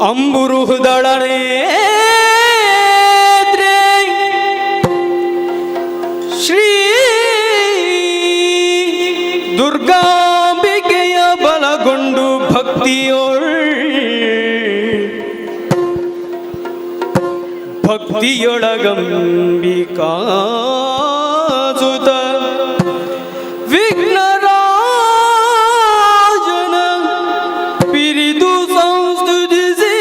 ಅಂಬುರುಹುದಳನೇ ಶ್ರೀ ದುರ್ಗಾಂಬಿಕೆಯ ಬಲಗೊಂಡು ಭಕ್ತಿಯೊಳ್ ಭಕ್ತಿಯೊಳಗಂಬಿಕಾಸುತ ವಿಘ್ನರಾಜನ ಪಿರಿದು ಸಂಸ್ತುತಿಸಿ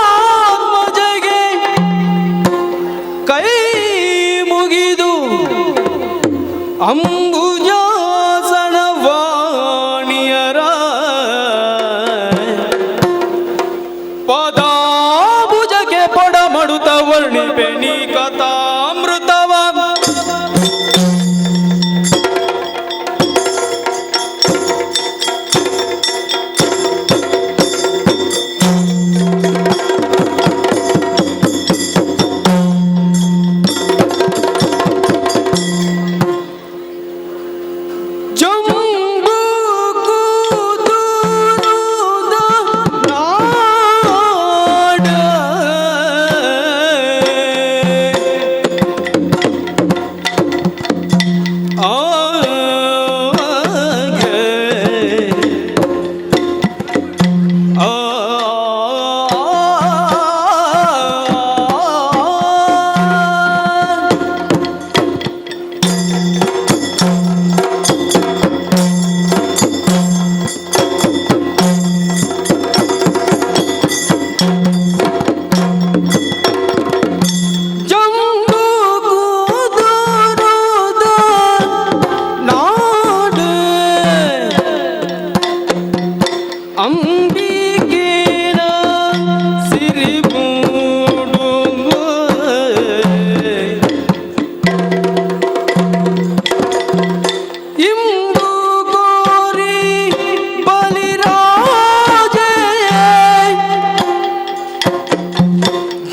ಅಂಬುನಿಧಿಯಾತ್ಮಜಗೆ ಕೈ ಮುಗಿದು ಅಂಬುಜಾಸನ ವಾಣಿಯರ ಪದಾಭುಜಕ್ಕೆ ಪಡಮಡುತ ವರ್ಣಿಪೆ ನೀ ಕಥಾಮೃತವ. ಜಂಬೂ ಕುದುರುದ ನಾಡ ಆಗೆ ಆ ಜಂಬೂ ಕುದುರುದ ನಾಡು ಅಂಬಿಕೇನ ಸಿರಿಬೂಡು ಇಂಬು ಕೋರಿ ಬಲಿರಾಜೇ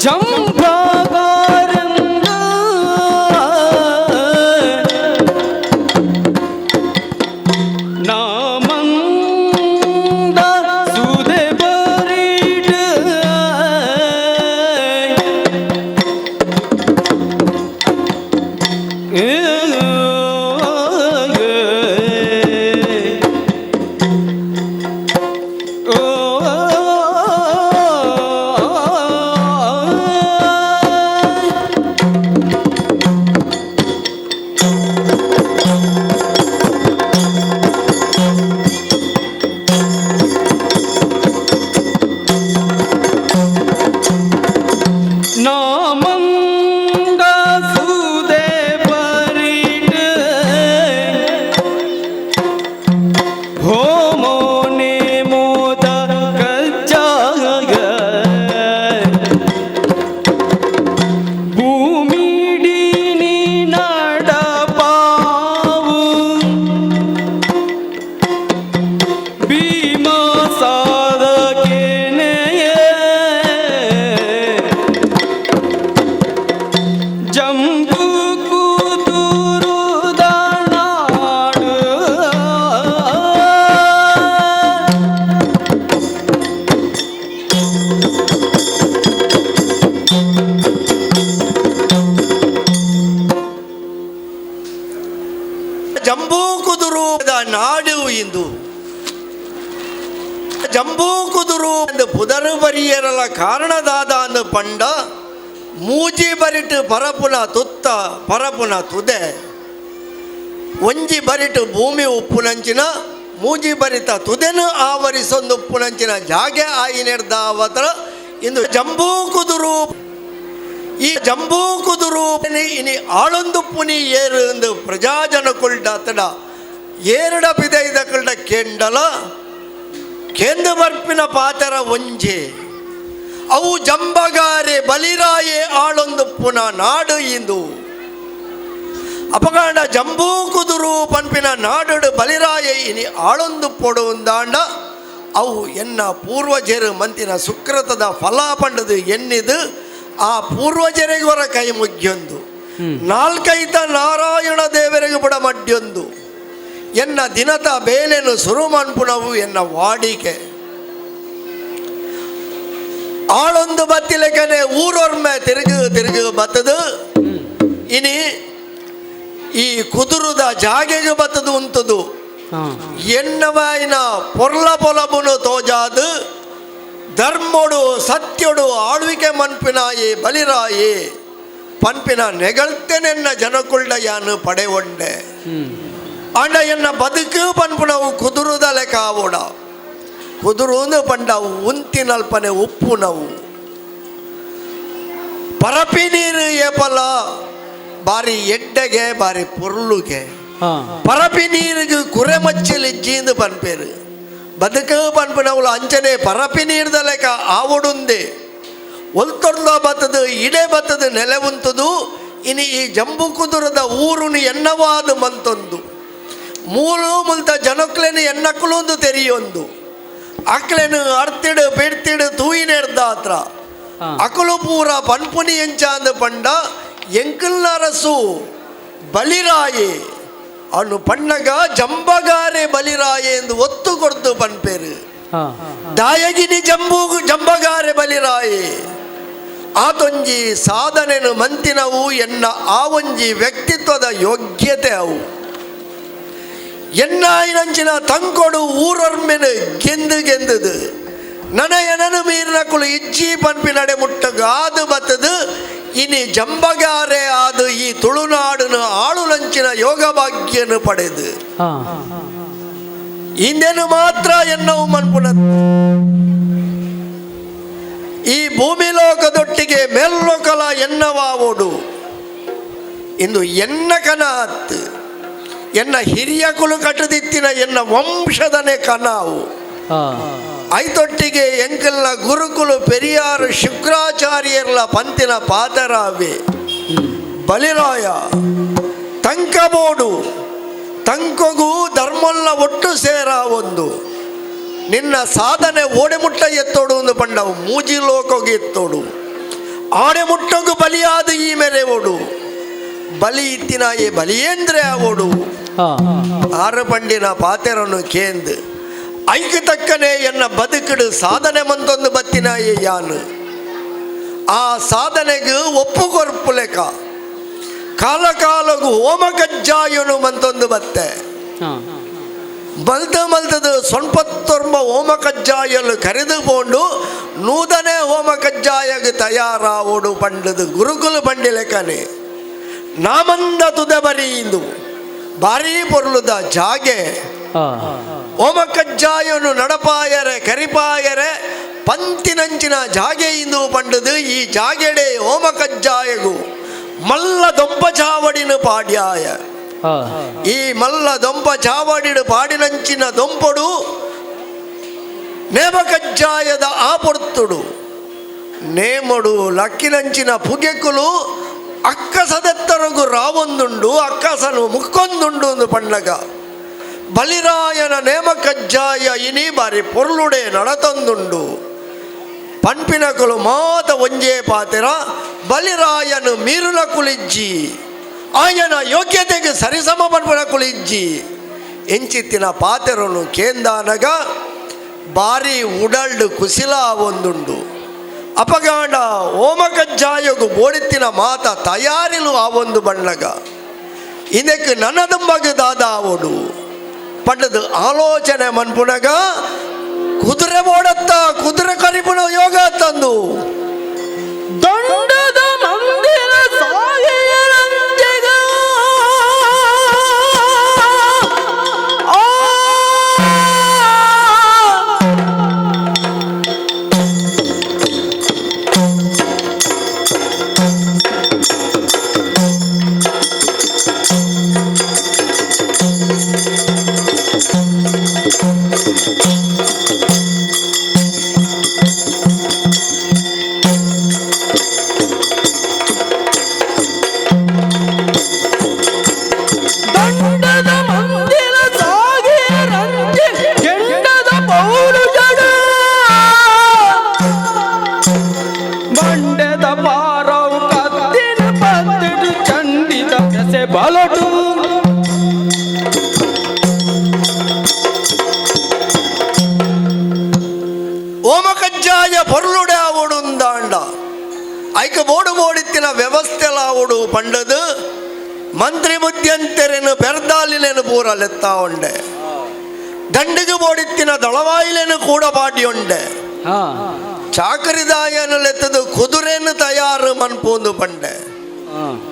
ಜಂಭಗಾರಂಗ ನಾಮಂದ ಸುದೆ ಬರಿಡ ನಾಮಂದ ಸುದೆ ಬರಿಡ ಹೋಮೋನೆ ಮೋದ ಕಜ್ಜಾಗ ಭೂಮಿಡಿನಿ ನಡಪಾವು ಭೀಮ ಸಾಧಕೆನೆಯೇ ಜಂಬೂ ಕುದುರುದ ನಾಡು. ಜಂಬೂ ಕುದುರುದ ನಾಡು ಇಂದು ಜಂಬೂ ಕುದುರು ಎಂದು ಪುದರು ಬರಿಯರಲ ಕಾರಣದಾದ ಅಂದು ಪಂಡ ಮೂಜಿ ಬರಿಟು ಪರಪುನ ತುತ್ತ ಪರಪುನ ತುದೆ ಒಂಜಿ ಬರಿಟು ಭೂಮಿ ಉಪ್ಪುನಂಚಿನ ಮೂಜಿ ಬರಿತ ತುದೆನು ಆವರಿಸೊಂದು ಉಪ್ಪುನಂಚಿನ ಜಾಗೆ ಆಯಿನೆರ್ದಾವತರ ಇಂದು ಜಂಬೂ ಕುದುರು. ಈ ಜಂಬೂ ಕುದುರು ಇನಿ ಆಳೊಂದು ಪುನಿ ಏರು ಎಂದು ಪ್ರಜಾಜನ ಕುಲ್ಡ ತಡ ಏರಡ ಪಿದೈದ ಕುಲ್ಡ ಕೆಂಡಲ ಕೇಂದ್ರ ಬರ್ಪಿನ ಪಾತರ ಒಂಜೆ ಅವು ಜಂಬಗಾರೆ ಬಲಿರಾಯೆ ಆಳೊಂದು ಪುನ ನಾಡು ಇಂದು. ಅಪಗಾಂಡ ಜಂಬೂ ಕುದುರು ಪನ್ಪಿನ ನಾಡು ಬಲಿರಾಯೆ ಇನಿ ಆಳೊಂದು ಪೊಡುಂದಾಂಡ ಅವು ಎನ್ನ ಪೂರ್ವಜರು ಮಂತಿನ ಸುಕೃತದ ಫಲ ಪಂಡದು ಎನ್ನಿದು ಆ ಪೂರ್ವಜರಿಗೊರ ಕೈ ಮುಗ್ಯೊಂದು. ನಾಲ್ಕೈತ ನಾರಾಯಣ ದೇವರಿಗೆ ಬಡ ಮಡ್ಯೊಂದು ಎನ್ನ ದಿನದ ಬೇಲೆನು ಸುರು ಮನ್ಪುನವು ಎನ್ನ ವಾಡಿಕೆ. ಆಳೊಂದು ಬತ್ತಿಲೆಕನೆ ಊರೊರ್ಮೆ ತಿರುಗು ತಿರುಗು ಬತ್ತದು. ಇನಿ ಈ ಕುದುರುದ ಜಾಗೆಗೆ ಬತ್ತದು ಉಂತದು. ಎನ್ನವಾಯಿನ ಪೊರ್ಲ ಪೊಲಬುನು ತೋಜಾದು ಧರ್ಮೊಡು ಸತ್ಯೊಡು ಆಳ್ವಿಕೆ ಮನ್ಪಿನಾಯೆ ಬಲಿರಾಯೆ ಪನ್ಪಿನ ನೆಗಳ್ತೆನೆನ್ನ ಜನಕುಳ್ಳ ಯಾನು ಪಡೆವೊಂಡೆ. ಆಂಡ ಎನ್ನ ಬದುಕು ಪನ್ಪುನವು ಕುದುರುದ ಲೆಕ್ಕಾವೋಡ. ಕುದುರುಂದು ಪಂಡವು ಉಂತಿನಲ್ಪನೆ ಉಪ್ಪುನವು. ಪರಪಿ ನೀರು ಏಪಲ ಬಾರಿ ಎಡ್ಡೆಗೆ, ಬಾರಿ ಪೊರ್ಲುಗೆ. ಪರಪಿ ನೀರಿಗೆ ಕುರೆ ಮಚ್ಚಲಿ ಇಜ್ಜಿಂದು ಪನ್ಪೇರು. ಬದುಕು ಪನ್ಪಿನವುಲು ಅಂಚನೆ ಪರಪಿ ನೀರ್ದ ಲೆಕ್ಕ ಆವೊಡುಂದೆ. ಒಲ್ತೊರ್ಲ ಬತ್ತದು, ಇಡೆ ಬತ್ತದು, ನೆಲೆ ಉಂತದು. ಇನಿ ಈ ಜಂಬು ಕುದುರದ ಊರುನು ಎನ್ನವಾದ ಮಂತೊಂದು ಮೂಲು ಮುಲ್ತ ಜನಕ್ಲೆನು ಎನ್ನಕ್ಕಲೊಂದು ತೆರಿಯೊಂದು ಅಕ್ಲೆನು ಅರ್ತಿಡು ಬಿಡ್ತಿಡು ತೂಯಿನೆರ್ದಾತ್ರ. ಅಕಲು ಪೂರ ಪನ್ಪುನಿ ಎಂಚಾಂದು ಪಂಡ, ಎಂಕಲ್ನರಸು ಬಲಿರಾಯೆ ಅನು ಪಣ್ಣಗ ಜಂಬಗಾರೆ ಬಲಿರಾಯೆ ಎಂದು ಒತ್ತು ಕೊಡ್ತು ಪನ್ಪೇರು. ದಾಯಗಿನಿ ಜಂಬೂ ಜಂಬಗಾರೆ ಬಲಿರಾಯೆ. ಆತೊಂಜಿ ಸಾಧನೆನು ಮಂತಿನವು ಎನ್ನ ಆ ಒಂಜಿ ವ್ಯಕ್ತಿತ್ವದ ಯೋಗ್ಯತೆ ಅವು. ಎನ್ನಾಯಿನಂಚಿನ ತಂಕೊಡು ಊರೊರ್ಮೆನು ಗೆಂದು ಗೆಂದುದು ನನ ಎನನು ಮೀರಿನಕುಲು ಇಜ್ಜಿ ಪನ್ಪಿ ನಡೆ ಮುಟ್ಟಗಾದು ಬತ್ತದು. ಇನಿ ಜಂಬಗಾರೆ ಆದು ಈ ತುಳುನಾಡನು ಆಳುಲಂಚಿನ ಯೋಗ ಭಾಗ್ಯನು ಪಡೆದು ಇಂದೇನು ಮಾತ್ರ ಎನ್ನವು ಮನ್ಪುನ. ಈ ಭೂಮಿ ಲೋಕದೊಟ್ಟಿಗೆ ಮೇಲ್ಲೋಕಲ ಎನ್ನವಾವೋಡು ಇಂದು ಎನ್ನ ಕನಾತ್, ಎನ್ನ ಹಿರಿಯ ಕುಲು ಕಟ್ಟದಿತ್ತಿನ ಎನ್ನ ವಂಶದನೆ ಕನಾವು. ಐತೊಟ್ಟಿಗೆ ಎಂಕಲ್ನ ಗುರುಕುಲು ಪೆರಿಯಾರು ಶುಕ್ರಾಚಾರ್ಯರ್ಲ ಪಂತಿನ ಪಾತರಾವೆ. ಬಲಿರಾಯ ತಂಕಬೋಡು, ತಂಕೊಗೂ ಧರ್ಮಲ್ಲ ಒಟ್ಟು ಸೇರ ಒಂದು ನಿನ್ನ ಸಾಧನೆ ಓಡೆ ಮುಟ್ಟ ಎತ್ತೋಡು ಒಂದು ಪಂಡವು. ಮೂಜಿ ಲೋಕೋಗಿ ಎತ್ತೋಡು, ಆಡೆ ಮುಟ್ಟಗು ಬಲಿಯಾದ ಈ ಮೇರೆ ಓಡು. ಬಲಿ ಇತ್ತಿನ ಏ ಬಲಿಯೇಂದ್ರೆ ಆವೋಡು. ಆರು ಪಂಡಿನ ಪಾತೆರನ್ನು ಕೇಂದ್ ಐಕ್ ತಕ್ಕನೆ ಎನ್ನ ಬದುಕಡು ಸಾಧನೆ ಮಂತೊಂದು ಬತ್ತಿನ ಯಾನು. ಆ ಸಾಧನೆಗೆ ಒಪ್ಪು ಕೊರ್ಪುಲೆಕ ಕಾಲ ಕಾಲಗು ಹೋಮ ಕಜ್ಜಾಯನು ಮಂತೊಂದು ಬತ್ತೆ. ಮಲ್ತ ಮಲ್ತದು ಸೊನ್ಪತ್ತೊರ್ಮ ಹೋಮ ಕಜ್ಜಾಯಲು ಕರೆದು ಪೋಂಡು ನೂತನೆ ಹೋಮ ಕಜ್ಜಾಯಗ್ ತಯಾರಾವೋಡು ಪಂಡದು ಗುರುಕುಲ ಪಂಡಿಲೆಕನೆ. ನಾಮಂದ ತುದೆ ಬರೀಂದು ಭಾರೀ ಪೊರ್ಲುದ ಜಾಗೆ. ಹೋಮ ಕಜ್ಜಾಯನು ನಡಪಾಯರೆ ಕರಿಪಾಯರೆ ಪಂತಿನಂಚಿನ ಜಾಗೆ ಇಂದು ಪಂಡದು. ಈ ಜಾಗೆಡೆ ಹೋಮ ಕಜ್ಜಾಯಗು ಮಲ್ಲ ದೊಂಪ ಚಾವಡಿನ ಪಾಡ್ಯಾಯ. ಈ ಮಲ್ಲ ದೊಂಪ ಚಾವಡಿಡು ಪಾಡಿನಂಚಿನ ದೊಂಪಡು ನೇಮ ಕಜ್ಜಾಯದ ಆ ಪೊರ್ತುಡು ನೇಮಡು ಲಕ್ಕಿನಂಚಿನ ಪುಗೆಕುಲು ಅಕ್ಕಸದೆತ್ತರಗು ರಾವೊಂದುಂಡು, ಅಕ್ಕಸನು ಮುಕ್ಕೊಂದುಂಡು ಒಂದು ಪಣ್ಣಗ ಬಲಿರಾಯನ ನೇಮ ಕಜ್ಜಾಯ ಇನಿ ಬಾರಿ ಪೊರ್ಲುಡೆ ನಡತಂದುಂಡು. ಪನ್ಪಿನಕುಲು ಮಾತ ಒಂಜೇ ಪಾತೆರ, ಬಲಿರಾಯನು ಮೀರುನ ಕುಲಿಜ್ಜಿ, ಆಯನ ಯೋಗ್ಯತೆಗೆ ಸರಿಸಮ ಪನ್ಪಿನ ಕುಲಿಜ್ಜಿ ಎಂಚಿತ್ತಿನ ಪಾತೆರನು ಕೇಂದಾನಗ ಬಾರಿ ಉಡಲ್ಡು ಕುಸಿಲ ಒಂದುಂಡು. ಅಪಗಾಂಡ ಓಮ ಕಜ್ಜಾಯಗು ಬೋಡಿತ್ತಿನ ಮಾತ ತಯಾರಿಲು ಆ ಒಂದು ಬಣ್ಣಗ ಇದಕ್ಕೆ ನನ್ನದಂಬಗೆ ದಾದ ಆವೋಡು ಪಂಡದು ಆಲೋಚನೆ ಮನ್ಪುನಗ ಕುದುರೆ ಬೋಡತ್ತ ಕುದುರೆ ಕರಿಪುನ ಯೋಗ ತಂದು ದಂಡದ ಮಂದಿರ ಸಾಗಿಯರಂಜಗ ಆ. ಓಮಕಜ್ಜಾಯ ಪೊರ್ಲುಡೆ ಆವೊಡುಂದಾಂಡ ಐಕ ಬೋಡು ಬೋಡಿತ್ತಿನ ವ್ಯವಸ್ಥೆಲಾವೊಡು ಪಂಡದು ಮಂತ್ರಿ ಬುದ್ಧಿಯಂತೆರೆನು ಪೆರ್ದಾಲಿಲೇನು ಪೂರ ಲೆತ್ತಾ ಉಂಡೆ. ದಂಡಿಗೆ ಬೋಡಿತ್ತಿನ ದಳವಾಯಿಲೇನು ಕೂಡ ಪಾಟಿಯುಂಡೆ. ಚಾಕರಿದಾಯನು ಲೆತ್ತದು ಕುದುರೆನು ತಯಾರು ಮನ್ಪೂಂದು ಪಂಡೆ.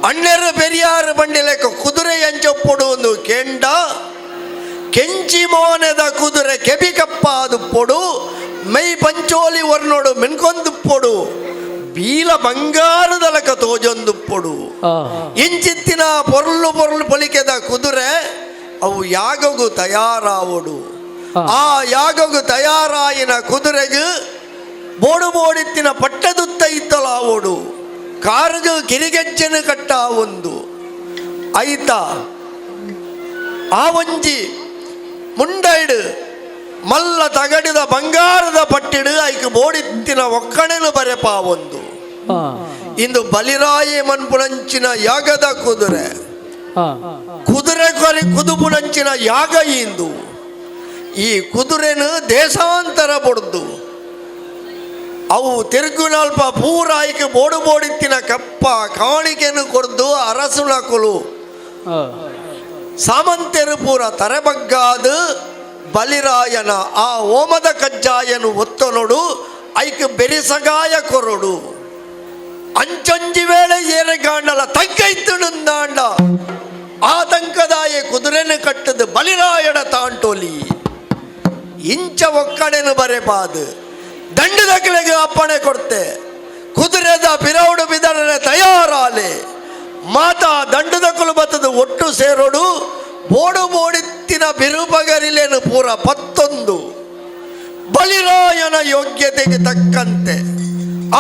ಅಣ್ಣರು ಪೆರಿಯಾರು ಬಂಡಿಲೆಕ್ಕ ಕುದುರೆ ಎಂಚೊಪ್ಪೊಡು ಒಂದು ಕೆಂಡ ಕೆಂಚಿ ಮೋನೆದ ಕುದುರೆ ಕೆಬಿ ಕಪ್ಪಾದು ಪೊಡು, ಮೈ ಪಂಚೋಲಿ ವರ್ಣೋಡು ಮಿನ್ಕೊಂದು ಪೊಡು, ಬೀಲ ಬಂಗಾರದಲಕ ತೋಜೊಂದು ಪೊಡು. ಇಂಚಿತ್ತಿನ ಪೊರ್ಲು ಪೊರ್ಲು ಪೊಲಿಕೆದ ಕುದುರೆ ಅವು ಯಾಗಗು ತಯಾರಾವೊಡು. ಆ ಯಾಗಗು ತಯಾರಾಯಿನ ಕುದುರೆಗು ಬೋಡು ಬೋಡಿತ್ತಿನ ಪಟ್ಟದುತ್ತ ಇತ್ತಲಾವೊಡು, ಕಾರುಗು ಕಿರಿಗೆಜ್ಜೆನು ಕಟ್ಟ ಒಂದು ಐತ ಆ ಒಂಜಿ ಮುಂಡೈಡು ಮಲ್ಲ ತಗಡಿದ ಬಂಗಾರದ ಪಟ್ಟಿಡು ಐಕ್ ಬೋಡಿತ್ತಿನ ಒಕ್ಕಣೆನು ಬರೆಪಾ ಒಂದು. ಇಂದು ಬಲಿರಾಯಿ ಮನ್ಪುನಂಚಿನ ಯಾಗದ ಕುದುರೆ, ಕುದುರೆ ಕೊರಿ ಕುದುಪುನಂಚಿನ ಯಾಗ ಇಂದು. ಈ ಕುದುರೆನು ದೇಶಾಂತರ ಬೊಡ್ದು ಅವು ತಿರುಗುನಲ್ಪ ಪೂರಾಯ್ಕೆ ಬೋಡು ಬೋಡಿತ್ತಿನ ಕಪ್ಪ ಕಾಣಿಕೆನು ಕೊರ್ದು ಅರಸುನಕುಲು ಸಾಮಂತೆರು ಪೂರ ತರೆಬಗ್ಗಾದು ಬಲಿರಾಯನ ಆ ಓಮದ ಕಜ್ಜಾಯನು ಒತ್ತನೊಡು, ಐಕ್ ಬೆರಿಸಗಾಯ ಕೊರೊಡು. ಅಂಚೊಂಜಿ ವೇಳೆ ಏರೆಗಾಂಡಲ ತಂಕೈತುಂದಾಂಡ ಆತಂಕದಾಯ ಕುದುರೆನು ಕಟ್ಟದು ಬಲಿರಾಯಣ ತಾಂಟೋಲಿ. ಇಂಚ ಒಕ್ಕಣೆನು ಬರೆಪಾದು ದಂಡದಕ್ಲೆಗೆ ಅಪ್ಪಣೆ ಕೊಡ್ತೆ. ಕುದುರೆದ ಪಿರೌಡು ಬಿದರನೆ ತಯಾರಾಲೆ. ಮಾತಾ ದಂಡದಕುಲು ಬತ್ತದು ಒಟ್ಟು ಸೇರೋಡು. ಬೋಡು ಬೋಡಿತ್ತಿನ ಬಿರುಪಗರಿಲೇನು ಪೂರ ಪತ್ತೊಂದು ಬಲಿರಾಯನ ಯೋಗ್ಯತೆಗೆ ತಕ್ಕಂತೆ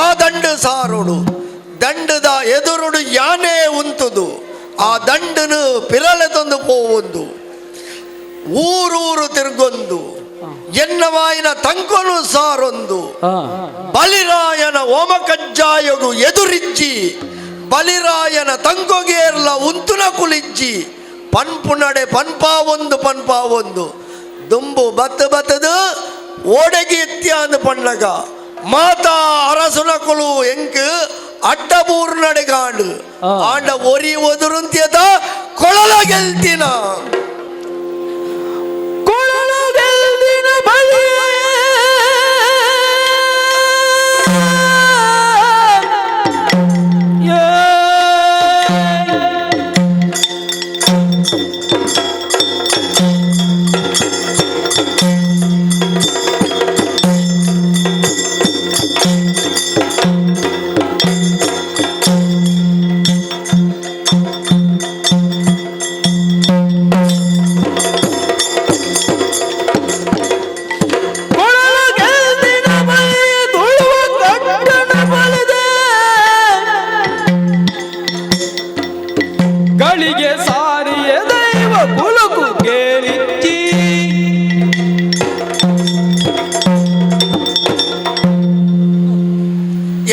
ಆ ದಂಡು ಸಾರೋಡು. ದಂಡದ ಎದುರುಡು ಯಾನೇ ಉಂತುದು ಆ ದಂಡನು ಪಿರಲೆ ತಂದು ಪೋವೊಂದು, ಊರೂರು ತಿರುಗೊಂದು, ಎನ್ನವಾಯಿನ ತಂಕೊನು ಸಾರೊಂದು, ಬಲಿರಾಯನ ಓಮಕಜ್ಜಾಯಗು ಎದುರಿಜ್ಜಿ, ಬಲಿರಾಯನ ತಂಕೊಗೇರ್ಲ ಉಂತುನ ಕುಲಿಜ್ಜಿ ಪನ್ಪುನಡೆ ಪನ್ಪಾವೊಂದು ಪನ್ಪಾವೊಂದು ದುಂಬು ಬತ್ತು ಬತ್ತದು ಓಡಗಿ ಎತ್ತಿ ಪಣ್ಣಗ ಮಾತಾ ಅರಸುನಕುಲು ಎಂಕ್ ಅಡ್ಡಬೂರು ನಡೆಗಾಂಡು. ಆಂಡ ಒರಿ ಒದುರುಂತ್ಯದ ಕೊಳಲ ಗೆಲ್ತಿನ. ಕೊಳಲ ಗೆಲ್ದಿನ ಬಲಿ. ಕೊಳಲ ಗೆಲ್ದಿನ ಬಲಿ ತುಳುವ ಕಟ್ಟಣ ಬಲಿದೆ. ಗಳಿಗೆ ಸಾರಿಯ ದೈವ ಕುಲಕು ಕೇಳಿಚ್ಚಿ.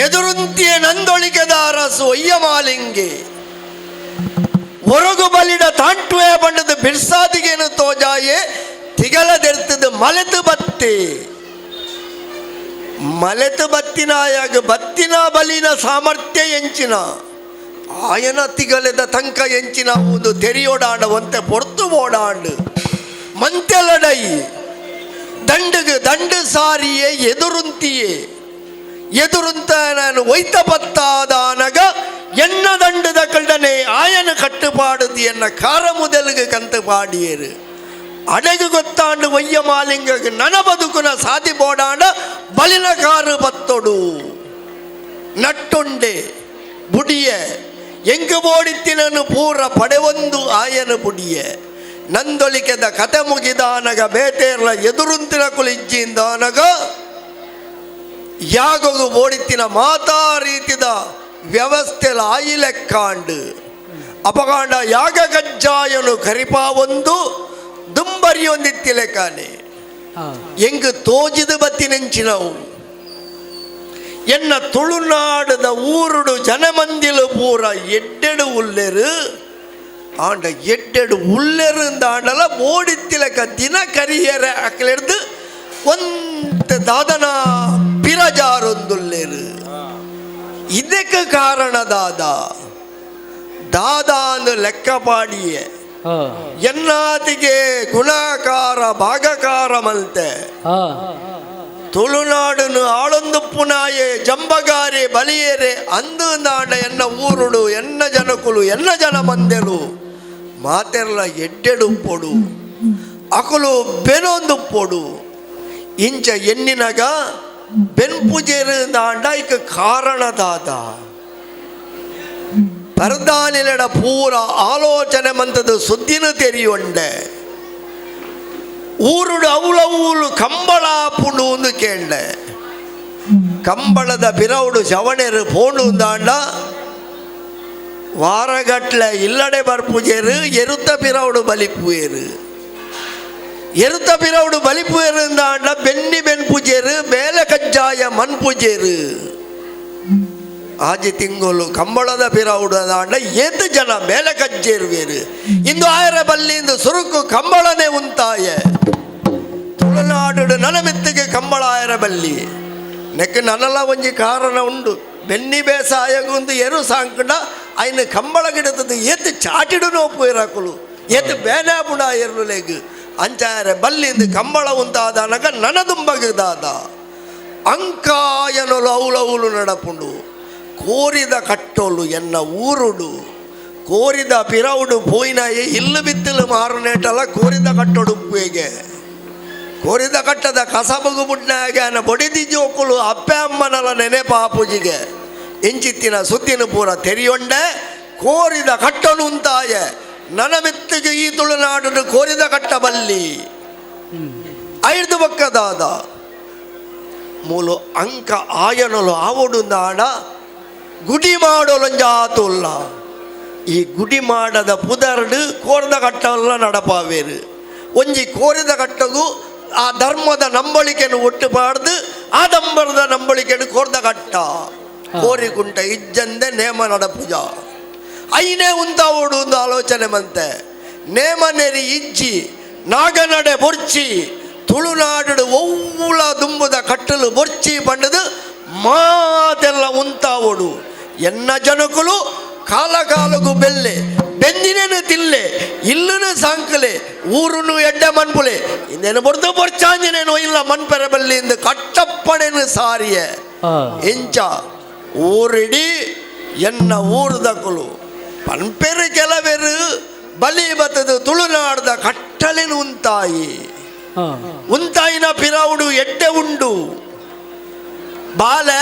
ಎದುರುಂತಿಯ ನಂದೊಳಿಕೆದ ಅರಸು ಒಯ್ಯಮಾಲಿಂಗೆ ಒರಗು ಬಲಿಡ ತಾಂಟುವೆ ಬಂಡದ ಬಿರ್ಸಾದಿಗೇನು ತೋಜಾಯೆ. ತಿಗಲದೆರ್ತದ ಮಲೆತು ಬತ್ತಿ ಮಲೆತು ಬತ್ತಿನಾಯಾಗ ಬತ್ತಿನ ಬಲಿನ ಸಾಮರ್ಥ್ಯ ಎಂಚಿನ, ಆಯನ ತಿಗಲೆದ ತಂಕ ಎಂಚಿನ ಒಂದು ತೆರಿಯೋಡಾಂಡ ಒಂತೆ ಪೊರ್ತು ಓಡಾಂಡು. ಮಂತೆಲಡೈ ದಂಡುಗು ದಂಡು ಸಾರಿಯೇ ಎದುರುಂತಿಯೇ. ಎದುರುಂತ ನಾನು ಒಯ್ತ ಪತ್ತಾದಾನಗ ಎನ್ನ ದಂಡದ ಕಲ್ಡನೆ ಆಯನ ಕಟ್ಟುಪಾಡುದು ಎನ್ನ ಕಾರ ಮುದಲ್ಗೆ ಕಂತು ಪಾಡಿಯರು. ಅಡಗು ಗೊತ್ತಾಂಡು ಒಯ್ಯ ಮಾಲಿಂಗ ನನ ಬದುಕುನ ಸಾದಿ ಬೋಡಾಂಡ ಬಲಿನ ಕಾರು ಬತ್ತೊಡು. ನಟ್ಟುಂಡೆ ಬುಡಿಯ ಎಂಕು ಬೋಡಿತ್ತಿನನು ಪೂರ ಪಡೆವೊಂದು ಆಯನ ಬುಡಿಯ. ನಂದೊಲಿಕೆದ ಕತೆ ಮುಗಿದಾನಗ ಬೇತೇರ್ಲ ಎದುರುಂತಿನ ಕುಲಿಜ್ಜಿಂದಾನಗ ಯಾಗಗು ಬೋಡಿತ್ತಿನ ಮಾತಾ ರೀತಿದ ವ್ಯವಸ್ಥೆಲ ಆಯಿಲೆಕ್ಕಾಂಡು ಅಪಗಾಂಡ ಯಾಗ ಕಜ್ಜಾಯನು ಕರಿಪಾವೊಂದು ದುಂಬರಿಯೊಂದಿತ್ತಿಲೆಕಾನೆ. ಎಂಗ್ ತೋಜಿದು ಬತ್ತಿನೆಂಚಿನವು ಎನ್ನ ತುಳುನಾಡದ ಊರುಡು ಜನಮಂದಿಲು ಪೂರ ಎಡ್ಡೆಡು ಉಲ್ಲೆರು. ಆಂಡ ಎಡ್ಡೆಡು ಉಲ್ಲೆರು ಆಂಡಲ ಮೋಡಿತ್ತಿಲಕ ದಿನ ಕರಿಯರೆ ಅಕ್ಲೆಡ್ದು. ಒಂತೆ ದಾದನ ಪಿರಜಾರೊಂದುಲ್ಲೇರು. ಇದಕ್ಕೆ ಕಾರಣ ದಾದ ದಾದಾನು ಲೆಕ್ಕ ಪಾಡಿಯೆ ಎನ್ನಾತಿಗೆ ಗುಣಾಕಾರ ಭಾಗಕಾರ ಮಲ್ತೆ ತುಳುನಾಡನು ಆಳೊಂದು ಪುನಾಯೆ ಜಂಬಗಾರೆ ಬಲಿಯೇರೆ ಅಂದು ನಾಡ ಎನ್ನ ಊರುಡು ಎನ್ನ ಜನಕುಲು ಎನ್ನ ಜನ ಮಂದೆಲು ಮಾತೆರ್ಲ ಎಡ್ಡೆಡು ಪೊಡು ಅಕುಲು ಬೆನೊಂದು ಪೊಡು ಇಂಚ ಎನ್ನಿನಗ ಬೆನ್ಪುಜೇರು ನಾಂಡ ಇಕ ಕಾರಣದಾದ ಪರ್ದಾನಿಲೆಡ ಪೂರ ಆಲೋಚನೆ ಮಂತದ ಸುದ್ದಿನ ತೆರಿಯೊಂಡೆ ಊರುಡು ಅವಲವುಲು ಕಂಬಳ ಪುಂಡು ಒಂದು ಕೇಂಡೆ ಕಂಬಳದ ಬಿರೌಡು ಜವಣೆರು ಪೋಂಡು ದಾಂಡ ವಾರಗಟ್ಲೆ ಇಲ್ಲಡೆ ಬರ್ಪುಜೇರು ಎರುತ್ತ ಬಿರೌಡು ಬಲಿಪುಯೇರು ಎರುತ್ತ ಬಿರೌಡು ಬಲಿಪುಯೇರು ದಾಂಡ ಬೆನ್ನಿ ಬೆನ್ಪುಜೇರು ಬೇಲೆ ಕಜ್ಜಾಯ ಮನ್ಪುಜೇರು ಆಜಿ ತಿಂಗಳು ಕಂಬಳದ ಪಿರೌಡು ದಾಂಡ ಏತು ಜನ ಮೇಲೆ ಕಜ್ಜೇರುವೇರು ಇಂದು ಆಯರ ಬಲ್ಲಿ ಇಂದು ಸುರುಕು ಕಂಬಳನೆ ಉಂತಾಯೆ ತುಳುನಾಡು ನನಮಿತ್ತಿಗೆ ಕಂಬಳ ಆಯರ ಬಲ್ಲಿ ನೆಕ್ ನನಲ ಒಂಜಿ ಕಾರಣ ಉಂಡು ಬೆನ್ನಿ ಬೇಸಾಯಗುಂದು ಎರು ಸಾಂಕುಂಡ ಐನ ಕಂಬಳ ಗಿಡತದ ಏತು ಚಾಟಿಡು ನೋಪು ಇರಕುಲು ಏತು ಬೇನಾಪುಡ ಎರುಲೆಗ್ ಅಂಚಾಯರೆ ಬಲ್ಲಿಂದು ಕಂಬಳ ಉಂತಾದನಗ ನನದುಂಬಗದಾದ ಅಂಕಾಯನೊಲು ಅವಲವುಲು ನಡಪುಂಡು ಕೋರಿದ ಕಟ್ಟೋಲು ಎನ್ನ ಊರುಡು ಕೋರಿದ ಪಿರೌಡು ಪೋಯಿನ ಇಲ್ಲು ಬಿತ್ತಲು ಮಾರುನೇಟಲ್ಲ ಕೋರಿದ ಕಟ್ಟೋಡು ಉಪ್ಪುಗೆ ಕೋರಿದ ಕಟ್ಟದ ಕಸಬಗು ಬುಡ್ನಾಗ ಬೊಡಿದಿ ಜೋಕುಲು ಅಪ್ಪೆ ಅಮ್ಮನಲ ನೆನೆ ಪಾಪುಜಿಗೆ ಇಂಚಿತ್ತಿನ ಸುದ್ದಿನ ಪೂರ ತೆರಿಯೊಂಡೆ ಕೋರಿದ ಕಟ್ಟನು ಉಂತಾಯ ನನಮಿತ್ತಿಗೆ ಈ ತುಳುನಾಡು ಕೋರಿದ ಕಟ್ಟ ಬಲ್ಲಿ ಐದು ಬಕ್ಕದಾದ ಮೂಲು ಅಂಕ ಆಯನಲು ಆವಡು ನಾಡ ಗುಡಿ ಮಾಡೋಲಂಜಾತುಲ್ಲ ಈ ಗುಡಿ ಮಾಡದ ಪುದರ್ಡು ಕೋರಿದ ಕಟ್ಟಲ್ಲ ನಡಪಾವೇರು ಒಂಜಿ ಕೋರಿದ ಕಟ್ಟಗು ಆ ಧರ್ಮದ ನಂಬಳಿಕೆಯನ್ನು ಒಟ್ಟು ಪಾಡ್ದು ಆ ದಂಬರದ ನಂಬಳಿಕೆಯನ್ನು ಕೋರ್ದ ಕಟ್ಟ ಕೋರಿಕುಂಟ ಇಜ್ಜಂದೆ ನೇಮ ನಡಪುಜ ಐನೇ ಉಂತಾವೋಡು ಒಂದು ಆಲೋಚನೆ ಮಂತೆ ನೇಮ ನೆರಿ ಇಜ್ಜಿ ನಾಗನಡೆ ಬೊರ್ಚಿ ತುಳುನಾಡು ಒವ್ವುಳ ದುಂಬುದ ಕಟ್ಟಲು ಬೊರ್ಚಿ ಪಂಡದು ಮಾತೆಲ್ಲ ಉಂತಾವೋಡು ಎನ್ನ ಜನಕುಲು ಕಾಲ ಕಾಲಗು ಬೆಲ್ಲೆ ಬೆಂದಿನೇನು ತಿಲ್ಲೆ ಇಲ್ಲನು ಸಾಂಕಲೆ ಊರುನು ಎಡ್ಡೆ ಮನ್ಪುಲೆ ಇಂದೇನು ಬೊರ್ದು ಬೊರ್ಚಾಂಜಿನೇನು ಇಲ್ಲ ಮನ್ಪೆರ ಬಲ್ಲಿ ಇಂದು ಕಟ್ಟಪ್ಪಣೆನು ಸಾರಿಯೆ ಇಂಚ ಊರಿಡಿ ಎನ್ನ ಊರುದಕುಲು ಪನ್ಪೆರು ಕೆಲವೆರು ಬಲಿ ಬತ್ತದು ತುಳುನಾಡ್ದ ಕಟ್ಟಲಿನ ಉಂತಾಯಿ ಉಂತಾಯಿನ ಪಿರೌಡು ಎಡ್ಡೆ ಉಂಡು ಬಾಲೆ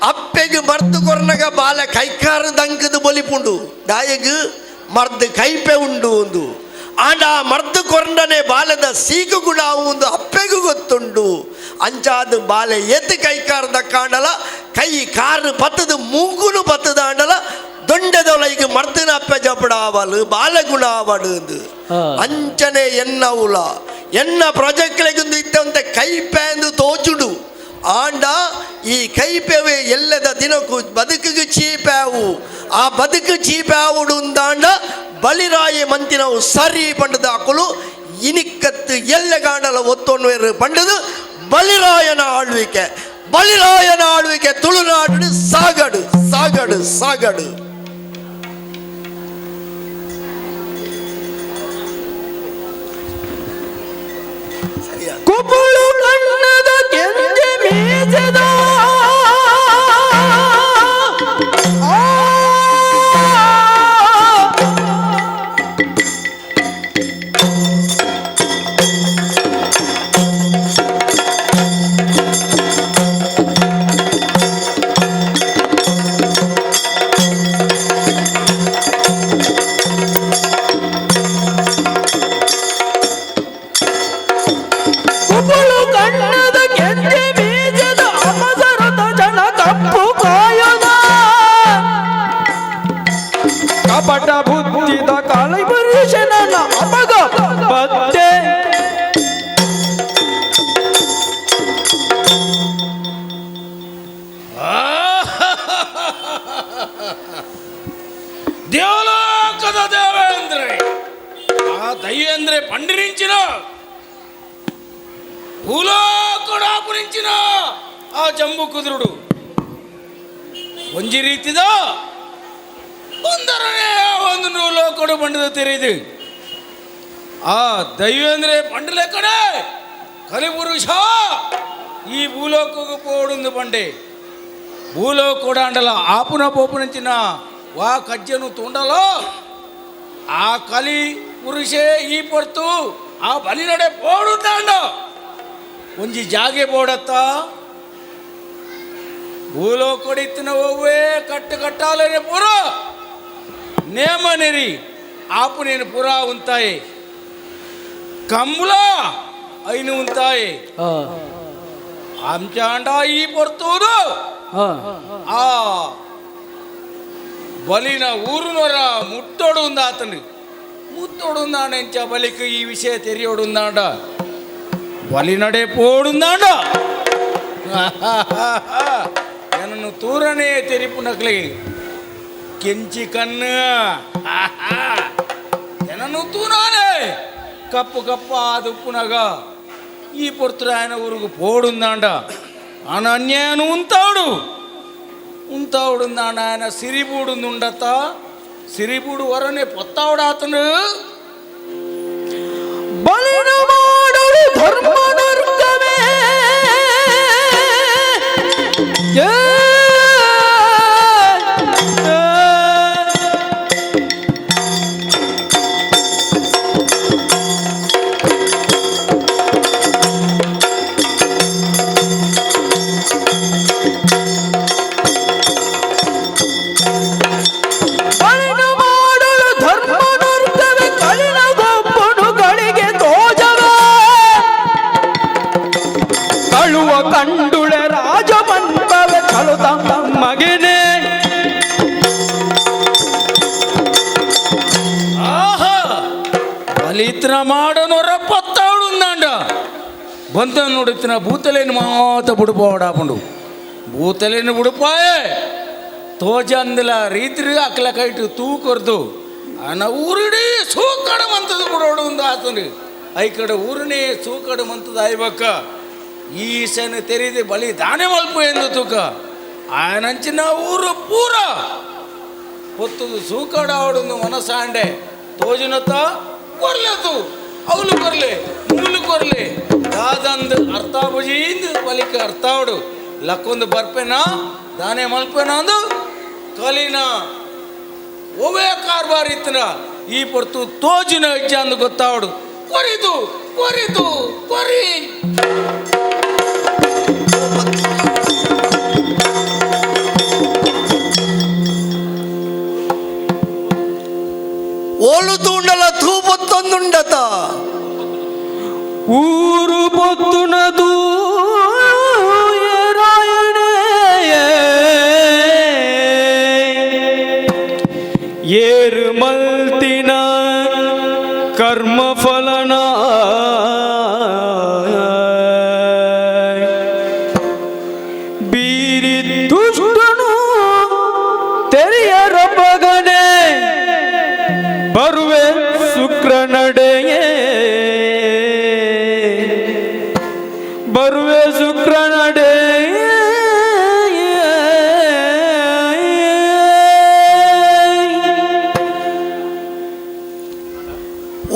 ಅಪ್ಪೆಗೆ ಮರ್ದು ಕೊರ್ನಗ ಬಾಲೆ ಕೈಕಾರ ದಂಕದ ಬಲಿಪುಂಡು ದಾಯಗ್ ಮರ್ದು ಕೈಪೆ ಉಂಡು ಒಂದು ಆಂಡ ಆ ಮರ್ದು ಕೊರ್ನನೆ ಬಾಲದ ಸೀಕು ಗುಣ ಒಂದು ಅಪ್ಪೆಗೂ ಗೊತ್ತುಂಡು ಅಂಚಾದ ಬಾಲೆ ಏತು ಕೈಕಾರದ ಕಾಂಡಲ ಕೈ ಕಾರು ಪತ್ತದ ಮೂಗುನು ಪತ್ತದ ಆಂಡಲ ದೊಂಡೆದೊಳಗೆ ಮರ್ದಿನ ಅಪ್ಪೆ ಜಪಡಾವಲು ಬಾಲೆ ಗುಣ ಆವಡು ಅಂಚನೆ ಎನ್ನವುಲ ಎನ್ನ ಪ್ರಜೆಕ್ಲೆಗೊಂದು ಇತ್ತಂತೆ ಕೈಪೆ ಎಂದು ತೋಚುಡು ಆಂಡ ಈ ಕೈಪೆವೆ ಎಲ್ಲದ ದಿನಕ್ಕೂ ಬದುಕಿಗೆ ಚೀಪ್ಯಾವು ಆ ಬದುಕು ಚೀಪ್ಯಾವುಡು ಉಂದಾಂಡ ಬಲಿರಾಯಿ ಮಂತಿನವು ಸರಿ ಪಂಡದ ಅಕುಲು ಇನಿಕ್ಕತ್ತು ಎಲ್ಲಗಾಂಡಲ ಒತ್ತೊನ್ವೇರು ಪಂಡದು ಬಲಿರಾಯನ ಆಳ್ವಿಕೆ ಬಲಿರಾಯನ ಆಳ್ವಿಕೆ ತುಳುನಾಡು ಸಾಗಡು ಸಾಗಡು ಸಾಗಡು. ಸರಿಯಾ? ಕುಪುಳು ಕಣ್ಣದ ಕೆಂಜೆ ಮೀಸೆದ ಕುಪುಳು ಕಣ್ಣದ ಕೆಂಜೆ ಬೀಜದ ಅಪಸರತ ಜನ ಕಪ್ಪು ಕಾಯದ ಕಪಟ ಬುದ್ಧಿದ ಕಾಲೈ ಪುರುಷನ ಅಪಗ ಬತ್ತೆ. ದೇವಲೋಕದ ದೇವೇಂದ್ರೆ ಆ ದೈವೇಂದ್ರೆ ಪಂಡಿರಿಂಚಿನ ಭೂಲೋಕ ಆಪುನಿಂಚಿನ ಆ ಜಂಬು ಕುದುರುಡು ಒಂಜಿ ರೀತಿದ ಒಂದರನೇ ಒಂದು ಲೋಕಡು ಬಂಡದ ತೆರೆದು ಆ ದೈವ ಅಂದ್ರೆ ಬಂಡಲೆ ಕಡೆ ಕಲಿಪುರುಷ ಈ ಭೂಲೋಕకు పోడుంದು ಬಂಡೆ. ಭೂಲೋಕ ಆಪುನ ಪೋಪುನಂಚಿನ ವಾ ಕಜ್ಜನು ತುಂಡಲೋ ಆ ಕಲಿ ಪುರುಷೇ ಈ ಪೊರ್ತು ಆ ಬಲಿನಡೆ ಪೋಡುತ್ತಾಂಡ ಒಂಜಿ ಜಾಗೆ ಬೋಡತ್ತ ಭೂಲೋಕೊಡಿತ್ತಿನ ಒವ್ವೇ ಕಟ್ಟು ಕಟ್ಟಾಲನೆ ಪೂರ ನೇಮ ನೆರಿ ಆಪು నేను ಪೂರಾ ఉంటాయి ಕಂಬುಲ ಐನು ఉంటాయి ಅಂಚಾಂಡ ಈ ಪೊರ್ತೂರು ಆ ಬಲಿನ ಊರುನೊರ ಮುಟ್ಟೋಡು ఉంద ಆತನು ಮುತ್ತೋಡು ఉందాండ ಬಲಿಕ್ ಈ ವಿಷಯ ತೆರಿಯೋಡು ఉందాంಡ ಬಲಿ ನಡೆ ಪೋಡುಂದಾಂಡ ನನ್ನನ್ನು ತೂರನೇ ತೆರಿಪು ನಕ್ಲಿ ಕೆಂಚಿ ಕಣ್ಣು ಎನನ್ನು ತೂನಾನೆ ಕಪ್ಪು ಕಪ್ಪ ಆದುಪ್ಪುನಗ ಈ పొర్తుడు ఆయన ఊరుకు పోడుందాండ అనన్యాను ఉంటాడు ఉంటావుడుందాండ ఆయన సిరిబూడుందుండత ಸಿರಿಬೂಡು ವರನೆ పొత్తావుడాతను ಬಲಿನ ಮಾಡಲು ಧರ್ಮ ನರ್ಕವೇ ಏ, ಏ. ಬಲಿನ ಮಾಡಲು ಧರ್ಮ ನರ್ಕವೇ ಕಲಿನ ಗೊಬ್ಬನುಗಳಿಗೆ ತೋಜವೇ ಕಳುವ ಕಂಡುಳೆ ರಾಜ ಮನ್ಪವೆ ಕಳುತ ಮಗನೇ. ಆಹಾ ಬಲಿತ್ರ ಮಾಡನೊರ ಪತ್ತಾವುಡುಂದಾಂಡ ಬಂತ ನೋಡುತ್ತಿನ ಭೂತಲೇನು ಮಾತ ಬುಡುಪೋಡಾಪುಂಡು ಭೂತಲೇನು ಬುಡುಪಾಯೆ ತೋಜಂದಲ ರೀತಿರಿ ಅಕ್ಲ ಕೈಟು ತೂಕೊರ್ದು ಆನ ಊರಿಡೀ ಸೂಕಡ ಮಂತದ ಬುಡೋಡು ಒಂದು ಆತನು ಐಕಡೆ ಊರನೇ ಸೂಕಡ ಮಂತದ ಆಯ್ಬಕ್ಕ ಈಶನ ತೆರೆದು ಬಲಿ ದಾನೆ ಮಲ್ಪು ಎಂದು ತೂಕ ಆಯನಂಚಿನ ಊರು ಪೂರ పొత్తుದು ಸೂಕಡ ಆವಡುಂದು ಮನಸಾಂಡೆ ತೋಜುನತ ಕೊರ್ಲೆತು ಅವಲು ಕೊರ್ಲೆ ಮೂಲು ಕೊರ್ಲೆ ದಾದಂದು ಅರ್ಥಾಬುಜಿಂದು ಬಲಿಕ ಅರ್ಥಾವಡು ಲಕ್ಕೊಂದು ಬರ್ಪೆನಾ ದಾನೆ ಮಲ್ಪೆನಾ ಅಂದು ಕಲಿನ ಒವೇ ಕಾರ್ಬಾರ್ ಇತ್ತನ ಈ ಪೊರ್ತು ತೋಜುನ ಇಜ್ಜ ಅಂದು ಗೊತ್ತಾವಡು ಕೊರಿದು ಕೊರಿದು ಕೊರಿ. ಓಲು ತೂಂಡಲ ತೂಪೊತ್ತೊಂದುಂಡತ ಊರು ಪೊತ್ತುನದು ರಾಯಣೇ ಏರು ಮಲ್ತಿನ ಕರ್ಮ ಫಲನ ಬೀರಿ ದುಷ್ಟನು ತೆರೆಯರೊಬ್ಬಗನೆ ಬರುವೆ ಶುಕ್ರನಡೆಯೇ ಬರುವೆ ಶುಕ್ರನಡೆ.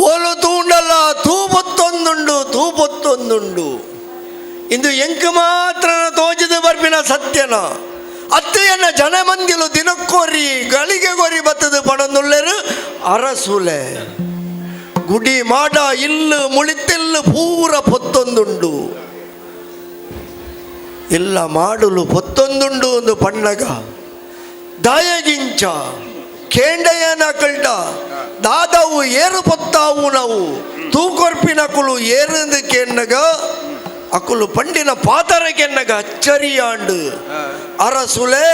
ಓಲು ತೂಂಡಲ ತೂಪೊತ್ತೊಂದುಂಡು ತೂಪೊತ್ತೊಂದುಂಡು ಇಂದು ಎಂಕ್ ಮಾತ್ರ ತೋಜದ ಬರ್ಪಿನ ಸತ್ಯನ ಅತ್ತೆಯನ್ನ ಜನ ಮಂದಿಲು ದಿನಕ್ಕೋರಿ ಗಳಿಗೆ ಕೋರಿ ಬತ್ತದ ಪಡೊಂದುಲ್ಲೆರು ಅರಸುಲೆ ಗುಡಿ ಮಾಡ ಇಲ್ಲು ಮುಳಿತಿಲ್ಲು ಪೂರ ಪೊತ್ತೊಂದುಂಡು ಇಲ್ಲ ಮಾಡಲು ಪೊತ್ತೊಂದುಂಡು ಒಂದು ಪಣ್ಣಗ ದಾಯಗಿಂಚ ಕೇಂಡಯ್ಯನ ಕಳ್ಡ ದಾದವು ಏರು ಪೊತ್ತಾವು ನಾವು ತೂಕೊರ್ಪಿನ ಕುಲು ಏರಂದು ಕೇಣ್ಣಗ ಅಕುಲು ಪಂಡಿನ ಪಾತರ ಕೆನ್ನಗ ಅಚ್ಚರಿಯಾಂಡು ಅರಸುಲೆ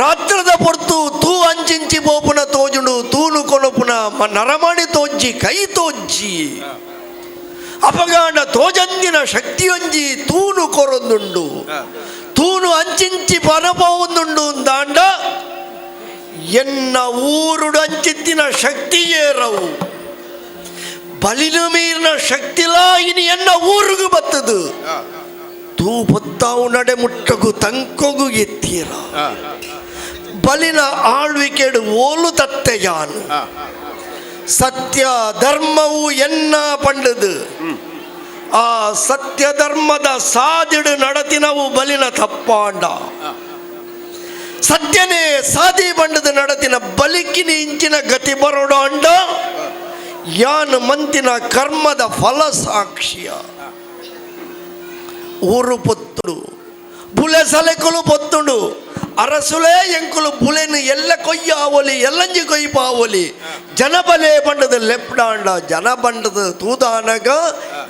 ರಾತ್ರದ ಪೊರ್ತು ತೂ ಅಂಚಿಂಚಿ ಪೋಪುನ ತೋಜುಂಡು ತೂನು ಕೊನಪುನ ನರಮಾಣಿ ತೋಜ್ಜಿ ಕೈ ತೋಜ್ಜಿ ಅಪಗಾಂಡ ತೋಜಂದಿನ ಶಕ್ತಿಯೊಂಜಿ ತೂನು ಕೊರೊಂದುಂಡು ತೂನು ಅಂಚಿಂಚಿ ಪನಪೋಂದುಂಡು ದಾಂಡ ಎನ್ನ ಊರುಡು ಅಂಚಿತ್ತಿನ ಶಕ್ತಿಯೇರವು ಬಲಿನು ಮೀರಿನ ಶಕ್ತಿಲಾ ಇನಿ ಎನ್ನ ಊರುಗು ಬತ್ತದು. ತೂ ಪೊತ್ತಾವು ನಡೆ ಮುಟ್ಟಗು ತಂಕೊಗು ಎತ್ತೀರ ಬಲಿನ ಆಳ್ವಿಕೆಡು ಓಲು ತತ್ತೆಯಾನು ಸತ್ಯ ಧರ್ಮವು ಎನ್ನ ಪಂಡದು ಆ ಸತ್ಯ ಧರ್ಮದ ಸಾದಿಡು ನಡತಿನವು ಬಲಿನ ತಪ್ಪಾಂಡ ಸತ್ಯನೇ ಸಾದಿ ಬಂಡದ ನಡತಿನ ಬಲಿಕಿನ ಇಂಚಿನ ಗತಿ ಬರೋಡಾಂಡ ಯಾನ್ ಮಂತಿನ ಕರ್ಮದ ಫಲ ಸಾಕ್ಷಿಯ ಊರು ಪೊತ್ತುಡು ಬುಲೆ ಸಲೆಕುಲು ಪೊತ್ತುಡು ಅರಸುಲೇ ಎಂಕುಲು ಬುಲೆನು ಎಲ್ಲ ಕೊಯ್ಯಾವೊಲಿ ಎಲ್ಲಂಜಿ ಕೊಯ್ಪಾವೊಲಿ ಜನಬಲೆ ಬಂಡದ ಲೆಪ್ಡಾಂಡ ಜನ ಬಂಡದ ತೂದಾನಗ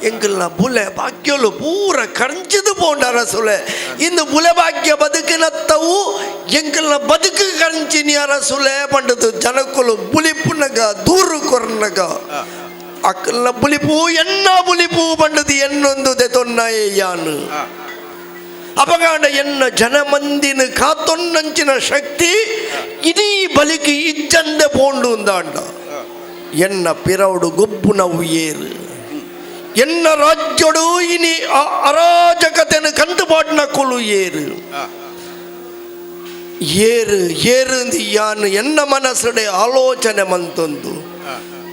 ಎಂಕಲ್ನ ಬುಲೆ ಭಾಗ್ಯಲು ಪೂರ ಕರ್ಂಚಿದು ಪೋಂಡ ಅರಸುಲೆ ಇಂದು ಬುಲೆ ಭಾಗ್ಯ ಬದುಕಿನತ್ತವು ಎಂಕಲ್ನ ಬದುಕು ಕರ್ಂಚಿನಿ ಅರಸುಲೆ ಬಂಡದು ಜನಕುಲು ಬುಲಿಪುನಗ ದೂರು ಕೊರ್ನಗ ಅಕ್ಕಲ್ನ ಬುಲಿಪು ಎನ್ನ ಬುಲಿಪು ಬಂಡದು ಎನ್ನೊಂದು ದೆತೊನ್ನಯ್ಯಾನು ಅಪಗಾಂಡ ಎನ್ನ ಜನಮಂದಿನ ಕಾತೊನ್ನಂಚಿನ ಶಕ್ತಿ ಇಡೀ ಬಲಿకి ಇಜ್ಜಂದೆ ಪೋಂಡು ಅಂದಾಂಡ ಎನ್ನ ಪಿರೌಡು ಗೊಬ್ಬುನವು ಏರು ಎನ್ನ ರಾಜ್ಯಡು ಇನಿ ಆ ಅರಾಜಕತೆನ ಕಂತುಪಾಟಿನ ಕುಲು ಏರು ಏರು ಏರು ಯಾನು ಎನ್ನ ಮನಸ್ಸುಡೆ ಆಲೋಚನೆ ಮಂತೊಂದು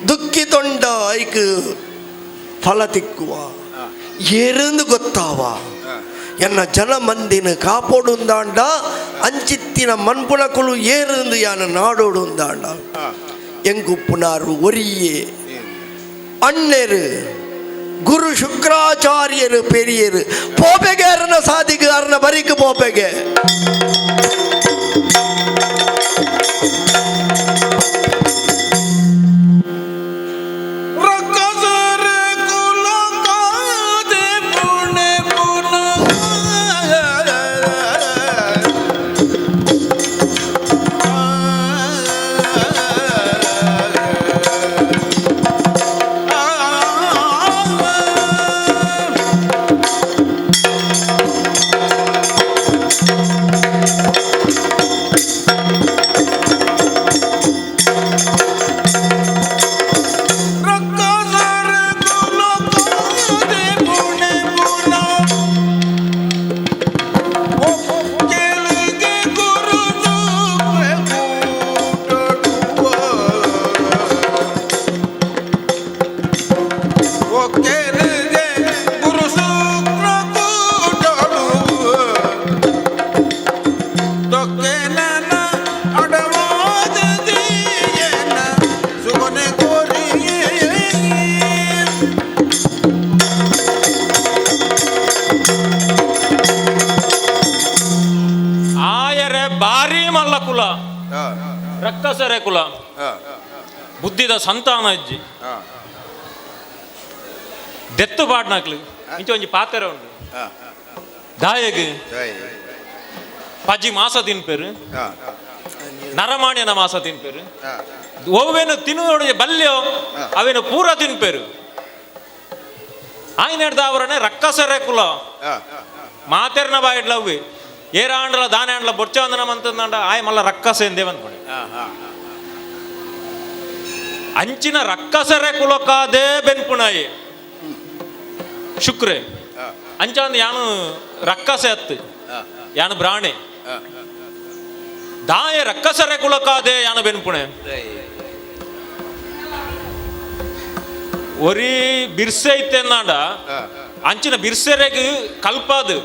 ದುಃಖಿತೊಂಡ ಐಕ್ ಫಲ ತಿಕ್ಕುವ ಏರಂದು ಗೊತ್ತಾವ ಎನ್ನ ಜನ ಮಂದಿನ ಕಾಪೋಡುಂದಾಂಡ ಅಂಚಿತ್ತಿನ ಮನ್ಪುಣಕುಲು ಏರಂದು ಯಾನು ನಾಡೋಡುಂದಾಂಡ ಎಂಗುಪ್ಪುನಾರು ಒರಿಯೇ ಅಣ್ಣೆರು ಗುರು ಶುಕ್ರಾಚಾರ್ಯರು ಪೆರಿಯರು ಪೋಪೆಗೆ ಅರನ ಸಾದಿಗೆ ಅರನ ಬರಿக்கு ಪೋಪೆಗೆ ಆಯರೆ ಬಾರಿ ಮಲ್ಲ ಕುಲ ರಕ್ಕಸರೆ ಕುಲ ಬುದ್ಧಿದ ಸಂತಾನ ಅಜ್ಜಿ ದೆತ್ತು ಪಾಡ್ನಾಕ್ಲು ಇಂಚ ಒಂಜಿ ಪಾತೆರ ಉಂಡು ದಾಯಗ್ ಪಜ್ಜಿ ಮಾಸ ತಿನ್ಪೇರು ನರಮಾಣ್ಯನ ಮಾಸ ತಿನ್ಪೇರು ಒವ್ವೇನು ತಿನ್ನುವೊಡಗೆ ಬಲ್ಯೋ ಅವೇನು ಪೂರ ತಿನ್ಪೇರು ಆಯ್ನ ಅವರನೆ ರಕ್ಕಸರೆ ಕುಲ ಮಾತೆರ್ನ ಬಾಯಿಡ್ಲ ಅವ್ವೆ ಏರಾಂಡಲ ದಾನೆ ಆಂಡಲ ಬೊಚ್ಚವಂದನ ಮಂತಂದಂಡ ಆಯ್ ಮಲ್ಲ ರಕ್ಕಸ ಎಂದೇವ ಅನ್ಕೊಂಡೆ ಅಂಚಿನ ರಕ್ಕಸರೆ ಕುಲಕಾದೇ ಬೆನ್ಪುಣಾಯಿ ಶುಕ್ರೆ ಅಂಚಾಂದ್ ಯಾನು ರಕ್ಕಸೆ ಅತ್ತು ಯಾನು ಬ್ರಾಣೆ ದಾಯ ರಕ್ಕಸರೆ ಕುಲಕಾದೆ ಯಾನು ಬೆನ್ಪುಣೆ ಒರಿ ಬಿರ್ಸೆ ಇತ್ತೆಂದಾಂಡ ಅಂಚಿನ ಬಿರ್ಸೆರೆಗ್ ಕಲ್ಪಾದು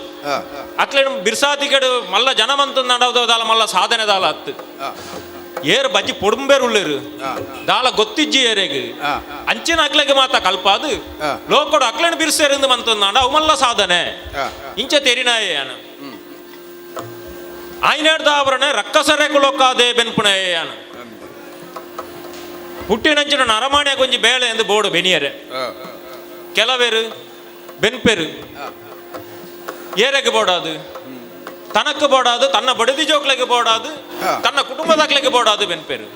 ಅಕ್ಲೇನು ಬಿರ್ಸಾತಿಗಡು ಮಲ್ಲ ಜನ ಮಂತಂದಾಂಡ ದಾಲ ಮಲ್ಲ ಸಾಧನೆ ದಾಲ ಅತ್ತು ಏರು ಬಜ್ಜಿ ಪೊಡುಂಬೇರು ಉಳ್ಳೇರು ದಾಲ ಗೊತ್ತಿಜ್ಜಿ ಏರೆಗ್ ಅಂಚಿನ ಅಕ್ಲೆಗ್ ಮಾತ ಕಲ್ಪಾದು ಲೋಕಡು ಅಕ್ಲೇನು ಬಿರ್ಸೆರಿಂದ ಮಂತಂದಾಂಡ ಅವು ಮಲ್ಲ ಸಾಧನೆ ಇಂಚ ತೆರಿನಾಯೆ ಯಾನು ಆಯ್ನಾಡ್ದ ಅವರನೆ ರಕ್ಕಸರೆ ಕುಲೋಕಾದೆ ಬೆನ್ಪುಣೆ ಯಾನು ಹುಟ್ಟಿನಂಚಿನ ನರಮಾಣ್ಯ ಕೊಂಜಿ ಬೇಳೆ ಎಂದು ಬೋಡು ಬೆನಿಯರೆ ಕೆಲವೇರು ಬೆನ್ಪೆರು ಏರೆಗೆ ಬೋಡಾದು ತನக்கு ಬೋಡಾದು ತನ್ನ ಬಡದಿ ಜೋಕ್ಲೆಗೆ ಬೋಡಾದು ತನ್ನ ಕುಟುಂಬದಾಕ್ಲೆಗೆ ಬೋಡಾದು ಬೆನ್ಪೆರು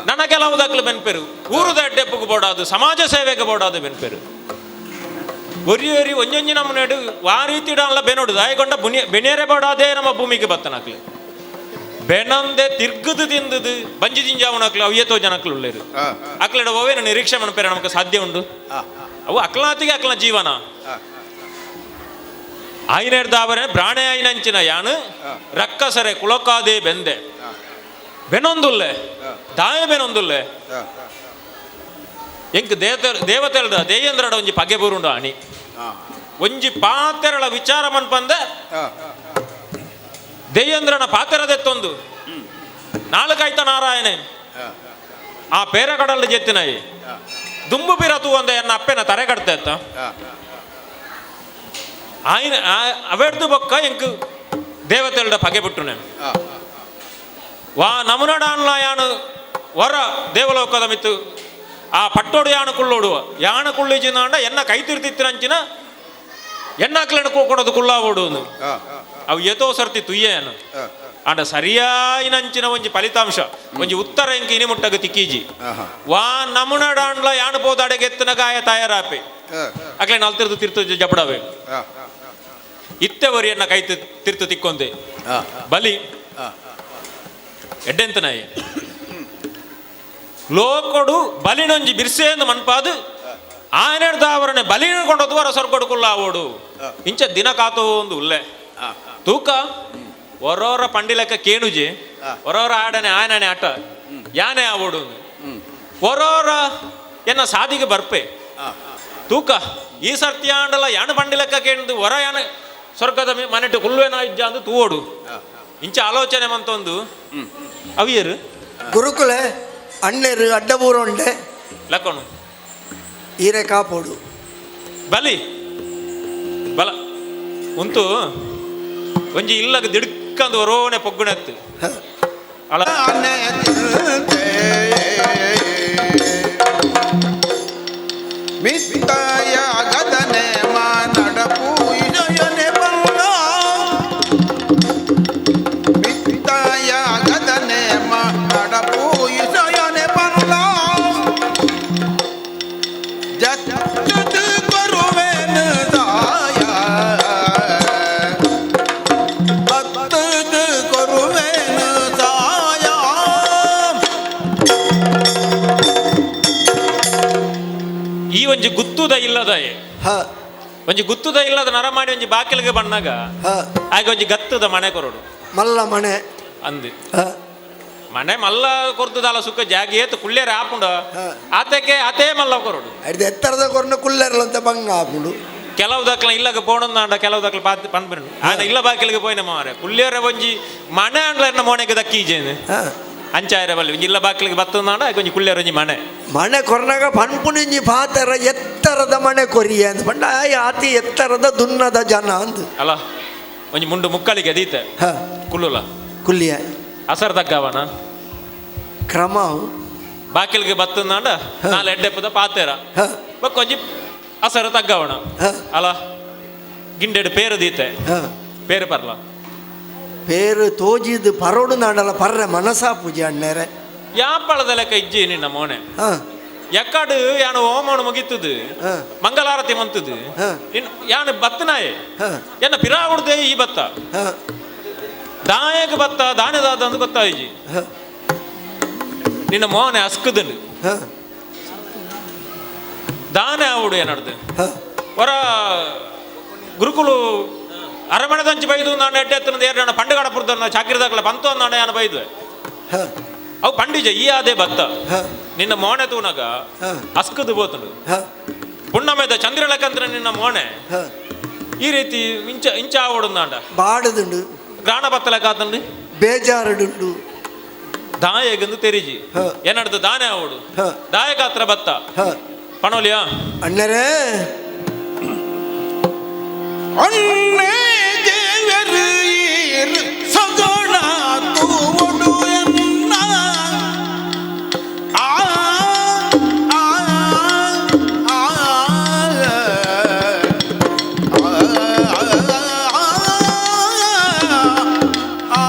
ನನ್ನ ಕೆಲವು ದಾಖಲೆ ಬೆನ್ಪೆರು ಊರುದ ಅಡ್ಡೆಪ್ಪಗೆ ಬೋಡಾದು ಸಮಾಜ ಸೇವೆಗೆ ಬೋಡಾದು ಬೆನ್ಪೆರು ಒರಿ ಒರಿ ಒಂಜೊಂಜಿ ನಮ್ಮ ನೆಡು ವಾ ರೀತಿ ಡಾನ್ಲ ಬೆನೋಡು ದಾಯಗೊಂಡ ಬುನಿಯ ಬೆನಿಯರೆ ಬೋಡಾದೇ ನಮ್ಮ ಭೂಮಿಗೆ ಬತ್ತನಾಕ್ಲೆ ಬೆನಂದೆ ತಿರ್ಗದು ತಿಂದದು ಬಂಜಿ ಜಿಂಜಾವಣಕ್ಲು ಅಯ್ಯತೋ ಜನಕ್ಲು ಉಳ್ಳೇರು ಅಕ್ಲೆಡ ಓವೇನ ನಿರೀಕ್ಷೆ ಮನಪೇರೆ ನಮಕ್ ಸಾಧ್ಯ ಉಂಡು ಅವು ಅಕ್ಲಾತಿಗೆ ಅಕ್ಲ ಜೀವನ. ಆಯ್ನೆಡ್ದಾವರೆ ಬ್ರಾಣೆ ಆಯ್ನಂಚಿನ ಯಾನು ರಕ್ಕಸರೆ ಕುಲಕಾದೆ ಬೆಂದೆ ಬೆನೊಂದುಲ್ಲೆ ದಾಯ ಬೆನೊಂದುಲ್ಲೆ ಎಂಕ್ ದೇವತೆಲ್ದ ದೇಯಂದ್ರಡ ಒಂಜಿ ಪಗೆ ಬುರುಂಡು ಅಣಿ ಒಂಜಿ ಪಾತೆರಳ ವಿಚಾರ ಮನ್ಪಂದೆ ದೇಯಂದ್ರನ ಪಾತೆರದೆತ್ತೊಂದು ನಾಲ್ಕಾಯ್ತ ನಾರಾಯಣೆ ಆ ಪೇರ ಕಡಲ್ ಜೆತ್ತಿನಾಯಿ ದುಂಬು ಪಿರ ತೂವಂದ ಎನ್ನ ಅಪ್ಪೆನ ತರೆ ಕಡ್ತೆತ್ತ ಆಯ್ನ ಅವೆಡ್ದು ಬೊಕ್ಕ ಎಂಕ್ ದೇವತೆಲ್ಡ ಪಗೆ ಬಿಟ್ಟು ವಾ ನಮುನಡಾನ್ಲ ಯಾನು ವರ ದೇವಲೋಕದ ಮಿತ್ತು ಆ ಪಟ್ಟೋಡು ಯಾನು ಕುಳ್ಳೋಡುವ ಯಾನು ಕುಳ್ಳಿಜಿನಾಂಡ ಎನ್ನ ಕೈ ತಿರ್ತಿತ್ತಿನಂಚಿನ ಎನ್ನಾಕ್ಲೆನ ಕೊಡೋದು ಕುಳ್ಳಾವೋಡು ಅವು ಏತೋ ಸರ್ತಿ ತುಯ್ಯನು ಆಂಡ ಸರಿಯಾಯಿನಂಚಿನ ಒಂಜಿ ಫಲಿತಾಂಶ ಒಂಜಿ ಉತ್ತರ ಎಂಕ್ ಇನಿ ಮುಟ್ಟಗ ತಿಕ್ಕೀಜಿ ವಾ ನಮುನಡಾಂಡ್ಲ ಯಾನು ಪೋದಾಡೆಗೆತ್ತಿನ ಗಾಯ ತಯಾರಾಪೆ ಅಕ್ಲೆ ನಲ್ತಿರ್ದು ತಿರ್ತು ಜಪಡವೆ ಇತ್ತೆವರಿಯನ್ನ ಕೈ ತಿರ್ತು ತಿಕ್ಕೊಂದೆ ಬಲಿ ಎಡ್ಡೆಂತನಾಯಿ ಲೋಕೊಡು ಬಲಿನೊಂಜಿ ಬಿರ್ಸೇಂದು ಮನ್ಪಾದು ಆನೆಡ್ದಾವರನೆ ಬಲಿನ ಕೊಂಡೋದು ವರ ಸ್ವರ್ಗೊಡು ಕುಲ್ಲಾವೋಡು ಇಂಚ ದಿನ ಕಾತೋ ಒಂದು ಉಲ್ಲೆ ತೂಕ ಒರೋರ ಪಂಡಿಲಕ್ಕ ಕೇಣುಜಿ ಒರೋರ ಆಡನೆ ಆಯನನೆ ಆಟ ಯಾನೆ ಆವೋಡು ಒರೋರ ಎನ್ನ ಸಾದಿಗೆ ಬರ್ಪೆ ತೂಕ ಈ ಸರ್ತಿ ಆಂಡಲ ಯಾಣ ಪಂಡಿಲಕ್ಕ ಕೇಣದು ಹೊರ ಯಾನ ಸ್ವರ್ಗದ ಮನೆಟ್ಟು ಕುಲ್ವೇನ ಇಜ್ಜ ಅಂದು ತೂವೋಡು ಇಂಚ ಆಲೋಚನೆ ಮಂತೊಂದು ಅವಿಯರು ಗುರುಕುಲೆ ಅಣ್ಣೆರು ಅಡ್ಡಬೂರೊಂಡೆ ಲಕ್ಕಣು ಈರೆ ಕಾಪೋಡು ಬಲಿ ಬಲ ಉಂತು ಒಂಜಿ ಇಲ್ಲಗ ದಿಡ್ಕಂದು ಒರೋನೆ ಪೊಗ್ಗುಣತ್ತು ಅಳ ಮಿತ್ತಾಯ ಗದನೆ ಮಾನಡಪು ಇಜಯನೆ ಬಂಗ ಮಿತ್ತಾಯ ಗದನೆ ಮಾನಡಪು ಇಜಯನೆ ಬಂಗ ಜತ್ತದ ಕರುವೆನ ದಾಯ ಭಕ್ತದ ಕರುವೆನ ದಾಯ. ಈ ಒಂಜಿ ಗುತ್ತುದ ಇಲ್ಲದಾಯೆ ಹ ಒಂಜಿ ಗುತ್ತುದ ಇಲ್ಲದ ನರಮಾಡಿ ಒಂಜಿ ಬಾಕಿಲಿಗೆ ಬಣ್ಣಾಗ ಹ ಆಗ ಒಂಜಿ ಗತ್ತದ ಮನೆ ಕೊರಡು ಮಲ್ಲ ಮನೆ ಅಂದು ಹ ಮನೆ ಮಲ್ಲ ಕೊರ್ತದಲ್ಲ ಸುಖ ಜಾಗಿ ಏತು ಕುಳ್ಳಿಯರ ಆಪುಂಡ ಹ. ಆತಕ್ಕೆ ಆತೇ ಮಲ್ಲ ಕೊರಡು ಅಡ್ದು ಎತ್ತರದ ಕೊರ್ನ ಕುಲ್ಲೆರ್ಲಂತ ಬಂಗ ಆಪುಂಡು ಕೆಲವು ದಾಖಲ ಇಲ್ಲಗ ಪೋಣಂದಾಂಡ ಕೆಲವು ದಾಖಲೆ ಪಾತ್ ಪನ್ಬಿರು ಆನ ಇಲ್ಲ ಬಾಕಿಲಿಗೆ ಪೋಯಿನ ಮಾರೆ ಕುಳ್ಳಿಯರ ಒಂಜಿ ಮನೆ ಅಂಡ್ಲ ಎನ್ನ ಮೋನೆಗೆ ದಕ್ಕೀಜೇನು ಹ ಅಂಚಾಯರ ಬಲ್ಲಿ ಒಂಜಿ ಇಲ್ಲ ಬಾಕಿಲಿಗೆ ಬತ್ತಂದಾಂಡ ಒಂಜಿ ಕುಳ್ಳಿಯರ ಒಂಜಿ ಮನೆ ಮನೆ ಕೊರ್ನಾಗ ಪನ್ಪುನಿಂಜಿ ಪಾತರ ಎತ್ತರದ ಮನೆ ಕೊರಿಯ ಅಂತ ಪಂಡ ಆಯ್ ಆತಿ ಎತ್ತರದ ದುನ್ನದ ಜನ ಅಂದು. ಅಲ್ಲ ಒಂಜಿ ಮುಂಡು ಮುಕ್ಕಳಿಗೆ ಅದೀತೆ ಹ ಕುಳ್ಳುಲ ಕುಲ್ಲಿಯ ಅಸರ್ ತಗ್ಗವನ ಕ್ರಮ ಅವು. ಬಾಕಿಲಿಗೆ ಬತ್ತಂದಾಂಡ ನಾಲ್ ಎಡ್ಡೆಪ್ಪದ ಪಾತೇರ ಹ ಬೊಕ್ಕ ಒಂಜಿ ಅಸರ ತಗ್ಗವಣ ಹ ಅಲ್ಲ ಗಿಂಡೆಡ್ ಪೇರು ದೀತೆ ಹ ಪೇರು ಪರ್ಲ ಪೇರು ತೋಜಿದ್ ಪರೋಡು ನಾಡಲ ಪರ್ರೆ ಮನಸಾ ಪೂಜೆ ಅಣ್ಣರೆ. ಯಾಪಳದ ಲೆಕ್ಕ ಇಜ್ಜಿ ನಿನ್ನ ಮೋನೆ ಹ ಎಕ್ಕಾಡು ಯಾನು ಓಮೋಣ ಮುಗಿತದು ಹ ಮಂಗಲಾರತಿ ಮಂತದು ಹ. ಇನ್ನು ಯಾನು ಬತ್ತನಾಯೆ ಹ ಎನ್ನ ಪಿರಾವುಡ್ದೆ ಈ ಬತ್ತ ಹ ದಾಯಕ ಬತ್ತ ದಾನೆದಾದ ಅಂತ ಗೊತ್ತಾಯಿಜಿ ಹ ನಿನ್ನ ಮೋನೆ ಅಸ್ಕುದುಂಡು ಹ ದಾನೆ ಆವುಡು ಏನಡ್ದು ಹ ಹೊರ ಗುರುಕುಲು ಅರಮಣದಂಚಿ ಬೈದು ನಾನು ಎಡ್ಡೆ ಎತ್ತನ ಏರ್ನ ಪಂಡುಗಾಡ ಪುರ್ದನ್ನ ಚಾಕಿರದಾಗಲ ಬಂತು ಅಂದಾಣ ಯಾನು ಬೈದು ಹ ಅವು ಪಂಡಿಜ ಈ ಆದೇ ಬತ್ತ ಹ ನಿನ್ನ ಮೋನೆ ತೂನಗ ಹ. ಅಸ್ಕುದು ಬೋತುಂಡು ಹ ಪುಣ್ಣಮೆದ ಚಂದ್ರಲಕಂತ್ರ ನಿನ್ನ ಮೋನೆ ಹ ಈ ರೀತಿ ಇಂಚ ಇಂಚ ಆವಡುಂದಾಂಡ ಬಾಡದುಂಡು ಗ್ರಾಣ ಬತ್ತಲಕಾತಂಡು ಬೇಜಾರುಡುಂಡು ದಾಯೆಗಂದು ತೆರಿಜಿ ಹ. ಏನಡ್ದು ದಾನೆ ಆವಡು ಹ. ದಾಯಕಾತ್ರ ಬತ್ತ ಹ ಪಣೋಲಿಯಾ ಅಣ್ಣರೇ ಅಣ್ಣೆ ದೇವರು ಈರ್ ಸಗುಣ ತೂವೊಡು ಎನ್ನ ಆ ಆ ಆ ಆ ಆ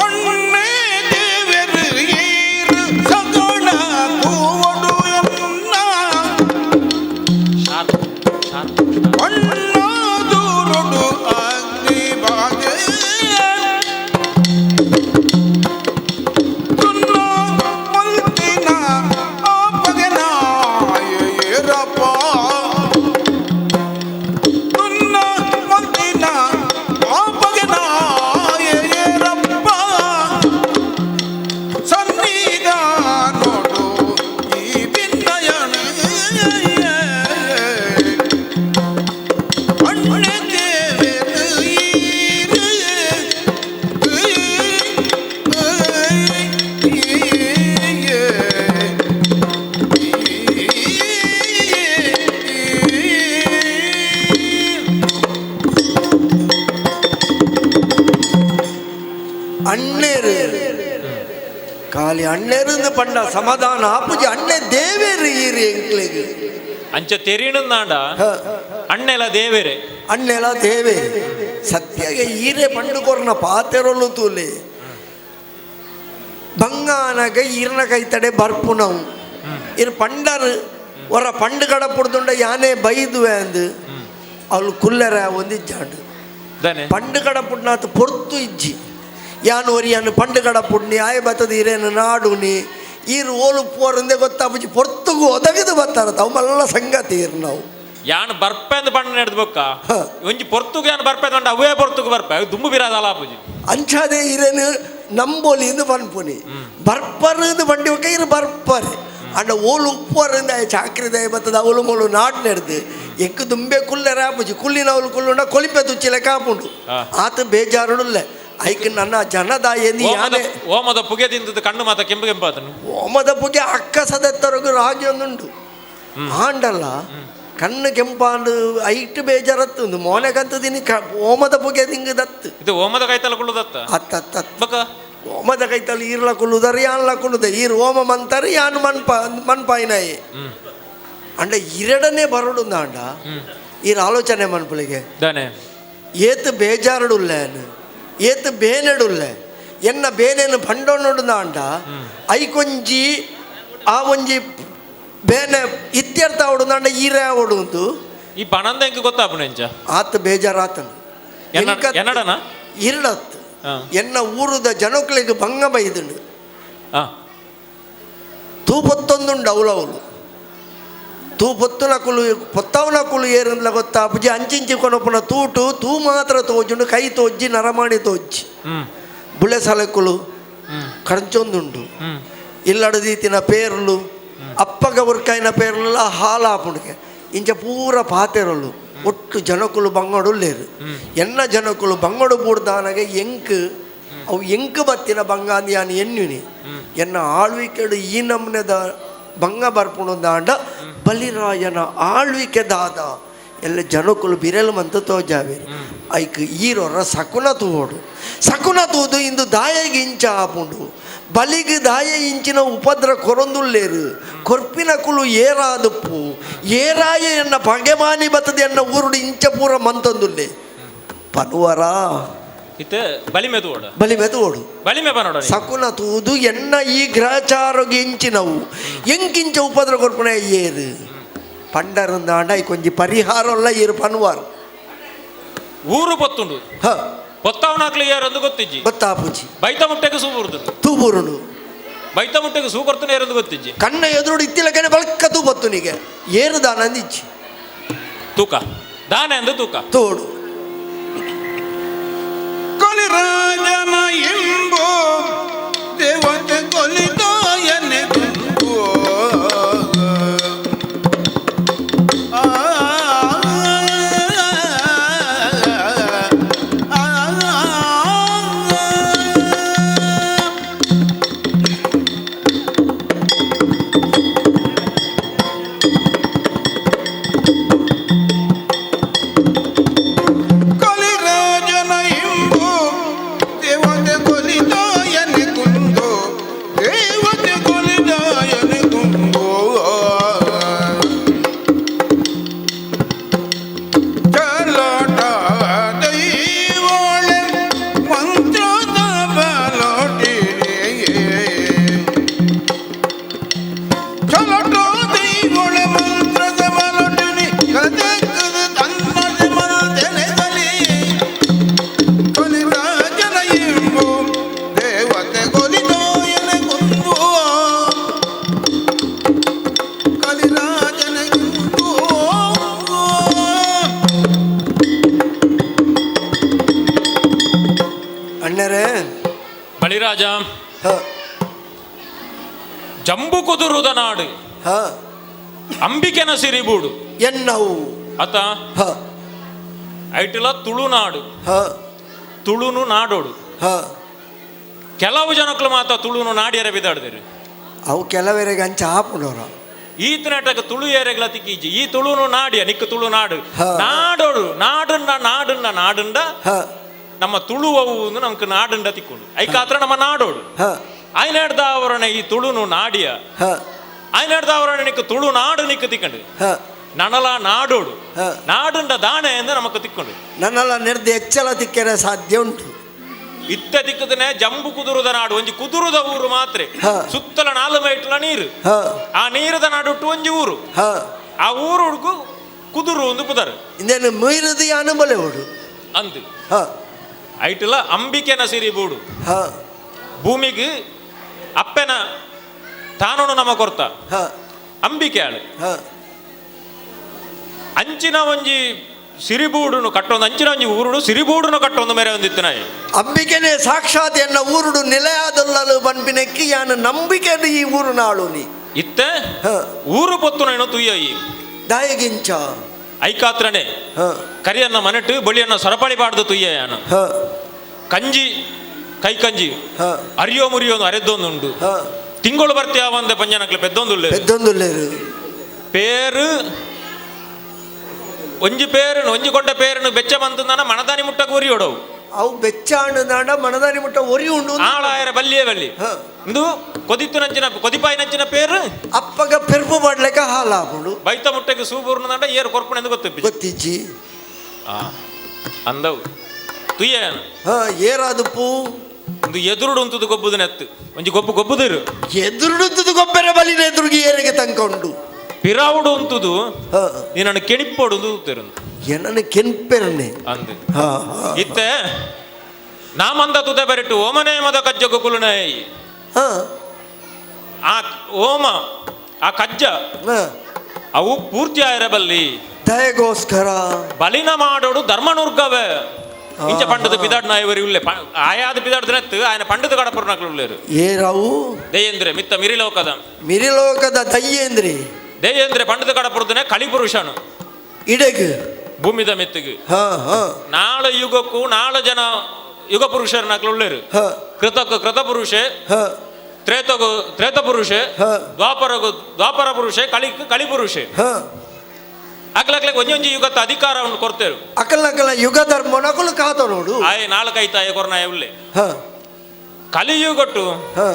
ಅಣ್ಣೆ ಬಲಿ ಅಣ್ಣೆರಿಂದ ಪಂಡ ಸಮಾಧಾನ ಆಪುಜಿ ಅಣ್ಣೆ ದೇವೇರು ಈರು ಎಂಕ್ಲೆಗ್ ಅಂಚ ತೆರಿಣಂದಾಂಡ ಅಣ್ಣೆಲ ದೇವೇರೆ. ಅಣ್ಣೆಲ ದೇವೇ ಸತ್ಯಗೆ ಈರೆ ಪಂಡು ಕೊರ್ನ ಪಾತೆರೊಲು ತೂಲೆ ಬಂಗಾನಗ ಈರ್ನ ಕೈತಡೆ ಬರ್ಪುನವು ಇರ್ ಪಂಡರು ಹೊರ ಪಂಡು ಕಡ ಪುಡ್ದುಂಡ ಯಾನೇ ಬೈದುವೆ ಅಂದು ಅವಳು ಕುಲ್ಲರ ಒಂದಿಜ್ಜಾಂಡು ದಾನೆ ಪಂಡು ಕಡ ಪುಡ್ನಾತ್ ಪೊರ್ತು ಇಜ್ಜಿ ಯಾನು ಒರಿಯಾನು ಪಂಡು ಕಡ ಪುಡ್ನಿ ಆಯ ಬತ್ತದ ಇರೇನು ನಾಡುನಿ ಈರು ಓಲು ಪೋರಂದೆ ಗೊತ್ತಾಪುಜಿ ಪೊರ್ತುಗು ಒದಗಿದು ಬತ್ತಾರ ತಾವು ಮಲ್ಲ ಸಂಗತಿ ಇರ್ ನಾವು. ಯಾನ್ ಬರ್ಪೆಂದು ಪಂಡ ನಡೆದು ಬೊಕ್ಕ ಹ. ಒಂಜಿ ಪೊರ್ತುಗು ಯಾನ್ ಬರ್ಪೆಂದು ಪಂಡ ಅವೇ ಪೊರ್ತುಗು ಬರ್ಪೆ ಅವು ದುಂಬು ಬಿರಾದಲ ಆಪುಜಿ. ಅಂಚಾದೆ ಇರೇನು ನಂಬೋಲಿ ಪನ್ಪುನಿ ಬರ್ಪರು ಬಂಡಿ ಒಕ್ಕ ಇರು ಬರ್ಪರ್ ಅಂಡ ಓಲು ಉಪ್ಪರಿಂದ ಚಾಕ್ರಿ ದಯ ಬತ್ತದ ಅವಳು ಮೋಳು ನಾಡ್ ನೆಡ್ದು ಎಕ್ಕು ದುಂಬೆ ಕುಲ್ಲರ ಆಪುಜಿ ಕುಲ್ಲಿನ ಅವಳು ಕುಲ್ಲುಂಡ ಕೊಲಿಪೆ ತುಚ್ಚಿಲೆ ಕಾಪುಂಡು. ಆತ ಬೇಜಾರುಡುಲ್ಲ ಐಕ್ ನನ್ನ ಜನದಾಯನಿ ಓಮದ ಯಾನೆ ಓಮದ ಪುಗೆ ತಿಂದದ್ದು ಕಣ್ಣು ಮಾತ ಕೆಂಪು ಕೆಂಪಾತನು. ಓಮದ ಪುಗೆ ಅಕ್ಕ ಸದತ್ತರಗು ರಾಗಿ ಒಂದುಂಟು ಆಂಡಲ್ಲ ಕಣ್ಣು ಕೆಂಪಾಂಡು ಐಟ್ ಬೇಜಾರತ್ತು ಮೋನೆಗಂತ ದಿನಿ ಓಮದ ಪುಗೆ ತಿಂಗು ದತ್ತು. ಇದು ಓಮದ ಕೈತಲ ಕುಳ್ಳುದತ್ತ ಅತ್ತ ಅತ್ತ ಅತ್ತ. ಬೊಕ್ಕ ಓಮದ ಕೈತಲ್ ಈರ್ಲ ಕುಳ್ಳುದಾರ ಯಾನ್ಲ ಕುಳ್ಳುದ ಈರ್ ಓಮ ಮಂತಾರೆ ಯಾನು ಮನ್ಪ ಮನ್ಪಾಯಿನಾಯಿ ಅಂಡ ಇರಡನೆ ಬರಡು ಅಂಡ ಈರ್ ಆಲೋಚನೆ ಮನ್ಪುಲಿಗೆ ದಾನೆ ಏತು ಬೇಜಾರುಡುಲ್ಲೇನು ಏತು ಬೇನೆಡುಲ್ಲೆ ಎನ್ನ ಬೇನೇನು ಪಂಡೋನುಡು ಅಂಡ ಐಕೊಂಜಿ ಆ ಒಂಜಿ ಬೇನೆ ಇತ್ಯರ್ಥ ಅವಡು ಅಂಡ ಈರೇ ಅವಡು ಉಂದು ಈ ಪಣಂದ ಎಂಕ್ ಗೊತ್ತಾಪುಣ ಎಂಚ ಆತ ಬೇಜಾರಾತನು ಎನ್ನಡನ? ಇರಡತ್ತು ಹಾ. ಎನ್ನ ಊರುದ ಜನಕ್ಲೆಗ್ ಭಂಗ ಬೈದುಂಡು ಆ ತೂ ಪೊತ್ತೊಂದುಂಡು ಅವಲವಲು ತೂ ಪೊತ್ತುನ ಕುಲು ಪೊತ್ತವನ ಕುಲು ಏರಂದ್ಲ ಗೊತ್ತಾ ಪುಜಿ ಅಂಚಿಂಚಿ ಕೊನಪುನ ತೂಟು ತೂ ಮಾತ್ರ ತೋಜುಂಡು ಕೈ ತೋಜ್ಜಿ ನರಮಾಣಿ ತೋಜ್ಜಿ ಹ್ಮ್ ಬುಳೆ ಸಲಕುಲು ಕಂಚೊಂದುಂಡು ಹ್ಮ್ ಇಲ್ಲಡದೀತಿನ ಪೇರ್ಲು ಅಪ್ಪಗ ಉರ್ಕಾಯಿನ ಪೇರ್ಲು ಹಾಲಾಪುಂಡುಗೆ ಇಂಚ ಪೂರ ಪಾತೆರಲು ಒಟ್ಟು ಜನಕುಲು ಬಂಗಡುಲ್ಲೇರು ಎನ್ನ ಜನಕುಲು ಬಂಗಡು ಬೂಡ್ದಾನಗೆ ಎಂಕ್ ಅವು ಎಂಕ್ ಬತ್ತಿನ ಬಂಗಾಂದಿ ಯಾನ್ ಎನ್ನುನಿ ಎನ್ನ ಆಳ್ವಿಕೆಡು ಈ ನಮ್ನೆದ ಬಂಗ ಬರ್ಪುಣದಾಂಡ ಬಲಿರಾಯನ ಆಳ್ವಿಕೆ ದಾದ ಎಲ್ಲ ಜನಕುಲು ಬಿರಲು ಮಂತ ತೋಜಾವೇರು ಐಕ್ ಈರೊರ ಸಕುನ ತೂವೋಡು ಸಕುನ ತೂದು ಇಂದು ದಾಯಗೆ ಇಂಚ ಆಪುಂಡು ಬಲಿಗೆ ದಾಯ ಇಂಚಿನ ಉಪದ್ರ ಕೊರೊಂದುಲ್ಲೇರು ಕೊರ್ಪಿನ ಕುಲು ಏರಾದುಪ್ಪು ಏರಾಯ ಎನ್ನ ಪಗೆಮಾನಿ ಬತ್ತದೆ ಎನ್ನ ಊರುಡು ಇಂಚ ಪೂರ ಮಂತಂದುಲ್ಲೆ ಪನುವರ ಇತ್ತೆ ಬಲಿಮೆ ತೂವೋಡು ಬಲಿ ತೂವೋಡು ಬಲಿಮೆ ಪನೋಡ ನೀ. ಸಕುನ ತೂದು ಎನ್ನ ಈ ಗ್ರಹಚಾರಗೆ ಇಂಚಿನವು ಎಂಕಿಂಚ ಉಪದ್ರ ಕೊರ್ಪುನ ಏರು ಪಂಡರಂದಾಂಡ ಈ ಕೊಂಜಿ ಪರಿಹಾರ ಏರು ಪನುವಾರ್ ಊರು ಪೊತ್ತುಂಡು ಹ ಪೊತ್ತಾವನಾಕ್ಲು ಏರಂದು ಗೊತ್ತಿಜ್ಜಿ ಗೊತ್ತಾಪುಜಿ ಬೈತ ಮುಟ್ಟೆಗೆ ಸೂ ಬುರುದುಂಡು ತೂಬುರುಡು ಬೈತ ಮುಟ್ಟೆಗೆ ಸೂ ಕೊರ್ತುನ ಏರಂದು ಗೊತ್ತಿಜ್ಜಿ ಕಣ್ಣ ಎದುರುಡು ಇತ್ತಿಲಕನೆ ಬಳಕ ತೂ ಬತ್ತುನಿಗೆ ಏರು ದಾನಂದಿಜ್ಜಿ ತೂಕ ದಾನೆ ಅಂದು ತೂಕ ತೋಡು ಕಲಿರಾಜನ ಎಂಬೋ ದೇವತೆ ಕೊಲಿದಾಯನೆ ದುಂಬೋ. ಆ, ಆ, ಆ, ಕಲಿರಾಜನ ಇಂಬು ದೇವತೆ ಕೊಲಿದಾಯನೆ ಕುಂದು ದೇವತೆ ಕೊಲಿದಾಯನೆ ಕುಂದು ಚಲಟ ದೈವೋಳೆ ಮಂತ್ರದ ಬಲಟಿರೆ ಚಲಟ ದೈವೋಳೆ ಮಂತ್ರದ ಬಲಟಿನಿ ಕದೆ ಕದೆ ತನ್ನದೆ ಮನದೆನೆ ಬಲಿ ಕೊಲಿರಾಜನ ಎಂಬು ದೇವತೆ ಕೊಲಿದಾಯನೆ ಕುಂದು ಕಲಿರಾಜನ ಎಂಬು ಅಣ್ಣರೇ ಬಲಿರಾಜ ಹ ಜಂಬು ಕುದುರುದ ನಾಡು ಹ ಅಂಬಿಕೆನ ಸಿರಿಬೂಡು ಎನ್ನವು ಅತ ಹ ಐಟಿಲ ತುಳುನಾಡು ಹ ತುಳುನು ನಾಡೋಡು ಹ ಕೆಲವು ಜನಕ್ಲು ಮಾತ್ರ ತುಳುನು ನಾಡಿಯರ ಬಿದಾಡ್ದಿರು ಅವು ಕೆಲವರಿಗೆ ಅಂಚ ಆಪುಂಡವ್ರ ಈತನಾಟಕ ತುಳು ಏರೆಗ್ಲ ತಿಕ್ಕೀಜಿ ಈ ತುಳುನು ನಾಡಿಯ ನಿಕ್ಕು ತುಳು ನಾಡು ಹ. ನಾಡೋಡು ನಾಡುಂಡ ನಾಡುಂಡ ನಾಡುಂಡ ಹ ನಮ್ಮ ತುಳುವವು ನಮ್ಗೆ ನಾಡುಂಡ ತಿಕ್ಕೊಂಡು ಐಕಾತ್ರ ನಮ್ಮ ನಾಡೋಡು ಹ ಆಯ್ನಾಡ್ದಾವರಣ ಈ ತುಳುನು ನಾಡಿಯ ಹ ಆಯ್ನಾಡ್ದಾವರಣ ನಿಕ್ಕ ತುಳು ನಾಡು ನಿಕ್ಕ ತಿಕ್ಕಂಡು ಹ ನನಲ ನಾಡೋಡು ಹ. ನಾಡುಂಡ ದಾಣೆ ಎಂದು ನಮಕ್ ತಿಕ್ಕೊಂಡು ನನ್ನಲ್ಲ ನೆರ್ದು ಎಚ್ಚಲ ತಿಕ್ಕರೆ ಸಾಧ್ಯ ಉಂಟು. ಇತ್ತ ದಿಕ್ಕದನೆ ಜಂಬು ಕುದುರುದ ನಾಡು ಒಂಜಿ ಕುದುರುದ ಊರು ಮಾತ್ರ ಹ. ಸುತ್ತಲ ನಾಲು ಮೈಟ್ಲ ನೀರು ಹ ಆ ನೀರದ ನಾಡುಟ್ಟು ಒಂಜಿ ಊರು ಹ ಆ ಊರು ಹುಡುಗು ಕುದುರು ಒಂದು ಪುದರ್ ಇಂದೇನು ಮೀರದಿ ಅನುಬಲೆ ಉಡು ಅಂದು ಹ ಐಟಲ ಅಂಬಿಕೆನ ಸಿರಿ ಬೂಡು ಹ ಭೂಮಿಗೆ ಅಪ್ಪೆನ ತಾನೋನು ನಮ ಕೊರ್ತ ಹ ಅಂಬಿಕೆ ಆಳು ಹ ಅಂಚಿನ ಒಂಜಿ ಸಿರಿಬೂಡುನು ಕಟ್ಟೊಂದು ಅಂಚಿನ ಒಂಜಿ ಊರುಡು ಸಿರಿಬೂಡುನು ಕಟ್ಟೊಂದು ಮೇರೆ ಒಂದಿತ್ತನಾಯಿ ಅಂಬಿಕೆನೆ ಸಾಕ್ಷಾತ್ ಎನ್ನ ಊರುಡು ನಿಲಯಾದಲ್ಲಲು ಪನ್ಪಿನಕ್ಕಿ ಯಾನು ನಂಬಿಕೆ ಈ ಊರು ನಾಳು ನೀ ಇತ್ತೆ ಹ ಊರು ಪೊತ್ತುನೇನು ತುಯ್ಯಯಿ ದಾಯಗಿಂಚ ಐಕಾತ್ರನೆ ಹ ಕರಿಯನ್ನ ಮನೆಟ್ಟು ಬಳಿಯನ್ನ ಸರಪಳಿ ಬಾಡ್ದು ತುಯ್ಯ ಯಾನು ಹ ಕಂಜಿ ಕೈ ಕಂಜಿ ಹ ಅರಿಯೋ ಮುರಿಯೋ ಒಂದು ಅರೆದ್ದೊಂದುಂಡು ಹ ತಿಂಗಳು ಬರ್ತೀಯ ಒಂದೆ ಪಂಜನಕ್ಲೆ ಪೆದ್ದೊಂದುಳ್ಳೆ ಪೆದ್ದೊಂದುಲ್ಲೇರು ಪೇರು ಒಂಜಿ ಪೇರುನು ಒಂಜಿ ಕೊಟ್ಟ ಪೇರುನು ಬೆಚ್ಚ ಬಂತಂದಾನ ಮಣದಾನಿ ಮುಟ್ಟಕ್ಕೆ ಉರಿಯೋಡವು ಅವು ಬೆಚ್ಚ ಹಣ್ಣು ಮಣದಾನಿ ಮುಟ್ಟ ಒರಿ ಉಂಡು ಆಳಾಯರ ಬಲ್ಲಿಯೇ ಬಲ್ಲಿ ಹ ಇಂದು ಕೊದಿತ್ತು ನಂಚಿನ ಕೊದಿಪಾಯಿ ನಂಚಿನ ಪೇರು ಅಪ್ಪಗ ಪೆರ್ಪು ಮಾಡ್ಲಿಕ್ಕ ಹಾಲಾಪುಂಡು ಬೈತ ಮುಟ್ಟಕ್ಕೆ ಸೂಬೂರ್ನ ದಂಡ ಏರು ಕೊರ್ಪಣೆ ಎಂದು ಗೊತ್ತಿಪ್ಪಿ ಗೊತ್ತಿಜ್ಜಿ ಆ ಅಂದವು ತುಯ್ಯ ಹ ಏರಾದುಪ್ಪು ಒಂದು ಎದುರುಡು ಉಂತುದು ಗೊಬ್ಬುದು ನೆತ್ತು ಒಂಜಿ ಗೊಬ್ಬು ಗೊಬ್ಬುದಿರು ಎದುರುಡುತ್ತದು ಗೊಬ್ಬರ ಬಲಿನ ಎದುರುಗಿ ಏರಿಗೆ ತನಕ ಉಂಡು ಪಿರಾವುಡು ಉಂತುದು ಹ ನೀನನ್ನು ಕೆಣಿಪ್ಪೋಡು ತೂತಿರು ಏನನ್ನು ಕೆಂಪೆರನೆ ಅಂದು ಹ ಹ ಇತ್ತೆ ನಾಮಂದ ತುದೆ ಬರಿಟ್ಟು ಓಮನೇ ಮದ ಕಜ್ಜಗು ಕುಲುನೈ ಹ ಆ ಓಮ ಆ ಕಜ್ಜ ಹ ಅವು ಪೂರ್ತಿ ಆಯಿರಬಲ್ಲಿ ದಯಗೋಸ್ಕರ ಬಲಿನ ಮಾಡೋಡು ಧರ್ಮನುರ್ಗವೆ ಇಂಚ ಪಂಡದ ಪಿದಾಡ್ ನಾಯವರು ಉಲ್ಲೆ ಆಯಾದ ಪಿದಾಡ್ದನೆತ್ತು ఆయన ಪಂಡದ ಕಡಪುರ್ನಕ್ಲು ಉಲ್ಲೇರು ಏರಾವು ದೇಯೇಂದ್ರೆ ಮಿತ್ತ ಮಿರಿಲೋಕದ ಮಿರಿಲೋಕದ ದಯ್ಯೇಂದ್ರಿ ದೇಯೇಂದ್ರೆ ಪಂಡದ ಕಡಪುರ್ದನೆ ಕಳಿಪುರುಷನು ಇಡಗು ಭೂಮಿದ ಮೆತ್ತಿಗೆ ಹ ಹ ನಾಳೆ ಯುಗಕ್ಕೂ ನಾಳೆ ಜನ ಯುಗ ಪುರುಷರ್ನಕ್ಲು ಉಲ್ಲೇರು ಹ ಕೃತಕ ಕೃತ ಪುರುಷೆ ಹ ತ್ರೇತಗು ತ್ರೇತ ಪುರುಷೆ ಹ. ದ್ವಾಪರಗು ದ್ವಾಪರ ಪುರುಷೆ ಕಳಿ ಕಳಿ ಪುರುಷೆ ಹ ಅಕ್ಲಕ್ಲೆ ಒಂಜೊಂಜಿ ಯುಗತ್ತ ಅಧಿಕಾರವನ್ನು ಕೊಡ್ತೇರು ಅಕಲ ಅಕಲ ಯುಗ ಧರ್ಮ ನಕಲು ಕಾತ ನೋಡು ಆಯ್ ನಾಲ್ಕೈತಾಯ ಕೊರ್ನಾಯ ಉಲ್ಲೆ ಹ ಕಲಿಯುಗಟ್ಟು ಹ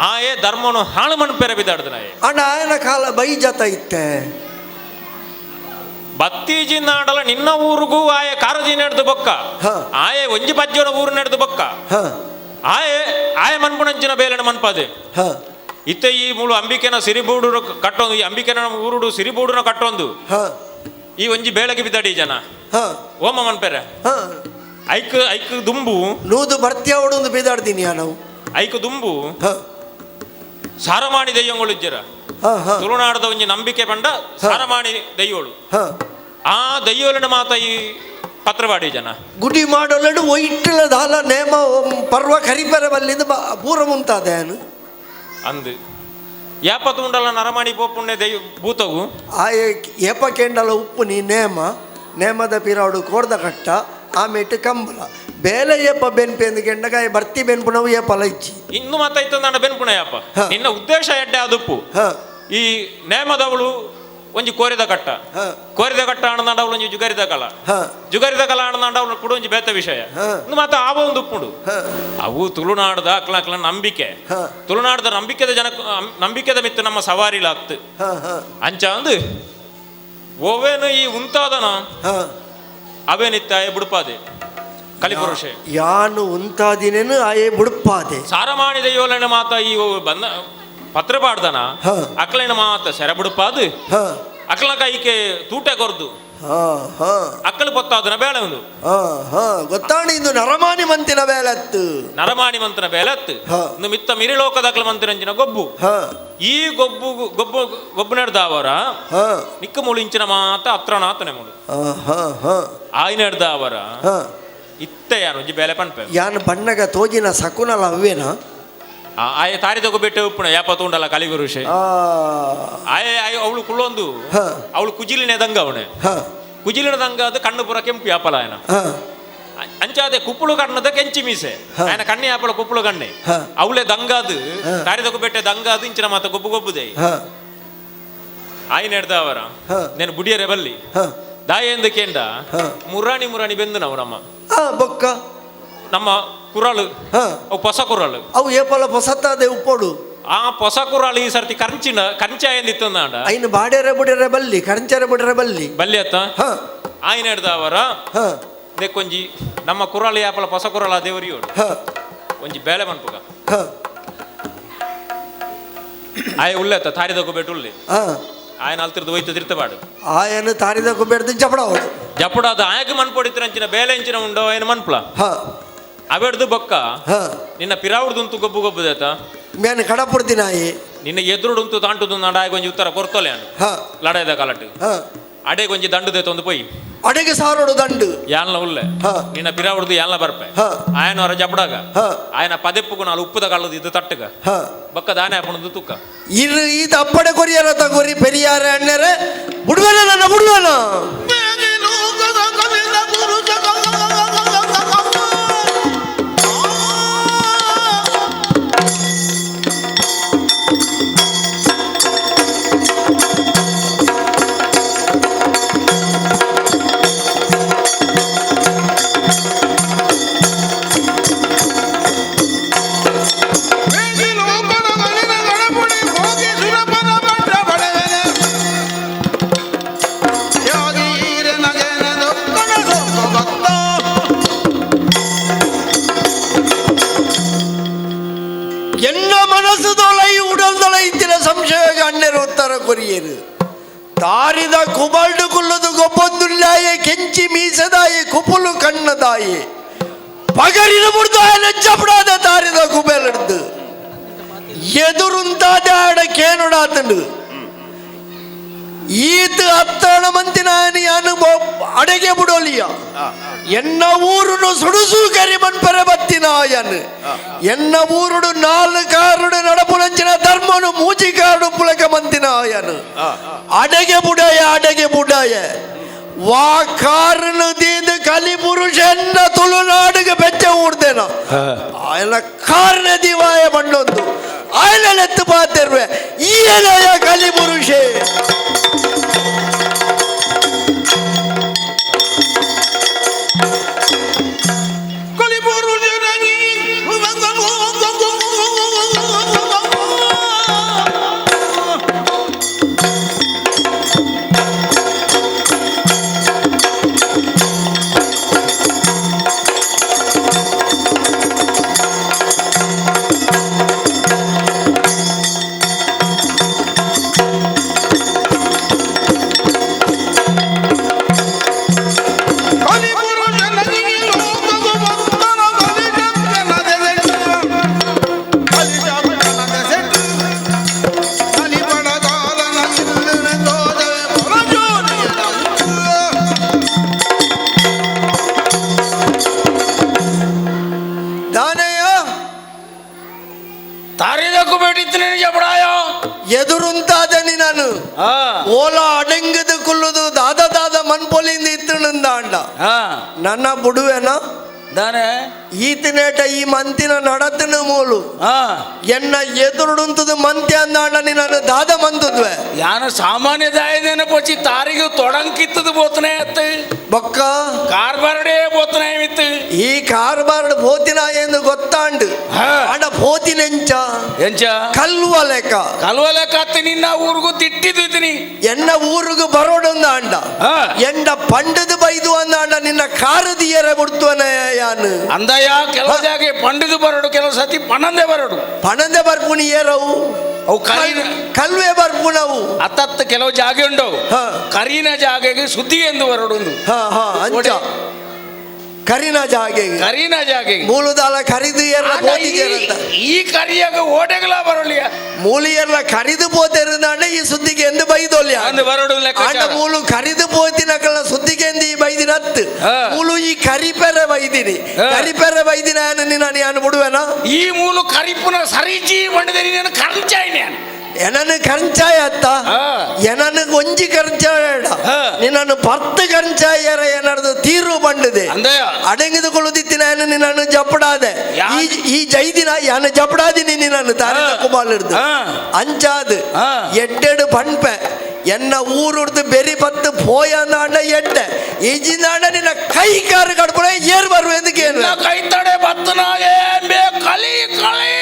ಆಯೆ ಧರ್ಮನು ಹಾಳು ಮಣ್ಣು ಪೆರೆ ಬಿದ್ದಾಡ್ದನಾಯೆ ಅಣ್ಣ ಆಯನ ಕಾಲ ಬೈಜತ ಇತ್ತೆ ಬತ್ತೀಜಿ ನಾಡಲ ನಿನ್ನ ಊರಿಗೂ ಆಯೆ ಕಾರಜಿ ನಡೆದು ಬೊಕ್ಕ ಹ. ಆಯೆ ಒಂಜಿ ಪಜ್ಜನ ಊರು ನಡೆದು ಬೊಕ್ಕ ಹ ಆಯೆ ಆಯೆ ಮನ್ಪುಣಂಚಿನ ಬೇಲನ ಮನ್ಪಾದೆ ಹ ಇತ್ತೆ ಈ ಮೂಳು ಅಂಬಿಕೆನ ಸಿರಿಬೂಡು ಕಟ್ಟೊಂದು ಈ ಅಂಬಿಕೆನ ಊರುಡು ಸಿರಿಬೂಡುನ ಕಟ್ಟೊಂದು ಹ ಈ ಒಂಜಿ ಬೇಳಗೆ ಬಿದ್ದಾಡಿ ಈ ಜನ ಹ ಓಮ ಮನ್ಪೆರೆ ಹ ಐಕ್ ಐಕ್ ದುಂಬು ನೂದು ಬರ್ತಿಯ ಒಂದು ಬೀದಾಡ್ತೀನಿ ನಾವು ಐಕ್ ದುಂಬು ಹ ಸಾರಮಾಣಿ ದೆಯ್ಯಂಗಳು ಇಜ್ಜರ ಹ ಹ ತುಳುನಾಡದ ಒಂಜಿ ನಂಬಿಕೆ ಪಂಡ ಸಾರಮಾಣಿ ದೈವಳು ಹ ಆ ದೈವಳಿನ ಮಾತ ಈ ಪತ್ರವಾಡಿ ಜನ ಗುಡಿ ಮಾಡೋಲಡು ಒಯ್ಟಲ ದಾಲ ನೇಮ ಪರ್ವ ಕರಿಪರ ಬಲ್ಲಿಂದ ಪೂರ ಮುಂತಾದ ಏನು ಅಂದು ಯಾಪ ತೂಂಡಲ ನರಮಾಣಿ ಪೋಪುಣ್ಯ ದೈವ ಭೂತವು ಆ ಏಪ ಕೆಂಡಲ ಉಪ್ಪು ನೀ ನೇಮ ನೇಮದ ಪಿರಾಡು ಕೋರ್ದ ಕಟ್ಟ ಆಮೇಟು ಕಂಬಳ ಬೇಲೆ ಏಪ ಬೆನ್ಪೆಂದು ಕೆಂಡಗಾಯ ಬರ್ತಿ ಬೆನ್ಪುನವು ಏಪಲ ಇಚ್ಚಿ ಇನ್ನು ಮಾತಾಯ್ತು ನನ್ನ ಬೆನ್ಪುಣ ಯಾಪ ಹ. ನಿನ್ನ ಉದ್ದೇಶ ಎಡ್ಡೆ ಅದುಪ್ಪು ಹ ಈ ನೇಮದವಳು ಒಂಜಿ ಕೋರಿದ ಕಟ್ಟ ಹ ಕೋರಿದ ಕಟ್ಟ ಆಣದಾಂಡ ಅವಳು ಒಂಜಿ ಜುಗರಿದ ಕಲ ಹ ಜುಗರಿದ ಕಲ ಆಣದಾಂಡ ಅವಳು ಕೂಡ ಒಂಜಿ ಬೇತ ವಿಷಯ ಹ. ಇನ್ನು ಮಾತ ಆವ ಒಂದು ಉಪ್ಪುಂಡು ಹ ಅವು ತುಳುನಾಡದ ಅಕ್ಲ ಅಕ್ಲ ನಂಬಿಕೆ ಹ. ತುಳುನಾಡದ ನಂಬಿಕೆದ ಜನ ನಂಬಿಕೆದ ಮಿತ್ತು ನಮ್ಮ ಸವಾರಿಲ ಅತ್ತು ಹ ಹ ಅಂಚ ಅಂದು ಓವೇನು ಈ ಉಂತಾದನ ಹ ಅವೇನಿತ್ತಾಯ ಬುಡುಪಾದೆ ಕಲಿಪುರುಷೆ ಯಾನು ಉಂತಾದಿನೇನು ಆಯೇ ಬುಡುಪಾದೆ ಸಾರಮಾಣಿ ದೈವಲನ ಮಾತ ಈ ಬಂದ ಪತ್ರ ಪಾಡ್ದನ ಹ. ಅಕ್ಲನ ಮಾತ ಸೆರ ಬುಡುಪಾದು ಹ ಅಕ್ಲ ಕೈಕೆ ತೂಟೆ ಕೊರ್ದು ಹ ಹ ಅಕ್ಕಲು ಪೊತ್ತಾದನ ಬೇಳೆ ಒಂದು ಹ ಹ ಗೊತ್ತಾಣಿ ಇಂದು ನರಮಾನಿ ಮಂತಿನ ಬೇಲತ್ತು ನರಮಾಣಿ ಮಂತನ ಬೇಲತ್ತು ಹ. ಇನ್ನು ಮಿತ್ತ ಮಿರಿಲೋಕದ ಅಕ್ಲ ಮಂತಿನಂಚಿನ ಗೊಬ್ಬು ಹ ಈ ಗೊಬ್ಬು ಗೊಬ್ಬು ಗೊಬ್ಬು ನಡೆದಾವರ ಹ ನಿಕ್ಕ ಮುಳು ಇಂಚಿನ ಮಾತ ಅತ್ರನಾತನೆ ಮುಳು ಹ ಹ ಹ ಆಯ್ ನಡೆದಾವರ ಹ ಇತ್ತೆ ಯಾನು ಒಂಜಿ ಬೇಲೆ ಪನ್ಪೆ ಯಾನ್ ಬಣ್ಣಗ ತೋಜಿನ ಸಕುನಲ ಅವ್ವೇನಾ ಆಯೆ ತಾರಿದಗು ಬೆಟ್ಟ ಉಪ್ಪುಣ ಯಾಪ ತೂಂಡಲ ಕಲಿಗುರುಷೆ ಆ ಆಯೆ ಆಯೆ ಅವಳು ಕುಳ್ಳೊಂದು ಹ. ಅವಳು ಕುಜಿಲಿನ ದಂಗ ಅವನೆ ಹ ಕುಜಿಲಿನ ದಂಗ ಅದು ಕಣ್ಣು ಪೂರ ಕೆಂಪು ಯಾಪಲ ಆಯನ ಹ ಅಂಚಾದೆ ಕುಪ್ಪಳು ಕಣ್ಣದ ಕೆಂಚಿ ಮೀಸೆ ಹ. ಆಯನ ಕಣ್ಣೆ ಯಾಪಲ ಕುಪ್ಪಳು ಕಣ್ಣೆ ಹ. ಅವಳೆ ದಂಗಾದು ಹ. ತಾರಿದಗು ಬೆಟ್ಟೆ ದಂಗಾದು ಇಂಚಿನ ಮಾತ ಗೊಬ್ಬು ಗೊಬ್ಬುದೆ ಹ ಆಯ್ ನೆಡ್ದವರ ಹ. ನೇನು ಬುಡಿಯರೆ ಬಲ್ಲಿ ಹ ದಾಯೆಂದು ಕೇಂಡ ಹ. ಮುರಾಣಿ ಮುರಾಣಿ ಬೆಂದು ನಾವು ನಮ್ಮ ಆ ಬೊಕ್ಕ ನಮ್ಮ ಕುರಳು. ಹಾ. ಅವು ಹೊಸ ಕುರಳು. ಅವು ಏಪಲ ಪೊಸತ್ತಾದೆ ಉಪ್ಪೋಡು. ಆ ಹೊಸ ಕುರಳು ಈ ಸರ್ತಿ ಕಂಚಿನ ಕಂಚ ಎಂದಿತ್ತಂದಾಂಡ. ಐನು ಬಾಡ್ಯರೆ ಬುಡ್ಯರೆ ಬಲ್ಲಿ, ಕಂಚರೆ ಬುಡ್ಯರೆ ಬಲ್ಲಿ. ಬಲ್ಲಿ ಅತ್ತ. ಹಾ. ಆಯ್ನ ಹಿಡ್ದವರ. ಹಾ. ಒಂಜಿ ನಮ್ಮ ಕುರಳು ಯಾಪಲ ಹೊಸ ಕುರಳ ದೇವರಿಯೋಡು. ಹಾ. ಒಂಜಿ ಬೇಳೆ ಮನ್ಪುಗ. ಹಾ. ಆಯ ಉಲ್ಲೆತ್ತ ತಾರಿದ ಕುಬೇಟು ಉಳ್ಳಿ. ಹಾ. ಆಯನ ಅಲ್ತಿರ್ದು ಹೋಯ್ತು ತಿರ್ತಬಾಡು. ಆಯನ ತಾರಿದ ಕುಬೇಡ್ದು ಜಪಡ ಅವಳು. ಜಪಡಾದ ಆಯಗ ಮನ್ಪೊಡಿತ್ತಿರಂಚಿನ ಬೇಲೆ ಎಂಚಿನ ಉಂಡೋ ಏನು ಮನ್ಪುಲ. ಹಾ. ಅವೆಡ್ದು ಬೊಕ್ಕ. ಹಾ. ನಿನ್ನ ಪಿರಾವುಡ್ದುಂತು ಗೊಬ್ಬು ಗೊಬ್ಬುದೇತ. ಮೇನ್ ಕಡಪುಡ್ದಿನಾಯಿ. ನಿನ್ನ ಎದುರುಡುಂತು ತಾಂಟುದು ನಾಡ ಆಯ್ ಒಂಜಿ ಉತ್ತರ ಕೊರ್ತೊಲೆ ಅನ್ನು. ಹಾ. ಲಡಾಯ್ದ ಕಾಲಟ್ಟು. ಹಾ. ಅಡೆ ಒಂಜಿ ದಂಡು ದೇತೊಂದು ಪೋಯಿ. ಅಡೆಗೆ ಸಾರೋಡು ದಂಡು. ಯಾನ್ಲ ಉಲ್ಲೆ. ಹಾ. ನಿನ್ನ ಪಿರಾವುಡ್ದು ಯಾನ್ಲ ಬರ್ಪೆ. ಹಾ. ಆಯನ ಹೊರ ಜಪಡಾಗ. ಹಾ. ಆಯನ ಪದೆಪ್ಪುಗು ನಾಲ್ ಉಪ್ಪುದ ಕಳ್ಳದು ಇದು ತಟ್ಟುಗ. ಹಾ. ಬೊಕ್ಕ ದಾನೆ ಹಾಪುಣದು ತುಕ್ಕ. ಇರು ಈತ ಅಪ್ಪಡೆ ಕೊರಿಯರ ತಗೋರಿ ಪೆರಿಯಾರ ಅಣ್ಣರೆ ಬುಡುವನ ನನ್ನ ಬುಡುವನ. ಎನ್ನ ಮನಸ್ಸು ತೊಲೈ ಉಡಲ್ ತೊಲೈತಿನ ಸಂಶಯ ಅಣ್ಣರು ಉತ್ತರ ಕೊರಿಯರು. ತಾರಿದ ಕುಬಲ್ಡು ಕುಲ್ಲದು ಗೊಬ್ಬೊಂದುಲ್ಲಾಯೆ ಕೆಂಚಿ ಮೀಸದಾಯೆ ಕುಪುಲು ಕಣ್ಣದಾಯೆ ಪಗರಿನ ಮುಡ್ದು ಆಯನ ಜಪಡಾದ ತಾರಿದ ಕುಬೆಲಡ್ದು ಎದುರುಂತಾದ ಆಡ ಕೇನುಡಾತಂಡು ಈತ ಅತ್ತಣ ಮಂತಿನ ಯಾನು ಅಡಗೆ ಬಿಡೋಲಿಯ ಎನ್ನ ಊರುನು ಸುಡುಸು ಕರಿಮನ್ ಪೆರೆ ಬತ್ತಿನಾಯನ್ ಎನ್ನ ಊರುಡು ನಾಲ್ ಕಾರುಡು ನಡಪುನಂಚಿನ ಧರ್ಮನು ಮೂಜಿ ಕಾರುಡು ಪುಲಕ ಮಂತಿನಾಯನ್ ಅಡಗೆ ಬುಡಯ ಅಡಗೆ ಬುಡಯ ವಾ ಕಾರನು ದೀದು ಕಲಿ ಪುರುಷನ್ನ ತುಳುನಾಡಿಗೆ ಬೆಚ್ಚ ಊರ್ದೇನ ಆಯನ ಕಾರಣ ದಿವಾಯ ಬಣ್ಣೊಂದು ಆಯನ ನೆತ್ತು ಪಾತಿರ್ವೆ ಈಯನಯ ಕಲಿ ಪುರುಷೇ. ದಾನಯ್ಯ ತಾರಿದಕ್ಕೂ ಬೇಟಿತ್ತು ನಿನಗೆ ಬಡಾಯ. ಎದುರುಂತಾದನಿ ನಾನು. ಹಾ. ಓಲ ಅಡಂಗದ ಕುಲ್ಲುದು ದಾದ ದಾದ ಮನ್ಪೊಲಿಂದ ಇತ್ತಣಂದಾಂಡ. ಹಾ. ನನ್ನ ಬುಡುವೆನ. ದಾನೆ. ಈತನೇಟ ಈ ಮಂತಿನ ನಡತನ ಮೂಲು. ಹಾ. ಎನ್ನ ಎದುರುಡುಂತದು ಮಂತ್ಯ ಅಂದಾಂಡ ನಾನು ದಾದ ಮಂತದ್ವೆ. ಯಾನ ಸಾಮಾನ್ಯ ದಾಯದೇನ ಪೋಚಿ ತಾರಿಗೆ ತೊಡಂಕಿತ್ತದು ಬೋತನೆ ಅತ್ತ. ಬೊಕ್ಕ ಕಾರ್ಬಾರಡೇ ಬೋತನೆ ಇತ್ತು. ಈ ಕಾರ್ಬಾರ್ಡ್ ಪೋತಿನ ಎಂದು ಗೊತ್ತಾಂಡು. ಹಾ. ಅಂಡ ಪೋತಿನೆಂಚ. ಎಂಚ. ಕಲ್ವ ಲೆಕ್ಕ. ಕಲ್ವ ಲೆಕ್ಕ ಅತ್ತ ನಿನ್ನ ಊರಿಗೂ ತಿಟ್ಟಿದ್ದೀನಿ. ಎನ್ನ ಊರಿಗೂ ಬರೋಡೊಂದು ಅಂಡ. ಹಾ. ಎಂಡ ಪಂಡದು ಬೈದು ಅಂದಾಂಡ ನಿನ್ನ ಕಾರದಿಯರ ಬಿಡ್ತವನ ಯಾನು. ಅಂದಯ್ಯ ಕೆಲವು ಜಾಗೆ ಪಂಡದು ಬರೋಡು, ಕೆಲವು ಸತಿ ಪಣಂದೆ ಬರೋಡು. ಪಣಂದೆ ಬರ್ಪುಣಿ ಏರವು. ಅವು ಕರೀನ ಕಲ್ವೆ ಬರ್ಪುಣವು. ಅತ್ತತ್ತ ಕೆಲವು ಜಾಗೆ ಉಂಡವು. ಹಾ. ಕರೀನ ಜಾಗೆಗೆ ಸುದ್ದಿ ಎಂದು ಬರೋಡು. ಹಾ ಹಾ ಅಂಚ ಕರಿನ ಜಾಗೆ. ಕರೀನ ಜಾಗೆಗೆ ಮೂಲದಾಲ ಕರಿದು ಏರ್ಲ ಆಗ ಪೋತಿಜೇರಂತ. ಈ ಕರಿಯಾಗ ಓಟೆಗಳ ಬರೋಲಿಯ. ಮೂಲಿಯರ್ಲ ಕರಿದು ಪೋತೆರುದಾಂಡ ಈ ಸುದ್ದಿಗೆ ಎಂದು ಬೈದೊಲ್ಯ. ಅಂದು ಬರೋಡು ಲೆಕ್ಕಾಚಾರ. ಆಂಡ ಮೂಲು ಕರಿದು ಪೋತಿನಕಲ್ನ ಸುದ್ದಿಗೆ ಎಂದು ಈ ಬೈದಿನ ಹತ್ತು. ಹಾ. ಮೂಲು ಈ ಕರಿಪೆರೆ ಬೈದಿನಿ. ಹಾ. ಕರಿಪೆರೆ ಬೈದಿನ ನಿನ್ನ ನಾನು ಬಿಡುವೆನ. ಈ ಮೂಲು ಕರಿಪುನ ಸರಿಜಿ ಬಂಡಿದೆ ನೀನು ಕರಂಚಾಯಿನ. ಎನನು ಕಂಚಾಯ ಅತ್ತ. ಹಾ. ಎನನು ಒಂಜಿ ಕಂಚಾಯ. ಹಾ. ನಿನ್ನನ್ನು ಪರ್ತು ಕಂಚಾಯರ ಏನರ್ದು ತೀರು ಬಂಡಿದೆ. ಅಂದಯ್ಯ. ಅಡಂಗಿದು ಕೊಳ್ಳುದಿತ್ತಿನ ನಿನ್ನನ್ನು ಜಪಡಾದೆ. ಈ ಈ ಜೈದಿನ ಯಾನ ಜಪಡಾದಿನಿ ನಿನ್ನನ್ನು ತಾರಿದ ಹಾ. ಕುಮಾಲಿಡ್ದು. ಹಾ. ಅಂಚಾದು ಹಾ. ಎಡ್ಡೆಡು ಪಣ್ಪೆ ಎನ್ನ ಊರುಡ್ದು ಬೆರಿ ಬತ್ತು ಪೋಯಂದಾಂಡ ಎಡ್ಡೆ ಇಜಿಂದಾಂಡ ನಿನ್ನ ಕೈ ಕಾರು ಕಡ್ಪುಣ ಏರ್ ಬರುವೆ ಎಂದು ಕೇಳು ನಿನ್ನ ಕೈ ತಡೆ ಬತ್ತನಾಗೆ ಬೇ ಕಲಿ ಕಲಿ.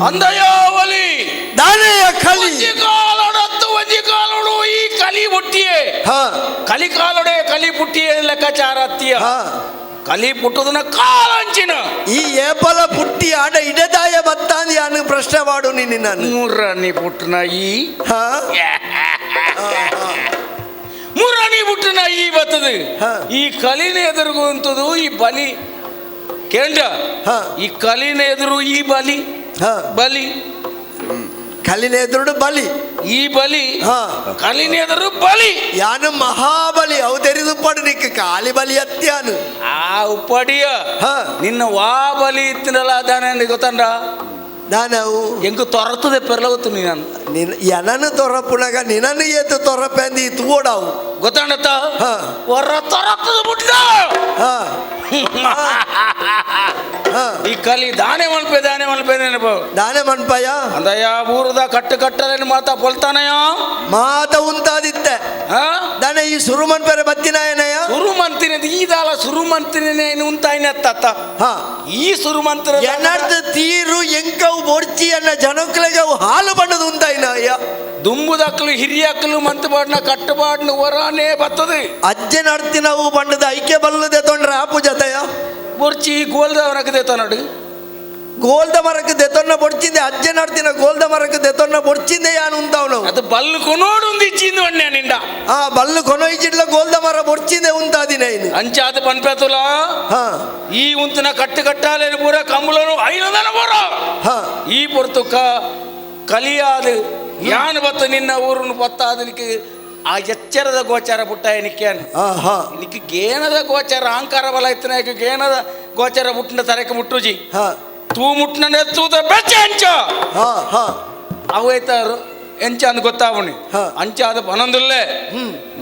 ಅಂದಯಾವಲಿ ದಾನೆಯ ಕಲಿ ಒಂಜಿ ಕಾಲೊಡತ್ತು ಒಂಜಿ ಕಾಲೊಡು ಈ ಕಲಿ ಬುಟ್ಟಿಯೇ. ಹಾ. ಕಲಿ ಕಾಲೊಡೆ ಕಲಿ ಪುಟ್ಟಿಯೇ ಲೆಕ್ಕಾಚಾರ ಅತ್ತಿಯ. ಹಾ. ಕಲಿ ಪುಟ್ಟದನ ಕಾಲಂಚಿನ. ಈ ಏಪಲ ಪುಟ್ಟಿ ಆಡ ಇಡದಾಯ ಬತ್ತಾಂದಿ ಅನ್ನು ಪ್ರಶ್ನೆ ಮಾಡು ನಿನ್ನ ನಾನು. ಮೂರನಿ ಪುಟ್ಟನ ಈ. ಹಾ. ಮುರಣಿ ಪುಟ್ಟನ ಈ ಬತ್ತದು. ಹಾ. ಈ ಕಲಿನ ಎದುರುಗುಂತದು ಈ ಬಲಿ ಕೇಂದ್ರ. ಹಾ. ಈ ಕಲಿನ ಎದುರು ಈ ಬಲಿ. ಹಾ. ಬಲಿ. ಕಲಿನ ಎದುರುಡು ಬಲಿ. ಈ ಬಲಿ. ಹಾ. ಕಲಿನ ಎದುರು ಬಲಿ. ಯಾನು ಮಹಾಬಲಿ ಅವು ತೆರೆದು ಪಡು ನಿಕ್ಕ ಕಾಲಿ ಬಲಿ ಅತ್ಯಾನು. ಆ ಉಪ್ಪಡಿಯ. ಹಾ. ನಿನ್ನ ವಾ ಬಲಿ ಇತ್ತಿನಲ್ಲ ಅದಾನೆ ಗೊತ್ತಂಡ. ದಾನವು ಎಂಕು ತೊರತದೆ ಪೆರ್ಲವತ್ತು ನೀನು. ನಿನ್ನ ಎನನು ತೊರಪುನಗ ನಿನನು ಏತು ತೊರಪೆಂದು ಈ ತೂಡವು. ಗೊತ್ತಾಂಡತ್ತ. ಹಾ. ಹೊರ ತೊರತದ ಬಿಟ್ಟ. ಹಾ ಹಾ. ಈ ಕಲಿ ದಾನೆ ಮಲ್ಪೆ ದಾನೆ ಮಲ್ಪೆ ನೆನಪು. ದಾನೆ ಮನ್ಪಯ್ಯ. ಅಂದಯ್ಯ ಊರದ ಕಟ್ಟು ಕಟ್ಟಲೇನು ಮಾತಾ ಪೊಲ್ತಾನಯ್ಯ. ಮಾತ ಉಂತಾದಿತ್ತೆ. ಹಾ. ದಾನೆ ಈ ಸುರುಮನ್ಪೆರೆ ಬತ್ತಿನಾಯನಯ್ಯ. ಸುರುಮಂತಿನ ಈ ದಾಲ ಸುರುಮಂತಿನ ಉಂತಾಯಿನ ಅತ್ತ. ಹಾ. ಈ ಸುರುಮಂತ್ರ. ಎನ್ನರ್ದು ತೀರು ಎಂಕವು ಬೊಡ್ಚಿ ಅನ್ನ ಜನಕ್ಲೆಗೆ ಅವು ಹಾಲು ಬಣ್ಣದ ಉಂತಾಯಿನ ಅಯ್ಯ. ದುಂಬುದಕ್ಕಲು ಹಿರಿಯಕ್ಕಲು ಮಂತುಪಾಡಿನ ಕಟ್ಟುಪಾಡಿನ ವರಾನೇ ಬರ್ತದೆ. ಅಜ್ಜೆ ನಡ್ತಿನವು ಬಣ್ಣದ ಐಕ್ಯ ಬಲ್ಲದೆ ತೊಂಡ್ರೆ ಆಪು ಜತೆಯ. ಬೊರ್ಚಿ ಗೋಲ್ದವನಕ್ಕೆ ತನ್ನಡು. ಗೋಲ್ದ ಮರಕ್ಕೆ ದೆತೊನ್ನ ಬೊಡ್ಚಿಂದೆ ಅಜ್ಜೆ ನಡ್ತಿನ ಗೋಲ್ದ ಮರಕ್ಕೆ ದೆತೊನ್ನ ಬೊಡ್ಚಿಂದೆ ಯಾನು ಉಂತಾವ್ ನಾವು. ಅದು ಬಲ್ಲು ಕೊನೋಡು ಒಂದು ಇಚ್ಚಿಂದು ಅಣ್ಣ ನಿಂಡ. ಆ ಬಲ್ಲು ಕೊನೊಯ್ಜಿಡ್ಲ ಗೋಲ್ದ ಮರ ಬೊಡ್ಚಿಂದೆ ಉಂತಾದಿನ ಇನ್ನು. ಅಂಚಾದ ಪನ್ಪೆತುಲ. ಹಾ. ಈ ಉಂತಿನ ಕಟ್ಟು ಕಟ್ಟಾಲೇನು ಪೂರ ಕಂಬಳನು ಐನದನ ಪೂರ. ಹಾ. ಈ ಪೊರ್ತು ಕ ಕಲಿಯಾದು ಯಾನು ಬತ್ತ ನಿನ್ನ ಊರನ್ನು ಬತ್ತಾದನಿಗೆ ಆ ಎಚ್ಚರದ ಗೋಚಾರ ಪುಟ್ಟ ನಿಕ್ಕೇನು. ಹಾ ಹಾ. ನಿಕ್ಕೆ ಗೇನದ ಗೋಚಾರ ಅಹಂಕಾರ ಬಲ ಇತ್ತನ ಗೇನದ ಗೋಚಾರ ಮುಟ್ಟಿನ ತರಕ್ಕೆ ಮುಟ್ಟುಜಿ. ಹಾ. ತೂ ಮುಟ್ಟಿನ ತೂತ ಬೆಚ್ಚ ಅಂಚ. ಹಾ ಹಾ. ಅವೈತಾರು ಎಂಚ ಅಂದ್ ಗೊತ್ತಾವಣಿ. ಹಾ. ಅಂಚಾದ ಪನೊಂದುಲ್ಲೆ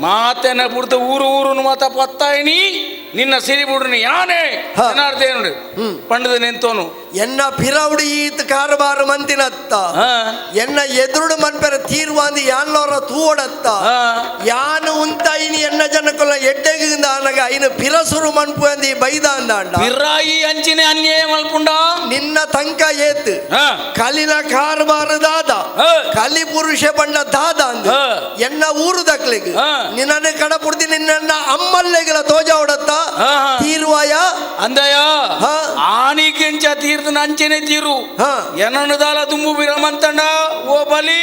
ಮಾತೆನ ಬುಡ್ದು ಊರು ಊರುನು ಮಾತ ಪತ್ತಾಯಿನಿ ನಿನ್ನ ಸಿರಿ ಬುಡುನಿ ಯಾನೆ. ಹಾ. ಜನಾರ್ದೇನುಡು ಪಂಡದ ನಿಂತೋನು. ಎನ್ನ ಪಿರೌಡು ಈತ್ ಕಾರಬಾರು ಮಂತಿನತ್ತ. ಹಾ. ಎನ್ನ ಎದುರುಡು ಮನ್ಪೆರ ತೀರ್ವಾಂದಿ ಯಾನ್ಲೋರ ತೂವಡತ್ತ. ಹಾ. ಯಾನು ಉಂತಾಯಿನಿ ಎನ್ನ ಜನಕೊಲ್ಲ ಎಡ್ಡೆಗಿಂದ ಆನಗ ಐನು ಪಿರಸುರು ಮನ್ಪು ಅಂದಿ ಬೈದ ಅಂದಾಂಡ. ಪಿರಾಯಿ ಅಂಚಿನೆ ಅನ್ಯಾಯ ಮಲ್ಪುಂಡ. ನಿನ್ನ ತಂಕ ಏತ್. ಹಾ. ಕಲಿನ ಕಾರಬಾರು ದಾದ. ಹಾ. ಕಲಿ ಪುರುಷ ಬಣ್ಣ ದಾದ ಅಂದ. ಹಾ. ಎನ್ನ ಊರು ದಕ್ಲಿಗ್ ಹಾ. ನಿನ್ನನ್ನು ಕಡಪುಡ್ದಿ ನಿನ್ನ ಅಮ್ಮಲ್ಲೆಗಲ ತೋಜ ಹೊಡತ್ತ. ಹಾ, ಹಾ. ತೀರ್ವಾಯ. ಅಂದಯ. ಹಾ. ಆನಿಗೆಂಚ ತೀರ್ದನ ಅಂಚೆನೆ ತೀರು. ಹಾ. ಎನನುದಾಲ ದುಂಬು ಬಿರಮಂತಂಡ ಓ ಬಲಿ.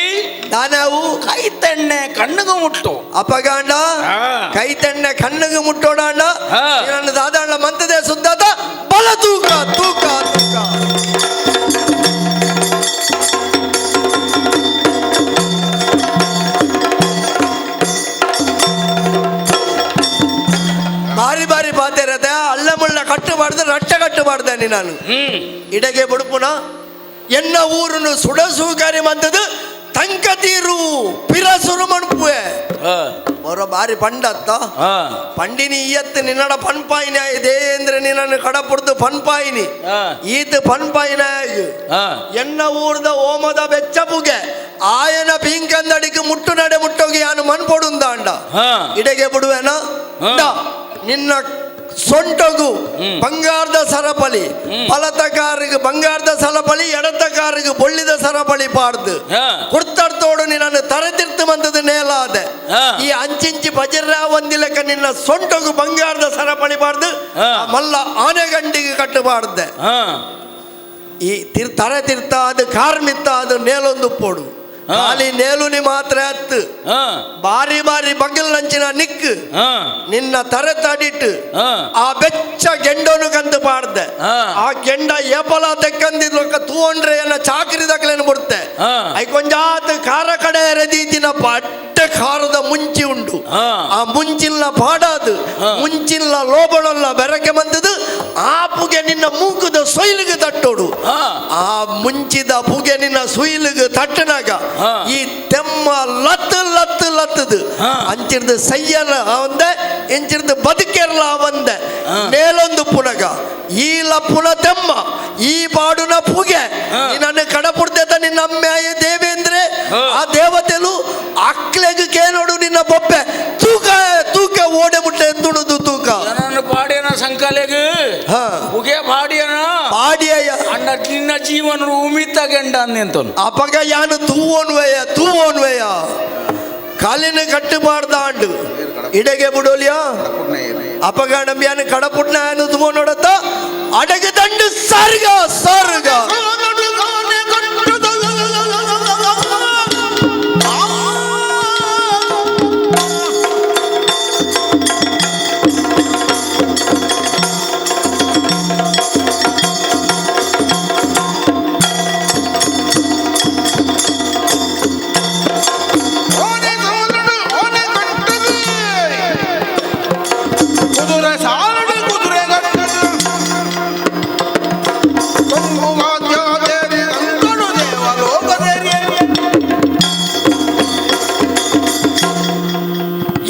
ದಾನವು ಕೈ ತೆಣ್ಣೆ ಕಣ್ಣುಗು ಮುಟ್ಟು. ಅಪಗಾಂಡ. ಹಾ. ಕೈ ತೆಣ್ಣೆ ಕಣ್ಣಿಗೆ ಮುಟ್ಟೋಡಾಂಡ. ಹಾ. ನನ್ನ ದಾದಾಂಡ ಮಂತದೆ ಸುದ್ದಾತ ಬಲ ತೂಕ ತೂಕ ತೂಕ. ಬಾರಿ ಬಾರಿ ಪಾತೆರತೆ ಅಲ್ಲ ಮುಳ್ಳ ಕಟ್ಟು ಮಾಡ್ದೆ ರಟ್ಟೆ ಕಟ್ಟು ಮಾಡ್ದೇನೆ ನಾನು. ಹ್ಮ್. ಇಡಗೆ ಬುಡುಪುನ ಎನ್ನ ಊರನ್ನು ಸುಡಸೂಕಾರಿ ಮಂತದು ತಂಕ ತೀರು ಪಿರಸುರು ಮಣಪುವೆ. ಹಾ. ಬರೋ ಬಾರಿ ಪಂಡತ್ತ. ಹಾ. ಪಂಡಿನಿ ಇಯತ್ತು ನಿನ್ನಡ ಪನ್ಪಾಯಿನ ದೇಂದ್ರ ನಿನ್ನನ್ನು ಕಡಪುಡ್ದು ಪನ್ಪಾಯಿನಿ. ಹಾ. ಈತ ಪನ್ಪಾಯಿನ. ಹಾ. ಎನ್ನ ಊರ್ದ ಓಮದ ಬೆಚ್ಚಪುಗೆ ಆಯನ ಪೀಂಕಂದಡಿಗೆ ಮುಟ್ಟು ನಡೆ ಮುಟ್ಟೋಗಿ ಯಾನು ಮನ್ಪೊಡುಂದಾಂಡ. ಹಾ. ಇಡೆಗೆ ಬಿಡುವೆನ. ಹಾ. ಡ, ನಿನ್ನ ಸೊಂಟಗು ಬಂಗಾರದ ಸರಪಳಿ, ಬಲತ ಕಾರಿಗೆ ಬಂಗಾರದ ಸರಪಳಿ, ಎಡತ ಕಾರಿಗೆ ಬೊಳ್ಳಿದ ಸರಪಳಿ ಪಾಡ್ದು ಹಾ. ಕುಡ್ತಡ್ತೋಡು ನಿನ್ನನ್ನು ತರತಿರ್ತು ಬಂದದ್ದು ನೇಲಾದೆ. ಹಾ. ಈ ಅಂಚಿಂಚಿ ಬಜರ್ರ ಒಂದಿಲಕ ನಿನ್ನ ಸೊಂಟಗು ಬಂಗಾರದ ಸರಪಳಿ ಪಾಡ್ದು ಹಾ. ಆ ಮಲ್ಲ ಆನೆಗಂಡಿಗೆ ಕಟ್ಟಬಾರ್ದೆ. ಹಾ. ಈ ತಿರ್ ತರೆ ತಿರ್ತ ಅದು ಕಾರ್ಮಿತ್ತ ಅದು ನೇಲೊಂದು ಪೋಡು. ಖಾಲಿ ನೇಲುನಿ ಮಾತ್ರ ಅತ್ತು. ಬಾರಿ ಬಾರಿ ಬಗ್ಗಲ್ ನಂಚಿನ ನಿಕ್ ನಿನ್ನ ತರೆ ತಡಿಟ್ಟು ಆ ಬೆಚ್ಚ ಗೆಂಡೋನು ಕಂತು ಪಾಡ್ದೆ. ಆ ಗೆಂಡ ಏಪಲ ತೆಕ್ಕಂದಿದ್ಲೊಕ್ಕ ತೂಂಡ್ರೆ ಎನ್ನ ಚಾಕ್ರಿ ದಕ್ಲೇನು ಬಿಡ್ತೆ. I ಕೊಂಜಾತ್ ಖಾರ ಕಡೆ ಎರೆದೀತಿನಪ್ಪ ಅಡ್ಡ ಖಾರದ ಮುಂಚಿ ಉಂಟು. ಆ ಮುಂಚಿಲ್ಲ ಪಾಡಾದು ಮುಂಚಿಲ್ಲ ಲೋಬಣಲ್ಲ ಬೆರಕೆ ಬಂದದು ಆ ಪುಗೆ ನಿನ್ನ ಮೂಕುದ ಸೊಯ್ಲಿಗೆ ತಟ್ಟೋಡು. ಆ ಮುಂಚಿದ ಪುಗೆ ನಿನ್ನ ಸುಯಿಲಿಗೆ ತಟ್ಟನಾಗ ಈ ತೆಮ್ಮ ಲತ್ತು ಲತ್ತು ಲತ್ತದು. ಅಂಚಿರ್ದು ಸಯ್ಯನ ಅವಂದೆ, ಇಂಚಿರ್ದು ಬದುಕೆರ್ಲ ಅವಂದೆ. ಮೇಲೊಂದು ಪುನಗ ಈ ಲಪ್ಪುನ ತೆಮ್ಮ, ಈ ಪಾಡುನ ಪುಗೆ ನಿನ್ನನ್ನು ಕಡಪುಡ್ದೆ ನಿನ್ನ ಅಮ್ಮಾಯ ದೇವೇಂದ್ರೆ. ಆ ದೇವತೆಲು ಅಕ್ಲೆಗ್ ಕೇನೋಡು ನಿನ್ನ ಬೊಬ್ಬೆ ತೂಕ ತೂಕ ಓಡೆ ಮುಟ್ಟೆ ಎಂದುಣುದು ತೂಕ. ನನ್ನ ಪಾಡಿಯನ ಸಂಕಲೆಗ್ ಉಗೆ ಪಾಡಿಯನ. ಪಾಡಿಯ. ಅಣ್ಣ, ನಿನ್ನ ಜೀವನ ಉಮಿತ ಗೆಂಡ ಅಂದೆಂತನು. ಅಪಗ ಯಾನು ತೂವೋನ್ವಯ ತೂವೋನ್ವಯ ಕಾಲಿನ ಕಟ್ಟುಪಾಡ್ದ ಆಂಡು ಇಡೆಗೆ ಬಿಡೋಲಿಯಾ. ಅಪಗ ನಂಬಿಯಾನು ಕಡಪುಟ್ನ ತೂವೋನೋಡತ್ತ ಅಡಗ ದಂಡು ಸಾರ್ಗ ಸಾರ್ಗ. ಕುದುರೆ ಸಾಲಡು ಕುದುರೆ ಕೊಂಬು ವಾದ್ಯ ದೇರಿ ಅಂಕಡು ದೇವಲೋಕದೇರಿ.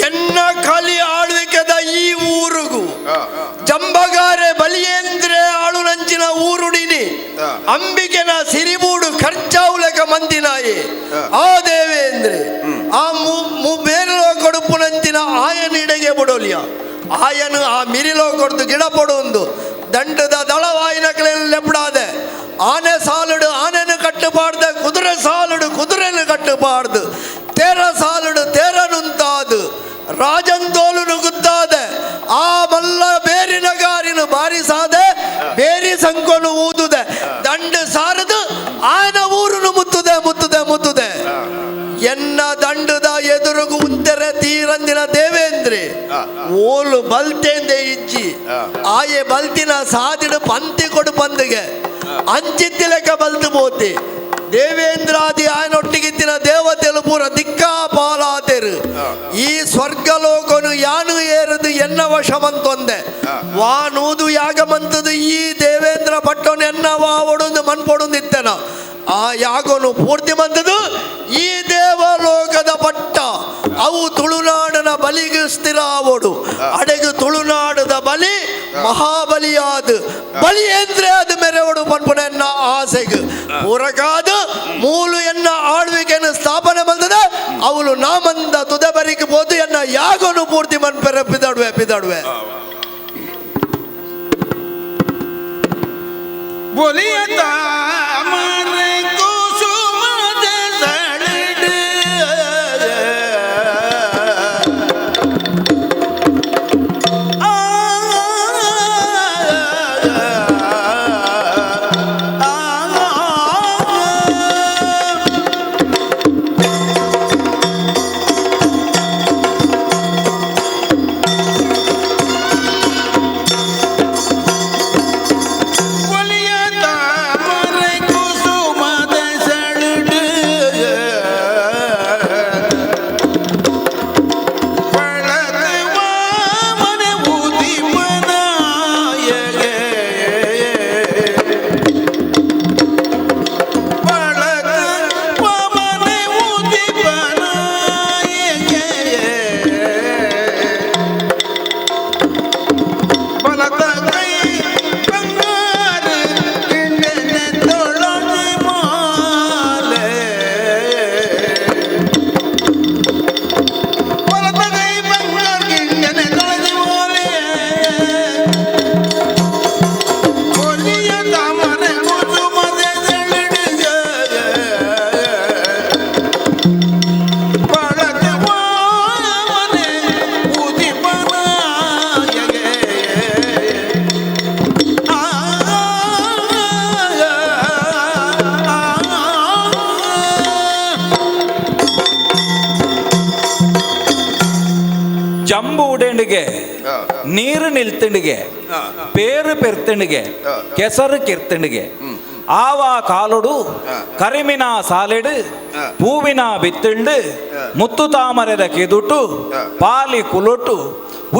ಎನ್ನ ಕಲಿ ಆಳ್ವಿಕೆದ ಈ ಊರುಗು ಜಂಬಗಾರೆ ಬಲಿಯೇಂದ್ರೆ ಆಳುನಂಚಿನ ಊರುಡಿನಿ ಅಂಬಿಕೆನ ಸಿರಿಬೂಡು ಖರ್ಚಾವುಲಕ ಮಂದಿನಾಯಿ ಆ ದೇವೇಂದ್ರೆ ಆ ಬೇರೆಲೋ ಕೊಡುಪುನಂಚಿನ ಆಯನಿಡೆಗೆ ಬಿಡೋಲಿಯ. ಆಯನು ಆ ಮಿರಿಲೋ ಕೊಡ್ದು ಗಿಡ ಪಡುವಂದು ದಂಡದ ದಳವಾಯಿನ ಲೆಪ್ಪಡಾದೆ. ಆನೆ ಸಾಲುಡು ಆನೆನು ಕಟ್ಟುಪಾಡ್ದ, ಕುದುರೆ ಸಾಲುಡು ಕುದುರೆನು ಕಟ್ಟುಪಾಡ್ದು, ತೇರ ಸಾಲುಡು ತೇರನುಂತಾದು, ರಾಜಂದೋಲುನು ಗುದ್ದಾದೆ, ಆ ಮಲ್ಲ ಬೇರಿನ ಗಾರಿನು ಬಾರಿಸಾದೆ, ಬೇರಿ ಸಂಕೊನು ಊದುದೆ, ದಂಡು ಸಾರದು ಆಯನ ಊರುನು ಮುತ್ತುದೆ ಮುತ್ತುದೆ ಮುತ್ತುದೆ. ಎನ್ನ ದಂಡದ ಎದುರುಗು ಉಂತೆರೆ ತೀರಂದಿನ ದೇವೇಂದ್ರಿ ಓಲು ಬಲ್ತೇಂದೆ ಇಜ್ಜಿ. ಆಯೆ ಬಲ್ತಿನ ಸಾದಿಡು ಪಂತಿ ಕೊಡು ಪಂದಿಗೆ ಅಂಚಿತ್ತಿಲೆಕ್ಕ ಬಲ್ತು ಪೋತಿ. ದೇವೇಂದ್ರಾದಿ ಆಯನೊಟ್ಟಿಗಿತ್ತಿನ ದೇವತೆಲು ಪೂರ ದಿಕ್ಕಾ ಪಾಲಾತೆರು. ಈ ಸ್ವರ್ಗಲೋಕನು ಯಾನು ಏರದು ಎನ್ನ ವಶಮಂತೊಂದೆ ವಾನೂದು ಯಾಗಮಂತದು ಈ ದೇವೇಂದ್ರ ಪಟ್ಟೋನು ಎನ್ನ ವಾವೊಡೊಂದು ಮನ್ಪೊಡೊಂದಿತ್ತನ. ಆ ಯಾಗನು ಪೂರ್ತಿ ಬಂದದು ಈ ದೇವಲೋಕದ ಪಟ್ಟ ಅವು ತುಳುನಾಡಿನ ಬಲಿಗೆ ಸ್ಥಿರ ಆವೋಡು. ಅಡೆಗು ತುಳುನಾಡದ ಬಲಿ ಮಹಾಬಲಿಯಾದ ಬಲಿ ಎಂದ್ರೆ ಅದು ಮೆರವಡು ಪನ್ಪುನ ಎನ್ನ ಆಸೆಗೆ ಪೂರಕಾದ ಮೂಲು ಎನ್ನ ಆಳ್ವಿಕೆಯನ್ನು ಸ್ಥಾಪನೆ ಬಂದದ. ಅವಳು ನಾಮಂದ ತುದೆ ಬರಿಕೆ ಹೋದು ಎನ್ನ ಯಾಗನು ಪೂರ್ತಿ ಮನ್ಪೆರ ಪಿದಾಡುವೆ ಪಿದಾಡುವೆ. ಬೊಲಿಯ ತಾಮರೆ ಕುಸುಮದ ಸಳಿಡು ಆ ಆ ಆ. ಒಲಿಯ ತಾಮರೆ ಜಂಬು ಉಡೆಂಡಿಗೆ ನೀರು ನಿಲ್ತಂಡಿಗೆ ಪೇರು ಪೆರ್ತಂಡಿಗೆ ಕೆಸರು ಕಿರ್ತಂಡಿಗೆ ಆವಾ ಕಾಲೊಡು ಕರಿಮಿನ ಸಾಲೆಡು ಪೂವಿನ ಬಿತ್ತಂಡು ಮುತ್ತು ತಾಮರೆದ ಕೆದುಟು ಪಾಲಿ ಕುಲೊಟ್ಟು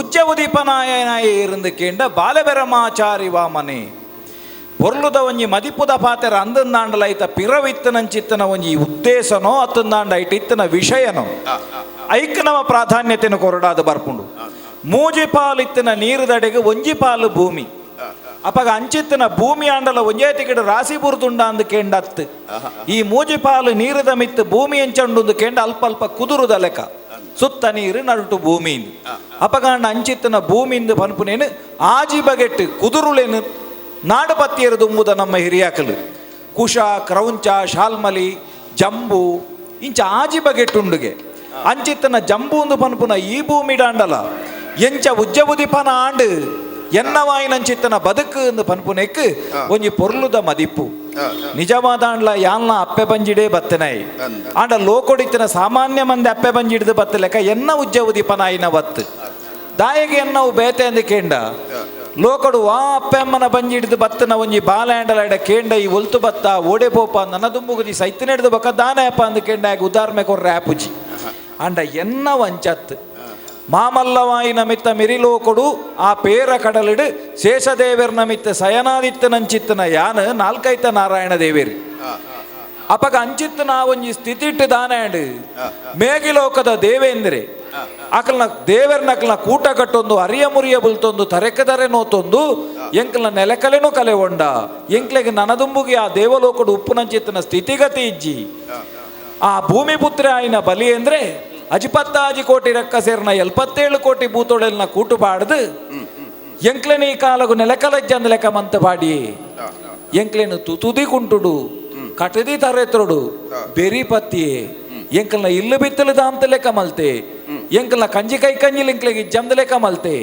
ಉಜ್ಜ ಉದೀಪನಾಯನಾಯ ಇருந்து ಕೇಂಡ ಬಾಲಬೆರಮಾಚಾರಿ ವಾಮನೆ ಪೊರ್ಲುದ ಒಂಜಿ ಮದಿಪುದ ಪಾತೆರ ಅಂದಂದಾಂಡಲ ಐತ ಪಿರವಿತ್ತನಂಚಿತ್ತನ ಒಂಜಿ ಉದ್ದೇಶನೋ ಅತ್ತಂದಾಂಡ ಐಟ ಇತ್ತನ ವಿಷಯನೋ ಐಕ್ ನಮ ಪ್ರಾಧಾನ್ಯತೆಯನ್ನು ಕೊರಡಾದ ಬರ್ಪುಂಡು. ಮೂಜಿ ಪಾಲು ಇತ್ತಿನ ನೀರುದಡೆಗೆ ಒಂಜಿ ಪಾಲು ಭೂಮಿ. ಅಪಗ ಅಂಚಿತ್ತಿನ ಭೂಮಿ ಆಂಡಲ ಒಂಜೇ ತಿಗಿಡ ರಾಸಿ ಬುರುದುಂಡ ಅಂದ್ ಕೇಂಡತ್ತು. ಈ ಮೂಜಿ ಪಾಲು ನೀರುದ ಮಿತ್ತು ಭೂಮಿ ಎಂಚಂಡುಂದು ಕೇಂಡ ಅಲ್ಪ ಅಲ್ಪ ಕುದುರುದ ಲೆಕ್ಕ ಸುತ್ತ ನೀರು ನಡುಟು ಭೂಮಿ. ಅಪಗಾಂಡ ಅಂಚಿತ್ತಿನ ಭೂಮಿಂದು ಪನ್ಪುನೇನು ಆಜಿ ಬಗೆಟ್ಟು ಕುದುರುಲೇನು ನಾಡುಪತ್ತಿಯರು ದುಂಬುದ ನಮ್ಮ ಹಿರಿಯಾಕಲು ಕುಶ ಕ್ರೌಂಚ ಶಾಲ್ಮಲಿ ಜಂಬು ಇಂಚ ಆಜಿ ಬಗೆಟ್ಟುಂಡುಗೆ ಅಂಚಿತ್ತನ ಜಂಬೂಂದು ಪನ್ಪುನ ಈ ಭೂಮಿ ಡಾಂಡಲ ಎಂಚ ಉಜ್ಜಬುದಿಪನ ಆಂಡು ಎನ್ನವಾಯಿನಂಚಿತ್ತನ ಬದುಕು ಎಂದು ಪನ್ಪುನೆಕ್ ಒಂಜಿ ಪೊರ್ಲುದ ಮದಿಪ್ಪು. ನಿಜವಾದಾಂಡ್ಲ ಯಾನ್ಲ ಅಪ್ಪೆ ಬಂಜಿಡೇ ಬತ್ತನೈ ಆಂಡ ಲೋಕೊಡಿತ್ತಿನ ಸಾಮಾನ್ಯ ಮಂದಿ ಅಪ್ಪೆ ಬಂಜಿಡ್ದು ಬತ್ತಲೆಕ್ಕ ಎನ್ನ ಉಜ್ಜ ಉದಿಪನಾಯಿನ ಬತ್ತು ದಾಯಗೆ ಎನ್ನವು ಬೇತೆ ಅಂದು ಕೇಂಡ ಲೋಕಡು ವಾ ಅಪ್ಪೆಮ್ಮನ ಬಂಜಿಡ್ದು ಬತ್ತನ ಒಂಜಿ ಬಾಲ್ಯಾಂಡಲ ಕೇಂಡ ಈ ಒಲ್ತು ಬತ್ತ ಓಡೆ ಪೋಪ ನನ್ನ ದುಂಬುಗುದಿ ಸೈತನೆಡ್ದು ಬಕ್ಕ ದಾನೆ ಅಪ್ಪ ಅಂದು ಕೇಂಡ ಉದಾಹರಣೆ ಕೊರ್ರೆ ಆಪುಜಿ. ಆಂಡ ಎನ್ನ ವಂಚತ್ ಮಾಮಲ್ಲವಾಯಿನ ಮಿತ್ತ ಮಿರಿಲೋಕೊಡು ಆ ಪೇರ ಕಡಲಿಡು ಶೇಷದೇವರ್ನ ಮಿತ್ತ ಸಯನಾದಿತ್ತನಂಚಿತ್ತನ ಯಾನ ನಾಲ್ಕೈತ ನಾರಾಯಣ ದೇವೇರಿ ಅಪಗ ಅಂಚಿತ್ತು ನಾ ಒಂಜಿ ಸ್ಥಿತಿಟ್ಟು ದಾನಾಂಡು ಮೇಗಿಲೋಕದ ದೇವೇಂದ್ರೆ ಅಕಲ್ನ ದೇವರ್ನಕಲ್ನ ಕೂಟ ಕಟ್ಟೊಂದು ಅರಿಯ ಮುರಿಯ ಬುಲ್ತೊಂದು ತರೆಕದರೆ ನೋತೊಂದು ಎಂಕಲ್ನ ನೆಲಕಲೆನೂ ಕಲೆ ಒಂಡ ಎಂಕ್ಲೆಗೆ ನನದುಂಬುಗಿ ಆ ದೇವಲೋಕಡು ಉಪ್ಪುನಂಚಿತ್ತನ ಸ್ಥಿತಿಗತಿ ಇಜ್ಜಿ. ಆ ಭೂಮಿಪುತ್ರ ಆಯಿನ ಬಲಿ ಅಂದ್ರೆ ಅಜಿಪತ್ತಾಜಿ ಕೋಟಿ ರಕ್ಕ ಸೇರ್ನ 77 ಕೋಟಿ ಭೂತೊಡೆಲ್ನ ಕೂಟು ಪಾಡ್ದು ಎಂಕ್ಲೆನ ಈ ಕಾಲಗು ನೆಲಕಲಜ್ಜಂದ ಲೆಕ್ಕ ಮಂತ ಪಾಡಿ ಎಂಕ್ಲೆನು ತುತುದಿ ಕುಂಟುಡು ಕಟದಿ ತರೆತ್ರೊಡು ಬೆರಿ ಪತ್ತಿಯೇ ಎಂಕಲ್ನ ಇಲ್ಲು ಬಿತ್ತಲು ದಾಂತ ಲೆಕ್ಕ ಮಲ್ತೆ ಎಂಕಲ್ನ ಕಂಜಿ ಕೈ ಕಂಜಿ ಲಿಂಕ್ಲೆಗೆ ಇಜ್ಜಂದ ಲೆಕ್ಕ ಮಲ್ತೆ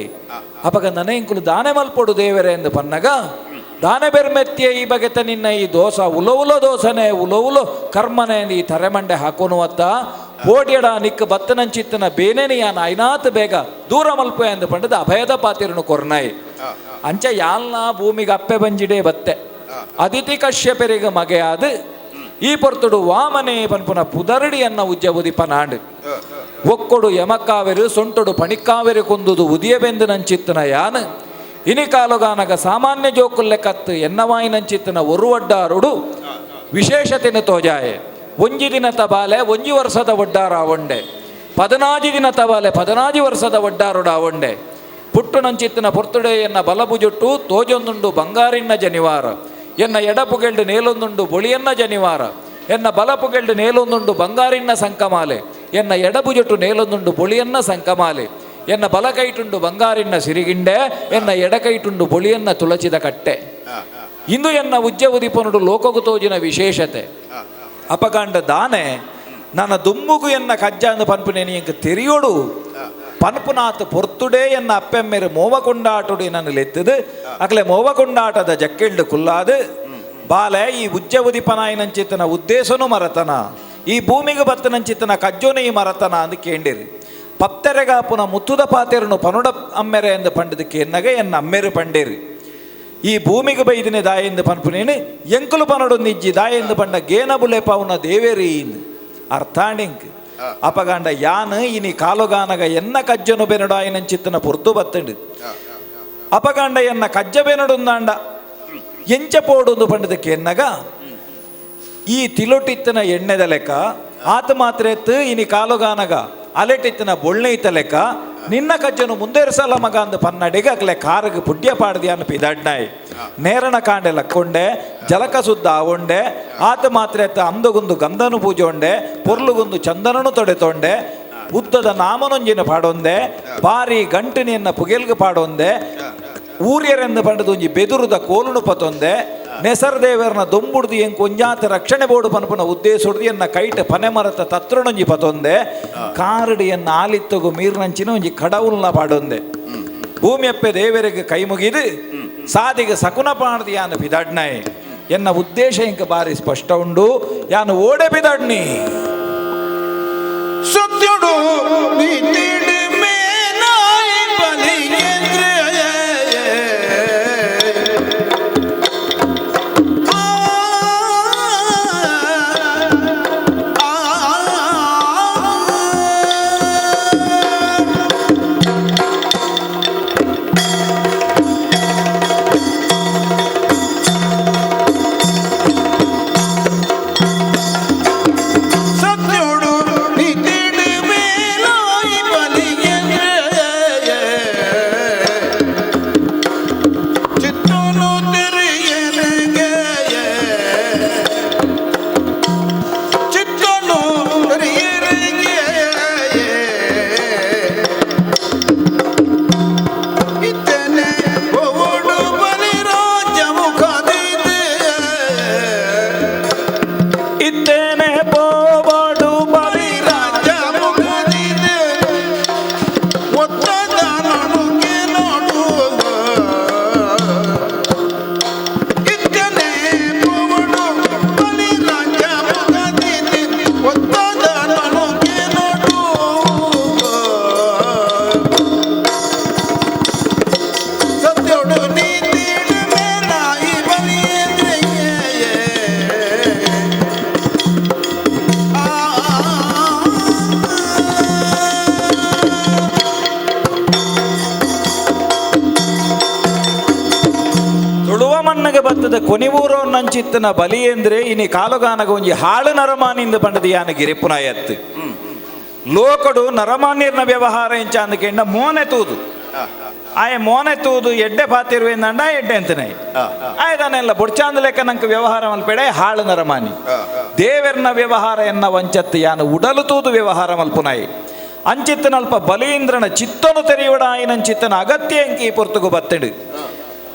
ಅಪಗ ನನ ಎಂಕುಲು ದಾನೆ ಮಲ್ಪೊಡು ದೇವರೇ ಎಂದು ಪನ್ನಗ ದಾನೆ ಬೆರ್ಮೆತ್ತಿಯ ಈ ಬಗೆತ ನಿನ್ನ ಈ ದೋಸ ಉಲೋ ಉಲೋ ದೋಸನೆ ಉಲೋ ಉಲೋ ಕರ್ಮನೆ ಈ ತರೆಮಂಡೆ ಹಾಕೋನು ಅತ್ತ ಓಡಿಯಡ ನಿಕ್ಕ ಬತ್ತನಂಚಿತ್ತನ ಬೇನೇನಿ ಯಾನ್ ಐನಾತ್ ಬೇಗ ದೂರ ಮಲ್ಪೆ ಎಂದು ಪಂಡದ ಅಭಯದ ಪಾತಿರನು ಕೊರ್ನಾಯಿ ಅಂಚ ಯಾಲ್ನ ಭೂಮಿಗೆ ಅಪ್ಪೆ ಬಂಜಿಡೆ ಬತ್ತೆ ಅದಿತಿ ಕಶ್ಯಪರಿಗೆ ಮಗೆಯಾದ ಈ ಪೊರ್ತುಡು ವಾಮನೆ ಪನ್ಪುನ ಪುದರಡಿಯನ್ನ ಉಜ್ಜ ಉದಿಪನಾಂಡು ಒಕ್ಕೊಡು ಯಮಕಾವೆರು ಸೊಂಟೊಡು ಪಣಿಕಾವೆರು ಕೊಂದುದು ಉದಿಯಬೆಂದು ನಂಚಿತ್ತನ ಯಾನ್ ಇನಿ ಕಾಲುಗಾನಗ ಸಾಮಾನ್ಯ ಜೋಕುಲ್ಲೆ ಕತ್ತು ಎನ್ನವಾಯಿನಂಚಿತ್ತನ ಒರುವಡ್ಡಾರುಡು ವಿಶೇಷತೆನು ತೋಜಾಯೆ. ಒಂಜಿ ದಿನ ತಬಾಲೆ ಒಂಜಿ ವರ್ಷದ ಒಡ್ಡಾರ ಒಂಡೆ 14 ದಿನ ತಬಾಲೆ 14 ವರ್ಷದ ಒಡ್ಡಾರುಡ ಒಂಡೆ ಪುಟ್ಟು ನಂಚಿತ್ತನ ಪೊರ್ತುಡೆ ಎನ್ನ ಬಲಬುಜುಟ್ಟು ತೋಜೊಂದುಂಡು ಬಂಗಾರಿನ್ನ ಜನಿವಾರ ಎನ್ನ ಎಡಪುಗೆಲ್ಡು ನೇಲೊಂದುಂಡು ಬೊಳಿಯನ್ನ ಜನಿವಾರ ಎನ್ನ ಬಲಪುಗೆಲ್ಡು ನೇಲೊಂದುಂಡು ಬಂಗಾರಿನ್ನ ಸಂಕಮಾಲೆ ಎನ್ನ ಎಡಬುಜುಟ್ಟು ನೇಲೊಂದುಂಡು ಬೊಳಿಯನ್ನ ಸಂಕಮಾಲೆ ಎನ್ನ ಬಲಕೈಟುಂಡು ಬಂಗಾರಿನ್ನ ಸಿರಿಗಿಂಡೆ ಎನ್ನ ಎಡಕೈಟುಂಡು ಬೊಳಿಯನ್ನ ತುಳಚಿದ ಕಟ್ಟೆ. ಇಂದು ಎನ್ನ ಉಜ್ಜ ಉದಿಪನುಡು ಲೋಕಗು ತೋಜಿನ ವಿಶೇಷತೆ. ಅಪಗಾಂಡ ದಾನೆ ನನ್ನ ದುಮ್ಮುಗು ಎನ್ನ ಕಜ್ಜ ಅಂದು ಪನ್ಪುನೇನಿ ಎಂಕ್ ತೆರಿಯೋಡು ಪನ್ಪುನಾತ್ ಪೊರ್ತುಡೇ ಎನ್ನ ಅಪ್ಪೆಮ್ಮೆರು ಮೋವ ಕೊಂಡಾಟುಡು ನನ್ನ ಲೆತ್ತದು ಅಕಲೆ ಮೋವ ಕೊಂಡಾಟದ ಜಕ್ಕೆಲ್ಡು ಕುಲ್ಲಾದು ಬಾಲೆ ಈ ಉಜ್ಜ ಉದಿಪನಾಯಿನಂಚಿತ್ತನ ಉದ್ದೇಶನು ಮರತನ ಈ ಭೂಮಿಗೆ ಬತ್ತನಂಚಿತ್ತನ ಕಜ್ಜೋನು ಈ ಮರತನ ಅಂದು ಕೇಂಡಿರಿ. ಪತ್ತೆರೆಗಾಪುನ ಮುತ್ತುದ ಪಾತೆರನು ಪನುಡ ಅಮ್ಮೆರೆ ಎಂದು ಪಂಡದಕ್ಕೆ ಎನ್ನಗ ಎನ್ನ ಅಮ್ಮೆರು ಪಂಡೇರಿ. ಈ ಭೂಮಿಗೆ ಬೈದಿನಿ ದಾಯೆಂದು ಪನ್ಪುನೇನು ಎಂಕುಲು ಪನಡು ನಿಜ್ಜಿ ದಾಯೆಂದು ಪಂಡ ಗೇನ ಬುಲೆಪಾವುನ ದೇವೇರಿ ಅರ್ಥಾಣಿಂಕ್ ಅಪಗಾಂಡ ಯಾನ್ ಇನಿ ಕಾಲುಗಾನಗ ಎನ್ನ ಕಜ್ಜನು ಬೆನಡಾಯಿನಂಚಿತ್ತನ ಪೊರ್ತು ಬತ್ತಂಡು ಅಪಗಾಂಡ ಎನ್ನ ಕಜ್ಜ ಬೆನಡುಂದಾಂಡ ಎಂಚ ಪೋಡುಂದು ಪಂಡದಕ್ಕೆ ಎನ್ನಗ ಈ ತಿಲೊಟಿತ್ತನ ಎಣ್ಣೆದ ಲೆಕ್ಕ ಆತ ಮಾತ್ರ ಎತ್ತು ಇನಿ ಕಾಲುಗಾನಗ ಅಲೆಟಿತ್ತನ ಬೊಳ್ಳೆಯ್ತ ಲೆಕ್ಕ ನಿನ್ನ ಕಜ್ಜನು ಮುಂದೇರ್ಸಲ ಮಗ ಅಂದು ಪನ್ನಡಿಗ ಅಕ್ಲೆ ಕಾರಗ್ ಪುಡ್ಯ ಪಾಡ್ದಿ ಪಿದಡ್ನಾಯ್ ನೇರಣ ಕಾಂಡೆ ಲಕ್ಕೊಂಡೆ ಜಲಕ ಸುದ್ದ ಆವೊಂಡೆ ಆತ ಮಾತ್ರ ಎತ್ತ ಅಂದಗುಂದು ಗಂಧನು ಪೂಜೊಂಡೆ ಪೊರ್ಲುಗುಂದು ಚಂದನನು ತೊಡೆತೊಂಡೆ ಉದ್ದದ ನಾಮನೊಂಜಿನ ಪಾಡೊಂದೆ ಬಾರಿ ಗಂಟಿನಿಯನ್ನ ಪುಗೆಲ್ಗು ಪಾಡೊಂದೆ ಊರ್ಯರೆಂದು ಪಂಡದು ಒಂಜಿ ಬೆದುರುದ ಕೋಲುನು ಪತೊಂದೆ ನೆಸರ್ ದೇವರನ ದೊಂಬುಡ್ದು ಎಂಕ್ ಒಂಜಾತ ರಕ್ಷಣೆ ಬೋಡು ಪನ್ಪುನ ಉದ್ದೇಶುಡ್ದು ಎನ್ನ ಕೈಟ್ ಪನೆ ಮರತ ತತ್ರನೊಂಜಿ ಪತೊಂದೆ ಕಾರಡು ಎನ್ನ ಆಲಿತ್ತಗು ಮೀರ್ನಂಚಿನ ಒಂಜಿ ಕಡವುಲ್ನ ಪಾಡೊಂದೆ ಭೂಮಿಯಪ್ಪೆ ದೇವರಿಗೆ ಕೈ ಮುಗಿದು ಸಾದಿಗೆ ಸಕುನ ಪಾಡ್ದು ಯಾನು ಬಿದಡ್ನಾಯ್ ಎನ್ನ ಉದ್ದೇಶ ಇಂಕ ಬಾರಿ ಸ್ಪಷ್ಟ ಉಂಡು ಯಾನು ಓಡೆ ಬಿದಡ್ನಿ ಸತ್ಯುಡು ನೀತಿಡು ಮೇನಾಯಿನ ಮಣ್ಣಗೆ ಬತ್ತದ ಕೊನಿವೂರೋ ನಂಚಿತ್ತನ ಬಲಿಯೇಂದ್ರೆ ಇನಿ ಕಾಲುಗಾನಗ ಒಂಜಿ ಹಾಳು ನರಮಾನಿಂದ ಬಂಡದ ಯಾನ ಗಿರಿಪುನಾಯತ್ತು ಲೋಕಡು ನರಮಾನ್ಯರ್ನ ವ್ಯವಹಾರ ಎಂಚಾಂದಕೆಂಡ ಮೋನೆ ತೂದು ಆಯ ಮೋನೆ ತೂದು ಎಡ್ಡೆ ಪಾತಿರುವೆಂದಂಡ ಎಡ್ಡೆ ಅಂತನೇ ಆಯ್ದಾನೆಲ್ಲ ಬೊಡ್ಚಾಂದ ಲೆಕ್ಕ ನಂಗೆ ವ್ಯವಹಾರ ಮಲ್ಪೆಡೆ ಹಾಳು ನರಮಾನಿ ದೇವೆರ್ನ ವ್ಯವಹಾರ ಎನ್ನ ವಂಚತ್ತು ಯಾನು ಉಡಲು ತೂದು ವ್ಯವಹಾರ ಮಲ್ಪುನಾಯಿ ಅಂಚಿತ್ತನಲ್ಪ ಬಲೀಂದ್ರನ ಚಿತ್ತನು ತೆರೆಯುವಡ ಆಯನಂಚಿತ್ತನ ಅಗತ್ಯ ಎಂಕಿ ಈ ಪೊರ್ತುಗು ಬತ್ತೆಡು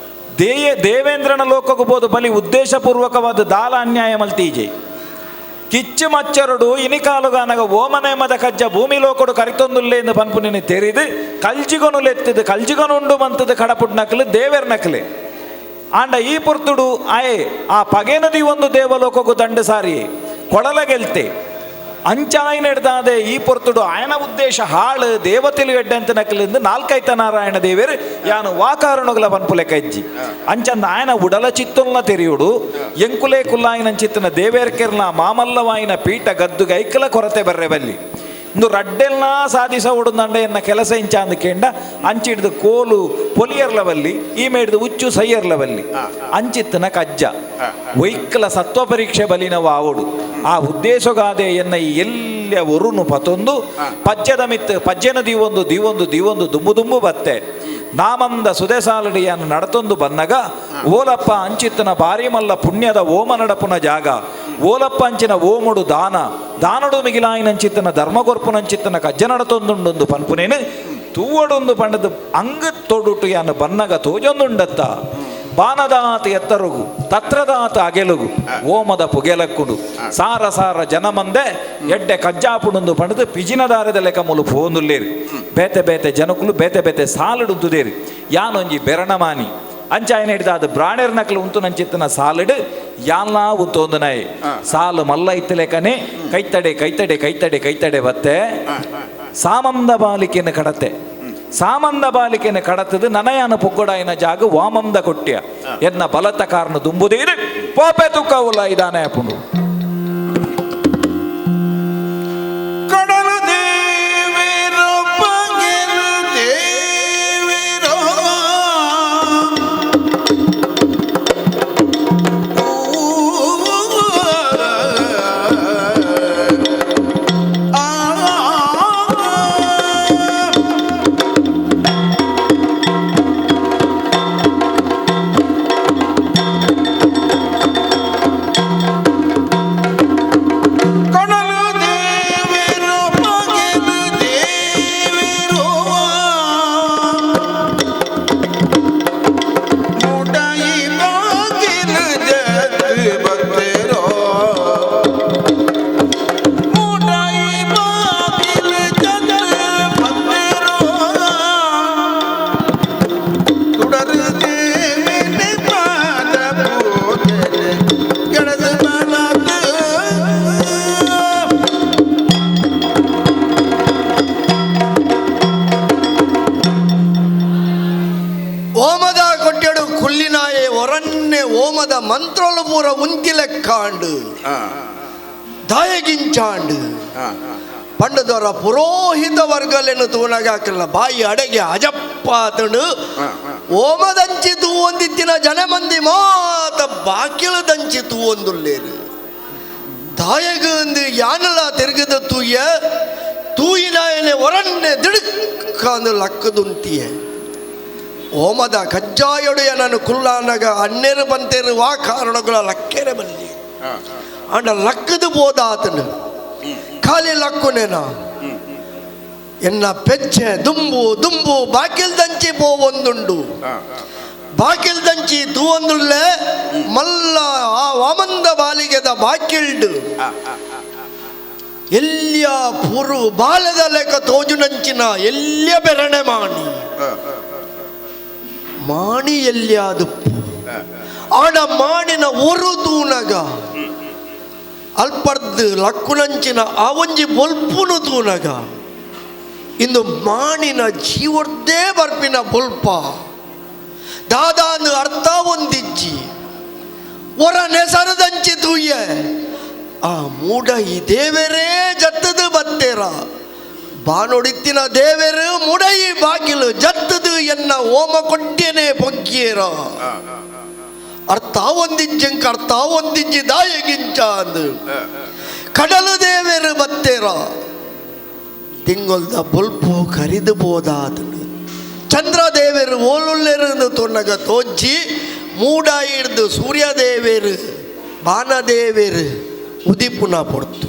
ದೇವೇಂದ್ರನ ಲೋಕಕ್ಕೂ ಬೋದು ಬಲಿ ಉದ್ದೇಶಪೂರ್ವಕವಾದ ದಾಲ ಅನ್ಯಾಯ ಮಲ್ತೀಜೆ ಕಿಚ್ಚು ಮಚ್ಚರುಡು ಇನಿಕಾಲುಗಾನಗ ಓಮನೇಮದ ಕಜ್ಜ ಭೂಮಿ ಲೋಕಡು ಕರಿತೊಂದುಲ್ಲೇಂದು ಪನ್ಪು ನಿನ್ನ ತೆರಿದು ಕಲ್ಜಿಗೊನು ಲೆತ್ತಿದು ಕಲ್ಜಿಗೊನುಂಡು ಮಂತದ ಕಡಪುಡ್ ನಕಲು ದೇವೆರ್ ನಕಲೆ ಆಂಡ ಈ ಪೊರ್ತುಡು ಆಯೆ ಆ ಪಗೆನದಿ ಒಂದು ದೇವಲೋಕಕ್ಕೂ ದಂಡು ಸಾರಿ ಕೊಳಲ ಗೆಲ್ತೆ ಅಂಚಾಯಿನೆಡ್ದಾದೆ ಈ ಪೊರ್ತುಡು ಆಯನ ಉದ್ದೇಶ ಹಾಳು ದೇವತೆಲು ಎಡ್ಡಂತ ನಕಲಿಂದ ನಾಲ್ಕೈತ ನಾರಾಯಣ ದೇವೇರು ಯಾನು ವಾಕಾರಣಗಳ ಪನ್ಪುಲೆ ಕಜ್ಜಿ ಅಂಚಂದ ಆಯನ ಉಡಲ ಚಿತ್ತೊಲ್ಲ ತೆರೆಯುಡು ಎಂಕುಲೆ ಕುಲ್ಲಾಯಿನ ಚಿತ್ತನ ದೇವೇರ್ಕೆರ್ನ ಮಾಮಲ್ಲವಾಯಿನ ಪೀಠ ಗದ್ದುಗೆ ಐಕಲ ಕೊರತೆ ಬರ್ರೆ ಬಲ್ಲಿ ಇಂದು ರಡ್ಡೆಲ್ನ ಸಾಧಿಸ ಉಡುಂದಂಡ ಎನ್ನ ಕೆಲಸ ಇಂಚಾಂದ ಕೇಂಡ ಅಂಚಿಡ್ದು ಕೋಲು ಪೊಲಿಯರ್ಲವಲ್ಲಿ ಈ ಮೇಡ್ದು ಉಚ್ಚು ಸೈಯರ್ಲವಲ್ಲಿ ಅಂಚಿತ್ತನ ಕಜ್ಜ ವೈಕಲ ಸತ್ವ ಪರೀಕ್ಷೆ ಬಲಿನವ ಆವಡು ಆ ಉದ್ದೇಶಗಾದೆ ಎನ್ನ ಈ ಎಲ್ಲ ಒರುನು ಪತೊಂದು ಪಜ್ಜದ ಮಿತ್ತು ಪಜ್ಜನ ದೀವೊಂದು ದೀವೊಂದು ದೀವೊಂದು ದುಂಬು ದುಂಬು ಬತ್ತೆ ನಾಮಂದ ಸುದೆಸಾಲಡಿಯನ್ನು ನಡತೊಂದು ಬನ್ನಗ ಓಲಪ್ಪ ಅಂಚಿತ್ತನ ಬಾರಿ ಮಲ್ಲ ಪುಣ್ಯದ ಓಮ ನಡಪುನ ಜಾಗ ಓಲಪ್ಪ ಅಂಚಿನ ಓಮುಡು ದಾನ ದಾನಡು ಮಿಗಿಲಾಯಿನಂಚಿತ್ತನ ಧರ್ಮಗೊರ್ಪುನಂಚಿತ್ತನ ಕಜ್ಜ ನಡತೊಂದುಂಡೊಂದು ಪನ್ಪುನೇನು ತೂವಡೊಂದು ಪಂಡದು ಅಂಗ ತೊಡುಟು ಯಾನು ಬನ್ನಗ ತೋಜೊಂದುಂಡತ್ತ ಬಾನದಾತ ಎತ್ತರುಗು ತತ್ರದಾತ ಅಗೆಲುಗು ಓಮದ ಪುಗೆಲಕ್ಕುಡು ಸಾರ ಸಾರ ಜನಮಂದೆ ಎಡ್ಡೆ ಕಜ್ಜಾಪುಡೊಂದು ಪಂಡದು ಪಿಜಿನದಾರದ ಲೆಕ್ಕ ಮುಲು ಪೋಂದುಲ್ಲೇರಿ ಬೇತೆ ಬೇತೆ ಜನಕುಲು ಬೇತೆ ಬೇತೆ ಸಾಲುಡುಂತುದೇರಿ ಯಾನೊಂಜಿ ಬೆರಣಮಾನಿ ಅಂಚಾಯನ ಹಿಡಿದ ಅದು ಬ್ರಾಣೆರ್ ನಕಲು ಉಂತು ನಂಚಿತ್ತನ ಸಾಲುಡು ಯಾನ್ಲಾ ಉಂತೊಂದು ನಾಯಿ ಸಾಲು ಮಲ್ಲ ಇತ್ತಲೇಕನೆ ಕೈತಡೆ ಕೈತಡೆ ಕೈತಡೆ ಕೈತಡೆ ಬತ್ತೆ ಸಾಮಂದ ಬಾಲಿಕೆಯನ್ನು ಕಡತೆ ಸಾಮಂದ ಬಾಲಿಕೆಯನ್ನು ಕಡತದು ನನಯಾನ ಪುಗ್ಗೊಡಾಯಿನ ಜಾಗ ವಾಮಂದ ಕೊಟ್ಯ ಎನ್ನ ಬಲತ ಕಾರಣ ದುಂಬುದೇರು ಪೋಪೆ ತುಕ್ಕವುಲ ಇದಾನೆ ಅಪುಂಡು ಕಡಲು ದೇವಿರೋ ಪಗೆಲು ದೇವಿರೋ ಕಡಲು ದೇವಿರೋ ಪಗೆಲು ದೇವಿರೋ ಮುಡೈ ಬಾಗಿಲು ಜತ್ತು ಬತ್ತೇರೋ ಮುಡೈ ಬಾಗಿಲು ಜತ್ತು ಬತ್ತೇರೋ ತುಡರು ದೇವಿನ ಪಾದ ಪೂಜೆ ಎಡದು ಬಲದು. ಓಮದ ಕೊಟ್ಟೆಡು ಕುಲ್ಲಿನಾಯೆ ಒರನ್ನೆ ಓಮದ ಮಂತ್ರಲು ಪೂರ ಉಂತಿಲೆಕ್ಕಾಂಡು ದಾಯಗಿಂಚಾಂಡು ಪಂಡದವರ ಪುರೋಹಿತ ವರ್ಗಲೆನು ತೂನಗಾಕಲ್ಲ ಬಾಯಿ ಅಡೆಗೆ ಅಜಪ್ಪಾತನು ಓಮದಂಚಿ ತೂವೊಂದಿತ್ತಿನ ಜನಮಂದಿ ಮಾತ ಬಾಕಿಲದಂಚಿ ತೂವೊಂದುಲ್ಲೇರು ದಾಯಗಂದು ಯಾನಲ ತಿರುಗದ ತೂಯ ತೂಯಿನಾಯನೆ ಒರನ್ನೆ ದಿಡುಕಾಂದು ಲಕ್ಕದುಂತಿಯೆ ಓಮದ ಕಜ್ಜಾಯೊಡೆಯ ನಾನು ಕುಲ್ಲಾನಗ ಅನ್ನೇರು ಬಂತೇರು ವಾ ಕಾರಣಗಳ ಲಕ್ಕೆರೆ ಬಲ್ಲಿ ಅಂಡ ಲಕ್ಕದು ಬೋದಾತನು ಖಾಲಿ ಲಕ್ಕುನೇನ ಎನ್ನ ಪೆಚ್ಚೆ ದುಂಬು ದುಂಬು ಬಾಕಿಲ್ದಂಚಿ ಪೋವೊಂದುಂಡು ಬಾಕಿಲ್ದಂಚಿ ತೂವೊಂದುಳ್ಳೆ ಮಲ್ಲ ಆ ವಾಮಂದ ಬಾಲಿಗೆದ ಬಾಕಿಲ್ಡು ಎಲ್ಲಿಯ ಪುರು ಬಾಲದ ಲೆಕ್ಕ ತೋಜುನಂಚಿನ ಎಲ್ಲಿಯ ಬೆರಣೆ ಮಾಣಿ ಮಾಣಿ ಎಲ್ಲಿಯಾದುಪ್ಪು ಆಡ ಮಾಣಿನ ಒರು ತೂನಗ ಅಲ್ಪರ್ದು ಲಕ್ಕುನಂಚಿನ ಆ ಒಂಜಿ ಬೊಲ್ಪುನು ತೂನಗ ಇಂದು ಮಾಣಿನ ಜೀವರ್ದೇ ಬರ್ಪಿನ ಬೊಲ್ಪ ದಾದಾನು ಅರ್ಥ ಒಂದಿಜ್ಜಿ ಒರ ನೆಸರದಂಚಿ ತೂಯ ಆ ಮೂಡ ಈ ದೇವರೇ ಜತ್ತದು ಬತ್ತೇರ ಬಾನೊಡಿತ್ತಿನ ದೇವರು ಮುಡೈ ಬಾಗಿಲು ಜತ್ತದು ಎನ್ನ ಓಮ ಕೊಟ್ಟೇನೆ ಪೊಗ್ಗಿಯರ. ಅರ್ಥ ಒಂದಿಂಚಂಕ ಅರ್ಥ ಒಂದಿಂಚಿ ದಾಯಗಿಂಚ ಅಂದು ಕಡಲು ದೇವೇರು ಬತ್ತೇರ ತಿಂಗೊಲ್ದ ಬೊಲ್ಪು ಕರಿದು ಬೋದಾದನು ಚಂದ್ರದೇವರು ಓಲುಲ್ಲೆರು ತೊನ್ನಗ ತೋಜ್ಜಿ ಮೂಡ ಹಿಡ್ದು ಸೂರ್ಯದೇವೇರು ಬಾನದೇವೇರು ಉದಿಪುನ ಪೊರ್ತು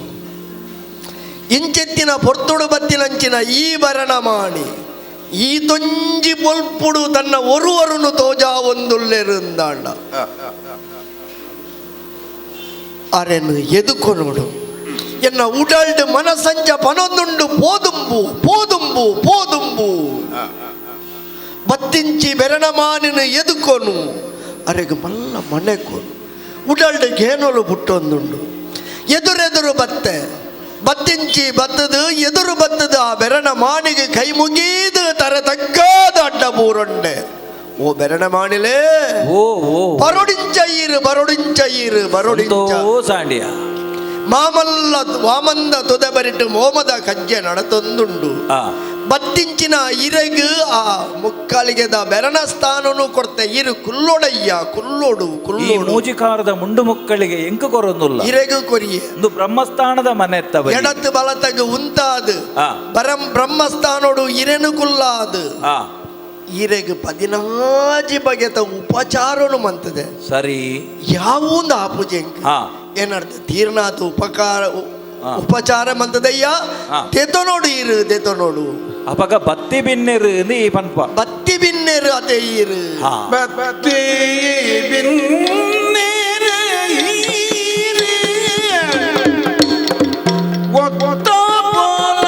ಇಂಚೆತ್ತಿನ ಪೊರ್ತುಡು ಬತ್ತಿನಂಚಿನ ಈ ಭರಣ ಮಾಣಿ ಈ ತೊಂಜಿ ಬೊಲ್ಪುಡು ತನ್ನ ಒರುವರುನು ತೋಜಾ ಒಂದುಲ್ಲೆರುಂದಾಂಡ ಅರೆನು ಎದುಕೊನೋಡು ಎನ್ನ ಉಡಲ್ಡ್ ಮನಸಂಜ ಪನೊಂದುಂಡು ಪೋದುಂಬು ಪೋದುಂಬು ಪೋದುಂಬು ಬತ್ತಿಂಚಿ ಬೆರಣಮಾನಿನ ಎದುಕೊನು ಅರೆಗ್ ಮಲ್ಲ ಮನೆಕೊನು ಉಡಲ್ಡ್ ಗೇನೊಲು ಪುಟ್ಟೊಂದುಂಡು ಎದುರೆದುರು ಬತ್ತೆ ಬತ್ತಿಂಚಿ ಬತ್ತದು ಎದುರು ಬತ್ತದು ಆ ಬೆರಣ ಮಾನಿಗೆ ಕೈ ಮುಗೀದು ತರ ತಗ್ಗಾದ ಅಡ್ಡ ಬೂರೊಂಡೆ ಓ ಬೆರಣ ಮಾಣಿಲೇ ಓ ಓ ಬರೊಡಿಂಚ ಬರೊಡಿಂಚ ಬರೊಡಿಂಚ ಸಾಂಡಿಯ ಮಾಮಲ್ಲ ವಾಮಂದ ತುದೆ ಬರಿಟು ಮೋಮದ ಕಜ್ಜೆ ನಡತೊಂದುಂಡು ಬತ್ತಿಂಚಿನ ಇರೆಗ್ ಆ ಮುಕ್ಕಾಲಿಗೆದ ಬೆರಣ ಸ್ಥಾನನು ಕೊಡ್ತೆ ಇರು ಕುಲ್ಲೊಡಯ್ಯ ಕುಲ್ಲೋಡು ಈ ಕುಲ್ಲೋಡು ಮೂಜಿಕಾರದ ಮುಂಡು ಮುಕ್ಕಳಿಗೆ ಎಂಕು ಕೊರೊಂದುಲ್ಲ ಇರೆಗು ಕೊರಿಯೆ ಒಂದು ಬ್ರಹ್ಮಸ್ಥಾನದ ಮನೆ ಎತ್ತಬಲಿ. ಎಡತ್ತು ಬಲತಗ ಉಂತಾದು ಬರಂ ಬ್ರಹ್ಮಸ್ಥಾನೋಡು ಇರೆನು ಕುಲ್ಲಾದು ಇರೆಗ್ 14 ಬಗೆತ ಉಪಚಾರನು ಮಂತದೆ ಸರಿ ಯಾವೊಂದು ಆ ಪೂಜೆ ಏನರ್ಥ ತೀರ್ನಾಥ ಉಪಕಾರ ಉಪಚಾರ ಮಂತದಯ್ಯ ತೆತನೋಡು ಇರು ತೆತನೋಡು ಅಪಗ ಬತ್ತಿ ಬಿನ್ನೆರು ಈ ಪನ್ಪ ಬತ್ತಿ ಬಿನ್ನೆರು ಅದೇ ಇರು ಬತ್ತಿ ಬಿನ್ನೆರು ಒತ್ತ ಪೋಲ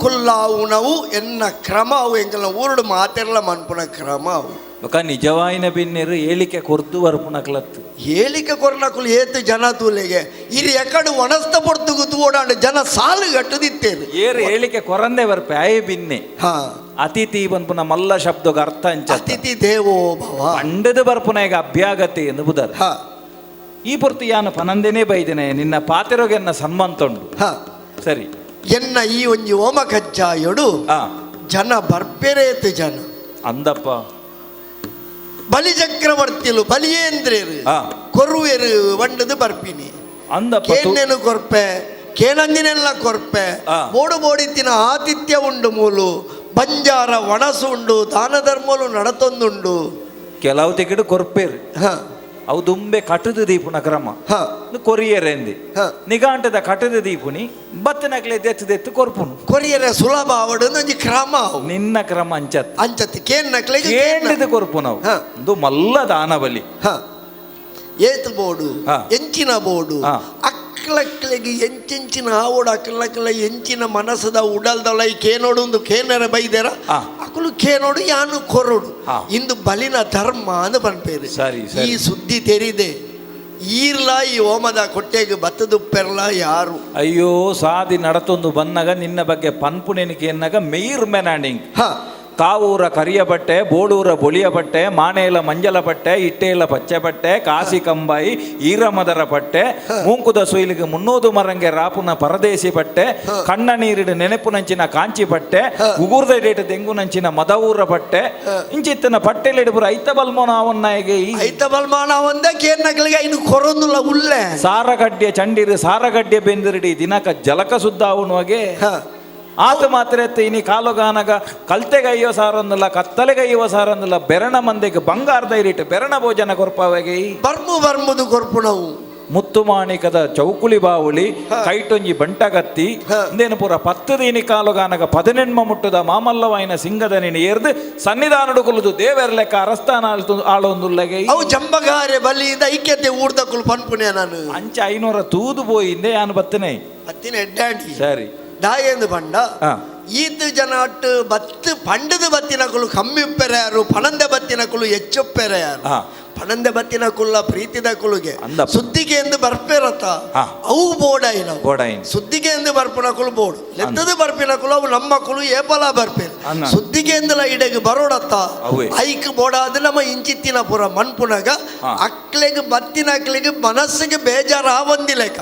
ಕುಲ್ಲಾವುನವು ಎನ್ನ ಕ್ರಮ ಅವು ಎಂಕಲ್ನ ಊರುಡು ಮಾತೆರ್ಲ ಮನ್ಪುನ ಕ್ರಮ ಅವು. ಬೊಕ ನಿಜವಾಯಿನ ಬಿನ್ನೆರು ಏಳಿಕೆ ಕೊರ್ದು ಬರ್ಪುನಕ್ಲತ್ತು. ಏಳಿಕೆ ಕೊರ್ನಕುಲು ಏತು ಜನ ತೂಲೆಗೆ ಇರು ಎಕಡು ಒಣಸ್ತ ಪೊರ್ತುಗು ತೂಡಾಂಡ ಜನ ಸಾಲು ಗಟ್ಟುದಿತ್ತೇರು. ಏರು ಏಳಿಕೆ ಕೊರಂದೆ ಬರ್ಪೆ ಆಯೆ ಬಿನ್ನೆ. ಅತಿಥಿ ಬನ್ಪುನ ಮಲ್ಲ ಶಬ್ದಗ ಅರ್ಥ ಅಂಚ ಅತಿಥಿ ದೇವೋ ಭವ ಪಂಡದ ಬರ್ಪುನ ಈಗ ಅಭ್ಯಾಗತಿ ಎಂದು ಬುದರ್. ಈ ಪೊರ್ತು ಯಾನು ಪನಂದೇನೇ ಬೈದಿನ ನಿನ್ನ ಪಾತಿರೋಗೆನ್ನ ಸನ್ಮಂತುಂಡು. ಸರಿ ಎನ್ನ ಈ ಒಂಜಿ ಓಮ ಕಜ್ಜಾಯೊಡು ಜನ ಬರ್ಪೆರೇತು ಜನ ಅಂದಪ್ಪ ಬಲಿ ಚಕ್ರವರ್ತಿಲು ಬಲಿಯೇಂದ್ರೇರು ಕೊರುವೆರು ವಂಡದು ಬರ್ಪಿನಿ ಅಂದಪ್ಪ ಕೇನೇನು ಕೊರ್ಪೆ ಕೇನಂದಿನೆಲ್ಲ ಕೊರ್ಪೆ ಬೋಡು ಬೋಡಿತ್ತಿನ ಆತಿಥ್ಯ ಉಂಡು ಮೂಲು ಬಂಜಾರ ಒಣಸು ಉಂಡು ದಾನ ಧರ್ಮಲು ನಡತೊಂದುಂಡು. ಕೆಲವು ತಿಕಿಡು ಕೊರ್ಪೇರು ಅವು ದುಂಬೆ ಕಟದ ದೀಪುನ ಕ್ರಮ ಕೊರಿಯರೆಂದಿ ನಿಗಾಂಟದ ಕಟದ ದೀಪುನಿ ಬತ್ತನಕ್ಲೆ ದೆತ್ತು ದೆತ್ತು ಕೊರ್ಪುನು ಕೊರಿಯರೆ ಸುಲಭ ಅವಡು ಒಂಜಿ ಕ್ರಮ ನಿನ್ನ ಕ್ರಮ ಅಂಚತ್ ಅಂಚತ್ ಕೇನ್ನಕ್ಲೆ ಕೇಂಡದ ಕೊರ್ಪುನವು ಒಂದು ಮಲ್ಲ ದಾನ ಬಲಿ ಏತು ಬೋಡು ಎಂಚಿನ ಬೋಡು ಅಕ್ಲಕ್ಲೆಗೆ ಎಂಚೆಂಚಿನ ಆವೋಡು ಅಕ್ಲಕ್ಲೆ ಎಂಚಿನ ಮನಸ್ಸದ ಉಡಲ್ದೊಳ ಈ ಕೇನೋಡು ಒಂದು ಕೇನರ ಬೈದೇರ ಅಕುಲು ಕೇನೋಡು ಯಾನು ಕೊರೋಡು ಇಂದು ಬಲಿನ ಧರ್ಮ ಅಂದ್ ಪನ್ಪೇರು. ಸರಿ ಈ ಸುದ್ದಿ ತೆರಿದೆ ಈರ್ಲ ಈ ಓಮದ ಕೊಟ್ಟೆಗೆ ಬತ್ತದುಪ್ಪೆರ್ಲ ಯಾರು. ಅಯ್ಯೋ ಸಾದಿ ನಡತೊಂದು ಬನ್ನಗ ನಿನ್ನ ಬಗ್ಗೆ ಪನ್ಪುನೆನಿಕೆ ಎನ್ನಗ ಮೇಯ್ರ್ ಮೆನಾಂಡಿಂಗ್ ಕಾವೂರ ಕರಿಯ ಬಟ್ಟೆ, ಬೋಳೂರ ಬೊಳಿಯ ಬಟ್ಟೆ, ಮಾನೇಲ ಮಂಜಲ ಬಟ್ಟೆ, ಇಟ್ಟೇಲ ಪಚ್ಚೆ ಬಟ್ಟೆ, ಕಾಸಿ ಕಂಬಾಯಿ ಈರಮದರ ಪಟ್ಟೆ, ಮೂಂಕುದ ಸುಯಿಲಿಗೆ ಮುನ್ನೋದು ಮರಂಗೆ ರಾಪುನ ಪರದೇಸಿ ಬಟ್ಟೆ, ಕಣ್ಣ ನೀರಿಡು ನೆನಪು ನಂಚಿನ ಕಾಂಚಿ ಬಟ್ಟೆ, ಉಗುರ್ದ ಡೇಟ್ ದೆಂಗು ನಂಚಿನ ಮದವೂರ ಬಟ್ಟೆ, ಇಂಚಿತ್ತಿನ ಪಟ್ಟೆಲಿಡುಪುರ ಐತ ಬಲ್ಮೋನ ಅವನ್ನಾಯಿಗೆ. ಐತ ಬಲ್ಮಾನ ಒಂದೇ ಕೇರ್ನಕಲಿಗೆ ಇನ್ನು ಕೊರೊಂದುಲ್ಲ ಉಲ್ಲೆ. ಸಾರಗಡ್ಡೆ ಚಂಡಿರು ಸಾರಗಡ್ಡೆ ಬೆಂದಿರಡಿ ದಿನಕ ಜಲಕ ಸುದ್ದ ಅವನುವಾಗೆ. ಆತ ಮಾತ್ರ ಇನಿ ಕಾಲುಗಾನಗ ಕಲ್ತೆಗಯ್ಯೋ ಸಾರೊಂದಿಲ್ಲ, ಕತ್ತಲೆಗಯ್ಯುವ ಸಾರೊಂದಿಲ್ಲ, ಬೆರಣ ಮಂದಿಗೆ ಬಂಗಾರದ ಇರಿಟ್ ಬೆರಣ ಭೋಜನ ಕೊರ್ಪವೆಗೆ. ಬರ್ಮು ಬರ್ಮುದು ಕೊರ್ಪುಣವು. ಮುತ್ತುಮಾಣಿಕದ ಚೌಕುಳಿ ಬಾವುಳಿ ಕೈಟೊಂಜಿ ಬಂಟಗತ್ತಿ ಇಂದೇನು ಪೂರ ಪತ್ತು ದೀನಿ ಕಾಲುಗಾನಗ ಪದಿನೆಣ್ಮ ಮುಟ್ಟದ ಮಾಮಲ್ಲವಾಯಿನ ಸಿಂಗದ ನೀನು ಏರ್ದು ಸನ್ನಿಧಾನಡು ಕುಲುದು ದೇವೆರ್ ಲೆಕ್ಕ ಅರಸ್ತಾನ ಆಳೊಂದುಲ್ಲಗೆ. ಅವು ಜಂಬಗಾರೆ ಬಲಿಯಿಂದ ಐಕ್ಯತೆ ಊರ್ದಕುಲು ಪನ್ಪುನೆ ನಾನು. ಅಂಚ 500 ತೂದು ಪೋಯಿಂದೆ ಯಾನು ಬತ್ತನೆ. ಬತ್ತಿನ ಎಡ್ಡಾಂಡಿ. ಸರಿ. ದಾಯೆಂದು ಪಂಡ ಈತ್ ಜನ ಅಟ್ಟು ಬತ್ತು ಪಂಡದ ಬತ್ತಿನಕುಲು ಕಮ್ಮಿಪ್ಪೆರೆಯಾರು, ಪಣಂದ ಬತ್ತಿನಕುಲು ಹೆಚ್ಚುಪ್ಪೆರೆಯಾರು. ಪಣಂದ ಬತ್ತಿನ ಕುಲ್ಲ ಪ್ರೀತಿದ ಕುಲುಗೆ ಅಂದಪ್ಪ. ಸುದ್ದಿಗೆ ಎಂದು ಬರ್ಪೇರತ್ತ ಅವು ಬೋಡಾಯಿನ ಬೋಡಾಯಿನ. ಸುದ್ದಿಗೆ ಎಂದು ಬರ್ಪುನಕುಲು ಬೋಡು ಲೆತ್ತದ ಬರ್ಪಿನಕುಲು ಅವು ನಮ್ಮ ಕುಲು ಏಪಲ ಬರ್ಪೇರು. ಅನ್ನ. ಸುದ್ದಿಗೆ ಎಂದಲ ಇಡೆಗೆ ಬರೋಡತ್ತ ಅವೇ. ಐಕ್ ಬೋಡಾದ ನಮ್ಮ ಇಂಚಿತ್ತಿನ ಪುರ ಮನ್ಪುನಗ ಅಕ್ಲೆಗ್ ಬತ್ತಿನ ಅಕ್ಲೆಗ್ ಮನಸ್ಸಿಗೆ ಬೇಜಾರ ಆವಂದಿಲೇಕ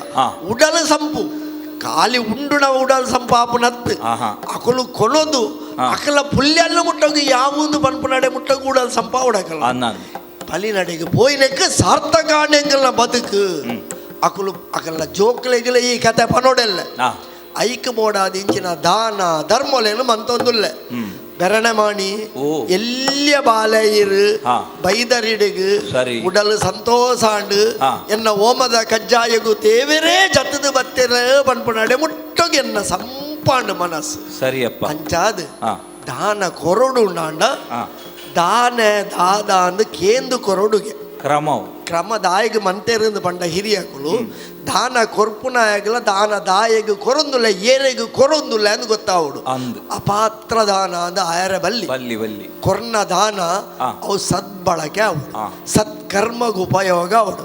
ಉಡಲು ಸಂಪು ಖಾಲಿ ಉಂಡು ನಾವು ಉಡಲ್ ಸಂಪಾಪುನತ್ತು ಅಕಲು ಕೊನೊದು ಅಕಲ ಪುಲ್ಯಲ್ಲ ಮುಟ್ಟೋಗಿ ಯಾವೊಂದು ಪನ್ಪುನಡೆ ಮುಟ್ಟೋಗಿ ಉಡಲ್ ಸಂಪ ಉಡಕಲ್ಲ. ಅನ್ನ. பலிநடைக்கு போயினக்கு ಸಾರ್ಥಕಾಣೆಂಗಲ್ನ ಬದುಕು ಅಕುಲು ಅಕಲ್ನ ಜೋಕ್ಲೆಗಿಲ ಈ ಕತೆ ಪನೋಡೆಲ್ಲ. ಐಕ್ ಬೋಡಾದ ಇಂಚಿನ ದಾನ ಧರ್ಮಲೇನು ಮಂತೊಂದುಲ್ಲೆ ಬೆರಣಮಾಣಿ ಎಲ್ಲಿಯ ಬಾಲೆಯಿರು ಬೈದರಿಡಿಗು ಸರಿ. ಉಡಲು ಸಂತೋಷಾಂಡು ಎನ್ನ ಓಮದ ಕಜ್ಜಾಯಗು ತೇವರೇ ಜತ್ತದ ಬತ್ತೆರ ಪನ್ಪುನಡೆ ಮುಟ್ಟೋಗಿ ಎನ್ನ ಸಂಪಾಂಡು ಮನಸ್ಸು. ಸರಿಯಪ್ಪ. ಅಂಚಾದು ದಾನ ಕೊರಡು ಉಂಡಾಂಡ ದಾನ ದಾದ ಅಂದು ಕೇಂದು ಕೊರಡುಗೆ ಕ್ರಮವು ಕ್ರಮ ದಾಯಗ ಮಂತೆರಿಂದ ಪಂಡ ಹಿರಿಯಕುಲು ದಾನ ಕೊರ್ಪುನಾಯಗಲ ದಾನ ದಾಯಗ ಕೊರೊಂದುಲ್ಲ ಏರೆಗ್ ಕೊರೊಂದುಲ್ಲ ಅಂದ್ ಗೊತ್ತಾವುಡು. ಅಂದ್. ಅಪಾತ್ರ ದಾನ ಅಂದ್ ಆಯರ ಬಲ್ಲಿ ಬಲ್ಲಿ ಬಲ್ಲಿ. ಕೊರ್ನ ದಾನ ಅವು ಸದ್ಬಳಕೆ ಆವುಡು, ಸತ್ಕರ್ಮಗ್ ಉಪಯೋಗ ಆವುಡು.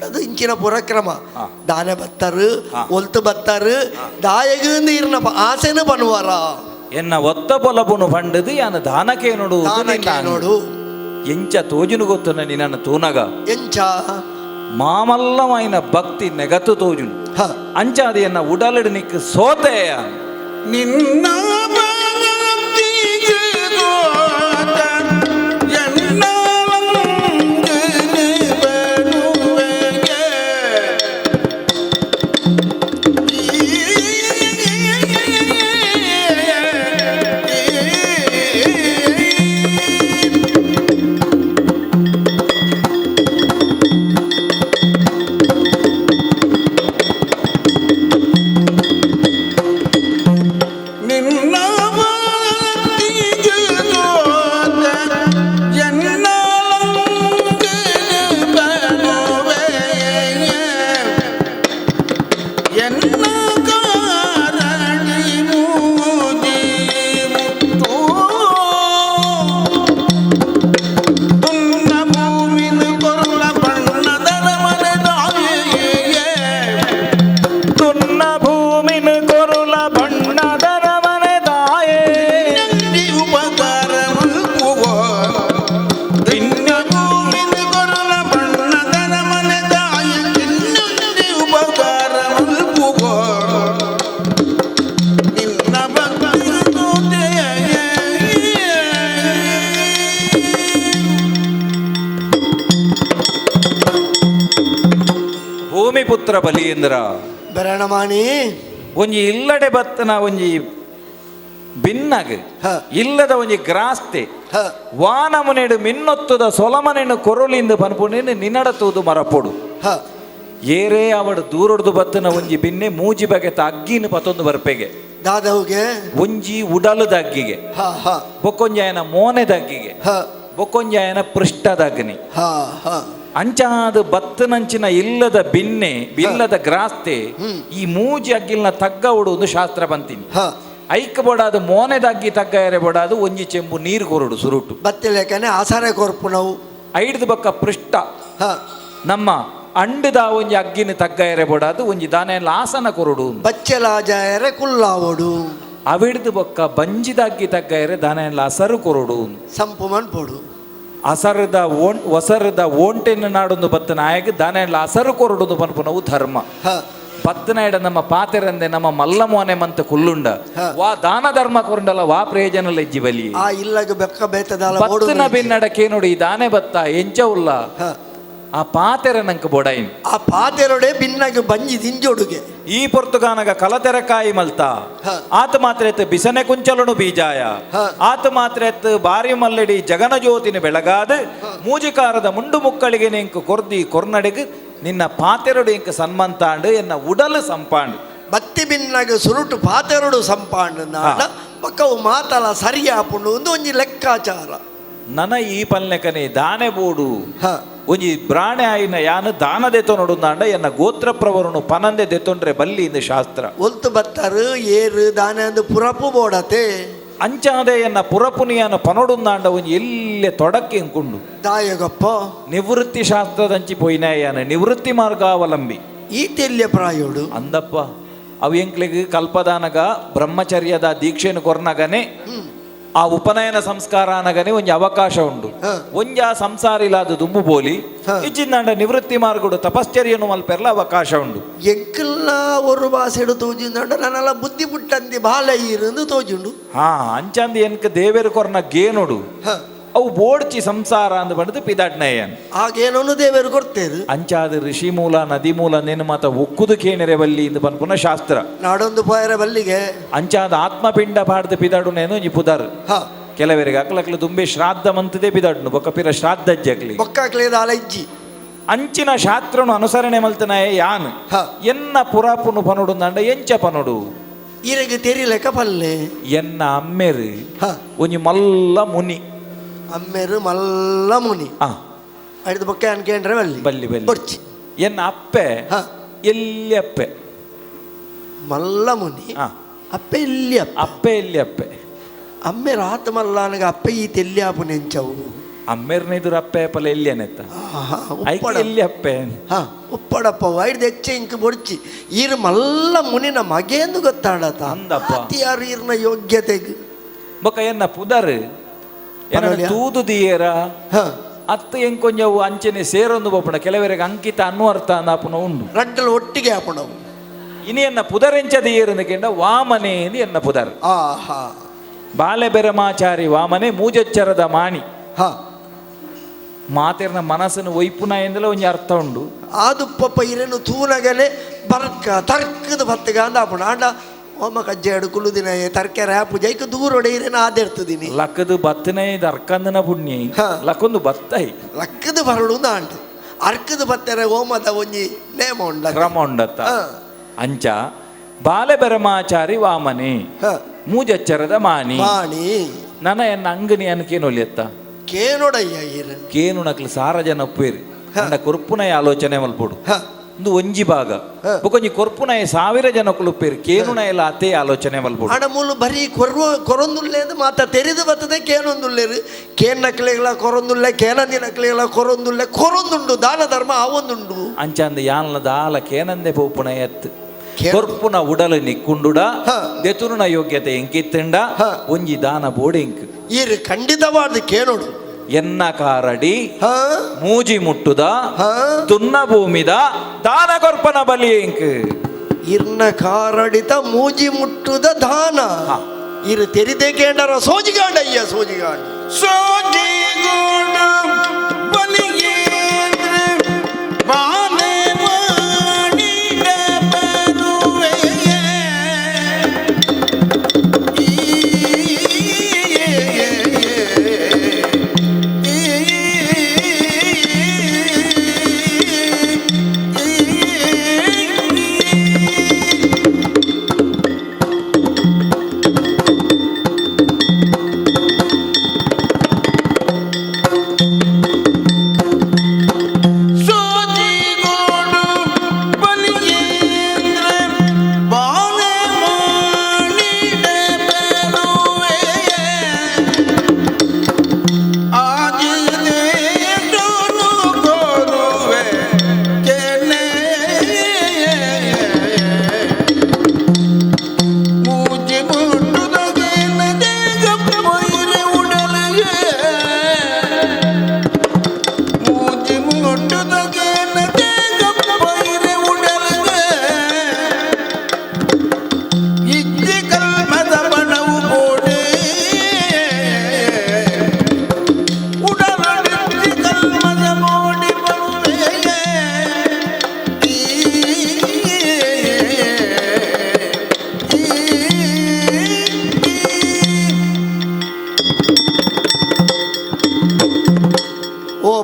ಅದು ಇಂಚಿನ ಪುರಕ್ರಮ ದಾನ ಬತ್ತರು ಒಲ್ತು ಬತ್ತರು ದಾಯಗ ಇರ್ನ ಆಸೆನು ಪನುವಾರ. ಎನ್ನ ಒತ್ತ ಪೊಲಬುನು ಪಂಡದು ಯಾನ ದಾನಕೇನುಡು. ದಾನಕೇನೋಡು. ಎಂಚ ತೋಜುನು ಗೊತ್ತುನ ನಿನ್ನ ತೂನಗ. ಎಂಚ? ಮಾಮಲ್ಲವಾಯಿನ ಭಕ್ತಿ ನೆಗತು ತೋಜುನು. ಅಂಚಾದ ಎನ್ನ ಉಡಲಡು ನಿಕ್ ಸೋತೆಯ. ನಿನ್ನ ಭಕ್ತಿಗೆ ಗೋತ ಎನ್ನಲಂಗೆ ಬರುವೆಗೆ. ನಿನ್ನ ಭಕ್ತಿಗೆ ಗೋತ ಎನ್ನಲಂಗೆ ಬರುವೆಗೆ. ಎನ್ನ ಕಾರಣಿ ಮೂಜಿ ಮುತ್ತು ತುನ್ನ ಭೂಮಿನ ಕೊರಲ ಬಣ್ಣದರ ಮನೆದಾಯೇ. ತುನ್ನ ಭೂಮಿನ ಕೊರುಲ ಬಣ್ಣದರ ಮನೆ ತಾಯೇ. ನಂದಿ ಉಪಕಾರ ಮಲ್ಪುವ ತಿನ್ನ ಭೂಮಿನ ಕೊರಲ ಬಣ್ಣದರ ಮನೆದಾಯ ತಿನ್ನಂದಿ ಉಪಕಾರ ಮಲ್ಪುವ ನಿನ್ನ ಭಕ್ತಿ ಭೂಮಿಪುತ್ರ ಬಲಿಯೇಂದ್ರ. ಬೆರಣಮಾಣಿ. ಒಂಜಿ ಇಲ್ಲಡೆ ಬತ್ತನ ಒಂಜಿ ಬಿನ್ನಗ್ ಇಲ್ಲದ ಒಂಜಿ ಗ್ರಾಸ್ತೆ ವಾನಮನೆಡು ಮಿನ್ನೊತ್ತದ ಸೊಲಮನೆನು ಕೊರೊಲಿಂದ ಪನ್ಪುನೇನು ನಿನ್ನಡ ತೂದು ಮರಪೊಡು. ಏರೇ ಅವಡು ದೂರೊಡ್ದು ಬತ್ತನ ಒಂಜಿ ಬಿನ್ನೆ ಮೂಜಿ ಬಗೆತ ಅಗ್ಗಿನ ಪತೊಂದು ಬರ್ಪೆಗೆ. ದಾದವುಗೆ? ಒಂಜಿ ಉಡಲದ ಅಗ್ಗಿಗೆ, ಹ ಹ ಬೊಕ್ಕೊಂಜಾಯನ ಮೋನೆದ ಅಗ್ಗಿಗೆ, ಬೊಕ್ಕೊಂಜಾಯನ ಪೃಷ್ಠದ ಅಗ್ನಿ. ಹ ಹ ಅಂಚಾದ ಬತ್ತನಂಚಿನ ಇಲ್ಲದ ಬಿನ್ನೆ ಇಲ್ಲದ ಗ್ರಾಸ್ತೆ ಈ ಮೂಜಿ ಅಗ್ಗಿಲ್ನ ತಗ್ಗ ಉಡುವುದು ಶಾಸ್ತ್ರ ಬಂತೀನಿ. ಐಕ್ ಬೋಡಾದು ಮೋನೆದ ಅಗ್ಗಿ ತಗ್ಗ ಎರೆ ಬೋಡಾದು ಒಂಜಿ ಚೆಂಬು ನೀರು ಕೊರಡು ಸುರುಟು. ಬತ್ತಿಲೇಕನೆ ಆಸರೆ ಕೊರ್ಪುನವು. ಐಡ್ದು ಬಕ್ಕ ಪೃಷ್ಠ ನಮ್ಮ ಅಂಡದ ಒಂಜಿ ಅಗ್ಗಿನ ತಗ್ಗ ಎರೆ ಬೋಡಾದು ಒಂಜಿ ದಾನೆ ಆಸನ ಕೊರಡು. ಬಚ್ಚಲಾಜಾಯರೆ ಕುಲ್ಲಾವಡು. ಅವಿಡ್ದು ಬೊಕ್ಕ ಬಂಜಿದಾಗಿ ತಗ್ಗೈರೆ ದಾನ ಅಸರು ಕೊರಡು. ಸಂಪು ಮನ್ಪೊಡು. ಅಸರದ ಓಣ್ ಒಸರದ ಓಂಟೆನ್ನು ನಾಡೊಂದು ಬತ್ತ ನಾಯಕ ದಾನ ಅಸರು ಕೊರಡು ಪನ್ಪುನವು ಧರ್ಮ. ಬತ್ತನಾಯಡ ನಮ್ಮ ಪಾತೆರಂದೆ ನಮ್ಮ ಮಲ್ಲ ಮೋನೆ ಮಂತ ಕುಲ್ಲುಂಡ ವಾ ದಾನ ಧರ್ಮ ಕೊರಂಡಲ ವಾ ಪ್ರಯೋಜನ ಲಜ್ಜಿ ಬಲಿ. ಆ ಇಲ್ಲಗ ಬೆಕ್ಕ ಬೇತದಾಲ ಬತ್ತನ ಬಿನ್ನಡಕೆ ನೋಡಿ ದಾನೆ ಬತ್ತ ಎಂಚ ಉಲ್ಲ ಆ ಪಾತೆರ ನಂಕ ಬೊಡೈನ್. ಆ ಪಾತೆರೊಡೆ ಬಿನ್ನಗ ಬಂಜಿ ದಿಂಜೊಡುಗೆ. ಈ ಪೊರ್ತುಗಾನಗ ಕಲತೆರಕಾಯಿ ಮಲ್ತ ಆತ ಮಾತ್ರ ಎತ್ತು ಬಿಸನೆ ಕುಂಚಲನು ಬೀಜಾಯ ಆತ ಮಾತ್ರ ಎತ್ತು ಬಾರಿ ಮಲ್ಲಡಿ ಜಗನ ಜ್ಯೋತಿನ ಬೆಳಗಾದ ಮೂಜಿಕಾರದ ಮುಂಡು ಮುಕ್ಕಳಿಗೆ ನಿಂಕು ಕೊರ್ದಿ ಕೊರ್ನಡೆಗ್ ನಿನ್ನ ಪಾತೆರೊಡು ಇಂಕ ಸನ್ಮಂತಾಂಡು ಎನ್ನ ಉಡಲು ಸಂಪಾಂಡು. ಬತ್ತಿ ಬಿನ್ನಗ ಸುರುಟು ಪಾತೆರೊಡು ಸಂಪಾಂಡು ನಾಡ ಬಕ್ಕವು ಮಾತಲ ಸರಿಯಾಪುಂಡು ಒಂದು ಒಂಜಿ ಲೆಕ್ಕಾಚಾರ. ನನ ಈ ಪಲ್ನೆಕನೆ ದಾನೆ ಬೋಡು ಒಂಜಿ ಬ್ರಾಣೆ ಆಯಿನ ಯಾನು ದಾನ ದೆತೊನೊಡುಂದಾಂಡ ಎನ್ನ ಗೋತ್ರ ಪ್ರವರುನು ಪನಂದೆ ದೆತೊಂಡ್ರೆ ಬಲ್ಲಿ ಇಂದು ಶಾಸ್ತ್ರ. ಒಲ್ತು ಬತ್ತರು ಏರು ದಾನೆ ಅಂದು ಪುರಪು ಬೋಡತೆ. ಅಂಚಾದೆ ಎನ್ನ ಪುರಪುನಿಯನ ಪನೊಡುಂದಾಂಡ ಒಂಜಿ ಎಲ್ಲೆ ತೊಡಕ್ಕೆ ಇಂಕುಂಡು. ದಾಯಗಪ್ಪ ನಿವೃತ್ತಿ ಶಾಸ್ತ್ರದಂಚಿ ಪೋಯಿನಾಯಾನ ನಿವೃತ್ತಿ ಮಾರ್ಗಾವಲಂಬಿ. ಈ ತೆಲ್ಯ ಪ್ರಾಯೋಡು ಅಂದಪ್ಪ ಅವು ಎಂಕ್ಲೆಗ್ ಕಲ್ಪದಾನಗ ಬ್ರಹ್ಮಚರ್ಯದ ದೀಕ್ಷೆನು ಕೊರ್ನಗನೆ ಆ ಉಪನಯನ ಸಂಸ್ಕಾರ ಅನಗನೆ ಒಂಜಿ ಅವಕಾಶ ಉಂಡು. ಒಂಜಿ ಆ ಸಂಸಾರ ಇಲ್ಲಾದ ದುಂಬು ಬೋಲಿ ಇಚ್ಚಿಂದಾಂಡ ನಿವೃತ್ತಿ ಮಾರ್ಗಡು ತಪಶ್ಚರ್ಯನು ಮಲ್ಪೆರ್ಲ ಅವಕಾಶ ಉಂಡು. ಎಂಕಲ್ಲ ஒரு ಬಾಸೆಡು ತೋಜಿಂದಾಂಡ ನನ್ನಲ್ಲ ಬುದ್ಧಿ ಪುಟ್ಟಂದಿ ಬಾಲ ಇರಂದು ತೋಜುಂಡು. ಹಾ ಅಂಚಂದು ಎನ್ಕ ದೇವೇರು ಕೊರ್ನ ಗೇನೊಡು ಅವು ಬೋಡ್ಚಿ ಸಂಸಾರ ಅಂದ್ ಬಂದು ಪಿದಾಡ್ನಯ್ಯನ್. ಆಗೇನೋನು ದೇವರು ಕೊಡ್ತೇರು. ಅಂಚಾದ ಋಷಿ ಮೂಲ ನದಿ ಮೂಲ ನೇನು ಮಾತ ಒಕ್ಕುದು ಕೇಣಿರೆ ಬಲ್ಲಿ ಇಂದು ಪನ್ಪುನ ಶಾಸ್ತ್ರ. ನಾಡೊಂದು ಪೋಯರ ಬಲ್ಲಿಗೆ. ಅಂಚಾದ ಆತ್ಮಪಿಂಡ ಪಾಡ್ದು ಪಿದಾಡುನೇನು ಒಂಜಿ ಪುದರ್. ಕೆಲವರಿಗೆ ಅಕ್ಲಕ್ಲ ದುಂಬೆ ಶ್ರಾದ್ದ ಮಂತದೇ ಪಿದಾಡುನು ಬೊಕ್ಕ ಪಿರ ಶ್ರಾದ್ದಜ್ಜಕ್ಲಿ ಬೊಕ್ಕಾಕ್ಲೇದ ಅಲಜ್ಜಿ. ಅಂಚಿನ ಶಾಸ್ತ್ರನು ಅನುಸರಣೆ ಮಲ್ತನಾಯ ಯಾನ್ ಎನ್ನ ಪುರಾಪುನು ಪನೊಡು ಅಂಡ ಎಂಚ ಪನೊಡು ಈರೆಗೆ ತೆರಿಲೆಕ್ಕ ಪಲ್ಲೆ. ಎನ್ನ ಅಮ್ಮೆರು ಒಂಜಿ ಮಲ್ಲ ಮುನಿ. ಅಮ್ಮೆರು ಮಲ್ಲ ಮುನಿ. ಅಡಿದ ಬೊಕ್ಕ ಅನ್ಕೇಂಡ್ರೆ ಬಲ್ಲಿ ಬಲ್ಲಿ ಬಲ್ಲಿ ಬೊರ್ಚಿ. ಎನ್ನ ಅಪ್ಪೆ ಎಲ್ಲಿ ಅಪ್ಪೆ ಮಲ್ಲ ಮುನಿ ಅಪ್ಪೆ ಎಲ್ಲಿ ಅಪ್ಪೆ ಅಪ್ಪೆ ಎಲ್ಲಿ ಅಪ್ಪೆ ಅಮ್ಮೆರು ಆತ ಮಲ್ಲಾನಗ ಅಪ್ಪೆ ಈ ತೆಲ್ಲಿ ಆಪು ನೆಂಚವು. ಅಮ್ಮೆರ್ನ ಇದ್ರು ಅಪ್ಪೆ ಪಲ ಎಲ್ಲಿ ಅನೆತ್ತ ಎಲ್ಲಿ ಅಪ್ಪೆ ಉಪ್ಪಡಪ್ಪ ವೈಡ್ದು ಹೆಚ್ಚೆ ಇಂಕ್ ಬೊಡ್ಚಿ ಈರು ಮಲ್ಲ ಮುನಿನ ಮಗೇಂದು ಗೊತ್ತಾಡತ ಅಂದಪ್ಪ. ಅತಿಯಾರು ಈರ್ನ ಯೋಗ್ಯತೆಗ್ ಬೊಕ್ಕ ಎನ್ನ ಪುದರ್ ತೂದು ದಿಯೇರ ಅತ್ತು ಎಂಕೊಂಜವು ಅಂಚನೆ ಸೇರೊಂದು ಬೋಪಣ ಕೆಲವರಿಗೆ ಅಂಕಿತ ಅನ್ವರ್ಥ ಅಂದಾಪುನ ಉಂಡು. ರಡ್ಡಲು ಒಟ್ಟಿಗೆ ಆಪುಣವು. ಇನಿ ಎನ್ನ ಪುದರೆಂಚ ದಿಯೇರಂದು ಕೇಂಡ ವಾಮನೆ ಎಂದು ಎನ್ನ ಪುದರ್. ಆಹಾ ಬಾಲೆ ಬೆರಮಾಚಾರಿ ವಾಮನೆ ಮೂಜಚ್ಚರದ ಮಾಣಿ. ಮಾತೆರ್ನ ಮನಸ್ಸನ್ನು ಒಯ್ಪುನ ಎಂದಲೇ ಒಂಜಿ ಅರ್ಥ ಉಂಡು. ಆದುಪ್ಪಪ್ಪ ಇರೇನು ತೂನಗನೆ ಬರ್ಕ ತರ್ಕದ ಬತ್ತಗ ಅಂದಾಪುಣ ಆಂಡ ಓಮ ಕಜ್ಜೆ ಕುಳ್ಳುದಿನ ತರ್ಕೆರೆ ಆಪು ಜೈಕ ದೂರೊಡೆ ಇರೇನು ಆದೆರ್ತದಿನಿ. ಲಕ್ಕದು ಬತ್ತನೆ ಇದು ಅರ್ಕಂದನ ಪುಣ್ಯ ಲಕ್ಕೊಂದು ಬತ್ತೈ ಲಕ್ಕದು ಬರಡು ಆಂಡು ಅರ್ಕದ ಬತ್ತೆರೆ ಓಮದ ಒಂಜಿ ನೇಮ ಉಂಡ ಕ್ರಮ ಉಂಡತ್ತ. ಅಂಚ ಬಾಲೆ ಬೆರಮಾಚಾರಿ ವಾಮನೆ ಮೂಜಚ್ಚರದ ಮಾಣಿ ಮಾಣಿ ನನ ಎನ್ನ ಅಂಗನಿ ಅನ್ಕೇನೊಲಿಯತ್ತ ಕೇನೊಡಯ್ಯ ಇರು ಕೇನು ನಕ್ಲು ಸಾರ ಜನ ಒಪ್ಪೇರು ಅಂಡ ಕೊರ್ಪುನಯ ಆಲೋಚನೆ ಮಲ್ಪೊಡು ಒಂದು ಒಂಜಿ ಭಾಗ ಬೊಕೊಂಜಿ ಕೊರ್ಪುನಯ ಸಾವಿರ ಜನ ಕುಲುಪ್ಪೇರು ಕೇನುನಯ ಅತೇ ಆಲೋಚನೆ ಮಲ್ಪೊಡು. ಆಂಡ ಮೂಲು ಬರೀ ಕೊರ್ವ ಕೊರೊಂದುಲ್ಲೇದು ಮಾತ ತೆರಿದು ಬರ್ತದೆ ಕೇನೊಂದುಲ್ಲೇರು ಕೇನ್ ನಕ್ಲೆಗಳ ಕೊರೊಂದುಲ್ಲೆ ಕೇನಂದಿ ನಕ್ಲೆಗಳ ಕೊರೊಂದುಲ್ಲೆ ಕೊರೊಂದುಂಡು ದಾನ ಧರ್ಮ ಆವೊಂದುಂಡು. ಅಂಚಂದ ಯಾನ್ಲ ದಾಲ ಕೇನಂದೆ ಪೋಪುನ ಎತ್ತು ಕೊರ್ಪುನ ಉಡಲು ನಿಕ್ಕುಂಡುಡ ದೆತುರುನ ಯೋಗ್ಯತೆ ಎಂಕಿತ್ತುಂಡ ಒಂಜಿ ದಾನ ಬೋಡೆಂಕ್ ಈರು ಖಂಡಿತವಾದ ಕೇನೋಡು. ಎನ್ನ ಕಾರಡಿ ಮೂಜಿ ಮುಟ್ಟುದ ತುನ್ನ ಭೂಮಿದ ದಾನ ಕೊರ್ಪನ ಬಲಿ ಎಂಕ್ ಇರ್ನ ಕಾರಡಿತ ಮೂಜಿ ಮುಟ್ಟುದ ದಾನ ಇರು ತೆರಿದೆ ಕೇಂಡರ ಸೋಜಿಗಾಂಡ ಅಯ್ಯ ಸೋಜಿಗಾಂಡ ಸೋಜಿಗೂಡು ಬಲಿಯೇಂದ್ರ ಬಾಲೆ ಮಾಡಿದ ಬರುವೆಯೇ.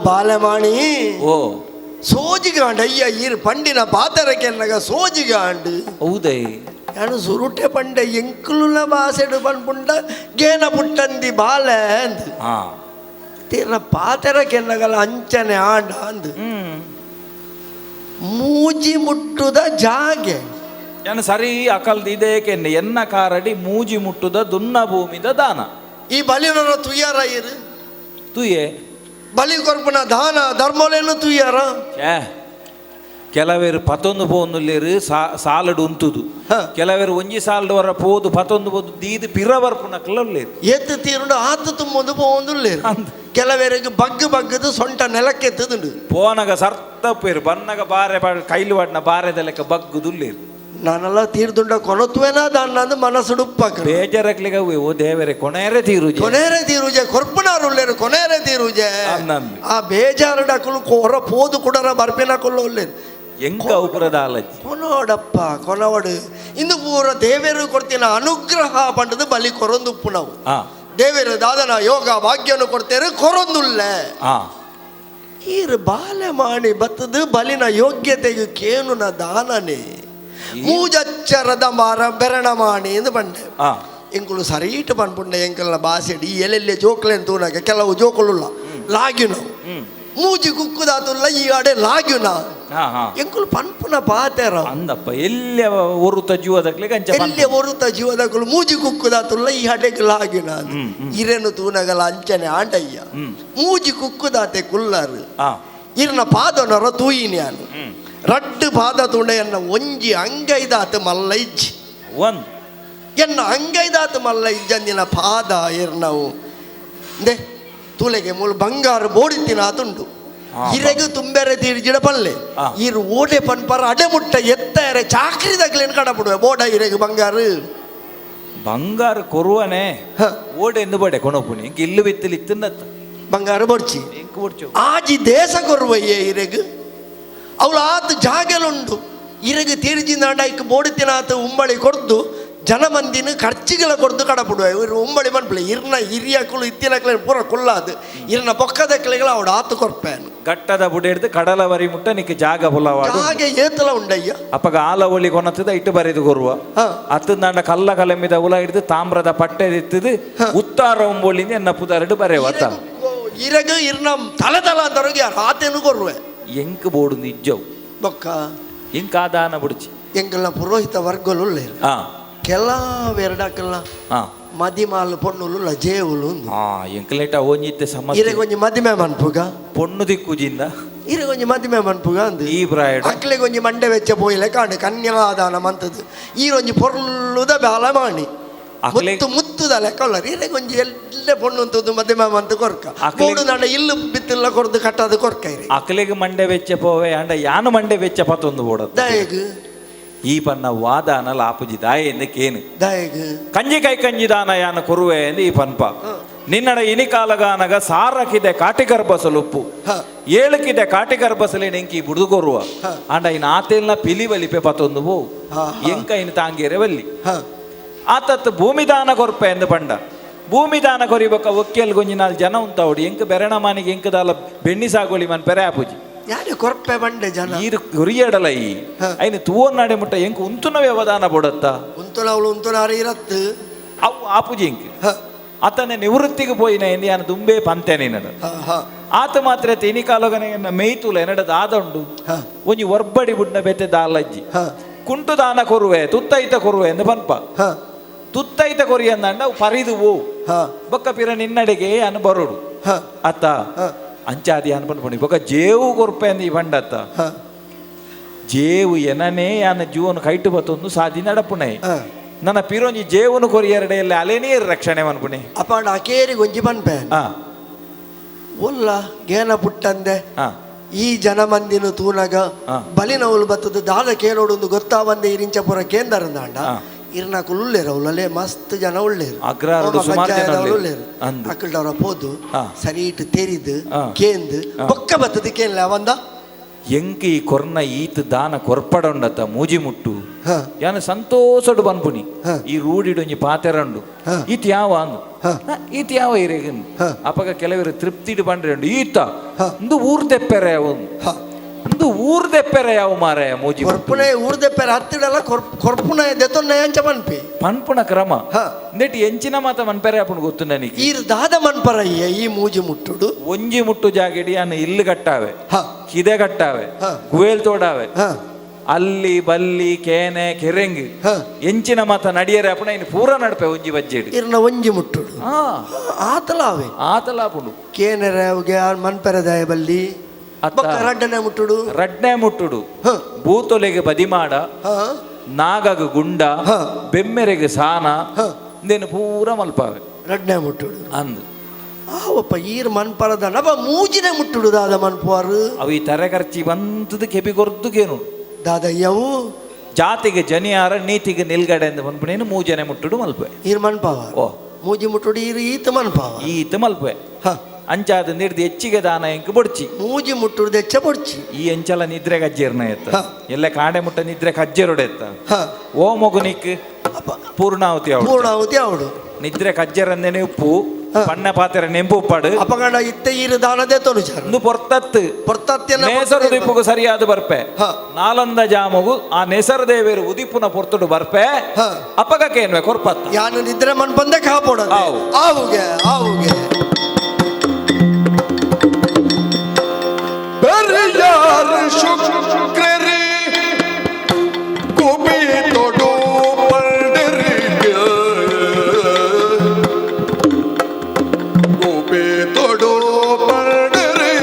Balamani. ಓ ಸೋಜಿಗಾಂಡ್ ಅಯ್ಯ ಈರು ಪಂಡಿನ ಪಾತರಕ್ಕೆ ಸೋಜಿಗಾಂಡ್. ಹೌದೈ. ನಾನು ಸುರುಟೆ ಪಂಡೆ ಎಂಕುಲುನ ಬಾಸೆಡು ಪನ್ಪುಂಡ ಗೇನ ಪುಟ್ಟಂದಿ ಬಾಲೆ ಅಂದ್. ತೀರ್ನ ಪಾತೆರ ಕೆನ್ನಗಲ ಅಂಚನೆ ಆಂಡ ಅಂದ್. ಮೂಜಿ ಮುಟ್ಟುದ ಜಾಗೆ. ನಾನು ಸರಿ ಅಕಲ್ದ ಇದೇ ಕೆನ್ನೆ ಎನ್ನ ಕಾರಡಿ ಮೂಜಿ ಮುಟ್ಟುದ ದುನ್ನ ಭೂಮಿದ ದಾನ. ಈ ಬಲಿನರ ತುಯ್ಯಾರ ಇರು ತುಯೆ ಬಲಿ ಕೊರ್ಪುನ ದಾನ ಧರ್ಮಲೇನು ತುಯ್ಯಾರ. ಛೇ, ಕೆಲವೇರು ಪತೊಂದು ಪೋಂದುಲ್ಲೇರು ಸಾಲಡು ಉಂತುದು. ಕೆಲವೇರು ಒಂಜಿ ಸಾಲಡು ವರ ಪೋದು ಪತೊಂದು ಪೋದು ದೀದು ಪಿರ ಬರ್ಪುನಕ್ಲ ಉಲ್ಲೇರು. ಏತ್ ತೀರುಂಡು ಆತು ತುಂಬೊಂದು ಪೋಂದುಲ್ಲೇರು. ಕೆಲವೇರಿಗೆ ಬಗ್ಗು ಬಗ್ಗದು ಸೊಂಟ ನೆಲಕ್ಕೆತ್ತದುಂಡು. ಪೋನಗ ಸರ್ತಪೇರು ಬನ್ನಗ ಬಾರೆ ಕೈಲು ವಾಡ್ನ ಬಾರೆದ ಲೆಕ್ಕ ಬಗ್ಗುದುಲ್ಲೇರು. ನಾನೆಲ್ಲ ತೀರ್ದುಂಡ ಕೊನತ್ವೇನ ದಾನ್ನ ಅಂದ್ ಮನಸ್ಸುಡುಪ್ಪಕ. ಬೇಜಾರಕ್ಲಿಗ ಓ ದೇವರೇ ಕೊನೇರೆ ತೀರುಜೆ. ಕೊನೇರೆ ತೀರುಜೆ ಕೊರ್ಪುನಾರು ಉಲ್ಲೇರು ಕೊನೇರೆ ತೀರುಜೆ. ಅಂದಂದು. ಆ ಬೇಜಾರುಡಕುಲು ಕೊರ ಪೋದು ಕುಡರ ಬರ್ಪಿನಕುಲು ಉಲ್ಲೇರು. ಎಂಕ ಉಪರದ ಆಲಜ್ಜಿ. ಕೊನೋಡಪ್ಪ ಕೊನವಡು ಇಂದು ಪೂರ ದೇವೇರು ಕೊಡ್ತಿನ ಅನುಗ್ರಹ ಪಂಡದು ಬಲಿ ಕೊರೊಂದುಪ್ಪು ನಾವು. ದೇವೇರು ದಾದನ ಯೋಗ ಭಾಗ್ಯನು ಕೊಡ್ತೇರು ಕೊರೊಂದುಲ್ಲೆ. ಈರು ಬಾಲೆ ಮಾಣಿ ಬತ್ತದು ಬಲಿನ ಯೋಗ್ಯತೆಗೆ ಕೇನುನ ದಾನನೆ ಮೂಜಚ್ಚರದ ಮಾರ ಬೆರಣ ಮಾಣಿ ಎಂದು ಬಂಡೆ. ಎಂಕುಲು ಸರೀಟು ಪನ್ಪುಂಡೆ ಎಂಕಲ್ನ ಬಾಸೆಡಿ ಎಲ್ಲೆಲ್ಲೆ ಜೋಕ್ಲೆನ್ ತೂನಾಗ ಕೆಲವು ಜೋಕುಲುಲ್ಲ ಲಾಗ್ಯುನ ಮೂಜಿ ಕುಕ್ಕುದಾತುಲ್ಲ ಈ ಅಡೆ ಲಾಗ್ಯುನ ಎಂಕುಲು ಪನ್ಪುನ ಪಾತೆರ. ಅಂದಪ್ಪ ಎಲ್ಲಿ ಒರುತ ಜೀವದಕ್ಲಿಗೆ ಅಂಚ ಎಲ್ಲಿ ಒರುತ ಜೀವದಕ್ಕಲು ಮೂಜಿ ಕುಕ್ಕುದಾತುಲ್ಲ ಈ ಅಡೆಗೆ ಲಾಗ್ಯುನ ಇರೆನು ತೂನಗಲ ಅಂಚನೆ ಆಂಡಯ್ಯ ಮೂಜಿ ಕುಕ್ಕುದಾತೆ ಕುಲ್ಲಾರು ಇರ್ನ ಪಾದನರ ತೂಯಿನ್ಯಾನು ರಡ್ಡು ಪಾದ ತುಣೆಯನ್ನ ಒಂಜಿ ಅಂಗೈದಾತ ಮಲ್ಲ ಇಜ್ಜಿ. ಒಂದು ಎನ್ನ ಅಂಗೈದಾತ ಮಲ್ಲ ಇಜ್ಜಂದಿನ ಪಾದ ಇರ್ನವು ದೆ ತುಲೆಗೆ ಮೂಲು ಬಂಗಾರ ಬೋಡಿತ್ತಿನ ಆತುಂಡು. ಇರೆಗು ತುಂಬೆರೆ ತೀರ್ಜಿಡ ಪಲ್ಲೆ ಇರು ಓಡೆ ಪನ್ಪರ ಅಡೆ ಮುಟ್ಟ ಎತ್ತಾರೆ ಚಾಕ್ರಿ ತಗ್ಲೇನು ಕಡಪಡುವೆ ಬೋಡ ಇರೆಗು ಬಂಗಾರ ಬಂಗಾರ ಕೊರುವನೆ ಓಡೆ ಎಂದು ಬಡೆ ಕೊನಪುನಿ ಇಂಕ ಇಲ್ಲು ಬಿತ್ತಲಿ ಇತ್ತನ್ನತ್ತ ಬಂಗಾರ ಬೊಡ್ಚಿ ಇಂಕ ಬೊಡ್ಚು. ಆಜಿ ದೇಶ ಕೊರುವಯ್ಯೆ ಇರೆಗು ಅವಳು ಆತ ಜಾಗಲುಂಡು ಇರಗು ತೀರ್ಜಿಂದಾಂಡ ಇಕ್ ಬೋಡಿತಿನಾತ ಉಂಬಳಿ ಕೊಡ್ದು ಜನ ಮಂದಿನ ಖರ್ಚಿಗಳ ಕೊಡ್ದು ಕಡಪಡುವ ಇವರು ಉಂಬಳಿ ಮನ್ಪಲೆ ಇರ್ನ ಹಿರಿಯಕುಲು ಇತ್ತಿನಕ್ಲೆ ಪೂರ ಕುಲ್ಲಾದು ಇರ್ನ ಬೊಕ್ಕದಕ್ಲೆಗಳ ಅವಳು ಆತು ಕೊರ್ಪೇನು. ಗಟ್ಟದ ಬುಡೆ ಹಿಡ್ದು ಕಡಲ ವರಿ ಮುಟ್ಟ ನಿಕ್ ಜಾಗ ಬುಲವಾಡು. ಜಾಗ ಏತಲ ಉಂಡಯ್ಯ. ಅಪ್ಪಗ ಆಲ ಒಲಿ ಕೊನತ್ತದ ಇಟ್ಟು ಬರೆದು ಕೊರುವ ಅತ್ತಂದಾಂಡ ಕಲ್ಲ ಕಲಂಬಿದ ಉಲ ಹಿಡಿದು ತಾಮ್ರದ ಪಟ್ಟೆ ಇತ್ತದು ಉತ್ತಾರ ಉಂಬೊಳಿಂದ ಎನ್ನ ಪುದಾರಡು ಬರೆವತ್ತ. ಇರಗು ಇರ್ನ ತಲೆ ತಲ ಅಂತವ್ರಿಗೆ ಯಾರು ಆತೇನು ಕೊರುವೆ. ಎಂಕ್ ಬೋಡು ನಿಜ್ಜವು ಬೊಕ್ಕ ಎಂಕ್ ಆದಾನ ಬುಡ್ಚಿ. ಎಂಕಲ್ನ ಪುರೋಹಿತ ವರ್ಗಲು ಉಲ್ಲೇರು ಕೆಲವೆರಡಕಲ್ಲ ಮದಿಮಾಲ್ ಪೊಣ್ಣುಲು ಜೇವುಲು. ಎಂಕಲೇಟ ಓಂಜಿತ್ತೆ ಸಮಸ್ಯೆ. ಇರೆಗ್ ಒಂಜಿ ಮದಿಮೆ ಮನ್ಪುಗ ಪೊಣ್ಣು ದಿಕ್ಕುಜಿಂದ ಇರೆಗ್ ಒಂಜಿ ಮದಿಮೆ ಮನ್ಪುಗ ಅಂದ್ ಈ ಪ್ರಾಯಡ್ ಅಕ್ಲೆಗ್ ಒಂಜಿ ಮಂಡೆ ವೆಚ್ಚ ಪೋಯಿಲೆ ಕಾಂಡು ಕನ್ಯಾದಾನ ಮಂತದು ಈರೊಂಜಿ ಪೊರ್ಲುದ ಬಾಲ ಮಾಣಿ ಮುತ್ತು ಮುತ್ತುದ ಲೆಕ್ಕ ಇರೆಗ್ ಒಂಜಿ ಎಲ್ಲ ಪೊಣ್ಣು ಅಂತದ್ದು ಮದಿಮೆ ಮಂತು ಕೊರ್ಕ ಬೋಡು ನಾಡ ಇಲ್ಲು ಬಿತ್ತಿಲ್ಲ ಕೊರ್ದು ಕಟ್ಟದು ಕೊರ್ಕ ಇರೆ. ಅಕ್ಲೆಗ್ ಮಂಡೆ ವೆಚ್ಚ ಪೋವೆ ಅಂಡ ಯಾನು ಮಂಡೆ ವೆಚ್ಚ ಪತ್ತೊಂದು ಬೋಡ ದಯಗ್ ಈ ಪನ್ನ ವಾದಾನ ಲಾಪುಜಿ ದಾಯ ಎಂದ ಕೇನು ದಯಗ್ ಕಂಜಿ ಕೈ ಕಂಜಿ ದಾನ ಯಾನ ಕೊರುವೆ ಎಂದು ಈ ಪನ್ಪ ನಿನ್ನಡ ಇನಿ ಕಾಲಗಾನಗ ಸಾರಕಿದೆ ಕಾಟಿಗರ್ಭಸಲುಪ್ಪು ಏಳಕ್ಕಿದೆ ಕಾಟಿಗರ್ಭಸಲೆ ನೆಂಕಿ ಬುಡುದು ಕೊರುವ ಅಂಡ ಇನ್ ಆತೇಲ್ನ ಪಿಲಿ ಬಲಿಪೆ ಪತ್ತೊಂದು ಪೋ ಎಂಕ ಇನ್ ತಾಂಗೇರೆ ಬಲ್ಲಿ ಆತತ್ ಭೂಮಿದಾನ ಕೊರ್ಪೆ ಎಂದು ಪಂಡ ಭೂಮಿದಾನ ಕೊರಿಬಕ್ಕ ಒಕ್ಕೆಲ್ ಗೊಂಜಿ ನಾಲ್ ಜನ ಉಂತಾವಡಿ ಎಂಕ ಬೆರಣ ಮಾನಿಗೆ ಎಂಕದಾಲ ಬೆಣ್ಣಿ ಸಾಗೋಳಿ ಮನ್ ಪೆರೆ ಆಪುಜಿ ಯಾರು ಕೊರ್ಪೆ ಬಂಡೆ ಜನ ಈರು ಗುರಿಯಡಲ ಈ ಐನು ತೂವನ್ನಾಡೆ ಮುಟ್ಟ ಎಂಕ ಉಂತುನ ವ್ಯವಧಾನ ಬೊಡತ್ತ ಉಂತುನ ಅವಳು ಉಂತುನಾರು ಇರತ್ತು ಅವು ಆಪುಜಿ ಎಂಕ್ ಆತನ ನಿವೃತ್ತಿಗೆ ಪೋಯಿನ ಎಂದು ಯಾನು ದುಂಬೆ ಪಂತೆ ನಿನ್ನಡ ಆತ ಮಾತ್ರ ತಿನಿ ಕಾಲೋಗನೆ ಮೇಯ್ತುಲ ಎನ್ನಡ ದಾದ ಉಂಡು ಒಂಜಿ ಒರ್ಬಡಿ ಬುಡ್ನ ಬೆತ್ತೆ ದಾಲಜ್ಜಿ ಕುಂಟು ದಾನ ಕೊರುವೆ ತುತ್ತೈತ ಕೊರುವೆ ಎಂದು ಪನ್ಪ ತುತ್ತೈತ ಕೊರಿ ಅಂದಂಡ ಅವು ಪರಿದು ಓ ಬೊಕ್ಕ ಪಿರ ನಿನ್ನಡೆಗೆ ಅನು ಬರೋಡು ಅತ್ತ ಅಂಚಾದಿ ಅನ್ ಪನ್ಪುಣಿ ಬೊಕ್ಕ ಜೇವು ಕೊರ್ಪೆ ಅಂದ ಈ ಬಂಡತ್ತ ಜೇವು ಎನನೇ ಯಾನ ಜೀವನ ಕೈಟು ಬತ್ತೊಂದು ಸಾದಿ ನಡಪುಣೆ ನನ್ನ ಪಿರೊಂಜಿ ಜೇವುನು ಕೊರಿಯರಡೆ ಎಲ್ಲ ಅಲೇನೇ ರಕ್ಷಣೆ ಮನ್ಪುಣೆ. ಅಪ್ಪ ಅಕೇರಿ ಗೊಂಜಿ ಪನ್ಪೆ ಒಲ್ಲ ಗೇನ ಪುಟ್ಟಂದೆ ಈ ಜನ ಮಂದಿನ ತೂನಗ ಬಲಿನವಳು ಬತ್ತದ ದಾದ ಕೇಳೋಡೊಂದು ಗೊತ್ತಾವಂದೆ ಇರಿಂಚಪುರ ಕೇಂದ್ರಂದಾಂಡ ಇರ್ನ ಉಳ್ಳೇರು ಅವಳಲ್ಲೇ ಮಸ್ತ್ ಜನ ಉಳ್ಳೇರು ಅಗ್ರಹಾರಡು ಸುಮಾರು ಜನ ಉಳ್ಳೇರು ಅಕ್ಕಲ್ಡವರ ಪೋದು ಸರಿಯಿಟ್ಟು ತೆರಿದು ಕೇಂದು ಬೊಕ್ಕ ಬತ್ತದ ಕೇನ್ಲ ಅವಂದ ಎಂಕಿ ಕೊರ್ನ ಈತ ದಾನ ಕೊರ್ಪಡೊಂಡತ್ತ ಮೂಜಿ ಮುಟ್ಟು. ಯಾನ ಸಂತೋಷಡು ಪನ್ಪುನಿ ಈ ರೂಢಿಡು ಒಂಜಿ ಪಾತೆರಂಡು ಈತ ಯಾವ ಅಂದು ಈತ ಯಾವ ಇರೆಗ್ ಅಪಗ ಕೆಲವರು ತೃಪ್ತಿಡು ಪಂಡ್ರೆ ಈತ ಇಂದು ಊರ್ ದೆಪ್ಪೆರೆ ಒಂದು ಇಂದು ಊರ್ ದೆಪ್ಪೆರೆ ಯಾವ ಮಾರಾಯ ಮೂಜಿ ಕೊರ್ಪುನೆ ಊರ್ ದೆಪ್ಪೆರೆ ಹತ್ತಿಡಲ್ಲ ಕೊರ್ಪುನೆ ದೆತೊನ್ನೆ ಅಂಚ ಪನ್ಪಿ ಪನ್ಪುನ ಕ್ರಮ ನೆಟ್ ಎಂಚಿನ ಮಾತ ಮನ್ಪೆರೆ ಅಪ್ಪುನು ಗೊತ್ತು ನನಗೆ ಈರ್ ದಾದ ಮನ್ಪರಯ್ಯ ಈ ಮೂಜಿ ಮುಟ್ಟುಡು ಒಂಜಿ ಮುಟ್ಟು ಜಾಗೆಡಿ ಅನ್ನ ಇಲ್ಲು ಕಟ್ಟಾವೆ ಕಿದೆ ಕಟ್ಟಾವೆ ಗುವೇಲ್ ತೋಡಾವೆ ಅಲ್ಲಿ ಬಲ್ಲಿ ಕೇನೆ ಕೆರೆಂಗ್ ಎಂಚಿನ ಮಾತ ನಡಿಯರೆ ಅಪ್ಪಣ ಇನ್ನು ಪೂರ ನಡಪೆ ಒಂಜಿ ಬಜ್ಜೆಡು ಇರ್ನ ಒಂಜಿ ಮುಟ್ಟುಡು ಆತಲಾವೆ ಆತಲಾಪುಂಡು ಕೇನೆರೆ ಅವುಗೆ ಮನ್ಪೆರೆದಾಯ ಬಲ್ಲಿ ರಡ್ಡನೆ ಮುಟ್ಟುಡು ರಡ್ನೆ ಮುಟ್ಟುಡು ಭೂತೊಲೆಗೆ ಬದಿಮಾಡ ನಾಗಗ ಗುಂಡ ಬೆಮ್ಮೆರೆಗೆ ಸಾನ ಇಂದೇನು ಪೂರ ಮಲ್ಪಾವೆ ರಡ್ನೆ ಮುಟ್ಟುಡು ಅಂದು ಆವಪ್ಪ ಈರ್ ಮನ್ಪರದ ನವ ಮೂಜಿನೆ ಮುಟ್ಟುಡು ದಾದ ಮನ್ಪುವಾರು ಅವು ಈ ತರೆ ಖರ್ಚಿ ಬಂತದ ಕೆಬಿ ಕೊರ್ದುಗೇನು ದಾದಯ್ಯವು ಜಾತಿಗೆ ಜನಿಯಾರ ನೀತಿಗೆ ನಿಲ್ಗಡೆ ಎಂದು ಮನ್ಪುನೇನು ಮೂಜನೆ ಮುಟ್ಟುಡು ಮಲ್ಪೆ ಈರ್ ಮನ್ಪಾವ ಓ ಮೂಜಿ ಮುಟ್ಟುಡು ಈರ್ ಈತ ಮನ್ಪಾವ ಈತ ಮಲ್ಪೆ ಅಂಚಾದ ನೀಡ್ದು ಹೆಚ್ಚಿಗೆ ದಾನ ಎಂಕ್ ಬೊಡ್ಚಿ ಮೂಜಿ ಮುಟ್ಟುಡು ದೆಚ್ಚ ಬೊಡ್ಚಿ ಈ ಎಂಚಲ ನಿದ್ರೆ ಕಜ್ಜೇರ್ನ ಎತ್ತ ಎಲ್ಲ ಕಾಡೆ ಮುಟ್ಟ ನಿದ್ರೆ ಕಜ್ಜೇರುಡೆ ಎತ್ತ ಓ ಮಗುನಿಕ್ ಪೂರ್ಣಾಹುತಿ ಪೂರ್ಣಾಹುತಿ ಅವಡು ನಿದ್ರೆ ಕಜ್ಜರಂದೇನೆ ಉಪ್ಪು ಪಣ್ಣ ಪಾತ್ರೆ ನೆಂಪು ಉಪ್ಪಾಡು ಅಪಗಣ ಇತ್ತ ಈರು ದಾನದೇ ತೊನುಚಾರ ಒಂದು ಪೊರ್ತತ್ತು ಪೊರ್ತತ್ತಿನ ನೇಸರ ಉದಿಪುಗು ಸರಿಯಾದ ಬರ್ಪೆ ನಾಲಂದ ಜಾಮಗು ಆ ನೇಸರ ದೇವೇರು ಉದಿಪುನ ಪೊರ್ತುಡು ಬರ್ಪೆ ಅಪಗಕೇನ್ವೆ ಕೊರ್ಪತ್ತ ಯಾನು ನಿದ್ರೆ ಮನ್ ಬಂದೆ ಕಾಪೋಡ ಆವುಗೆ ಆವುಗೆ ಪೆರಿಯಾರ್ ಶುಕ್ರರಿ ಕುಬಿ ತೊಡು ಪಂಡರಿಗೆ ಗೋಪಿ ತೊಡು ಪಂಡರಿ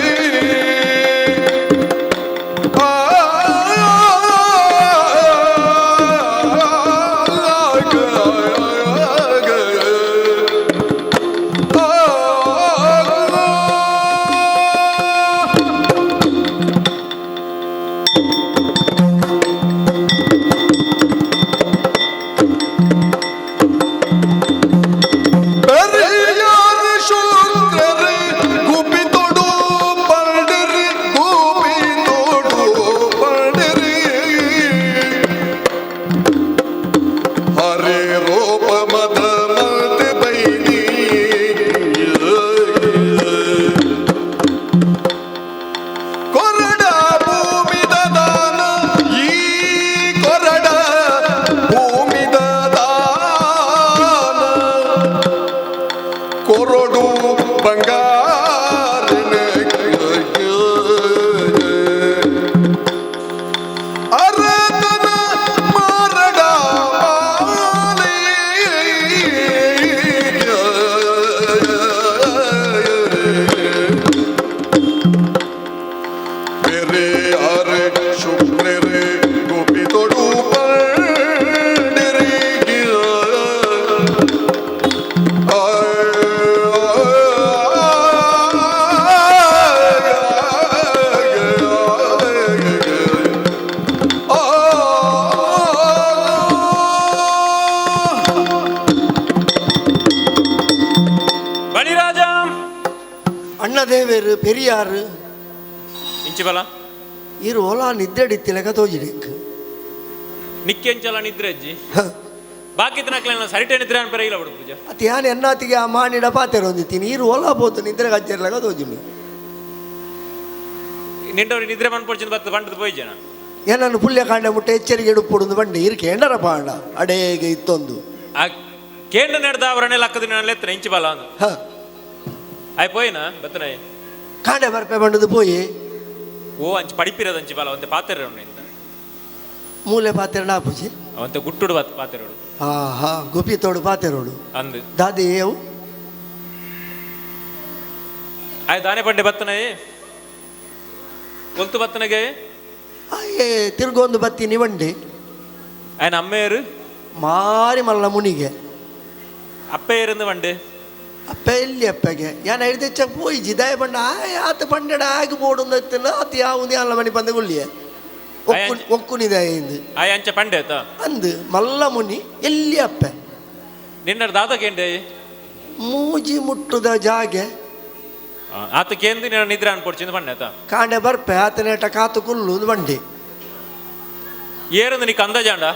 ಪೆರಿಯಾರ್ ಶುಕ್ರರಿ ಗುಪಿ ತೊಡು ಪಂಡರಿ ಗೋಪಿ ತೊಡು ಪಂಡರಿ ಹರಿ ರೂಪ ಮದ ಮಲ್ತೆ ಬೈನಿ ಕೊರಡ ಭೂಮಿದ ದಾನ ಈ ಕೊರಡ ಭೂಮಿದ ದಾನ ಕೊರಡು ಬಂಗಾರನ ಅರತನ ಮಾರಡ ಮಾಲೆ ಪೆರಿಯಾರ್ ಶುಕ್ರರೆ ಗೋಪಿ ತೊಡು ಪಂಡರಿ ಬಳಿರಾಜ ಅಣ್ಣದೇವೇರು ಪೆರಿಯಾರು ಇಂಚಿಬಲ ಈರು ಓಲಾ ನಿದ್ದೆಡಿತ್ತಿಲಕ ತೋಜಿಡಿಕ್ ನಿಕ್ಕೆಂಚಲ ನಿದ್ರೆ ಅಜ್ಜಿ ಬಾಕಿ ತಿನ್ನಕ್ಲೆಲ್ಲ ಸರಿಟೆ ನಿದ್ರೆ ಅನ್ಪರೆ ಇಲ್ಲ ಬಿಡು ಪೂಜೆ ಅತ್ ಯಾನ್ ಎನ್ನಾತಿಗೆ ಆ ಮಾನಿಡ ಪಾತೆರ ಹೊಂದಿತ್ತೀನಿ ಈರು ಓಲಾ ಪೋತು ನಿದ್ರೆ ಕಜ್ಜರ್ಲಕ ತೋಜಿಡು ನಿಂಡವ್ರಿ ನಿದ್ರೆ ಮನ್ಪೊಡ್ಚಿನ ಬತ್ತ ಬಂಡದ ಪೋಯಿ ಜನ ಏನನ್ನು ಪುಲ್ಯ ಕಾಂಡ ಮುಟ್ಟೆ ಎಚ್ಚರಿಕೆ ಎಡುಪುಡುಂದು ಬಂಡೆ ಈರು ಕೇಂಡರ ಪಾಂಡ ಅಡೇಗೆ ಇತ್ತೊಂದು ಆ ಕೇಂದ್ರ ನಡೆದ ಅವರನ್ನೇ ಲಕ್ಕದ ಲೆತ್ತನ ಇಂಚಿಬಲ ಅಂದು ಆಯ್ ಪೋಯಿನ ಬತ್ತನ ಕಾಂಡೆ ಬರ್ಪೆ ಬಂಡದು ಪೋಯಿ ಓ ಅಂಚಿ ಪಡಿಪಿರದ ಅಂಚಿಬಲ ಒಂತೆ ಪಾತೆರ ಮೂಲೆ ಪಾತೆರಣ ಆಪುಜಿ ಅವಂತೆ ಗುಟ್ಟುಡು ಬತ್ತ ಪಾತೆರೋಡು ಹಾ ಹಾ ಗುಪಿ ತೋಡು ಪಾತೆರೋಡು ಅಂದು ದಾದಿ ಏವು ಆಯ್ ದಾನೆ ಪಂಡೆ ಬತ್ತನ ಒಲ್ತು ಬತ್ತನಗೆ ಆಯೇ ತಿರ್ಗೊಂದು ಬತ್ತಿ ನಿವಂಡಿ ಆಯ್ನ ಅಮ್ಮೆಯರು ಮಾರಿ ಮಲ್ಲ ಮುನಿಗೆ ಅಪ್ಪೆಯರಿಂದ ಬಂಡೆ ಅಪ್ಪ ಎಲ್ಲಿ ಅಪ್ಪಗೆ ಯಾನ್ ಹಿಡ್ದೆಚ್ಚ ಪೋಯಿ ಜಿದಾಯ ಬಂಡ ಆಯ್ ಆತ ಪಂಡೆಡ ಆಗಿ ಬೋಡುಂದು ಇತ್ತನ ಆತ ಯಾವುದು ಅಲ್ಲ ಮಣಿ ಬಂದ ಗುಳ್ಳಿಯೆ ಒಕ್ಕುನಿದ ಇಂದು ಆಯ್ ಅಂಚ ಪಂಡೆ ಆತ ಅಂದು ಮಲ್ಲ ಮುನಿ ಎಲ್ಲಿ ಅಪ್ಪೆ ನಿನ್ನ ದಾದ ಕೇಂಡೆ ಮೂಜಿ ಮುಟ್ಟುದ ಜಾಗೆ ಆತ ಕೇಂದ್ರ ನಿನ್ನ ನಿದ್ರೆ ಅನ್ಪೊಡ್ಚಿಂದ ಬಂಡೆ ಆತ ಕಾಂಡೆ ಬರ್ಪೆ ಆತನೇಟ ಕಾತು ಕುಲ್ಲು ಬಂಡಿ ಏರಂದು ನೀ ಕಂದ ಜಾಂಡ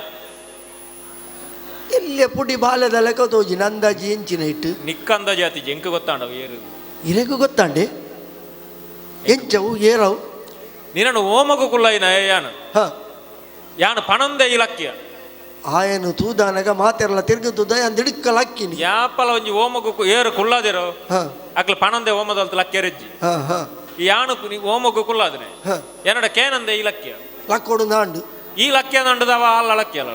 ಎಲ್ಲಿ ಪುಡಿ ಬಾಲೆದ ಲೆಕ್ಕ ತೋಜಿ ನಂದಾಜಿ ಎಂಚಿನ ಇಟ್ಟು ನಿಕ್ಕ ಅಂದಾಜಿ ಆತಿಜಿ ಎಂಕ್ ಗೊತ್ತಾಂಡವು ಏರು. ಇರೆಗೂ ಗೊತ್ತಾಂಡೆ ಎಂಚವು ಏರವು. ನಿನ್ನನ್ನು ಓಮಗು ಕುಲ್ಲೈನ ಯಾನು. ಹ. ಯಾನು ಪಣಂದೆ ಈ ಲಕ್ಕಿಯ. ಆಯನು ತೂದಾನಗ ಮಾತೆರ್ಲ ತಿರುಗುತ್ತದ ಯಾನ್ ದಿಡುಕ್ಕಲ ಅಕ್ಕಿನಿ. ಯಾಪಲ ಒಂಜಿ ಓಮಗು ಏರು ಕುಲ್ಲಾದಿರೋ. ಹ. ಅಕ್ಲ ಪಣಂದೆ ಓಮದಲ್ತ ಲಕ್ಕಿಯರೆಜ್ಜಿ. ಹ ಹ. ಯಾನು ಓಮಗು ಕುಲ್ಲಾದನೆ. ಹ. ಎನ್ನಡ ಕೇನಂದೆ ಈ ಲಕ್ಕಿಯ. ಲಕ್ಕೋಡು ನಾಂಡು. ಈ ಲಕ್ಕಿಯ ನಂಡದವ ಆಲ ಲಕ್ಕಿಯಲ್ಲ.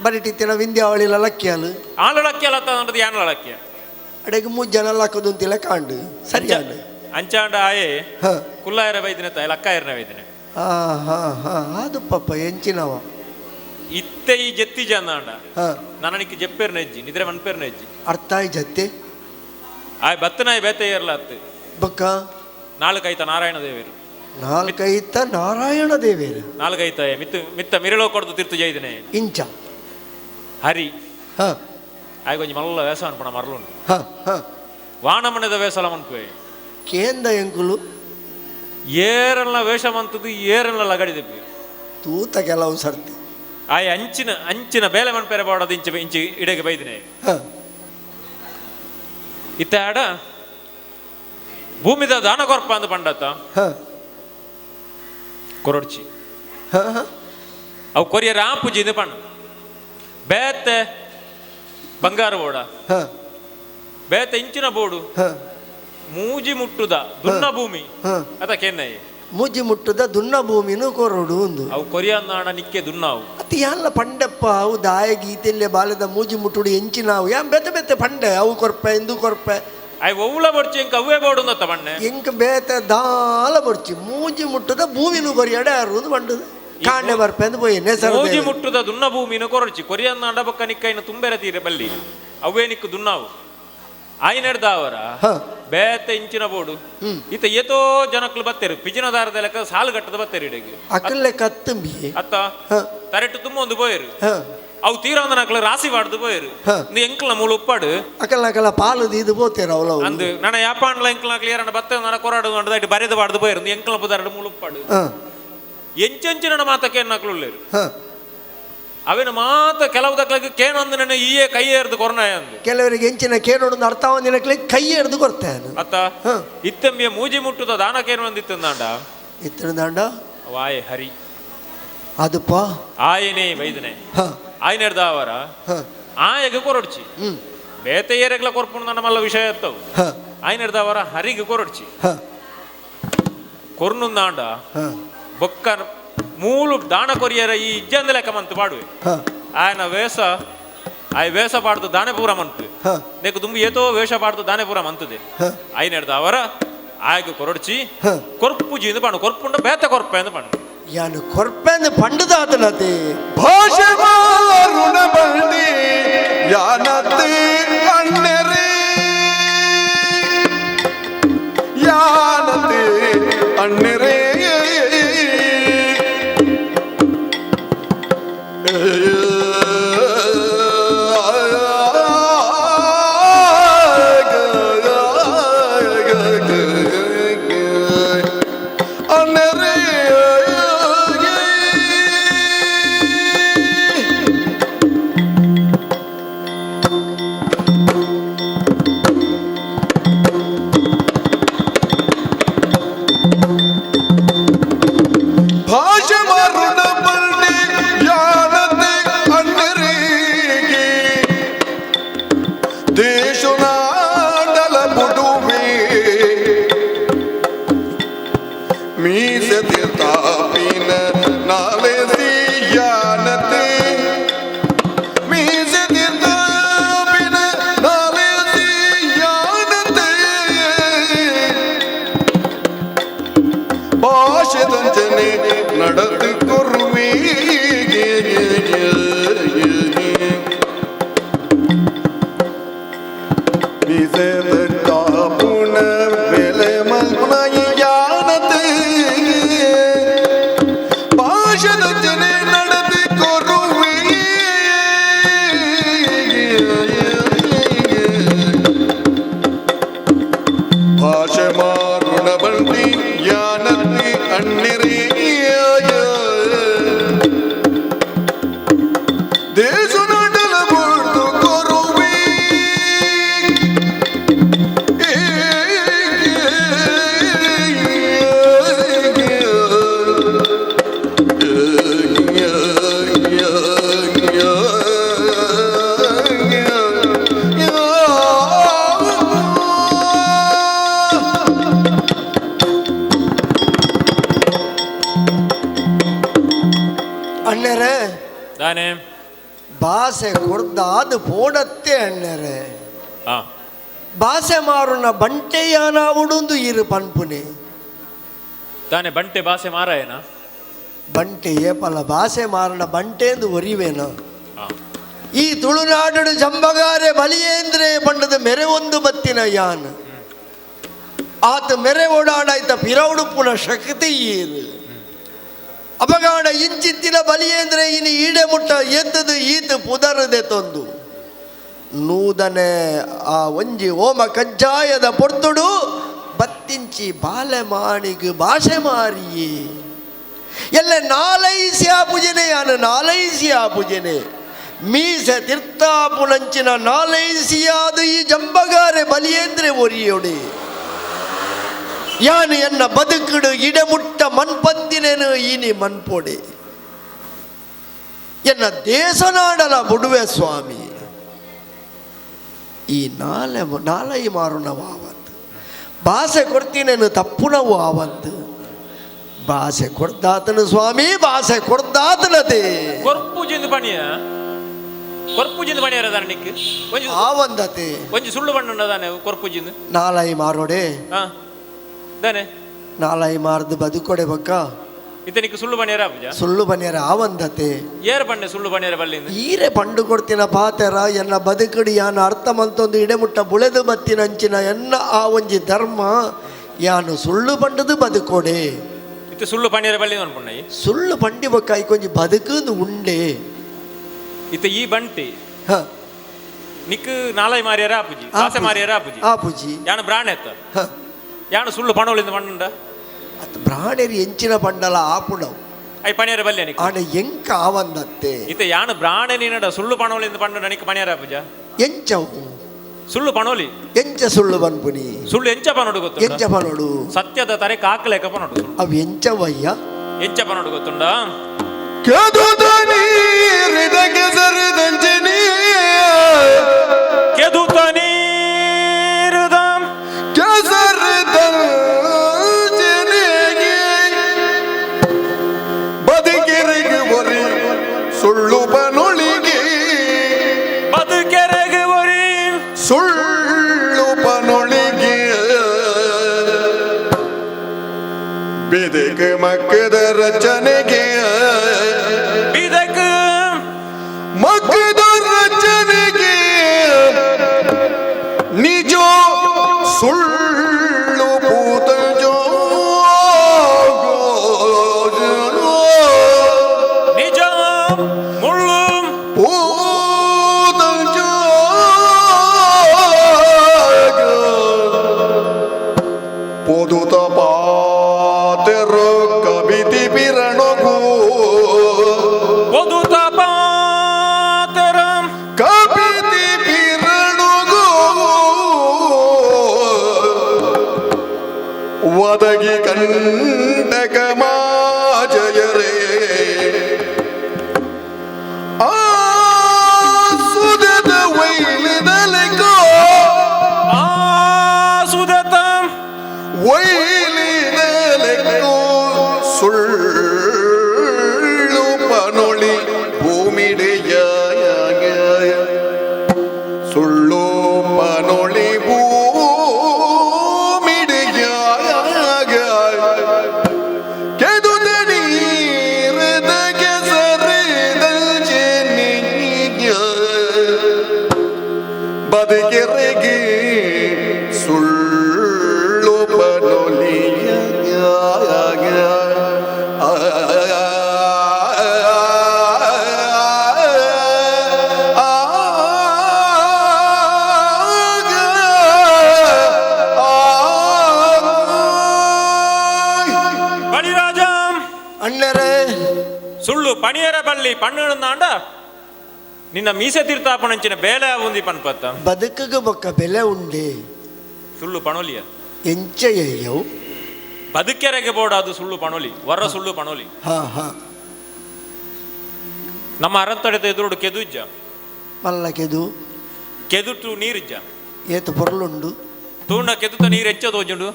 ಬರಿಟಿತ್ತಿನ ವಿಂಧ್ಯಾವಳಿಲ ಲಕ್ಕಿಯಲು. ಆಲ ಲಕ್ಕಿಯಲ್ಲ ತಂಡದ ಯಾನ ಲಕ್ಕಿಯ. ಅಡೆಗೆ ಮೂರು ಜನ ಲಕ್ಕದುಂತಿಲ್ಲ ಕಾಂಡು ಸರಿ ಆಂಡು. ಅಂಚಾಂಡ ಆಯೆ. ಹ. ಕುಲ್ಲಾಯರ ವೈದ್ಯನೆ ತಾಯಿ ಲಕ್ಕಾಯರನ ವೈದ್ಯನೆ. ಹಾ ಹಾ ಹಾ ಅದು ಪಪ್ಪ ಎಂಚಿನವ. ಇತ್ತೆ ಈ ಜೆತ್ತಿ ಜನಾಂಡ. ಹ. ನನನಿಕ್ಕೆ ಜೆಪ್ಪೇರ್ನ ಹೆಜ್ಜಿ ನಿದ್ರೆ ಮನ್ಪೇರ್ನ ಹೆಜ್ಜಿ. ಅರ್ಥ ಆಯ್ ಜತ್ತೆ. ಆಯ್ ಬತ್ತನಾಯ್ ಬೇತೆ ಏರ್ಲ ಅತ್ತು. ಬಕ್ಕ. ನಾಲ್ಕೈತ ನಾರಾಯಣ ದೇವರು. ನಾಲ್ಕೈತ ನಾರಾಯಣ ದೇವೇರು. ನಾಲ್ಕೈತ ಮಿತ್ತ ಮಿತ್ತ ಮಿರಳೋ ಕೊಡ್ದು ತೀರ್ತು ಜೈದನೆ. ಇಂಚ. ಹರಿ. ಹ. ಆಯ್ ಕೊಂಚ ಮಲ್ಲ ವೇಸ ಅನ್ಪಣ ಮರಳುಂಡು. ಹ ಹ. ವಾನಮನದ ವೇಸಲ ಮನ್ಪುವೆ. ಕೇಂದ ಎಂಕುಲು. ಏರಲ್ಲ ವೇಷ ಮಂತದ್ದು ಏರಲ್ಲ ಲಗಡಿ ದೆಪ್ಪಿ. ತೂತ ಕೆಲವು ಸರ್ತಿ. ಆಯ್ ಅಂಚಿನ ಅಂಚಿನ ಬೇಲೆ ಮನ್ಪೆರೆ ಬಾಡೋದು ಇಂಚ ಇಂಚಿ ಇಡೆಗೆ ಬೈದಿನೆ. ಹ. ಇತ್ತ ಆಡ ಭೂಮಿದ ದಾನ ಕೊರ್ಪ ಅಂದ ಪಂಡತ. ಹ. ಕೊರೊಡ್ಚಿ. ಹ ಹ. ಅವು ಕೊರಿಯರ್ ಆಪುಜಿ ಇದು ಪಣ್ಣ ಬೇತೆ ಬಂಗಾರ ಬೋಡ. ಹ. ಬೇತೆ ಇಂಚಿನ ಬೋಡು. ಹ. ಮೂಜಿ ಮುಟ್ಟುದ ದುನ್ನ ಭೂಮಿ. ಹ. ಅತ ಕೆನ್ನೈ. ಮೂಜಿ ಮುಟ್ಟುದ ದುನ್ನ ಭೂಮಿನು ಕೊರಡು ಒಂದು. ಅವು ಕೊರಿಯನ್ನಾಣ ನಿಕ್ಕೆ ದುನ್ನಾವು. ಅತಿ ಯಾನ್ಲ ಪಂಡಪ್ಪ ಅವು ದಾಯ ಗೀತೆಲ್ಲೆ ಬಾಲೆದ ಮೂಜಿ ಮುಟ್ಟುಡು ಎಂಚಿನಾವು ಯಾನ್ ಬೆತ್ತೆ ಬೆತ್ತೆ ಪಂಡೆ ಅವು ಕೊರ್ಪೆ ಇಂದು ಕೊರ್ಪೆ. ಅಯ್ ಒವ್ಳ ಬೊಡ್ಚಿ ಎಂಕ ಅವ್ವೇ ಬೋಡು ಅಂದತ್ತ ಬಣ್ಣೆ. ಎಂಕ ಬೇತೆ ದಾಲ ಬೊಡ್ಚಿ ಮೂಜಿ ಮುಟ್ಟುದ ಭೂಮಿನು ಕೊರಿಯಡೆ ಅರುವುದು ಪಂಡುದು ಕಾಂಡೆ ಬರ್ಪೆ ಅಂದ್ ಪೋಯಿ ನೇಸರ ಮೂಜಿ ಮುಟ್ಟುದ ದುನ್ನ ಭೂಮಿನ ಕೊರಡ್ಚಿ ಕೊರಿಯನ್ನಾಂಡ ಬೊಕ್ಕ ನಿಕ್ಕೈನ ತುಂಬೆರ ತೀರೆ ಬಲ್ಲಿ ಅವ್ವೇ ನಿಕ್ಕು ದುನ್ನಾವು ಆಯ್ನೆಡ್ದಾವರ ಹ. ಬೇತೆ ಇಂಚಿನ ಬೋಡು ಇತ್ತ ಏತೋ ಜನಕ್ಲು ಬತ್ತೇರು ಪಿಜಿನದಾರದ ಲೆಕ್ಕ ಸಾಲು ಕಟ್ಟದ ಬತ್ತೇರು ಇಡೆಗೆ. ಅಕಲ್ಲೆ ಕತ್ತಂಬಿ. ಅತ್ತ ಹ. ತರೆಟ್ಟು ತುಂಬ ಒಂದು ಪೋಯರು. ಹ. ಅವು ತೀರಾಂದನಕ್ಲು ರಾಸಿ ವಾಡ್ದು ಪೋಯರು. ಹ. ನೀ ಎಂಕ್ಲ ಮೂಲ ಉಪ್ಪಾಡು. ಅಕಲ್ ಅಕಲ ಪಾಲು ದೀದು ಪೋತೇರು ಅವಲವು. ಅಂದು ನನ ಯಾಪಾಂಡ್ಲ ಎಂಕ್ಲ ಕ್ಲಿಯರ್ ಅಂಡ ಬತ್ತೆ ನನ ಕೊರಾಡು ಅಂಡದಾಯ್ತು ಬರೆದು ಬಾಡ್ದು ಪೋಯರು ನೀ ಎಂಕ್ಲ ಪುದಾರಡು ಮೂಲ ಉಪ್ಪಾಡು. ಹ. ಎಂಚೆಂಚಿನ ಮಾತ ಕೇನ್ನಕ್ಲು ಉಳ್ಳೇರು. ಹ. ಅವಿನ ಮಾತ ಕೆಲವು ದಕ್ಲಗ್ ಕೇನೊಂದು ನನ್ನ ಈಯೇ ಕೈ ಏರ್ದು ಕೊರ್ನಾಯ ಅಂದು. ಕೆಲವರಿಗೆ ಎಂಚಿನ ಕೇನೋಡು ಅರ್ಥ ಒಂದಿನಕ್ಲೆ ಕೈ ಎಡ್ದು ಕೊರ್ತೇನೆ. ಅತ್ತ ಹ. ಇತ್ತಂಬಿಯ ಮೂಜಿ ಮುಟ್ಟುದ ದಾನ ಕೇನು ಒಂದಿತ್ತಂದಾಂಡ. ಇತ್ತಂದಾಂಡ. ವಾಯೆ ಹರಿ. ಅದಪ್ಪ. ಆಯನೇ ಬೈದನೆ. ಹ. ಆಯ್ನೆಡ್ದಾವರ. ಹ. ಆಯಗ ಕೊರೊಡ್ಚಿ. ಹ್ಮ್. ಬೇತೆ ಏರೆಗ್ಲ ಕೊರ್ಪುಂಡು ನನ್ನ ಮಲ್ಲ ವಿಷಯ ಎತ್ತವು. ಹ. ಆಯ್ನೆಡ್ದಾವರ ಹರಿಗೆ ಕೊರೊಡ್ಚಿ. ಹ. ಕೊರ್ನುಂದಾಂಡ. ಹ. ಬೊಕ್ಕ ಮೂಲು ದಾನ ಕೊರಿಯರ ಈ ಇಜ್ಜಂದ ಲೆಕ್ಕ ಮಂತು ಪಾಡುವೆ. ಹ. ಆಯನ ವೇಷ ಆಯ್ ವೇಷ ಪಾಡ್ದು ದಾನೆ ಪೂರ ಮಂತು. ಹ. ನೆಕ್ ತುಂಬ ಏತೋ ವೇಷ ಪಾಡ್ದು ದಾನೆ ಪೂರ ಮಂತದೆ. ಹ. ಆಯ್ನೆಡ್ದಾವರ ಆಯಗ ಕೊರೊಡ್ಚಿ. ಹ. ಕೊರ್ಪುಜಿ ಇಂದು ಪಾಡು ಕೊರ್ಪುಂಡ ಬೇತೆ ಕೊರ್ಪೆ ಅಂದ್ ಪಂಡು. ಯಾನು ಕೊರ್ಪೆಂದು ಪಂಡುದಾತನತೆ. ಭಾಷೆ ಮಾರುಣ ಬಂಡಿ ಯಾನತೆ ಅಣ್ಣರೇ ಯಾನತೆ ಅಣ್ಣರೇ. ಭಾಷೆ ಮರುಣ ಬಂಡಿ ಯಾನತೆ ಅಣ್ಣರಿಗೆ ದೇಶನಾಡಲ ಬುಡುವೆ ಮೀಸೆ ತಾಪಿನ ನಾಲೆ ಯಾನತೆ ಮೀಸೆ ತಾಪಿನ ನಾಲೆ ಯಾನತೆ ಭಾಷೆದಂಚನೆ ನಡೆದು ಕೊರುವೆ ಮೀಸೆದ ಬೆಲೆ ಮಲ್ಪುನ ಯಾನತೆ ಭಾಷೆದಂಚನೆ ನಡೆದು ಕೊರುವೆ ಭಾಷೆ ಮಾರುಣ ಬಂಡಿ ಯಾನತಿ ಅಣ್ಣಿರೇ ದೇಶ ನಡಲ ಬುಡ್ದು ಅಣ್ಣರೇ, ದಾನೆ ಬಾಸೆ ಕೊರ್ದಾದ ಪೋಡತ್ತೆ ಅಣ್ಣರೇ. ಆ ಬಾಸೆ ಮಾರುನ ಬಂಟೆಯಾನ ಉಡುಂದು ಇರು ಪನ್ಪುನೆ. ದಾನೆ ಬಂಟೆ ಬಾಸೆ ಮಾರಾಯನ? ಬಂಟೆ ಏಪಲ ಬಾಸೆ ಮಾರಣ ಬಂಟೆಂದು ಒರಿವೇನ. ಆ ಈ ತುಳುನಾಡು ಜಂಬಗಾರೆ ಬಲಿಯೇಂದ್ರೆ ಪಂಡದ ಮೆರೆ ಒಂದು ಬತ್ತಿನ ಯಾನ್ ಆತ ಮೆರೆ ಓಡಾಡಾಯ್ತ ಪಿರೌಡುಪ್ಪುನ ಶಕ್ತಿ ಈರು ಅಪಗಾಡ ಇಂಚಿತ್ತಿನ ಬಲಿಯೇಂದ್ರೆ ಇನಿ ಈಡೆ ಮುಟ್ಟ ಎದ್ದದು ಈತ ಪುದರದೆ ತಂದು ನೂದನೆ ಆ ಒಂಜಿ ಓಮ ಕಜ್ಜಾಯದ ಪೊರ್ತುಡು ಬತ್ತಿಂಚಿ ಬಾಲೆ ಮಾಣಿಗು ಭಾಷೆ ಮಾರಿಯೇ ಎಲ್ಲ ನಾಲೈಸಿಯಾ ಪೂಜನೆ ಯಾನು ನಾಲೈಸಿಯಾ ಪೂಜನೆ ಮೀಸೆ ತೀರ್ಥಾಪುನಂಚಿನ ನಾಲೈಸಿಯಾದ ಈ ಜಂಬಗಾರೆ ಬಲಿಯೇಂದ್ರೆ ಒರಿಯೊಡೆ ಯಾನು ಎನ್ನ ಬದುಕುಡು ಇಡಮುಟ್ಟ ಮನ್ಪಂದಿನೇನು ಈನಿ ಮನ್ಪೊಡೆ ಎನ್ನ ದೇಶನಾಡಲ ಬುಡುವೆ ಸ್ವಾಮಿ. ಈ ನಾಲೆ ನಾಲೈ ಮಾರುನವ ಆವತ್ತು ಭಾಷೆ ಕೊಡ್ತೀನೇನು ತಪ್ಪುನವು ಆವತ್ತು ಭಾಷೆ ಕೊಡ್ದಾತನು ಸ್ವಾಮಿ, ಭಾಷೆ ಕೊಡ್ದಾತನದೇ. ಕೊರ್ಪುಜಿಂದ ಪಣಿಯ ಕೊರ್ಪುಜಿಂದ ಪಣಿಯರ ದಾನೆ ನಿಕ್ ಒಂಜಿ ಆವಂದತೆ ಒಂಜಿ ಸುಳ್ಳು ಬಣ್ಣ ದಾನೆ ಕೊರ್ಪುಜಿಂದ. ನಾಲೈ ಮಾರೋಡೆ. ಆ ದಾನೆ ನಾಲೈ ಮಾರ್ದು ಬದುಕೊಡೆ ಬಕ್ಕ. ಇತನಿಕ್ ಸುಳ್ಳು ಬಣಿಯರ ಪೂಜಾ ಸುಳ್ಳು ಬನ್ನಿಯರ ಆವಂದತೆ. ಏರ್ ಬಣ್ಣೆ ಸುಳ್ಳು ಬಣಿಯರ ಬಲ್ಲಿಂದ ಈರೆ ಪಂಡು ಕೊಡ್ತಿನ ಪಾತೆರ ಎನ್ನ ಬದುಕಡಿ ಯಾನ ಅರ್ಥ ಮಂತೊಂದು ಇಡೆಮುಟ್ಟ ಬುಳೆದು ಬತ್ತಿನ ಅಂಚಿನ ಎನ್ನ ಆ ಒಂಜಿ ಧರ್ಮ ಯಾನು ಸುಳ್ಳು ಪಂಡದು ಬದುಕೊಡೆ. ಇತ್ತೆ ಸುಳ್ಳು ಪಣಿಯರ ಬಲ್ಲಿಂದ ಅನ್ಪುಣ್ಣೈ. ಸುಳ್ಳು ಪಂಡಿ ಬೊಕ್ಕ ಐಕೊಂಜಿ ಬದುಕುಂದು ಉಂಡೆ. ಇತ್ತೆ ಈ ಬಂಟಿ ಹ. ನಿಕ್ ನಾಲೈ ಮಾರಿಯರ ಆಪುಜಿ, ಬಾಸೆ ಮಾರಿಯರ ಆಪುಜಿ. ಆಪುಜಿ. ಯಾನು ಬ್ರಾಣ ಎತ್ತ ಹ. ಯಾನು ಸುಳ್ಳು ಪಣೋಳಿಂದ ಮಣ್ಣುಂಡ. ಅತ್ ಬ್ರಾಣೆರಿ ಎಂಚಿನ ಪಂಡಲ ಆಪುಣವು. I ಪಣಿಯರ ಬಲ್ಯ ನಿಕ್ ಆಣ ಎಂಕ ಆವಂದತ್ತೆ. ಇತ್ತೆ ಯಾನು ಬ್ರಾಣೆ ನೀನಡ ಸುಳ್ಳು ಪಣೋಳಿಂದ ಪಂಡ ನಿಕ್ ಪಣಿಯರ ಆಪುಜ. ಎಂಚವು ಸುಳ್ಳು ಪಣೋಲಿ. ಎಂಚ ಸುಳ್ಳು ಪನ್ಪುನಿ? ಸುಳ್ಳು ಎಂಚ ಪನೋಡು ಗೊತ್ತುಂಡ? ಎಂಚ ಪನೋಡು? ಸತ್ಯದ ತರೆ ಕಾಕಲೇಕ ಪನೋಡು ಸುಳ್ಳು. ಅವು ಎಂಚವಯ್ಯ? ಎಂಚ ಪನೋಡು ಗೊತ್ತುಂಡ? ಕೆದುತ ನೀರಿದ ಕೆಸರಿದಂಚಿನಿ ಕೆದುತ ನೀರುದ ಕೆಸರಿದಂಚಿನಿಗೆ ಬದುಕಿರಿಗೆ ಒರಿ ಸುಳ್ಳು ಪನೊಳಿಗೆ ಬದುಕೆರೆಗೆ ಒರಿ ಸುಳ್ಳು ಪನೊಳಿಗೆ ಬಿದಕ ಮಕ್ಕದ ರಚನೆಗೆ ಬಿದಕ ಮಕ್ಕದ ರಚನೆಗೆ ನಿಜ ಸುಳ್ಳು ಪೂತಜೋ ನಿಜ ಮುಳ್ಳು ಪೂತಜೋ ಪೊದುತ ಪಾತೆರು ಕವಿತಿ ಪಿರಣಗು ಪೊದುತ ಪಾತರ ಕವಿತಿ ಪಿರಣಗು ಒದಗಿ ಕಂಡಕ ಮಾಜಯರೇ ಆ ಸುದದ ವೈಲಿದಲೆಕೋ ಆ ಸುದತ ವೈಲಿದಲೆಕೋ ಸುಳ್ಳು ಪನೊಳಿ ಭೂಮಿಡೆಯ ಸುಳ್ಳು ಪನೊಳಿ ಭೂಮಿಡೆಯ ಕೆದುತ ನೀರದ ಕೆಸರಿದಂಚಿನಿಯ ಬದುಕೆರೆಗೆ ಸುಳ್ಳು ಪನೊಲಿಯ ಬಳಿರಾಜ ಅಣ್ಣರೇ, ಸುಳ್ಳು ಪಣಿಯರ ಬಳ್ಳಿ ಪಣ್ಣುಂದಾಂಡ ನಿನ್ನ ಮೀಸೆ ತೀರ್ಥಾಪಣಂಚಿನ ಬೇಲೆ ಉಂದಿ ಪನ್ಪತ್ತ. ಬದುಕುಗ ಬೊಕ್ಕ ಬೆಲೆ ಉಂಡೆ. ಸುಳ್ಳು ಪಣೋಲಿಯ ಎಂಚಯ್ಯವು? ಬದುಕೆರೆಗೆ ಬೋಡಾದು ಸುಳ್ಳು ಪಣೋಲಿ ವರ ಸುಳ್ಳು ಪಣೋಲಿ. ಹಾ ಹಾ. ನಮ್ಮ ಅರಂತಡೆದ ಎದುರುಡು ಕೆದು ಇಜ್ಜ. ಮಲ್ಲ ಕೆದು. ಕೆದುಟು ನೀರಿಜ್ಜ. ಏತು ಪೊರ್ಲುಂಡು. ತೂಂಡ ಕೆದುತ ನೀರು ಎಂಚ ತೋಜುಂಡು?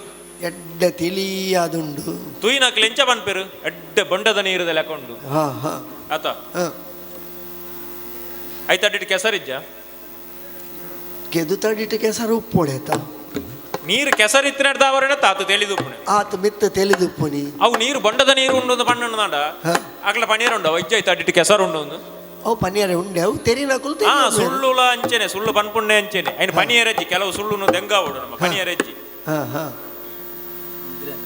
ಎಡ್ಡೆ ತಿಳಿಯಾದುಂಡು. ತೂಯಿನಕ್ಲೆ ಎಂಚ ಪನ್ಪೆರು? ಎಡ್ಡೆ ಬೊಂಡದ ನೀರು ಲೆಕ್ಕೊಂಡು. ಹಾ ಹಾ. ಆತ. ಹಾ. ಐತ ಅಡ್ಡಿಟ್ಟು ಕೆಸರಿಜ್ಜ? ಕೆದು ತಡಿಟ್ಟು ಕೆಸರು ಉಪ್ಪೊಡೆತ. ನೀರು ಕೆಸರಿತ್ತಿನ ಅವರನ್ನ ತಾತು ತಿಳಿದುಪ್ಪುಣೆ. ಆತ ಮಿತ್ತ ತೆಲಿದುಪ್ಪುನಿ. ಅವು ನೀರು ಬೊಂಡದ ನೀರು ಉಂಡು ಪಣ್ಣು ದಾಂಡ. ಹಾ. ಅಗ್ಲ ಪನೀರ್ ಉಂಡು ವಜ್ಜ ಐತ ಅಡ್ಡಿಟ್ಟು ಕೆಸರು ಉಂಡು ಒಂದು. ಅವು ಪನಿಯರೆ ಉಂಡೆ ಅವು ತೆರಿನಕುಲು. ಆ ಸುಳ್ಳುಲ ಅಂಚೆನೆ, ಸುಳ್ಳು ಪನ್ಪುಂಡೆ ಅಂಚೆನೆ. ಐನ ಪನಿಯರಜ್ಜಿ ಕೆಲವು ಸುಳ್ಳುನು ದೆಂಗಾವಡು ನಮ್ಮ ಪನಿಯರಜ್ಜಿ. ಹಾ ಹಾ.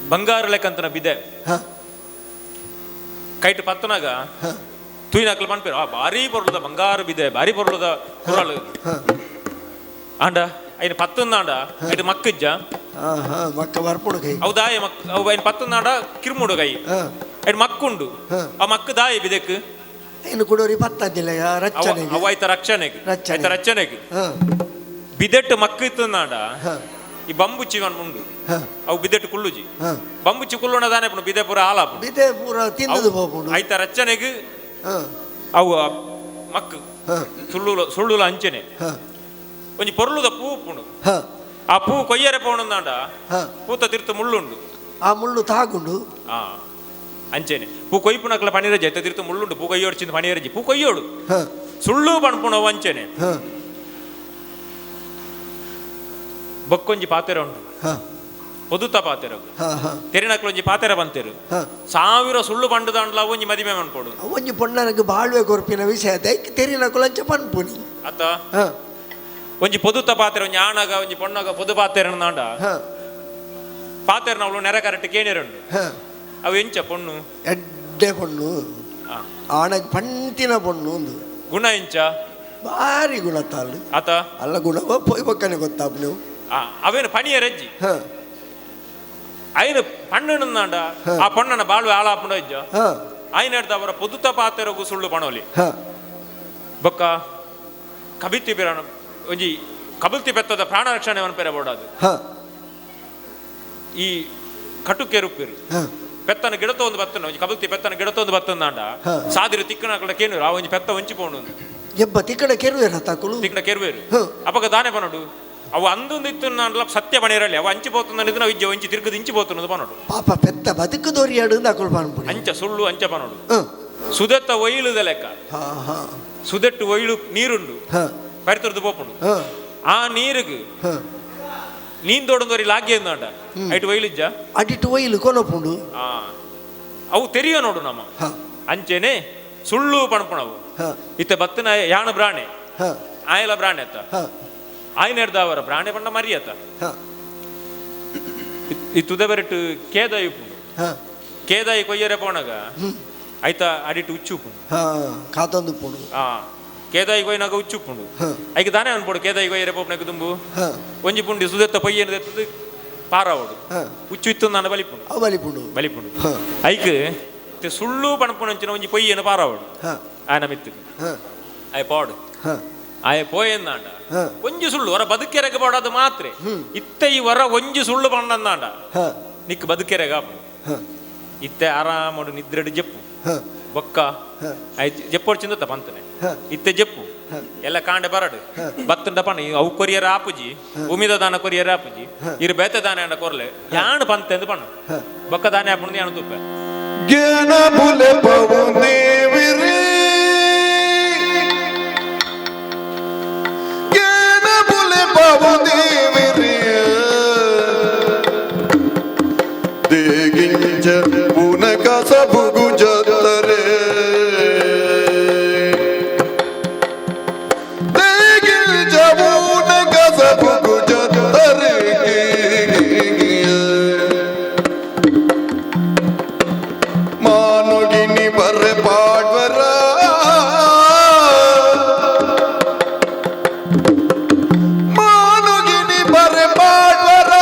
ಬಂಗಾರ ಲೆಕ್ಕಂತನ ಬಿದೆ. ಹಾ. ಕೈಟ್ ಪತ್ತನಾಗ ಹಾ. ತುಯಿನಕ್ಲು ಪನ್ಪೇರು, ಆ ಭಾರಿ ಪೊರ್ಲುದ ಬಂಗಾರ ಬಿದೆ, ಭಾರಿ ಪೊರ್ಲುದ ಕುರಳು. ಹಾ. ಆಂಡ ಐನ ಪತ್ತಂದಾಂಡ ಐಟ್ ಮಕ್ಕಿಜ್ಜ. ಹಾ ಹಾ, ಮಕ್ಕ ಬರ್ಪುಡು ಕೈ. ಅವು ದಾಯ ಮಕ್ ಅವು ಐನ ಪತ್ತಂದಾಂಡ ಕಿರ್ಮುಡು ಕೈ. ಹಾ. ಐಟ್ ಮಕ್ಕುಂಡು. ಹಾ. ಆ ಮಕ್ಕು ದಾಯ ಬಿದೆಕ್. ಇನ್ನು ಕುಡೋರಿ ಪತ್ತಂದಿಲ್ಲ ರಕ್ಷಣೆಗೆ. ಅವ ಐತ ರಕ್ಷಣೆಗೆ. ರಕ್ಷಣೆ. ಐತ ರಕ್ಷಣೆಗೆ. ಹಾ. ಬಿದೆಟ್ಟು ಮಕ್ಕು ಇತ್ತಂದಾಂಡ ಹಾ. ಈ ಬಂಬುಚ್ಚಿ ಉಂಡು. ಹಾ. ಅವು ಬಿದೆಟ್ಟು ಕುಳ್ಳುಜಿ. ಹಾ. ಬಂಬುಚ್ಚಿ ಕುಳ್ಳುಣ ದಾನೆ ಪುಂಡು ಬಿದೆ ಪೂರ ಹಾಲಾಪುಂಡು. ಬಿದೆ ಪೂರ ತಿಂದದು ಹೋಗುಂಡು. ಐತ ರಕ್ಷಣೆಗೆ. ಹಾ. ಅವು ಆ ಮಕ್ಕು. ಹಾ. ಸುಳ್ಳುಲ ಸುಳ್ಳುಲ ಅಂಚೆನೆ. ಹಾ. ಒಂಜಿ ಪೊರ್ಲುದ ಪೂ ಉಪ್ಪುಂಡು. ಹಾ. ಆ ಪೂ ಕೊಯ್ಯರೆ ಪೋಣಂದಾಂಡ ಹಾ. ಪೂತ ತಿರ್ತು ಮುಳ್ಳುಂಡು. ಆ ಮುಳ್ಳು ತಾಗುಂಡು. ಆ ಅಂಚೆನೆ ಪೂ ಕೊಯ್ಪುನಕ್ಲ ಪಣಿರಜಿ ಐತ ತಿರ್ತು ಮುಳ್ಳುಂಡು, ಪೂ ಕೊಯ್ಯೋಡು ಚಿಂದ ಪಣಿರಜಿ ಪೂ ಕೊಯ್ಯೋಡು. ಹಾ. ಸುಳ್ಳು ಪಣ್ಪುಣವು ಅಂಚೆನೆ. ಹಾ. ಬೊಕ್ಕೊಂಜಿ ಪಾತೆರ ಉಂಡು. ಹಾ. ಪೊದುತ ಪಾತೆರ. ಹಾ ಹಾ. ತೆರಿನಕ್ಲೊಂಜಿ ಪಾತೆರ ಬಂತೇರು. ಹಾ. ಸಾವಿರ ಸುಳ್ಳು ಪಂಡುದಾಂಡ್ಲ ಒಂಜಿ ಮದಿಮೆ ಮನ್ಪೋಡು. ಒಂಜಿ ಪೊಣ್ಣನಗೆ ಬಾಳ್ವೆ ಕೊರ್ಪಿನ ವಿಷಯ ದೈಕ್ ತೆರಿನಕುಲು ಅಂಚ ಪನ್ಪುನಿ. ಅತ್ತ. ಹಾ. ಒಂಜಿ ಪೊದುತ ಪಾತೆರ, ಒಂಜಿ ಆಣಗ ಒಂಜಿ ಪೊಣ್ಣಗ ಪೊದು ಪಾತೆರ ನಾಂಡ. ಹಾ. ಪಾತೆರನವಳು ನೆರೆ ಕರೆಕ್ಟ್ ಕೇಣಿರುಂಡು. ಹಾ. ಅವು ಎಂಚ ಪೊಣ್ಣು? ಎಡ್ಡೆ ಪೊಣ್ಣು. ಆ. ಆಣಗ್ ಪಂತಿನ ಪೊಣ್ಣು ಒಂದು. ಗುಣ ಎಂಚ? ಭಾರಿ ಗುಣ ತಾಳು. ಆತ. ಅಲ್ಲ ಗುಣ ಪೊಯ್ ಬೊಕ್ಕನೆ ಗೊತ್ತಾಪ್ ನೀವು. ಆ ಅವೇನು ಪಣಿಯರಜ್ಜಿ. ಹಾ. ಐನು ಪಣ್ಣನಾಂಡ ಹಾ. ಆ ಪೊಣ್ಣನ ಬಾಳ್ವೆ ಆಳಾಪುಂಡ ಇಜ್ಜ. ಹಾ. ಆಯ್ನ ಅವರ ಪೊದುತ ಪಾತೆರಗು ಸುಳ್ಳು ಪಣೋಲಿ. ಹಾ. ಬೊಕ್ಕ ಕಬಿತಿ ಬಿರಾಣ ಒಂಜಿ ಕಬಲ್ತಿ ಪೆತ್ತದ ಪ್ರಾಣ ರಕ್ಷಣೆ ಪೆರೆ ಬೋಡಾದು. ಹಾ. ಈ ಕಟುಕೆರುಪೇರು. ಹಾ. ಪೆತ್ತನ ಗಿಡತ ಒಂದು ಬತ್ತನ ಒಂಜಿ ಕಬಲ್ತಿ ಪೆತ್ತನ ಗಿಡತ ಒಂದು ಬತ್ತಂದಾಂಡ. ಹಾ. ಸಾದಿರು ತಿಕ್ಕನಕಲ ಕೇನು ಆ ಒಂಜಿ ಪೆತ್ತ ಒಂಚಿ ಪೋಂಡು. ಎಬ್ಬ ತಿಕ್ಕಡ ಕೆರುವೆರ ತಾಕುಲು. ತಿಕ್ಕನ ಕೆರುವೇರು. ಹಾ. ಅಪಗ ದಾನೆ ಪನೋಡು ಅವು ಅಂದೊಂದು ಇತ್ತು ನಾಂಡಲ ಸತ್ಯ ಪಣಿರಲಿ ಅವು ಅಂಚಿ ಪೋತುಂದ ನಾವು ಇಜ್ಜೆ ಒಂಚಿ ತಿರುಗದು ಇಂಚಿ ಪೋತುನ್ನದು ಪನೋಡು. ಪಾಪ ಪೆತ್ತ ಬದುಕು ದೊರಿಯಾಡು ತಾಕುಲು ಪನ್ಪುನಿ. ಅಂಚ ಸುಳ್ಳು ಅಂಚ ಪನೋಡು. ಹಾ. ಸುದೆತ್ತ ಒಯ್ಲುದ ಲೆಕ್ಕ. ಹಾ ಹಾ. ಸುದೆಟ್ಟು ಒಯ್ಲು ನೀರುಂಡು. ಹಾ. ಪರಿತುರ್ದು ಪೋಪುಂಡು. ಹಾ. ಆ ನೀರುಗು ಹಾ. ನೀಂದೋಡೊಂದೊರಿ ಲಾಗ್ಯ ಅಂದಾಂಡ ಐಟು ಒಯ್ಲಿಜ್ಜ. ಅಡಿಟ್ಟು ಒಯ್ಲು ಕೊನಪುಂಡು. ಆ ಅವು ತೆರಿಯ ನೋಡು ನಮ್ಮ. ಹಾ. ಅಂಚೆನೆ ಸುಳ್ಳು ಪಣಪುಣವು. ಹಾ. ಇತ್ತ ಬತ್ತನ ಯಾಣ ಬ್ರಾಣೆ. ಹಾ. ಆಯಲ ಬ್ರಾಣೆ ಅತ್ತ. ಹಾ. ಆಯ್ನ ಅವರ ಬ್ರಾಣೆ ಪಂಡ ಮರಿಯತ್ತ. ಹಾ. ಈ ತುದೆ ಬರಿಟ್ಟು ಕೇದಾಯಿ ಉಪ್ಪುಂಡು. ಹಾ. ಕೇದಾಯಿ ಕೊಯ್ಯರೆ ಪೋಣಗ ಐತ ಅಡಿಟ್ಟು ಉಚ್ಚು ಉಪ್ಪುಂಡು. ಹಾ ಕಾತೊಂದು ಉಪ್ಪುಂಡು. ಆ ಕೇದಾಯಿ ಕೊಯ್ನಾಗ ಉಚ್ಚು ಉಪ್ಪುಂಡು. ಹಾ. ಐಕ್ ದಾನೆ ಅನ್ಪೋಡು ಕೇದಾಯಿ ಕೊಯ್ಯರೆ ಪೋಪಣಕ್ಕೆ ದುಂಬು. ಹಾ. ಒಂಜಿ ಪುಂಡಿ ಸುದೆತ್ತ ಪೊಯ್ಯನ ದೆತ್ತದು ಪಾರಾವಡು. ಹಾ. ಉಚ್ಚು ಇತ್ತು ನಾನು ಬಲಿಪುಂಡು. ಅವು ಬಲಿಪುಂಡು. ಬಲಿಪುಂಡು. ಹಾ. ಐಕ್ ತೆ ಸುಳ್ಳು ಪಣಪುಣಂಚಿನ ಒಂಜಿ ಪೊಯ್ಯನ ಪಾರಾವಡು. ಹಾ. ಆಯನ ಮಿತ್ತು ಹಾ. ಆಯ್ ಪಾಡು. ಹಾ. ಆಯ ಪೋಯಂದಾಂಡ ಹಾ. ಒಂಜಿ ಸುಳ್ಳು ಹೊರ ಬದುಕೆರೆಗೆ ಪಾಡೋದು ಮಾತ್ರ ಇತ್ತೆ ಈ ಹೊರ ಒಂಜಿ ಸುಳ್ಳು ಪಂಡಂದಾಂಡ. ಹಾ. ನಿಕ್ ಬದುಕೆರೆಗ ಹಾ. ಇತ್ತೆ ಆರಾಮಡು ನಿದ್ರೆಡು ಜಪ್ಪು. ಹಾ. ಬೊಕ್ಕ ಹಾ. ಆಯ್ ಜಪ್ಪೋಡು ಚಿಂದತ್ತ ಪಂತನೆ. ಹಾ. ಇತ್ತೆ ಜಪ್ಪು. ಹಾ. ಎಲ್ಲ ಕಾಂಡೆ ಬರಡು. ಹಾ. ಬತ್ತಂಡ ಪಣ ಅವು ಕೊರಿಯರ್ ಆಪುಜಿ, ಉಮಿದ ದಾನ ಕೊರಿಯರ್ ಆಪುಜಿ, ಇರು ಬೇತೆ ದಾನ ಅಂಡ ಕೊರ್ಲೆ ಯಾಣು ಪಂತೆ ಅಂದ್ ಪಣ್ಣು. ಹಾ. ಬೊಕ್ಕ ದಾನೆ ಆಪುಂಡು ಯಾಣು ತುಪ್ಪೆ. ಜ್ಞಾನ ಬುಲೆ ಪವುದೇವಿರೇ ಜ್ಞಾನ ಬುಲೆ ಪವುದೇವಿರೇ ದೇಗಿಂಚ ಪುನಕ ಸಬುಗು ಜತ್ತರೆ ದೇಗಿಂಚ ಪುನಕ ಸಬುಗು ಜತ್ತರೆ ಮಾನುಗಿನಿ ಬರ ಪಾಡ್ವರ ಮಾನುಗಿನಿ ಬರ ಪಾಡ್ವರ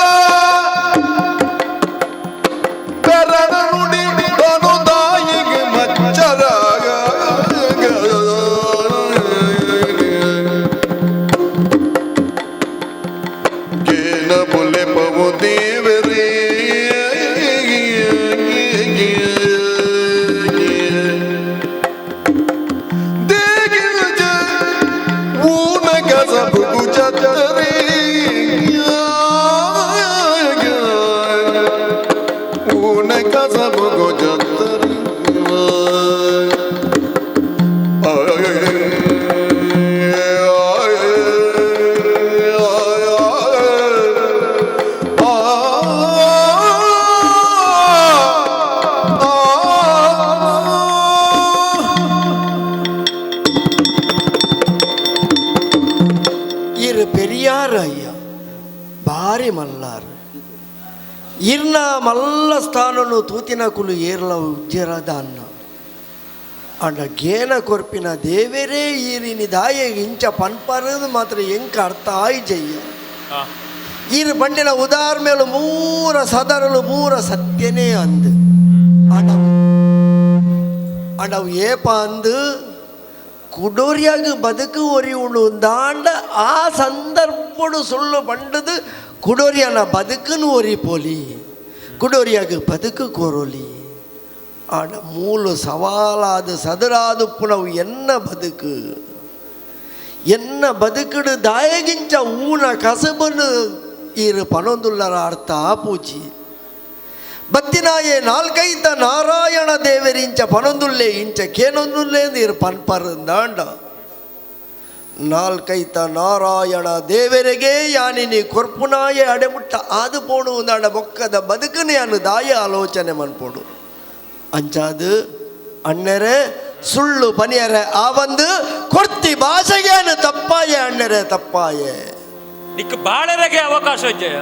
ಕರಣ ನುಡಿ ತನು ತಾಯಿಗೆ ಮಚ್ಚರ ಕೇನ ಬುಲೆ ಪವು ದೇವರೇ ದೇಗಿಲ್ಜ ಊನ ಕಸಬುಗು ಚತ್ತರೆ ಊನ ಕಸಬುಗು ಚತ್ತರೆ. ಇರ್ನ ಮಲ್ಲ ಸ್ಥಾನನು ತೂತಿನ ಕುಲು ಏರ್ಲ ಉಜ್ಜರದ ಅನ್ನ ಅಂಡ ಗೇನ ಕೊರ್ಪಿನ ದೇವರೇ ಈರಿನಿ ದಾಯ ಇಂಚ ಪನ್ಪರದು ಮಾತ್ರ ಎಂಕ ಅರ್ಥ ಆಯ್ ಜಯ್ಯ. ಈರು ಬಂಡಿನ ಉದಾರ್ಮೇಲು ಮೂರ ಸದರಲು ಮೂರ ಸತ್ಯನೇ ಅಂದು ಅಂಡ ಅವು ಏಪ ಅಂದು ಕುಡೋರಿಯಾಗ ಬದುಕು ಒರಿ ಉಂಡು ದಾಂಡ ಆ ಸಂದರ್ಭಡು ಸುಳ್ಳು ಬಂಡದು ಕುಡೋರಿಯನ ಬದುಕನ್ನು ಒರಿ ಪೋಲಿ ಕುಡೋರಿಯಾಗ ಬದುಕು ಕೋರೋಲಿ ಆಡ ಮೂಲು ಸವಾಲಾದ ಸದರಾದ ಪುನವು ಎನ್ನ ಬದುಕು ಎನ್ನ ಬದುಕುಡು ದಾಯಗಿಂಚ ಊನ ಕಸಬನು ಈರು ಪನೊಂದುಲ್ಲರ ಅರ್ಥ ಪೂಜಿ ಬತ್ತಿನಾಯೆ ನಾಲ್ಕೈತ ನಾರಾಯಣ ದೇವರಿಂಚ ಪನೊಂದುಲ್ಲೆ ಇಂಚ ಕೇನೊಂದುಲ್ಲೆ ನೀರು ಪನ್ಪರಂದಾಂಡ ನಾಲ್ಕೈತ ನಾರಾಯಣ ದೇವರಿಗೆ ಯಾನಿನಿ ಕೊರ್ಪುನಾಯೆ ಅಡೆಮುಟ್ಟ ಆದು ಪೋಣು ಉಂದಾಂಡ ಬೊಕ್ಕದ ಬದುಕನೆ ಯಾನು ದಾಯ ಆಲೋಚನೆ ಮನ್ಪೋಡು ಅಂಚಾದು ಅಣ್ಣರೆ ಸುಳ್ಳು ಪನಿಯರೆ ಆ ಒಂದು ಕೊರ್ತಿ ಭಾಷೆಗೇನು ತಪ್ಪಾಯೆ ಅಣ್ಣರೆ ತಪ್ಪಾಯೆ. ನಿಕ್ ಬಾಳರೆಗೆ ಅವಕಾಶ ಇಜ್ಜೆಯ.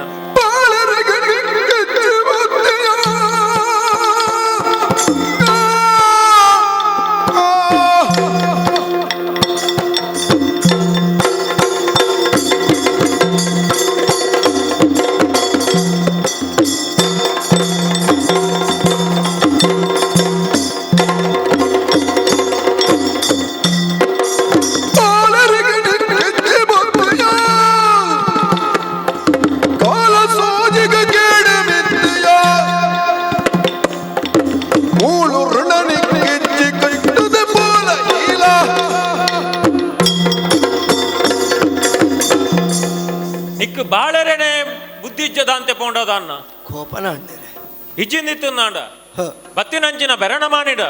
ನಿಕ್ ಬಾಳರೆನೆ ಬುದ್ಧಿ ಇಜ್ಜದಾಂತೆ ಪೋಂಡದಾನ್ನ ಕೋಪನ ಅಣ್ಣರೆ ಇಜ್ಜಿಂದಿತ್ತುಂದಾಂಡ ಬತ್ತಿನಂಚಿನ ಬೆರಣ ಮಾನಿಡ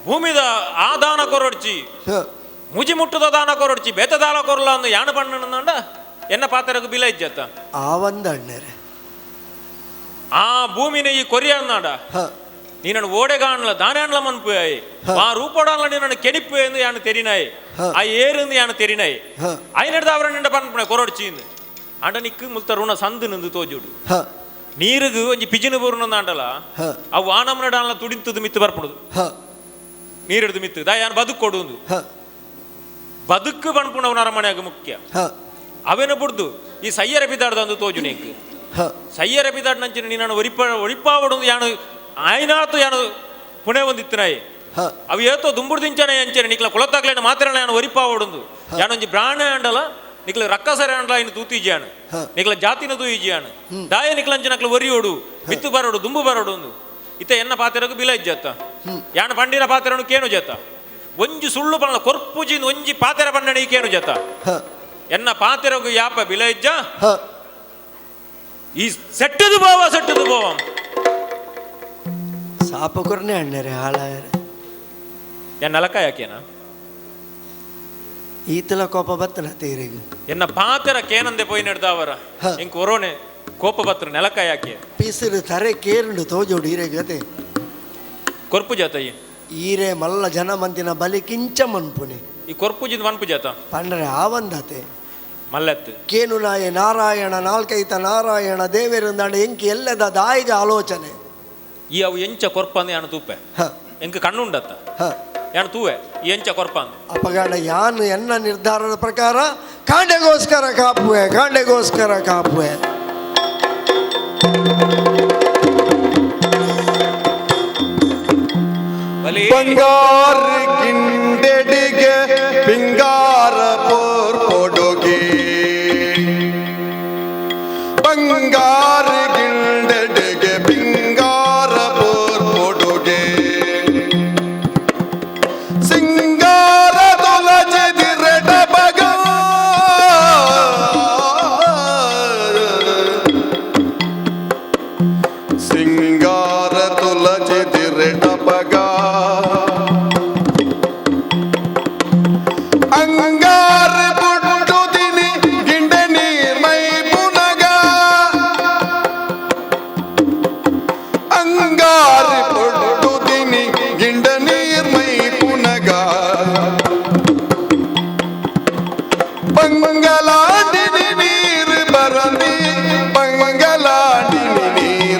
ಭೂಮಿದ ಆ ದಾನ ಕೊರೊಡ್ಚಿ ಮುಜಿ ಮುಟ್ಟುದ ದಾನ ಕೊರೊಡ್ಚಿ ಬೇತ ದಾನ ಕೊರಲ ಅಂದು ಯಾಣ ಪಣ್ಣಂದಾಂಡ ಎನ್ನ ಪಾತ್ರకు ಬಿಲ ಇಜ್ಜತ್ತ ಆ ಒಂದು ಅಣ್ಣರೆ ಆ ಭೂಮಿನ ಈ ಕೊರಿಯ ಅಂದಾಂಡ ನೀನನ್ನು ಓಡೆಗಾಣ್ಲ ದಾನಾಣ್ಲ ಮನ್ಪುಯಾಯಿ ಆ ರೂಪೋಡಾನ್ಲ ನೀನನ್ನು ಕೆಣಿಪ್ಪು ಎಂದು ಯಾನು ತೆರಿನಾಯಿ ಆ ಏರಿಂದು ಯಾನು ತೆರಿನಾಯಿ ಐನಡ್ದ ಅವರ ನಿಂಡ ಪನ್ಪುಣೆ ಕೊರೊಡ್ಚಿ ಅಂಡ ನಿಕ್ಕು ಮುಲ್ತ ಋಣ ಸಂದು ನಿಂದು ತೋಜುಡು ನೀರುಗು ಒಂಜಿ ಪಿಜಿನ ಬೂರ್ನ ಅಂಡಲ ಅವು ಆನಮ್ನ ಡಾನ್ಲ ತುಡಿಂತದ್ದು ಮಿತ್ತು ಬರ್ಪುಡುದು ನೀರಿಡ್ದು ಮಿತ್ತು ದಾ ಯಾನು ಬದುಕು ಕೊಡುವುದು ಬದುಕು ಪನ್ಪುಣವು ನರಮನೆಯಾಗ ಮುಖ್ಯ ಅವೇನ ಬುಡ್ದು ಈ ಸಯ್ಯರ ಬಿದಾಡ್ದಂದು ತೋಜು ನೀಕ್ ಸಯ್ಯರ ಬಿದಾಡ್ ನಂಚಿನ ನೀನನ್ನು ಒರಿಪ ಒರಿಪಾವಡು ಯಾನು ಆಯ್ನಾತು ಯಾನು ಪುಣೆ ಒಂದಿತ್ತನಾಯಿ ಅವು ಏತೋ ದುಂಬುಡು ದಿಂಚನೆ ಅಂಚನೆ ನಿಕ್ಲ ಕುಲತ್ತಾಗ್ಲೇನ ಮಾತ್ರ ಯಾನು ಒರಿಪಾವಡುಂದು ಯಾನೊಂಜಿ ಬ್ರಾಣ ಅಂಡಲ ನಿಕ್ಲ ರಕ್ಕಸರ ಅಂಡಲ ಇನ್ನು ತೂತಿಜಿಯಾನು ನಿಕ್ಲ ಜಾತಿನ ತೂಯಿಜಿಯಾನು ದಾಯ ನಿಕ್ಲಂಚಿನ ಒರಿಯೋಡು ಬಿತ್ತು ಬರೋಡು ದುಂಬು ಬರೋಡು ಒಂದು ಇತ್ತ ಎನ್ನ ಪಾತ್ರಗೂ ಬಿಲ ಇಜ್ಜತ್ತ ಯಾನ ಪಂಡಿನ ಪಾತ್ರನು ಕೇನು ಜತ್ತ ಒಂಜಿ ಸುಳ್ಳು ಪಣ್ಣ ಕೊರ್ಪುಜಿ ಒಂಜಿ ಪಾತೆರ ಪಣ್ಣಣಿ ಕೇನು ಜತ್ತ ಎನ್ನ ಪಾತೆರಗು ಯಾಪ ಬಿಲ ಇಜ್ಜ ಈ ಸೆಟ್ಟದು ಬಾವ ಸೆಟ್ಟದು ಬಾವ ಸಾಪ ಕೊರ್ನೆ ಅಣ್ಣರೆ ಹಾಳಾಯರೆ ಎನ್ನ ಅಲಕ ಯಾಕೇನ ಈತಲ ಕೋಪ ಬತ್ತನ ತೀರಿಗೆ ಎನ್ನ ಪಾತೆರ ಕೇನಂದೆ ಪೋಯಿ ನಡೆದವರ ಇಂಕ್ ಕೊರೋನೆ ಕೋಪ ಬತ್ರ ನೆಲಕ ಯಾಕೆ ಪಿಸಿರು ತರೆ ಕೇರುಂಡು ತೋಜೋಡು ಈರೆ ಗತೆ ಕೊರ್ಪು ಜಾತ ಈ ಈರೆ ಮಲ್ಲ ಜನ ಮಂತಿನ ಬಲಿ ಕಿಂಚ ಮನ್ಪುಣಿ ಈ ಕೊರ್ಪುಜಿಂದ ಮನ್ಪು ಜಾತ ಪಂಡ್ರೆ ಆವಂದತೆ ಮಲ್ಲತ್ತು ಕೇನು ನಾಯೆ ನಾರಾಯಣ ನಾಲ್ಕೈತ ನಾರಾಯಣ ದೇವೇರುಂದಾಂಡ ಎಂಕಿ ಎಲ್ಲದ ದಾಯಿಗ ಆಲೋಚನೆ ಈ ಅವು ಎಂಚ ಕೊರ್ಪ ಅಂದ ಯಾನು ತೂಪೆ ಎಂಕ ಕಣ್ಣುಂಡತ್ತ ಯಾನು ತೂವೆ ಈ ಎಂಚ ಕೊರ್ಪ ಅಂದ ಅಪಗಾಣ ಯಾನು ಎನ್ನ ನಿರ್ಧಾರದ ಪ್ರಕಾರ ಕಾಂಡೆಗೋಸ್ಕರ ಕಾಪುವೆ ಕಾಂಡೆಗೋಸ್ಕರ ಕಾಪುವೆ. ಬಂಗಾರ ಗಿಂಡೆಡಿಗೆ ಪಿಂಗಾರ ಪೋರ್ಪೊಡುಗೆ ಬಂಗಾರ ಗಿಂಡೆಡಿಗೆ ಪಿಂಗಾರ ಪೋರ್ಪೊಡುಗೆ ಸಿಂಗಾರ ತೊಲಜೆದಿರೆಡ ಬಗ ಸಿಂಗಾರ ತುಲಜೆದಿರೆಡ ಬಗ ಅಂಗಾರ ಪುಟ್ಟುದಿನಿ ಗಿಂಡೆ ನೀರ್ಮೈ ಪುನಗ ಅಂಗಾರ ಪುಟ್ಟುದಿನಿ ಗಿಂಡ ನೀರ್ಮೈ ಪುನಗ ಬಂಗಲಾಂಡಿನಿ ನೀರು ಬರಂದಿ ಬಂಗಲಾಂಡಿನಿ ನೀರು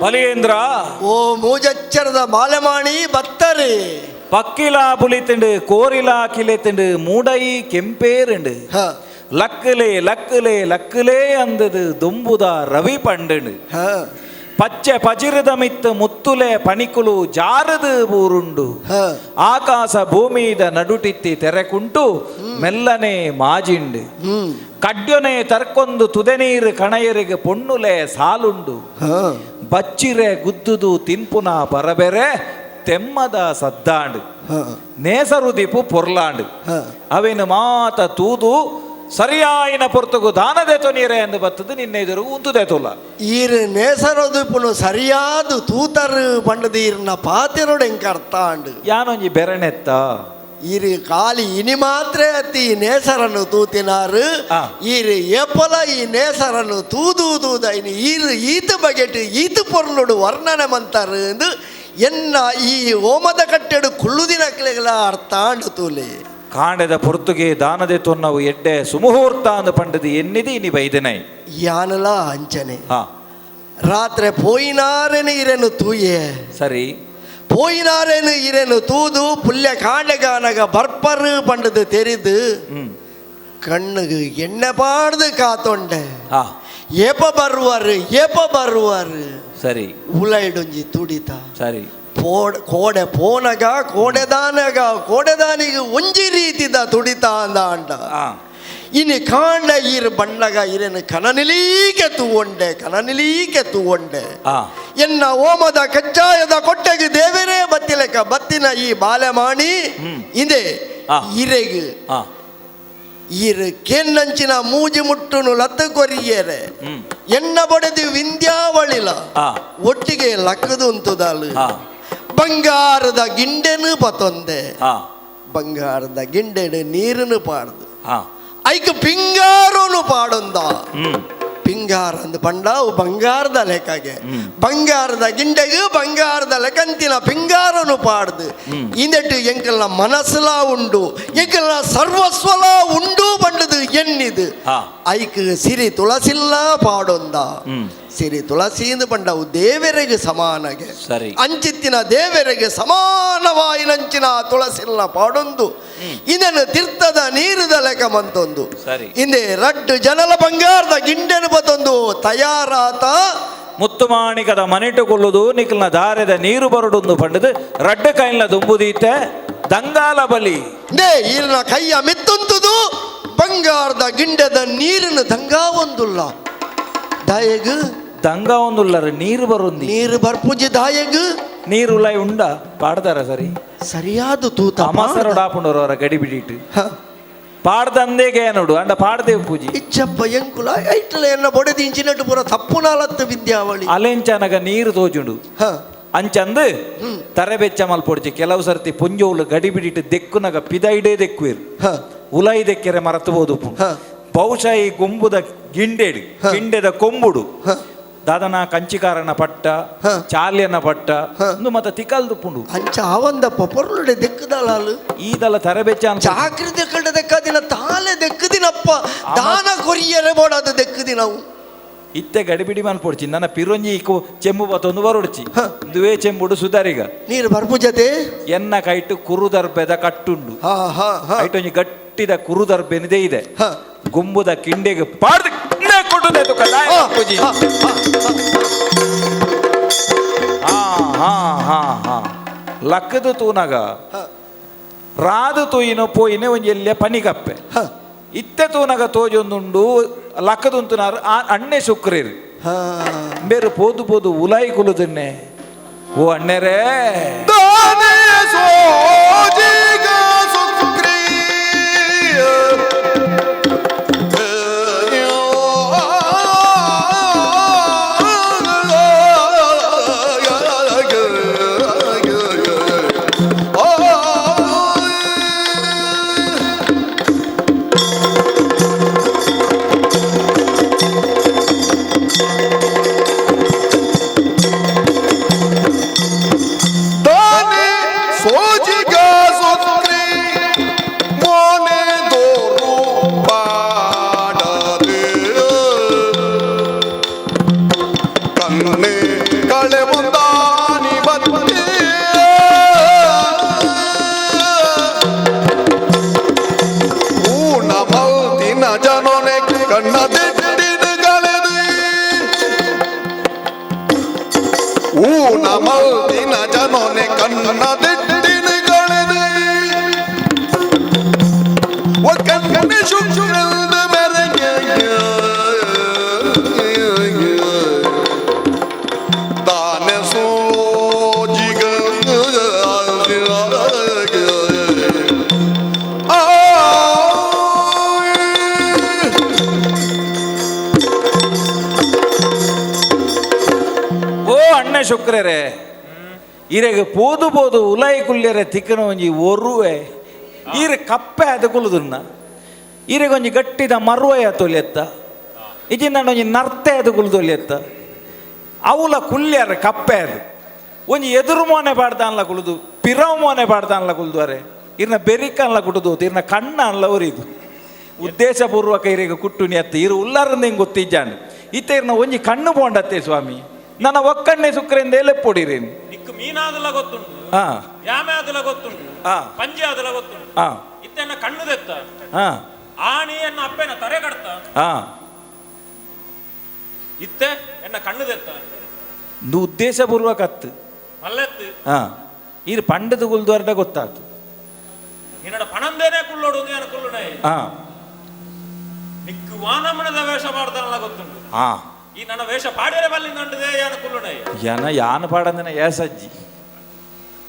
Baliyendra ಓ ಮೂಜಚ್ಚರದ ಬಾಲೆಮಾಣಿ ಬತ್ತರೆ ಪಕ್ಕಿಲಾ ಪುಲಿತುಂಡು ಕೋರಿಲಾ ಕಿಲೆತುಂಡು ಮೂಡೈ ಕೆಂಪೇರುಂಡು ಹ ಲಕ್ಕಲೆ ಲಕ್ಕಲೆ ಲಕ್ಕಲೆ ಅಂದದು ದುಂಬುದ ರವಿ ಪಂಡುಂಡು ಹ ಪಚ್ಚೆ ಪಜಿರದ ಮಿತ್ತು ಮುತ್ತುಲೆ ಪಣಿಕುಲು ಜಾರದು ಬೂರುಂಡು ಹ ಆಕಾಶ ಭೂಮಿದ ನಡುಟಿತ್ತಿ ತೆರೆಕುಂಟು ಮೆಲ್ಲನೆ ಮಾಜಿಂಡು ಕಡ್ಯೊನೆ ತರ್ಕೊಂದು ತುದೆ ನೀರು ಕಣಯರಿಗೆ ಪೊಣ್ಣುಲೆ ಸಾಲುಂಡು ಹ ಬಚ್ಚಿರೆ ಗುದ್ದುದು ತಿನ್ಪುನ ಬರಬೆರೆ ತೆಮ್ಮದ ಸದ್ದಾಂಡು ಹ ನೇಸರು ದೀಪು ಪೊರ್ಲಾಂಡು ಹ. ಅವೇನು ಮಾತ ತೂದು ಸರಿಯಾಯಿನ ಪೊರ್ತುಗು ದಾನದೆ ತೊನೀರೆ ಎಂದು ಬತ್ತದು ನಿನ್ನೆ ಎದುರು ಉಂತುದೆ ತುಲ ಈರು ನೇಸರೊದುಪುನು ಸರಿಯಾದ ತೂತರು ಪಂಡದು ಈರ್ನ ಪಾತೆರೊಡು ಎಂಕ ಅರ್ಥ ಆಂಡು ಯಾನೊಂಜಿ ಬೆರಣೆತ್ತ ಈರು ಖಾಲಿ ಇನಿ ಮಾತ್ರ ಅತ್ತಿ ಈ ನೇಸರನ್ನು ತೂತಿನಾರು ಆ. ಈರು ಏಪಲ ಈ ನೇಸರನ್ನು ತೂದು ತೂದ ಇನಿ ಈರು ಈತ ಬಗೆಟ್ ಈತ ಪೊರ್ಲುಡು ವರ್ಣನೆ ಮಂತಾರು ಎಂದು ಎನ್ನ ಈ ಓಮದ ಕಟ್ಟೆಡು ಕುಳ್ಳುದಿನ ಕ್ಲೆಗಳ ಅರ್ಥ ಆಂಡು ತೂಲೆ ಕಾಂಡದ ಪೊರ್ತುಗೆ ದಾನದೆ ತೊನ್ನವು ಎಡ್ಡೆ ಸುಮುಹೂರ್ತ ಅಂದು ಪಂಡದು ಎನ್ನಿದಿ ಇನಿ ಬೈದನೈ ಯಾನಲ ಅಂಚನೆ ಹಾ ರಾತ್ರೆ ಪೋಯಿನಾರೆನು ಇರೆನು ತೂಯೆ ಸರಿ ಪೋಯಿನಾರೇನು ಇರೆನು ತೂದು ಪುಲ್ಯ ಕಾಂಡಗಾನಗ ಬರ್ಪರು ಪಂಡದು ತೆರಿದು ಹ್ಮ್ ಕಣ್ಣುಗು ಎಣ್ಣೆ ಪಾಡ್ದು ಕಾತೊಂಡೆ ಹಾ ಏಪ ಬರುವರು ಏಪ ಬರುವರು ಸರಿ ಉಲೈಡೊಂಜಿ ತುಡಿತ ಸರಿ ಪೋಡ್ ಕೋಡೆ ಪೋನಗ ಕೋಡೆದಾನಗ ಕೋಡೆದಾನಿಗೆ ಒಂಜಿ ರೀತಿದ ತುಡಿತ ಅಂದ ಅಂಡ ಆ ಇನಿ ಕಾಂಡ ಈರು ಬಣ್ಣಗ ಇರೆನು ಕನನಿಲೀಕೆ ತೂವೊಂಡೆ ಕನನಿಲೀಕೆ ತೂವೊಂಡೆ ಆ ಎನ್ನ ಓಮದ ಕಜ್ಜಾಯದ ಕೊಟ್ಟೆಗೆ ದೇವರೇ ಬತ್ತಿಲೆಕ್ಕ ಬತ್ತಿನ ಈ ಬಾಲೆಮಾಣಿ ಇದೆ ಆ. ಇರೆಗು ಆ ಈರು ಕೇನ್ನಂಚಿನ ಮೂಜಿ ಮುಟ್ಟುನು ಲತ್ತು ಕೊರಿಯರೆ ಹ್ಮ್ ಎನ್ನ ಬಡೆದು ವಿಂಧ್ಯಾವಳಿಲ ಆ. ಒಟ್ಟಿಗೆ ಲಕ್ಕದು ಉಂತುದಾಳು ಆ. ಬಂಗಾರದ ಗಿಂಡೆನು ಪತೊಂದೆ ಆ ಬಂಗಾರದ ಗಿಂಡೆಡು ನೀರನ್ನು ಪಾಡ್ದು ಆ ಐಕ್ ಪಿಂಗಾರನು ಪಾಡೊಂದ ಹ್ಮ್ ಪಿಂಗಾರ ಅಂದ್ ಪಂಡ ಅವು ಬಂಗಾರದ ಲೆಕ್ಕಗೆ ಬಂಗಾರದ ಗಿಂಡೆಗು ಬಂಗಾರದ ಲೆಕ್ಕಂತಿನ ಪಿಂಗಾರನು ಪಾಡ್ದು ಇಂದೆಟ್ಟು ಎಂಕಲ್ನ ಮನಸ್ಸುಲಾ ಉಂಡು ಎಂಕಲ್ನ ಸರ್ವಸ್ವಲ ಉಂಡು ಪಂಡದು ಎನ್ನಿದು ಆ. ಐಕ್ ಸಿರಿ ತುಳಸಿಲ್ಲ ಪಾಡೊಂದ ಹ್ಮ್. ಸಿರಿ ತುಳಸಿಂದು ಪಂಡವು ದೇವರಿಗೆ ಸಮಾನಗೆ ಸರಿ. ಅಂಚಿತ್ತಿನ ದೇವರಿಗೆ ಸಮಾನವಾಯಿನಂಚಿನ ತುಳಸಿಲ್ಲ ಪಾಡೊಂದು ಇದನ್ನು ತೀರ್ಥದ ನೀರುದ ಲೆಕ್ಕ ಮಂತೊಂದು ಸರಿ. ಹಿಂದೆ ರಡ್ಡು ಜನಲ ಬಂಗಾರದ ಗಿಂಡೆನು ಬತ್ತೊಂದು ತಯಾರಾತ ಮುತ್ತುಮಾಣಿಕದ ಮನೆಟು ಕೊಲ್ಲುದು ನಿಖಲ್ನ ದಾರೆದ ನೀರು ಬರಡುಂದು ಪಂಡದು ರಡ್ಡು ಕೈಲ್ನ ದುಂಬುದೀತೆ ದಂಗಾಲ ಬಲಿ ನೇ ಈರಿನ ಕೈಯ ಮಿತ್ತುಂತುದು ಬಂಗಾರದ ಗಿಂಡದ ನೀರಿನ ದಂಗಾ ಒಂದುಲ್ಲ ದಾಯಗು ದಂಗ ಒಂದುಲ್ಲರ ನೀರು ಬರುಂದಿ ನೀರು ಬರ್ಪುಜಿ ದಾಯಗು ನೀರು ಉಲಾಯಿ ಉಂಡ ಪಾಡ್ದಾರ ಸರಿ ಸರಿಯಾದ ತೂತ ಅಮಸರ ಡಾಪುಂಡೋರು ಅವರ ಗಡಿ ಬಿಡಿಟ್ಟು ಹ. ಪಾಡ್ದಂದೇಗೆ ನೋಡು ಅಂಡ ಪಾಡ್ದೇವು ಪೂಜಿ ಇಚ್ಚಪ್ಪ ಎಂಕುಲ ಐಟ್ಲ ಎನ್ನ ಬೊಡೆದಿ ಇಂಚಿನಟ್ಟು ಪೂರ ತಪ್ಪು ನಾಲತ್ತು ವಿದ್ಯಾವಳಿ ಅಲೆಂಚನಗ ನೀರು ತೋಜುಂಡು ಹ ಅಂಚಂದು ತರೆ ಬೆಚ್ಚ ಮಲ್ಪೊಡ್ಚಿ ಕೆಲವು ಸರ್ತಿ ಪುಂಜೋಲು ಗಡಿ ಬಿಡಿಟ್ಟು ದೆಕ್ಕುನಗ ಪಿದೈಡೇ ದೆಕ್ಕುವಿರು ಹ ಉಲೈ ದೆಕ್ಕೆರೆ ಮರತು ಹ. ಬಹುಶಃ ಈ ಗೊಂಬುದ ಗಿಂಡೆಡು ಗಿಂಡೆದ ಕೊಂಬುಡು ಹ. ದಾದನ ಕಂಚಿಕಾರನ ಪಟ್ಟ ಹ. ಚಾಲ್ಯನ ಪಟ್ಟ ಹ. ಇಂದು ಮತ್ತ ತಿಕಲ್ದು ಪುಂಡು ಅಂಚ ಆವಂದಪ್ಪ ಪೊರ್ಲುಡೆ ದೆಕ್ಕುದಾಳು ಈದಲ ತರೆ ಬೆಚ್ಚ ಅನ್ಪೊಡ್ಚಿ. ಚಾಕ್ರಿ ದೆಕ್ಕಡ ದೆಕ್ಕದಿನ ತಾಲೆ ದೆಕ್ಕುದಿನಪ್ಪ ದಾನ ಕೊರಿಯರೆ ಬೋಡದು ದೆಕ್ಕುದಿನವು ಇತ್ತೆ ಗಡಿಬಿಡಿ ಮಲ್ಪೊಡ್ಚಿ ನನ್ನ ಪಿರೊಂಜಿ ಇಕ್ಕು ಚೆಂಬು ಬತ್ತೊಂದು ಬರೊಡ್ಚಿ ಹ. ಇಂದುವೇ ಚೆಂಬುಡು ಸುಧಾರಿಗ ನೀರು ಬರ್ಪುಜತೆ ಎನ್ನ ಕೈಟು ಕುರುದರ್ಬೆದ ಕಟ್ಟುಂಡು ಹಾ ಹಾ ಹಾ ಐಟೊಂಜಿ ಗಟ್ಟಿದ ಕುರುದರ್ಬೆನಿದೆ ಇದೆ ಹ. ಗುಂಬುದ ಕಿಂಡೆಗೆ ಪಾಡ್ದು ಕೊಟ್ಟುದೆ ತುಕ ದಾಯ ಹಾ, ಪೂಜಿ. ಹಾ, ಹಾ ಹಾ ಹಾ ಹಾ ಲಕ್ಕದು ತೂನಗ ಹ. ರಾದು ತೂಯಿನ ಪೋಯಿನ ಒಂಜಿ ಎಲ್ಲಿಯ ಪನಿಕಪ್ಪೆ ಹ. ಇತ್ತೆ ತೂನಗ ತೋಜೊಂದುಂಡು ಲಕ್ಕದುಂತುನಾರು ಆ ಅಣ್ಣೆ ಶುಕ್ರಿರು ಹಾ. ಬೇರೆ ಪೋದು ಪೋದು ಉಲಾಯಿ ಕುಲುದನ್ನೆ ಓ ಅಣ್ಣರೇ ದಾನೆ ಸೋಜಿಗ ಸುಗ್ರೀಯ ದಾನೆ ಸೋಜಿಗ ಶುಕ್ರದ ಮೆರಗೆ ದಾನ ಸೋಜಿಗ ಓ ಅಣ್ಣ ಶುಕ್ರರೇ, ಇರೆಗೆ ಪೋದು ಪೋದು ಉಲಾಯಿ ಕುಲ್ಯರೆ ತಿಕ್ಕನ ಒಂಜಿ ಒರುವೆ ಈರೆ ಕಪ್ಪೆ ಅದು ಕುಲುದುನ್ನ ಇರೆಗೆ ಒಂಜಿ ಗಟ್ಟಿದ ಮರುವೆಯ ತೊಲಿಯತ್ತ ಇಜಿಂದ ಒಂಜಿ ನರ್ತೆ ಅದು ಕುಲುದೊಲಿಯತ್ತ ಅವುಲ ಕುಲ್ಯರೆ ಕಪ್ಪೆ ಅದು ಒಂಜಿ ಎದುರು ಮೋನೆ ಪಾಡ್ದಾನ್ಲ ಕುಲುದು ಪಿರವು ಮೋನೆ ಪಾಡ್ದಾನ್ಲ ಕುಲ್ದುವರೆ ಇರ್ನ ಬೆರಿಕನ್ಲ ಕುಟುದು ಇರ್ನ ಕಣ್ಣ ಅನ್ಲ ಒರಿದು ಉದ್ದೇಶಪೂರ್ವಕ ಇರೆಗೆ ಕುಟ್ಟುನಿ ಅತ್ತ ಇರು ಉಲ್ಲಾರಂದ ಹಿಂಗೆ ಗೊತ್ತಿಜ್ಜಾನು ಇತ್ತ ಇರ್ನ ಒಂಜಿ ಕಣ್ಣು ಪೋಂಡತ್ತೆ ಸ್ವಾಮಿ ನನ್ನ ಒಕ್ಕಣ್ಣೆ ಸುಕ್ರೆಂದ ಎಲೆಪ್ಪೊಡಿರೇನು. ನಿಕ್ಕು ಮೀನಾದಲ ಗೊತ್ತುಂಟು, ಹಾ, ಯಾಮೆ ಆದಲ ಗೊತ್ತುಂಟು, ಹಾ. ಪಂಜೆ ಆದಲ ಗೊತ್ತುಂಟು. ಹಾ. ಇತ್ತೆನ್ನ ಕಣ್ಣು ದೆತ್ತ ಹಾ, ಆಣಿ ಎನ್ನ ಅಪ್ಪೆನ ತರೆ ಕಡ್ತ ಹಾ, ಇತ್ತೆ ಎನ್ನ ಕಣ್ಣು ದೆತ್ತ ಇದು ಉದ್ದೇಶಪೂರ್ವಕ ಅತ್ತು. ಮಲ್ಲೆತ್ತು. ಹಾ, ಇರು ಪಂಡದ ಕುಲ್ದುವರ್ಡ ಗೊತ್ತಾತು. ನಿನ್ನಡ ಪಣಂದೇನೆ ಕುಳ್ಳೋಡು ಏನು ಕುಳ್ಳುಣೆ. ಹಾ, ನಿಕ್ಕು ವಾನಮನದ ವೇಷ ಮಾಡ್ತಾನಲ್ಲ ಗೊತ್ತುಂಟು. ಹಾ, ಈ ನನ್ನ ವೇಷ ಪಾಡ್ಯರೆ ಬಲ್ಲಿ ನಂಡದೆ ಯಾನ ಕುಳ್ಳುಣೆ. ಯನ ಯಾನ ಪಾಡಂದಿನ ಏಸಜ್ಜಿ.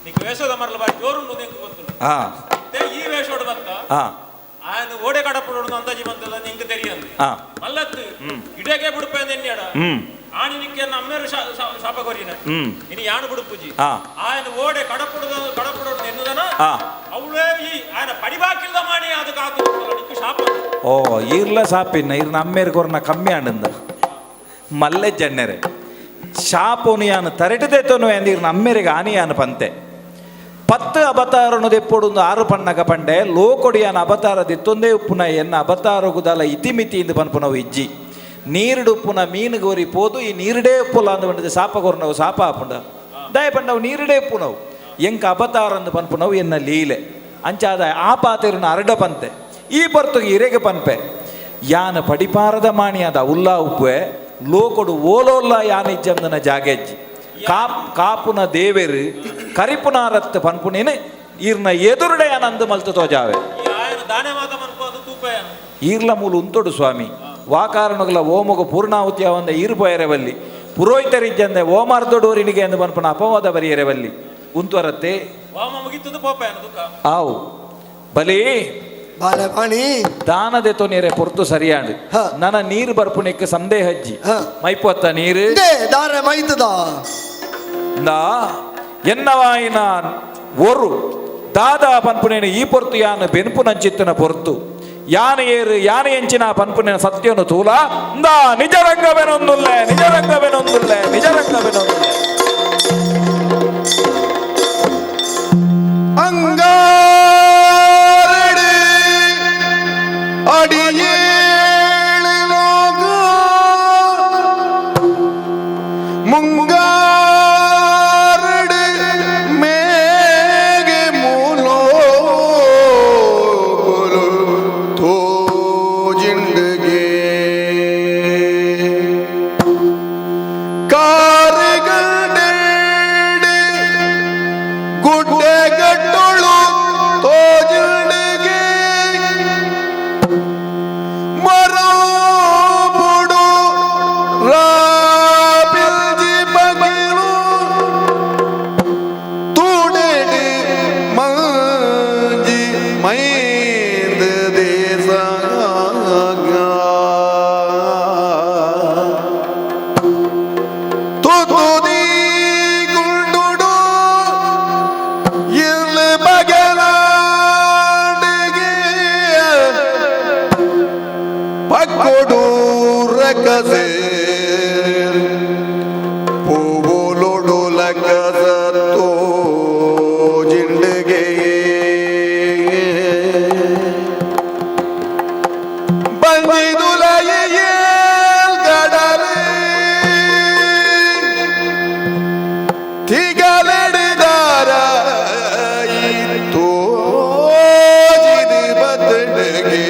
ನಿಕ್ಕು ವೇಷದ ಮರಲ ಬಾರಿ ಜೋರುಂಡು ನಿಂಗೆ ಗೊತ್ತುಂಟು. ಹಾ, ಇತ್ತೆ ಈ ವೇಷೋಡು ಬತ್ತ ಹಾ, ಆಯನ ಓಡೆ ಕಡಪಡೋಡು ಅಂದಾಜಿ ಬಂತದ ನಿಂಗೆ ತೆರಿಯಂದು. ಹಾ, ಮಲ್ಲತ್ತು ಇಡಕ್ಕೆ ಬಿಡುಪೆ ಎನ್ಯಾಡ. ಆಣಿ ನಿಕ್ಕೆ ಅಮ್ಮೇರು ಶಾಪ ಕೊರಿನ. ಇನಿ ಯಾನು ಬಿಡುಪುಜಿ. ಹಾ. ಆಯನ ಓಡೆ ಕಡಪುಡದ ಕಡಪುಡೋಡು ಎನ್ನುದನ ಹಾ. ಅವಳೇ ಈ ಆಯನ ಪಡಿಬಾಕಿಲ್ದ ಮಾಣಿ ಅದು ಕಾತು ನಿಕ್ಕು ಶಾಪ. ಓ ಈರ್ಲ ಸಾಪಿನ್ನ ಇರ್ನ ಅಮ್ಮೇರು ಕೊರ್ನ ಕಮ್ಮಿ ಆಂಡಂದ ಮಲ್ಲೆ ಜಣ್ಣೆರೆ ಶಾಪೋನು ಯಾನು ತರೆಟದೆತ್ತೋನು ಎಂದ ಇರ್ನ ಅಮ್ಮೇರಿಗೆ ಆನಿಯಾನು ಪಂತೆ ಪತ್ತು ಅವತಾರನು ದೆಪ್ಪೊಡುಂದು ಆರು ಪಣ್ಣಗ ಪಂಡೆ ಲೋಕೊಡಿಯಾನ ಅವತಾರ ದಿತ್ತೊಂದೇ ಉಪ್ಪುನ ಎನ್ನ ಅವತಾರ ಗುದಲ ಇತಿಮಿತಿ ಇಂದು ಪನ್ಪುನವು ಇಜ್ಜಿ ನೀರುಡುಪ್ಪುನ ಮೀನುಗೋರಿ ಪೋದು ಈ ನೀರುಡೇ ಉಪ್ಪುಲ ಅಂದು ಪಂಡದ ಸಾಪ ಕೊರ್ನವು ಸಾಪ ಆಪುಂಡ ದಯ ಪಂಡವು ನೀರುಡೇ ಉಪ್ಪುನವು ಎಂಕ ಅವತಾರಂದು ಪನ್ಪುನವು ಎನ್ನ ಲೀಲೆ ಅಂಚಾದ ಆ ಪಾತೆರುನ ಅರಡ ಪಂತೆ ಈ ಪರ್ತುಗೆ ಇರೆಗೆ ಪನ್ಪೆ ಯಾನ ಪಡಿಪಾರದ ಮಾಣಿಯಾದ ಉಲ್ಲಾ ಉಪ್ಪುವೆ ಲೋಕೊಡು ಓಲೋಲ್ಲ ಯಾನ ಇಜ್ಜಂದನ ಜಾಗೆಜ್ಜಿ ಕಾಪ್ ಕಾಪುನ ದೇವೆರು ಕರಿಪುನಾರತ್ ಪನ್ಪುನೇನೆ ಈರ್ನ ಎದುರುಡೆ ಆನಂದ ಮಲ್ತು ತೋಜಾವೆ. ಈ ಆಯನ ದಾನೆ ಮಾತ ಮನ್ಪು ತೂಪಯಾನ. ಈರ್ಲ ಮೂಲು ಉಂತೊಡು ಸ್ವಾಮಿ ವಾಕಾರಣಗಳ ಓಮಗ ಪೂರ್ಣಾಹುತಿಯ ಒಂದ ಈರು ಪೋಯರೆವಲ್ಲಿ ಪುರೋಹಿತರಿಜ್ಜಂದೆ ಓಮಾರ್ದೊಡೋರಿನಿಗೆ ಎಂದು ಪನ್ಪುನ ಅಪವಾದ ಬರಿಯರೆವಲ್ಲಿ ಉಂತುವರತ್ತೆ. ವಾಮ ಮುಗಿತದ ಪೋಪಯಾನ ದುಃಖ. ಆವು ಬಲಿ ಬಾಲಪಾಣಿ ದಾನದೆ ತೊನಿಯರೆ ಪೊರ್ತು ಸರಿಯಾಂಡು. ಹ. ನನ್ನ ನೀರು ಬರ್ಪುನೆಕ್ ಸಂದೇಹ ಹಜ್ಜಿ. ಹ. ಮೈಪೊತ್ತ ನೀರು ಇಂದೇ ದಾರೆ ಮೈತದ ನಾ ಎನ್ನವಾಯಿನ ಒರು ದಾದಾ ಪನ್ಪುನೇನು ಈ ಪೊರ್ತು ಯಾನು ಬೆನ್ಪುನಂಚಿತ್ತನ ಪೊರ್ತು ಯಾನ ಏರು ಯಾನ ಎಂಚಿನ ಪನ್ಪುನೇನ ಸತ್ಯನು ತೂಲ ಇಂದಾ ನಿಜರಂಗವೆನೊಂದುಲ್ಲೆ ನಿಜರಂಗವೆನೊಂದುಲ್ಲೆ ನಿಜರಂಗವೆನೊಂದುಲ್ಲೆ. ಅಂಗಾರಡೆ ಅಡಿಯೇಳು ಲೋಕ ಮುಂಗಾರಡೆ ಮೇಗೆ ಮೂಲೋಕುಲು ತೋಜಿಂಡ್ಗೆ ಕಾರಿಗಂಡೆ ಗುಡ್ಡೆಗಟ್ಟೊಳು ತೋಜಿಂಡ್ಗೆ ಮರಬುಡು ರಾಬಿಲ್ಜಿ ಬಗಿಲು ತೂಡೆಡಿ ಮಂಜಿ ಮೈಂದ ದೇಶ ತುದಿ ಗುಂಡುಡು ಇಲ್ ಬಗಲಾಂಡಿಗೆ ಪಕ್ಕೊಡು ರಕಸೆ ಪೂವುಲೊಡು ಲಕಸ ತೋಜಿಂಡಿಗೆ ಬಂದಿದುಲಯೇಲ್ ಗಡಲೆ ತಿಗಲೆಡಿದಾರ ತೋಜಿದಿ ಬದಡಿಗೆ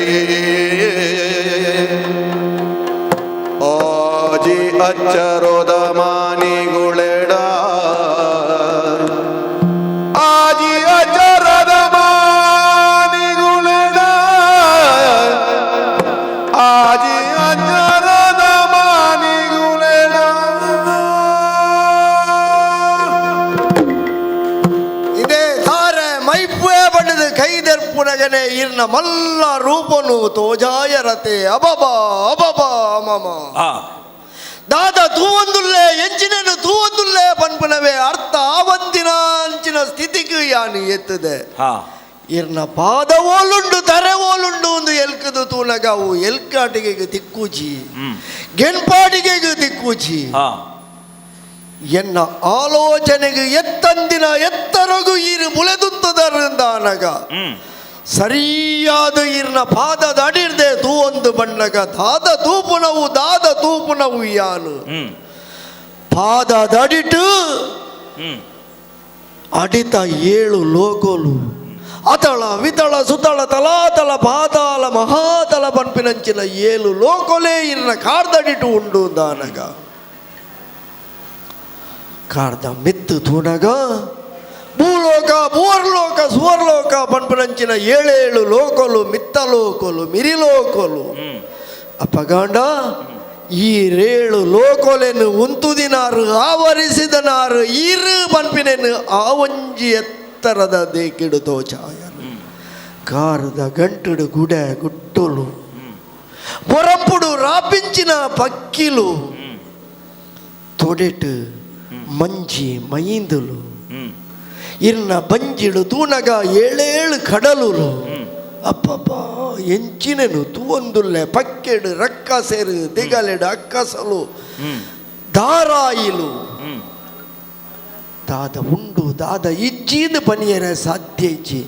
ಆಜಿ ಅಚ್ಚರೋದ ಮಾನಿಗುಳೆಡ ಆಜಿ ಅಚ್ಚರದ ಮಾನಿಗುಳೆಡ ಪನಗನೆ ಇರ್ನ ಮಲ್ಲ ರೂಪನು ತೋಜಾಯರತೆ ಅಬಬಾ ಅಬಬಾ ಮಮ ದಾದ ತೂವೊಂದುಲ್ಲೆ ಎಂಚಿನನು ತೂವೊಂದುಲ್ಲೆ ಪನ್ಪುನವೇ ಅರ್ಥ ಆವಂದಿನ ಅಂಚಿನ ಸ್ಥಿತಿಗೆ ಯಾನು ಎತ್ತದೆ. ಇರ್ನ ಪಾದ ಓಲುಂಡು ತರೆ ಓಲುಂಡು ಒಂದು ಎಲ್ಕದು ತೂನಗ ಅವು ಎಲ್ಕಾಟಿಗೆ ತಿಕ್ಕೂಜಿ ಗೆಣ್ಪಾಟಿಗೆ ತಿಕ್ಕೂಜಿ. ಎನ್ನ ಆಲೋಚನೆಗೆ ಎತ್ತಂದಿನ ಎತ್ತರಗು ಈರು ಮುಳೆದುತ್ತದರಿಂದಾನಗ ಸರಿಯಾದ ಇರ್ನ ಪಾದದ ಅಡಿರ್ದೆ ತೂವೊಂದು ಬಣ್ಣಗ ದಾದ ತೂಪುನವು ದಾದ ತೂಪುನವು ಯಾನು ಪಾದದಡಿಟು ಅಡಿತ ಏಳು ಲೋಕೋಲು ಅತಳ ವಿತಳ ಸುತಳ ತಲಾತಲ ಪಾತಾಳ ಮಹಾತಲ ಪನ್ಪಿನಂಚಿನ ಏಳು ಲೋಕೊಲೇ ಇರ್ನ ಕಾರ್ದಡಿಟು ಉಂಡು ದಾನಗ ಕಾರ್ದ ಮಿತ್ತು ತೂನಗ ಭೂಲೋಕ ಭೂರ್ಲೋಕ ಸುವರ್ಲೋಕ ಪನ್ಪಿನಂಚಿನ ಏಳೇಳು ಲೋಕಲು ಮಿತ್ತ ಲೋಕಲು ಮಿರಿಲೋಕಲು ಅಪ್ಪಗಾಂಡ ಈ ರೇಳು ಲೋಕೊಲೆನು ಉಂತುದಿನಾರು ಆವರಿಸಿದನಾರು ಈರು ಪನ್ಪಿನೆನು ಆವಂಜಿ ಎತ್ತರದ ದೇಕಿಡು ತೋಚಾಯನು ಕಾರದ ಗಂಟುಡು ಗುಡೆ ಗುಟ್ಟುಲು ಪೊರಂಪುಡು ರಾಪಿಂಚಿನ ಪಕ್ಕಿಲು ತೊಡೆಟು ಮಂಜಿ ಮೈಂದುಲು ಇರ್ನ ಬಂಜಿಡು ತೂನಗ ಏಳೇಳು ಕಡಲುಲು ಅಪ್ಪಪ್ಪ ಎಂಚಿನೆನು ತೂವೊಂದುಲ್ಲೆ ಪಕ್ಕೆಡು ರಕ್ಕಸೆರು ದಿಗಲೆಡು ಅಕ್ಕಸಲು ದಾರಾಯಿಲು ದಾದ ಉಂಡು ದಾದ ಇಜ್ಜೀದು ಪನಿಯರೆ ಸಾಧ್ಯ ಇಜ್ಜಿ.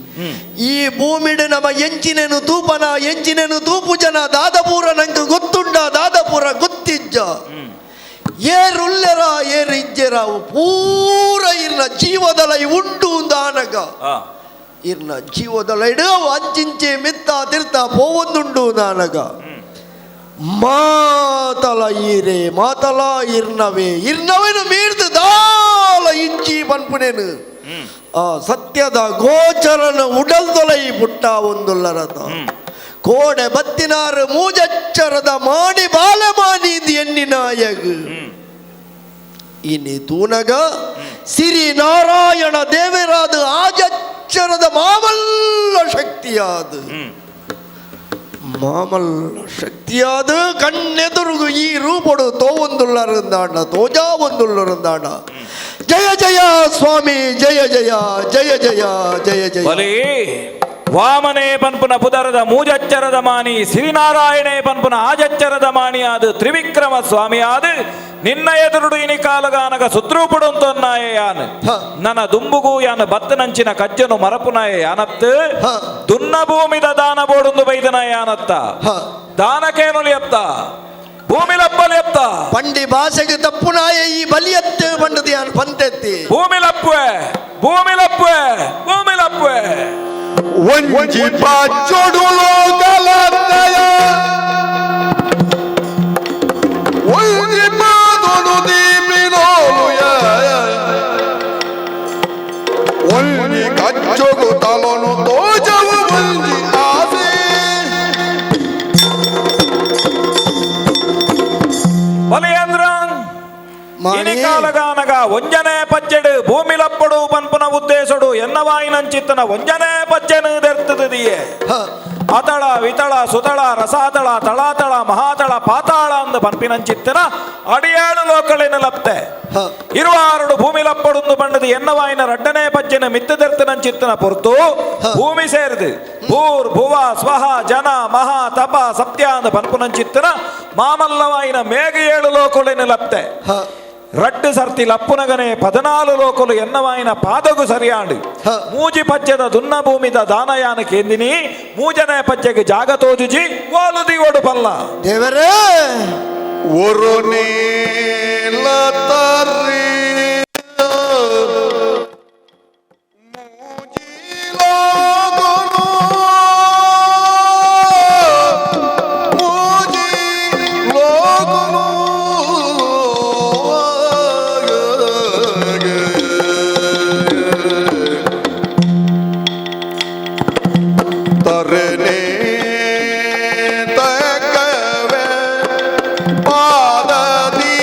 ಈ ಭೂಮಿಡು ನಮ್ಮ ಎಂಚಿನೆನು ತೂಪನ ಎಂಚಿನೆನು ತೂಪು ಜನ ದಾದಪೂರ ನಂಗೆ ಗೊತ್ತುಂಡ ದಾದಪುರ ಗೊತ್ತಿಜ್ಜ ಏರುಲ್ಲೆರ ಏರು ಇಜ್ಜೆರ ಪೂರ ಇರ್ನ ಜೀವದಲೈ ಉಂಡು ದಾನಗ ಇರ್ನ ಜೀವದಲೈಡು ಅಂಚಿಂಚೆ ಮಿತ್ತ ತಿರ್ತ ಪೋವೊಂದುಂಡು ನಾನಗ ಮಾತಲ ಈರೆ ಮಾತಲ ಇರ್ನವೇ ಇರ್ನವೇನು ಮೀರ್ದು ದಾಲ ಇಂಚಿ ಪನ್ಪುನೇನು ಆ ಸತ್ಯದ ಗೋಚರನ ಉಡಲ್ದೊಲೈ ಪುಟ್ಟ ಒಂದುಲ್ಲರತ ಕೋಡೆ ಬತ್ತಿನಾರು ಮೂಜಚ್ಚರದ ಮಾಡಿ ಬಾಲೆ ಮಾನಿದ್ ಎನ್ನಿನಾಯಗ್ ಇನಿ ತೂನಗ ಸಿರಿ ನಾರಾಯಣ ದೇವರಾದ ಆಜಚ್ಚರದ ಮಾಮಲ್ಲ ಶಕ್ತಿಯಾದ ಮಾಮಲ್ಲ ಶಕ್ತಿಯಾದ ಕಣ್ಣೆದುರುಗು ಈ ರೂಪಡು ತೋವೊಂದುಲ್ಲರುಂದಾಣ ತೋಜಾ ಒಂದುಲ್ಲರುಂದಾಣ. ಜಯ ಜಯ ಸ್ವಾಮಿ ಜಯ ಜಯ ಜಯ ಜಯ ಜಯ ಜಯ. ಬಲಿ ವಾಮನೇ ಪನ್ಪುನ ಪುದರದ ಮೂಜಚ್ಚರದ ಮಾನಿ ಸಿರಿನಾರಾಯಣೇ ಪನ್ಪುನ ಆಜಚ್ಚರದ ಮಾಣಿಯಾದ ತ್ರಿವಿಕ್ರಮ ಸ್ವಾಮಿಯಾದ ನಿನ್ನ ಎದುರುಡು ಇನಿ ಕಾಲಗಾನಗ ಸುದ್ರೂಪುಡುಂತೊನ್ನಾಯೆ ಯಾನ್ ನನ್ನ ದುಂಬುಗು ಯಾನ ಬತ್ತನಂಚಿನ ಕಜ್ಜನು ಮರಪುನಾಯ ಯಾನತ್ತು ದುನ್ನ ಭೂಮಿದ ದಾನ ಬೋಡುಂದು ಬೈದನ ಯಾನತ್ತ ದಾನಕೇನುಲಿಯತ್ತ ಭೂಮಿಲಪ್ಪಲಿಯತ್ತ ಪಂಡಿ ಭಾಷೆಗೆ ತಪ್ಪುನಾಯ ಈ ಬಲಿಯತ್ತೆ ಪಂಡದು ಯಾನ್ ಪಂತೆತ್ತಿ ಭೂಮಿಲಪ್ಪುವೆ ಭೂಮಿಲಪ್ಪುವೆ ಭೂಮಿಲಪ್ಪುವೆ ಒಂಜಿ ಪಾಚೊಡು ಲೋಕಲತ್ತಯ ಒಂಜಿ ಪಾದೊಡು ದೀಪಿನೋಲುಯ ಒಂಜಿ ಕಚ್ಚೊಗು ತಲೊನು ತೋಜವು ಒಂಜಿ ಆಸೆ ಬಲಿಯೇಂದ್ರ ಮಾಣಿ. ಇನಿ ಕಾಲಗಾನಗ ಒಂಜನೆ ಪಜ್ಜೆಡು ಭೂಮಿಲಪ್ಪಡು ಪನ್ಪುನ ಉದ್ದೇಶಡು ಎನ್ನವಾಯಿನಂಚಿತ್ತನ ಒಂಜನೆ ಪಜ್ಜೆನು ದೆರ್ತದಿಯೆ ಅತಳ ವಿತಳ ಸುತಳ ರಸಾತಳ ತಳಾತಳ ಮಹಾತಳ ಪಾತಾಳ ಅಂದ ಪನ್ಪಿನಂಚಿತ್ತನ ಅಡಿಯಾಳು ಲೋಕಳಿನ ಲಪ್ತೆ ಇರುವಾರುಡು ಭೂಮಿ ಲಪ್ಪಡುಂದು ಬಣ್ಣದ ಎನ್ನವಾಯಿನ ರಡ್ಡನೆ ಪಜ್ಜೆನ ಮಿತ್ತದೆರ್ತನಂಚಿತ್ತನ ಪೊರ್ತು ಭೂಮಿ ಸೇರಿದು ಭೂರ್ ಭುವ ಸ್ವಹ ಜನ ಮಹಾ ತಪ ಸತ್ಯ ಅಂದ ಪನ್ಪುನಂಚಿತ್ತನ ಮಾಮಲ್ಲವಾಯಿನ ಮೇಘ ಏಳು ಲೋಕಳಿನ ಲಪ್ತೆ ರಡ್ಡು ಸರ್ತಿ ಲಪ್ಪುನಗನೆ 14 ಲೋಕಲು ಎನ್ನವಾಯಿನ ಪಾದಗು ಸರಿಯಾಂಡು ಮೂಜಿ ಪಜ್ಜದ ದುನ್ನ ಭೂಮಿದ ದಾನಯಾನ ಕೇಂದಿನಿ ಮೂಜನೆ ಪಜ್ಜೆಗೆ ಜಾಗ ತೋಜುಜಿ ಓಲು ದಿವಡು ಪಲ್ಲ ದೇವರೇ ஒரு நீல தரி தரணே தக்கவே பாததிலே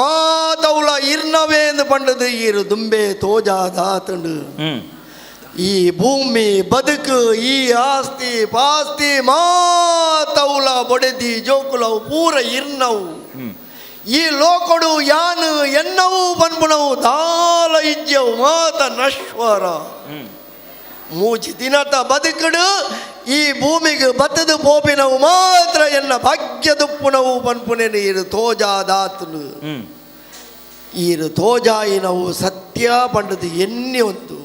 ಮಾತೌಲ ಇರ್ನವೇಂದು ಪಂಡದು ಈರು ದುಂಬೆ ತೋಜಾದಾತಂಡು. ಈ ಭೂಮಿ ಬದುಕು ಈ ಆಸ್ತಿ ಪಾಸ್ತಿ ಮಾತೌಲ ಬೊಡೆದಿ ಜೋಕುಲವು ಪೂರ ಇರ್ನವು. ಈ ಲೋಕೊಡು ಯಾನು ಎನ್ನವು ಪನ್ಪುನವು ದಾಲ ಇಜ್ಜವು ಮಾತ ನಶ್ವರ. ಮೂಜಿ ದಿನತ ಬದುಕುಡು ಈ ಭೂಮಿಗೆ ಬತ್ತದು ಪೋಪಿನವು ಮಾತ್ರ ಎನ್ನ ಭಾಗ್ಯದುಪ್ಪುನವು ಪನ್ಪುನೇನು ಈರು ತೋಜಾದಾತನು. ಈರು ತೋಜಾಯಿನವು ಸತ್ಯ ಪಂಡದು ಎನ್ನಿ ಒಂದು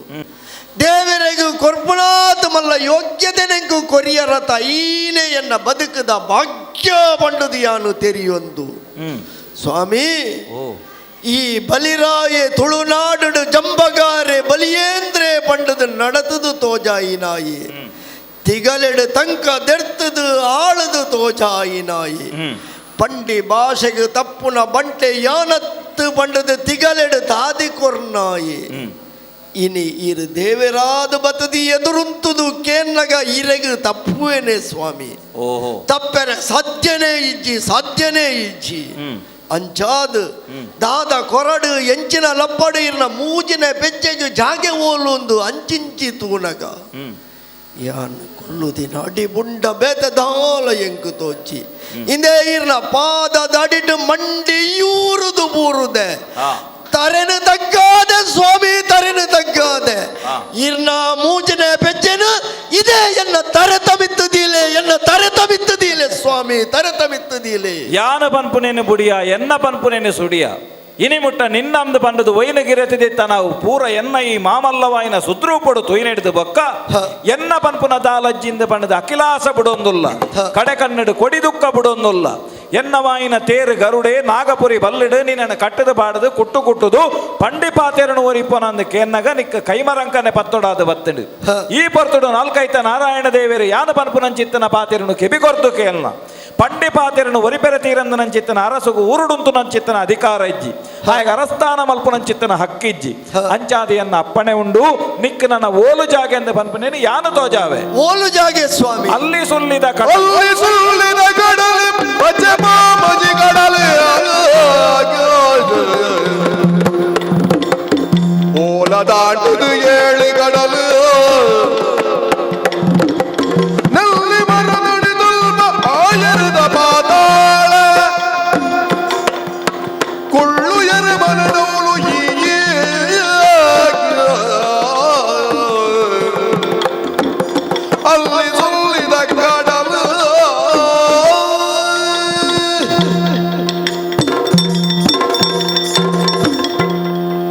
ದೇವರಿಗೂ ಕೊರ್ಪುನಾತ್ ಮಲ್ಲ ಯೋಗ್ಯತೆ ನೆಂಕು ಕೊರಿಯರ ತೈನೆ ಎನ್ನ ಬದುಕದ ಭಾಗ್ಯ ಪಂಡದು ಯಾನು ತೆರಿಯೊಂದು. ಸ್ವಾಮಿ, ಈ ಬಲಿರಾಯೆ ತುಳುನಾಡು ಜಂಬಗಾರೆ ಬಲಿಯೇಂದ್ರೆ ಪಂಡದು ನಡತದು ತೋಜಾಯಿ ನಾಯಿ, ತಿಗಲೆಡು ತಂಕ ದೆರ್ತದು ಆಳದು ತೋಜಾಯಿ ನಾಯಿ, ಪಂಡಿ ಭಾಷೆಗೆ ತಪ್ಪುನ ಬಂಟೆ ಯಾನತ್ತು ಪಂಡದು ತಿಗಲೆಡು ತಾದಿ ಕೊರ್ನಾಯಿ. ಇನಿ ಇರು ದೇವರಾದ ಬತದಿ ಎದುರುಂತುದು ಕೇನ್ನಗ ಇರೆಗು ತಪ್ಪುವೇನೆ ಸ್ವಾಮಿ. ತಪ್ಪೆರೆ ಸಾಧ್ಯನೇ ಇಜ್ಜಿ, ಸಾಧ್ಯನೇ ಇಜ್ಜಿ. ಅಂಚಾದು ದಾದ ಕೊರಡು ಎಂಚಿನ ಲಪ್ಪಡು ಇರ್ನ ಮೂಜಿನ ಪೆಜ್ಜೆಗು ಜಾಗೆ ಓಲೊಂದು ಅಂಚಿಂಚಿ ತೂನಗ ಯಾನ್ ಕೊಲ್ಲುದಿನ ಅಡಿ ಬುಂಡ ಬೇತ ದಾಲ ಎಂಕು ತೋಚಿ ಇಂದೇ ಇರ್ನ ಪಾದ ದಡಿಟು ಮಂಡಿ ಯೂರುದು ಬೂರುದೆ. ತರೆನು ತಗ್ಗಾದೆ ಸ್ವಾಮಿ, ತರೆನು ತಗ್ಗಾದೆ. ಇರ್ನ ಮೂಜಿನ ಪೆಜ್ಜೆನು ಇದೇ ಎನ್ನ ತರೆ ತಮಿತ್ತದೀಲೆ, ಎನ್ನ ತರೆ ತಮಿತ್ತದೀಲೆ ಸ್ವಾಮಿ, ತರೆ ತಮಿತ್ತದೀಲೆ. ಯಾನ ಪನ್ಪುನೇನು ಬುಡಿಯ ಎನ್ನ ಪನ್ಪುನೇನು ಸುಡಿಯ ಇನಿ ಮುಟ್ಟ ನಿನ್ನಂದು ಪಂಡದು ಒಯ್ನ ಗಿರತಿದಿತ್ತ ನಾವು ಪೂರ ಎನ್ನ ಈ ಮಾಮಲ್ಲವಾಯಿನ ಸುದ್ರೂಪಡು ತೊಯ್ನೆಡ್ದು ಬೊಕ್ಕ ಎನ್ನ ಪನ್ಪುನ ದಾಲಜ್ಜಿಂದ ಪಂಡದು ಅಖಿಲಾಸ ಬಿಡೊಂದುಲ್ಲ, ಕಡೆ ಕನ್ನಡು ಕೊಡಿ ದುಃಖ ಬಿಡೊಂದುಲ್ಲ. ಎನ್ನವಾಯಿನ ತೇರು ಗರುಡೆ ನಾಗಪುರಿ ಬಲ್ಲಿಡು ನಿನ್ನ ಕಟ್ಟದ ಬಾಡದು ಕುಟ್ಟು ಕುಟ್ಟುದು ಪಂಡಿ ಪಾತೇರನು ಒರಿಪೋನಂದು ಕೇನ್ನಗ ನಿಕ್ಕ ಕೈಮರಂಕನೆ ಪತ್ತೊಡಾದ ಬತ್ತಂಡು. ಈ ಪೊರ್ತುಡು ನಾಲ್ಕೈತ ನಾರಾಯಣ ದೇವರು ಯಾನ ಪನ್ಪುನಂಚಿತ್ತನ ಪಾತೇರನು ಕೆಬಿ ಕೊರ್ತು ಕೇಲ್ನ ಪಂಡಿ ಪಾತೇರನು ಒರಿಪೆರ ತೀರಂದು ನಂಚಿತ್ತನ ಅರಸುಗು ಊರುಡುಂತು ನಂಚಿತ್ತನ ಅಧಿಕಾರ ಇಜ್ಜಿ, ಹಾಗೆ ಅರಸ್ತಾನ ಮಲ್ಪುನಂಚಿತ್ತನ ಹಕ್ಕಿಜ್ಜಿ. ಅಂಚಾದಿಯನ್ನ ಅಪ್ಪಣೆ ಉಂಡು ನಿಕ್ಕ ನನ್ನ ಓಲು ಜಾಗೆಂದು ಪನ್ಪುನೇನು ಯಾನು ತೋಜಾವೆ ಓಲು ಜಾಗೆ ಸ್ವಾಮಿ. ಅಲ್ಲಿ ಸುಲ್ಲಿದ ಕಡಲು, ಅಲ್ಲಿ ಸುಳ್ಳಿದ ಕಡಲು ಪಚ್ಚೆ ಮಾಮಜಿ ಕಡಲು ಓಲ ದಾಟುದು ಏಳು ಕಡಲು ನಲ್ಲಿ ಮರನುಡಿದುಲ್ಮ ಆಯರದ ಪಾತಾಳ ಕುಳ್ಳು ಎರು ಮನದೌಳು ಈ ಅಲ್ಲಿ ಸುಳ್ಳಿದ ಕಡಲು.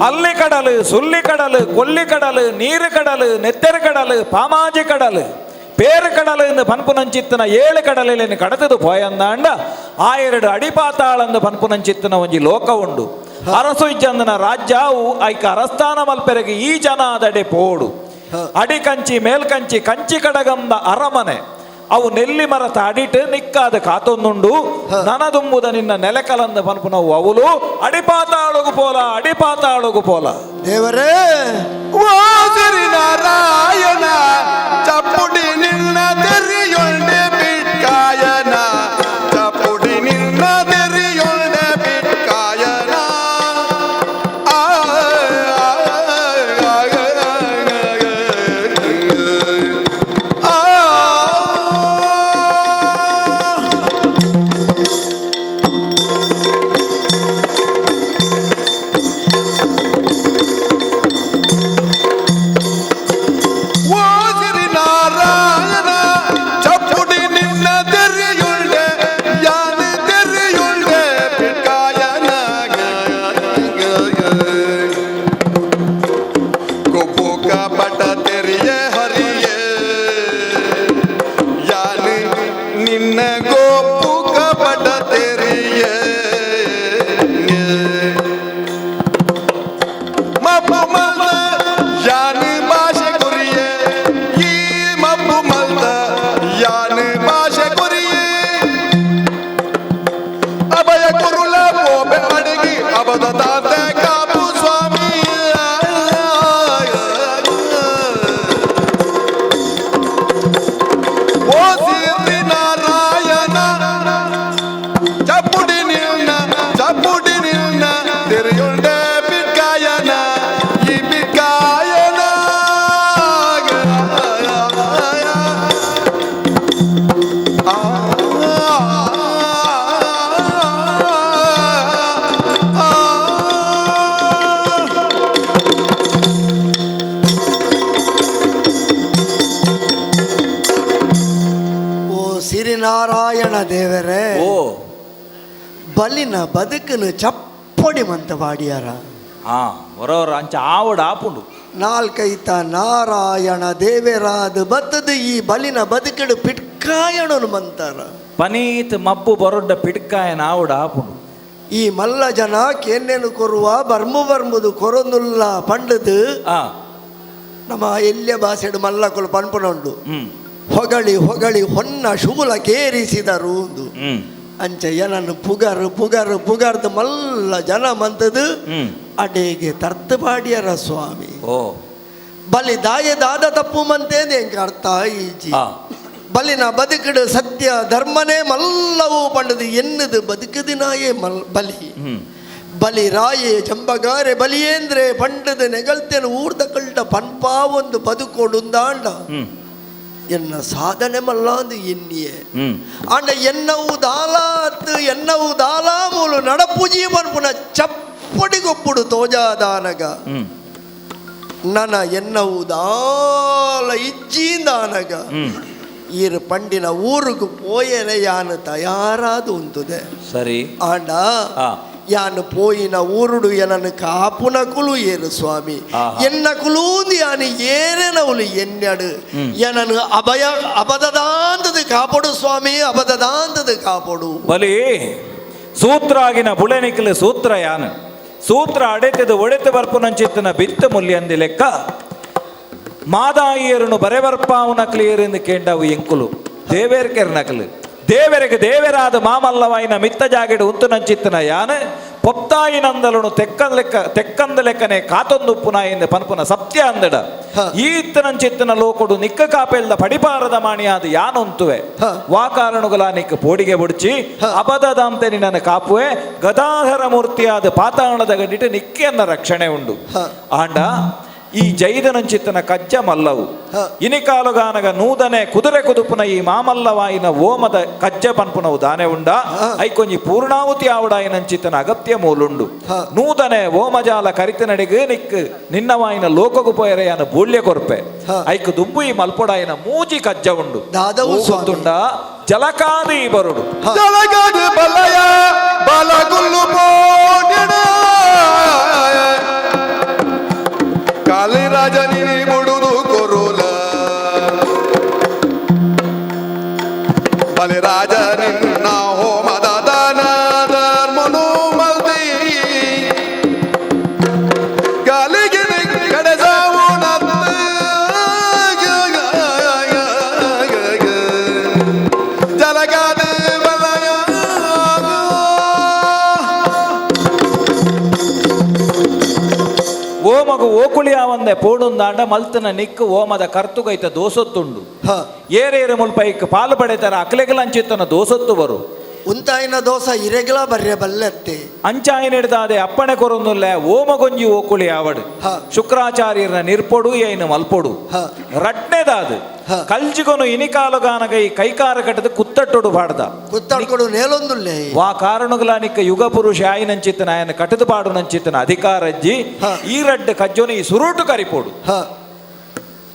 ಅಲ್ಲಿ ಕಡಲು ಸುಲ್ಲಿ ಕಡಲು ಕೊಲ್ಲಿ ಕಡಲು ನೀರು ಕಡಲು ನೆತ್ತೆರು ಕಡಲು ಪಾಮಾಜಿ ಕಡಲು ಪೇರು ಕಡಲು ಎಂದು ಪನ್ಪುನಂಚಿತ್ತನ ಏಳು ಕಡಲಿನ ಕಡತದು ಪೋಯಂದಾಂಡ ಆ ಎರಡು ಅಡಿಪಾತಾಳಂದು ಪನ್ಪುನಂಚಿತ್ತನ ಒಂಜಿ ಲೋಕ ಉಂಡು. ಅರಸು ಇಜ್ಜಂದನ ರಾಜ್ಯ ಐಕ ಅರಸ್ತಾನ ಮಲ್ಪೆರೆಗೆ ಈ ಜನ ಅದಡೆ ಪೋಡು ಅಡಿ ಕಂಚಿ ಮೇಲ್ಕಂಚಿ ಕಂಚಿ ಕಡಗಂದ ಅರಮನೆ ಅವು ನೆಲ್ಲಿ ಮರತ ಅಡಿಟ್ ನಿಕ್ಕಾದ ಕಾತೊಂದುಂಡು ನನದುಂಬುದ ನಿನ್ನ ನೆಲಕಲಂದ ಪನ್ಪುನವು ಅವಲು ಅಡಿಪಾತಾಳುಗು ಪೋಲ ಅಡಿಪಾತಾಳುಗು ಪೋಲ. ದೇವರೇ ಓ ಸಿರಿ ನಾರಾಯಣ ಚಪ್ಪುಡಿ ನಿನ್ನ ತೆರಿಯೊಂಡೆ ಬಿಟ್ಕಾಯನ, ಚಪ್ಪುಡಿ ನಿನ್ನ ತೆರಿಯೊಂಡೆ ಬಿಟ್ಕಾಯನ. ಆ, ಆ, ಆ, ಆ, ಆ. ಓ ಸಿರಿ ನಾರಾಯಣ ಚಪ್ಪುಡಿ ನಿನ್ನ ತೆರೆಯುಳ್ಳೆ ಯಾನ ತೆರೆಯುಳ್ಳೆ ಬಿಟ್ಕಾಯನ. ಗೊಬ್ಬು ಕಪಟ ತೆರೆಯ ಹರಿಯೇ ಯಾನ ನಿನ್ನ ಗೋಪು ಕಪಟ ತೆರೆಯೇ. ಮಬ್ಬು ಮಲ್ದ ಯಾನು ಭಾಷೆ ಕುರಿಯೇ ಈ ಮಬ್ಬು ಮಲ್ದ ಯಾನು ಭಾಷೆ ಕುರಿಯೇ. ಅಭಯ ಕುರುಲ ಬೋಬೆ ಅಡಗಿ ಅಬದ ತಾತೆ ಕಾಪು ಸ್ವಾಮಿ. ಓ ಸಿರಿ ನಾರಾಯಣ ಚಪ್ಪುಡಿ ನಿನ್ನ ದೇವರೇ ಓ ಬಲಿನ ಬದುಕನು ಚಪ್ಪಡಿ ಮಂತ ವಾಡಿಯಾರ ಆ ಹೊರವರ ಅಂಚ ಆವಡ ಆಪುಂಡು ನಾಲ್ಕೈತ ನಾರಾಯಣ ದೇವರಾದ ಬತ್ತದ ಈ ಬಲಿನ ಬದುಕಡು ಪಿಟ್ಕಾಯಣನು ಮಂತಾರ ಪನೀತ್ ಮಬ್ಬು ಬರೊಡ್ಡ ಪಿಡ್ಕಾಯನ ಆವಡ ಆಪುಂಡು ಈ ಮಲ್ಲ ಜನ ಕೇನ್ನೇನು ಕೊರುವ ಬರ್ಮು ಬರ್ಮುದು ಕೊರೊಂದುಲ್ಲ ಪಂಡದು ಆ ನಮ್ಮ ಎಲ್ಲಿಯ ಭಾಷೆಡು ಮಲ್ಲಕುಲು ಪನ್ಪುನುಂಡು ಹ್ಮ್ ಹೊಗಳಿ ಹೊಗಳಿ ಹೊನ್ನ ಶೂಲ ಕೇರಿಸಿದರು ಒಂದು ಹ್ಮ್ ಅಂಚ ಏನನ್ನು ಪುಗರು ಪುಗರು ಪುಗರ್ದು ಮಲ್ಲ ಜನ ಮಂತದು ಹ್ಮ್ ಅಡೇಗೆ ತರ್ತು ಪಾಡಿಯರ ಸ್ವಾಮಿ ಓ ಬಲಿ ದಾಯದಾದ ತಪ್ಪು ಮಂತೇನೆ ಎಂಕ ಅರ್ಥ ಈಜಿ ಆ. ಬಲಿನ ಬದುಕಡು ಸತ್ಯ ಧರ್ಮನೇ ಮಲ್ಲವು ಪಂಡದು ಎನ್ನದು ಬದುಕದಿನಾಯೇ ಮಲ್ ಬಲಿ ಹ್ಮ್ ಬಲಿ ರಾಯೇ ಜಂಬಗಾರೆ ಬಲಿಯೇಂದ್ರೆ ಪಂಡದು ನೆಗಲ್ತೇನೆ ಊರ್ದ ಕಳ್ಳ ಪನ್ಪಾ ಒಂದು ಬದುಕೊಡುಂದಾಂಡ ಹ್ಮ್ ಎನ್ನ ಸಾಧನೆ ಮಲ್ಲಾಂದು ಎನ್ನಿಯೇ ಹ್ಮ್ ಆಂಡ ಎನ್ನವು ದಾಲಾತ್ ಎನ್ನವು ದಾಲಾ ಮೂಲು ನಡಪು ಜೀವನ್ ಪುನಃ ಚಪ್ಪಡಿಗೊಪ್ಪುಡು ತೋಜಾದಾನಗ ಹ್ಮ್ ನನ ಎನ್ನವು ದಾಲ ಇಜ್ಜೀಂದಾನಗ ಹ್ಮ್ ಈರು ಪಂಡಿನ ಊರುಗು ಪೋಯೆನೆ ಯಾನು ತಯಾರಾದ ಉಂತುದೆ ಸರಿ ಆಂಡ ಆ. ಯಾನು ಪೋಯಿನ ಊರುಡು ಎನನು ಕಾಪುನ ಕುಲು ಏರು ಸ್ವಾಮಿ ಆಹಾ. ಎನ್ನ ಕುಲೂಂದು ಯಾನು ಏರೆನವುಲು ಎನ್ನಡು ಹ್ಮ್. ಎನನು ಅಭಯ ಅಬದದಾಂತದು ಕಾಪಡು ಸ್ವಾಮಿ ಅಬದದಾಂತದು ಕಾಪಡು ಬಲಿ ಸೂತ್ರಾಗಿನ ಬುಳೆನಿಕಲು ಸೂತ್ರ ಯಾನು ಸೂತ್ರ ಅಡೆತದು ಒಡೆತು ಬರ್ಪುನಂಚಿತ್ತನ ಬಿತ್ತ ಮುಲ್ಯಂದಿ ಲೆಕ್ಕ ಮಾದಾಯಿಯರನು ಬರೆಬರ್ಪಾವು ನಕಲಿಯರೆಂದು ಕೇಂಡವು ಎಂಕುಲು ದೇವೇರ್ಕೆರ್ ನಕಲು ದೇವರಿಗೆ ದೇವರಾದ ಮಾಮಲ್ಲವಾಯಿನ ಮಿತ್ತ ಜಾಗೆಡು ಉಂತು ನಂಚಿತ್ತನ ಯಾನ ಪೊಪ್ತಾಯಿನಂದಲನು ತೆಕ್ಕಂದ ಲೆಕ್ಕ ತೆಕ್ಕಂದ ಲೆಕ್ಕನೆ ಕಾತೊಂದುಪ್ಪುನ ಎಂದು ಪನ್ಪುನ ಸತ್ಯ ಅಂದಡ ಹ. ಈತ್ತನಂಚಿತ್ತನ ಲೋಕೊಡು ನಿಕ್ಕ ಕಾಪೆಲ್ದ ಪಡಿಪಾರದ ಮಾಣಿಯಾದ ಯಾನೊಂತುವೆ ಹ. ವಾ ಕಾರಣಗಳ ನಿಕ್ಕ ಪೋಡಿಗೆ ಬುಡ್ಚಿ ಹ. ಅಬದದಾಂತೆ ನಿನ್ನನ್ನು ಕಾಪುವೆ ಗದಾಧರ ಮೂರ್ತಿಯಾದ ಪಾತಾಳದ ಗಡಿಟ್ಟು ನಿಕ್ಕೆಯನ್ನ ರಕ್ಷಣೆ ಉಂಡು ಹ. ಆಂಡ ಈ ಜೈದನಂಚಿತ್ತನ ಕಜ್ಜ ಮಲ್ಲವು ಹ. ಇನಿಕಾಲುಗಾನಗ ನೂದನೆ ಕುದುರೆ ಕುದುಪುನ ಈ ಮಾಮಲ್ಲವಾಯಿನ ಓಮದ ಕಜ್ಜ ಪನ್ಪುನವು ದಾನೆ ಉಂಡ ಹ. ಐಕೊಂಜಿ ಪೂರ್ಣಾಹುತಿ ಆವಡಾಯಿನಂಚಿತ್ತನ ಅಗತ್ಯ ಮೂಲುಂಡು ಹ. ನೂದನೆ ಓಮಜಾಲ ಕರಿತನಡೆಗೆ ನಿಕ್ ನಿನ್ನವಾಯಿನ ಲೋಕಗು ಪೋಯರೆಯಾನ ಬೂಳ್ಯ ಕೊರ್ಪೆ ಹ. ಐಕ್ ದುಂಬು ಈ ಮಲ್ಪೊಡಾಯಿನ ಮೂಜಿ ಕಜ್ಜ ಉಂಡು ದಾದವು ಸ್ವಾಮಿ. ಗೊತ್ತುಂಡ ಜಲಕಾದಿ ಬರುಡು ಜಲಗದ ಬಲಯ ಬಲಗುಲ್ಲು ಪೋಡಿಡ ಕಾಲಿರಾಜ ನೀ ಬುಡುದು ಕೊರುಲ ಬಲಿರಾಜ ನಿನ್ನ ಹೋಮದ ದಾನ ಧರ್ಮನು ಮಲ್ದಿ ಕಾಲಿಗೆ ಕಡೆಸಾವು ಜಲಗಾದ ಬಲಯ ಓಮಗು ಓಕುಳಿಯಾವಂದೆ ಪೋಡುಂದಾಂಡ ಮಲ್ತನ ನಿಕ್ಕು ಓಮದ ಕರ್ತುಗೈತ ದೋಸೊತ್ತುಂಡು ಹ. ಏರೇರು ಮುಲ್ಪೈಕ್ ಪಾಲು ಪಡೆತರ ಅಕ್ಲೆಗಲಂಚಿತ್ತನ ದೋಸೊತ್ತು ಬರು ಉಂತಾಯಿನ ದೋಸ ಇರೆಗ್ಲ ಬರ್ರೆ ಬಲ್ಲೆತ್ತೆ ಅಂಚಾಯಿನೆಡ್ದಾದೆ ಅಪ್ಪಣೆ ಕೊರೊಂದುಲ್ಲೆ ಓಮಗೊಂಜಿ ಓಕುಳಿ ಆವಡು ಹ. ಶುಕ್ರಾಚಾರ್ಯರ ನಿರ್ಪೊಡು ಏನು ಮಲ್ಪೊಡು ಹ. ರಡ್ನೆದಾದು ಹ. ಕಲ್ಜಿಗೊನು ಇನಿಕಾಲುಗಾನಗ ಈ ಕೈಕಾರ ಕಟ್ಟದ ಕುತ್ತಟ್ಟೊಡು ಪಾಡ್ದ ಕುತ್ತಾಡ್ಕೊಡು ನೇಲೊಂದುಲ್ಲೆ ವಾ ಕಾರಣಗಳಾನಿಕ್ಕ ಯುಗ ಪುರುಷ ಆಯಿನಂಚಿತ್ತನ ಆಯನ ಕಟದು ಪಾಡುನಂಚಿತ್ತನ ಅಧಿಕಾರಜ್ಜಿ ಹ. ಈ ರಡ್ಡ ಕಜ್ಜೊನು ಈ ಸುರುಟು ಕರಿಪೋಡು ಹ.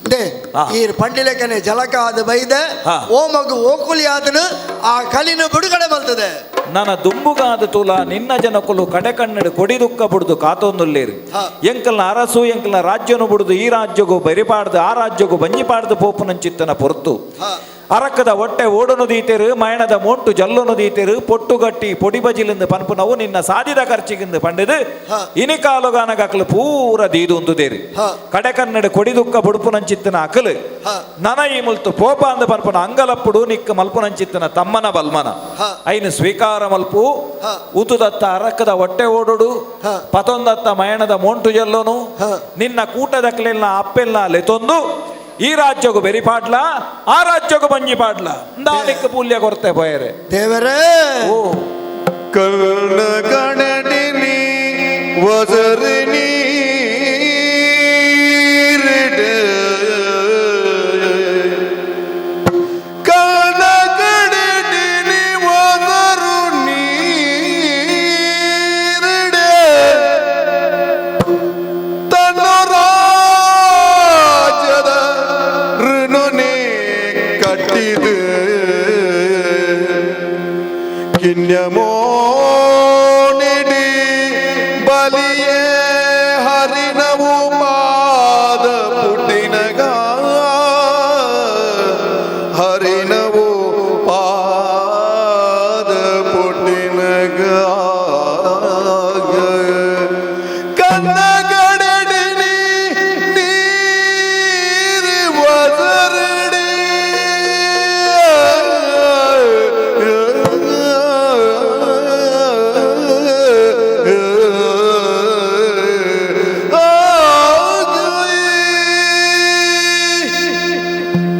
They ಆ. ಈ ಪಂಡಿಲೆಕನೆ ಜಲಕ ಆದ ಬೈದೆ ಹ. ಓ ಮಗು ಓಕುಲಿ ಆದನು ಆ ಕಲಿನ ಬಿಡುಗಡೆ ಬಲ್ತದೆ ನನ್ನ ದುಂಬುಗಾದ ತುಲ ನಿನ್ನ ಜನಕುಲು ಕಡೆ ಕಣ್ಣಡು ಕೊಡಿ ದುಃಖ ಬುಡ್ದು ಕಾತೊಂದುಲ್ಲೇರು ಹ. ಎಂಕಲ್ನ ಅರಸು ಎಂಕಲ್ನ ರಾಜ್ಯನು ಬುಡ್ದು ಈ ರಾಜ್ಯಗೂ ಬರಿಪಾಡ್ದು ಆ ರಾಜ್ಯಗೂ ಬಂಜಿಪಾಡ್ದು ಪೋಪುನಂಚಿತ್ತನ ಪೊರ್ತು ಹ. ಅರಕದ ಹೊಟ್ಟೆ ಓಡನು ದೀತೆರು ಮಯಣದ ಮೋಂಟು ಜಲ್ಲುನು ದೀತೆರು ಪೊಟ್ಟುಗಟ್ಟಿ ಪೊಡಿ ಬಜಿಲಿಂದ ಪನ್ಪುನವು ನಿನ್ನ ಸಾದಿದ ಖರ್ಚಿಗಿಂದು ಪಂಡಿದು ಹ. ಇನಿಕಾಲುಗಾನಗ ಅಕಲು ಪೂರ ದೀದು ಉಂದುದೇರು ಹ. ಕಡೆ ಕನ್ನಡ ಕೊಡಿ ದುಃಖ ಬುಡುಪುನಂಚಿತ್ತನ ಅಕಲು ಹ. ನನ ಈ ಮುಲ್ತು ಪೋಪ ಅಂದ ಪನ್ಪುನ ಅಂಗಲಪ್ಪುಡು ನಿಕ್ಕ ಮಲ್ಪುನಂಚಿತ್ತನ ತಮ್ಮನ ಬಲ್ಮನ ಹ. ಐನು ಸ್ವೀಕಾರ ಮಲ್ಪು ಹ. ಉತುದತ್ತ ಅರಕದ ಹೊಟ್ಟೆ ಓಡುಡು ಹ. ಪತೊಂದತ್ತ ಮಯಣದ ಮೋಂಟು ಜಲ್ಲೋನು ಹ. ನಿನ್ನ ಕೂಟದಕ್ಲೆಲ್ಲ ಅಪ್ಪೆಲ್ಲ ಲೆತೊಂದು ಈ ರಾಜ್ಯಗೂ ಬೆರಿಪಾಡ್ಲ ಆ ರಾಜ್ಯಗೂ ಬಂಜಿ ಪಾಡ್ಲ ಇಂದಾಲಿಕ್ಕ ಪೂಲ್ಯ ಕೊರ್ತೆ ಪೋಯರೆ ದೇವರೇ ಓ ಕರ್ಣ ಗಣನಿನಿ ವಸರಿನಿ ಕರ್ಣ ಗಣನಿನಿ ವಸರು ನೀರಿಡೆ ತನ್ನ ರಾಜ್ಯದ ಋಣನೆ ಕಟ್ಟಿದೆ. ಕಿನ್ಯಮೋ ನಿಡಿ ಬಲಿಯೇ ಹರಿನವು ಪಾದ ಪುಟ್ಟಿನಗ ಹರಿನವು ಪಾದ ಪುಟ್ಟಿನಗ ಕನ್ನಗಡಡಿನಿ ನೀರು ಒದರಡಿ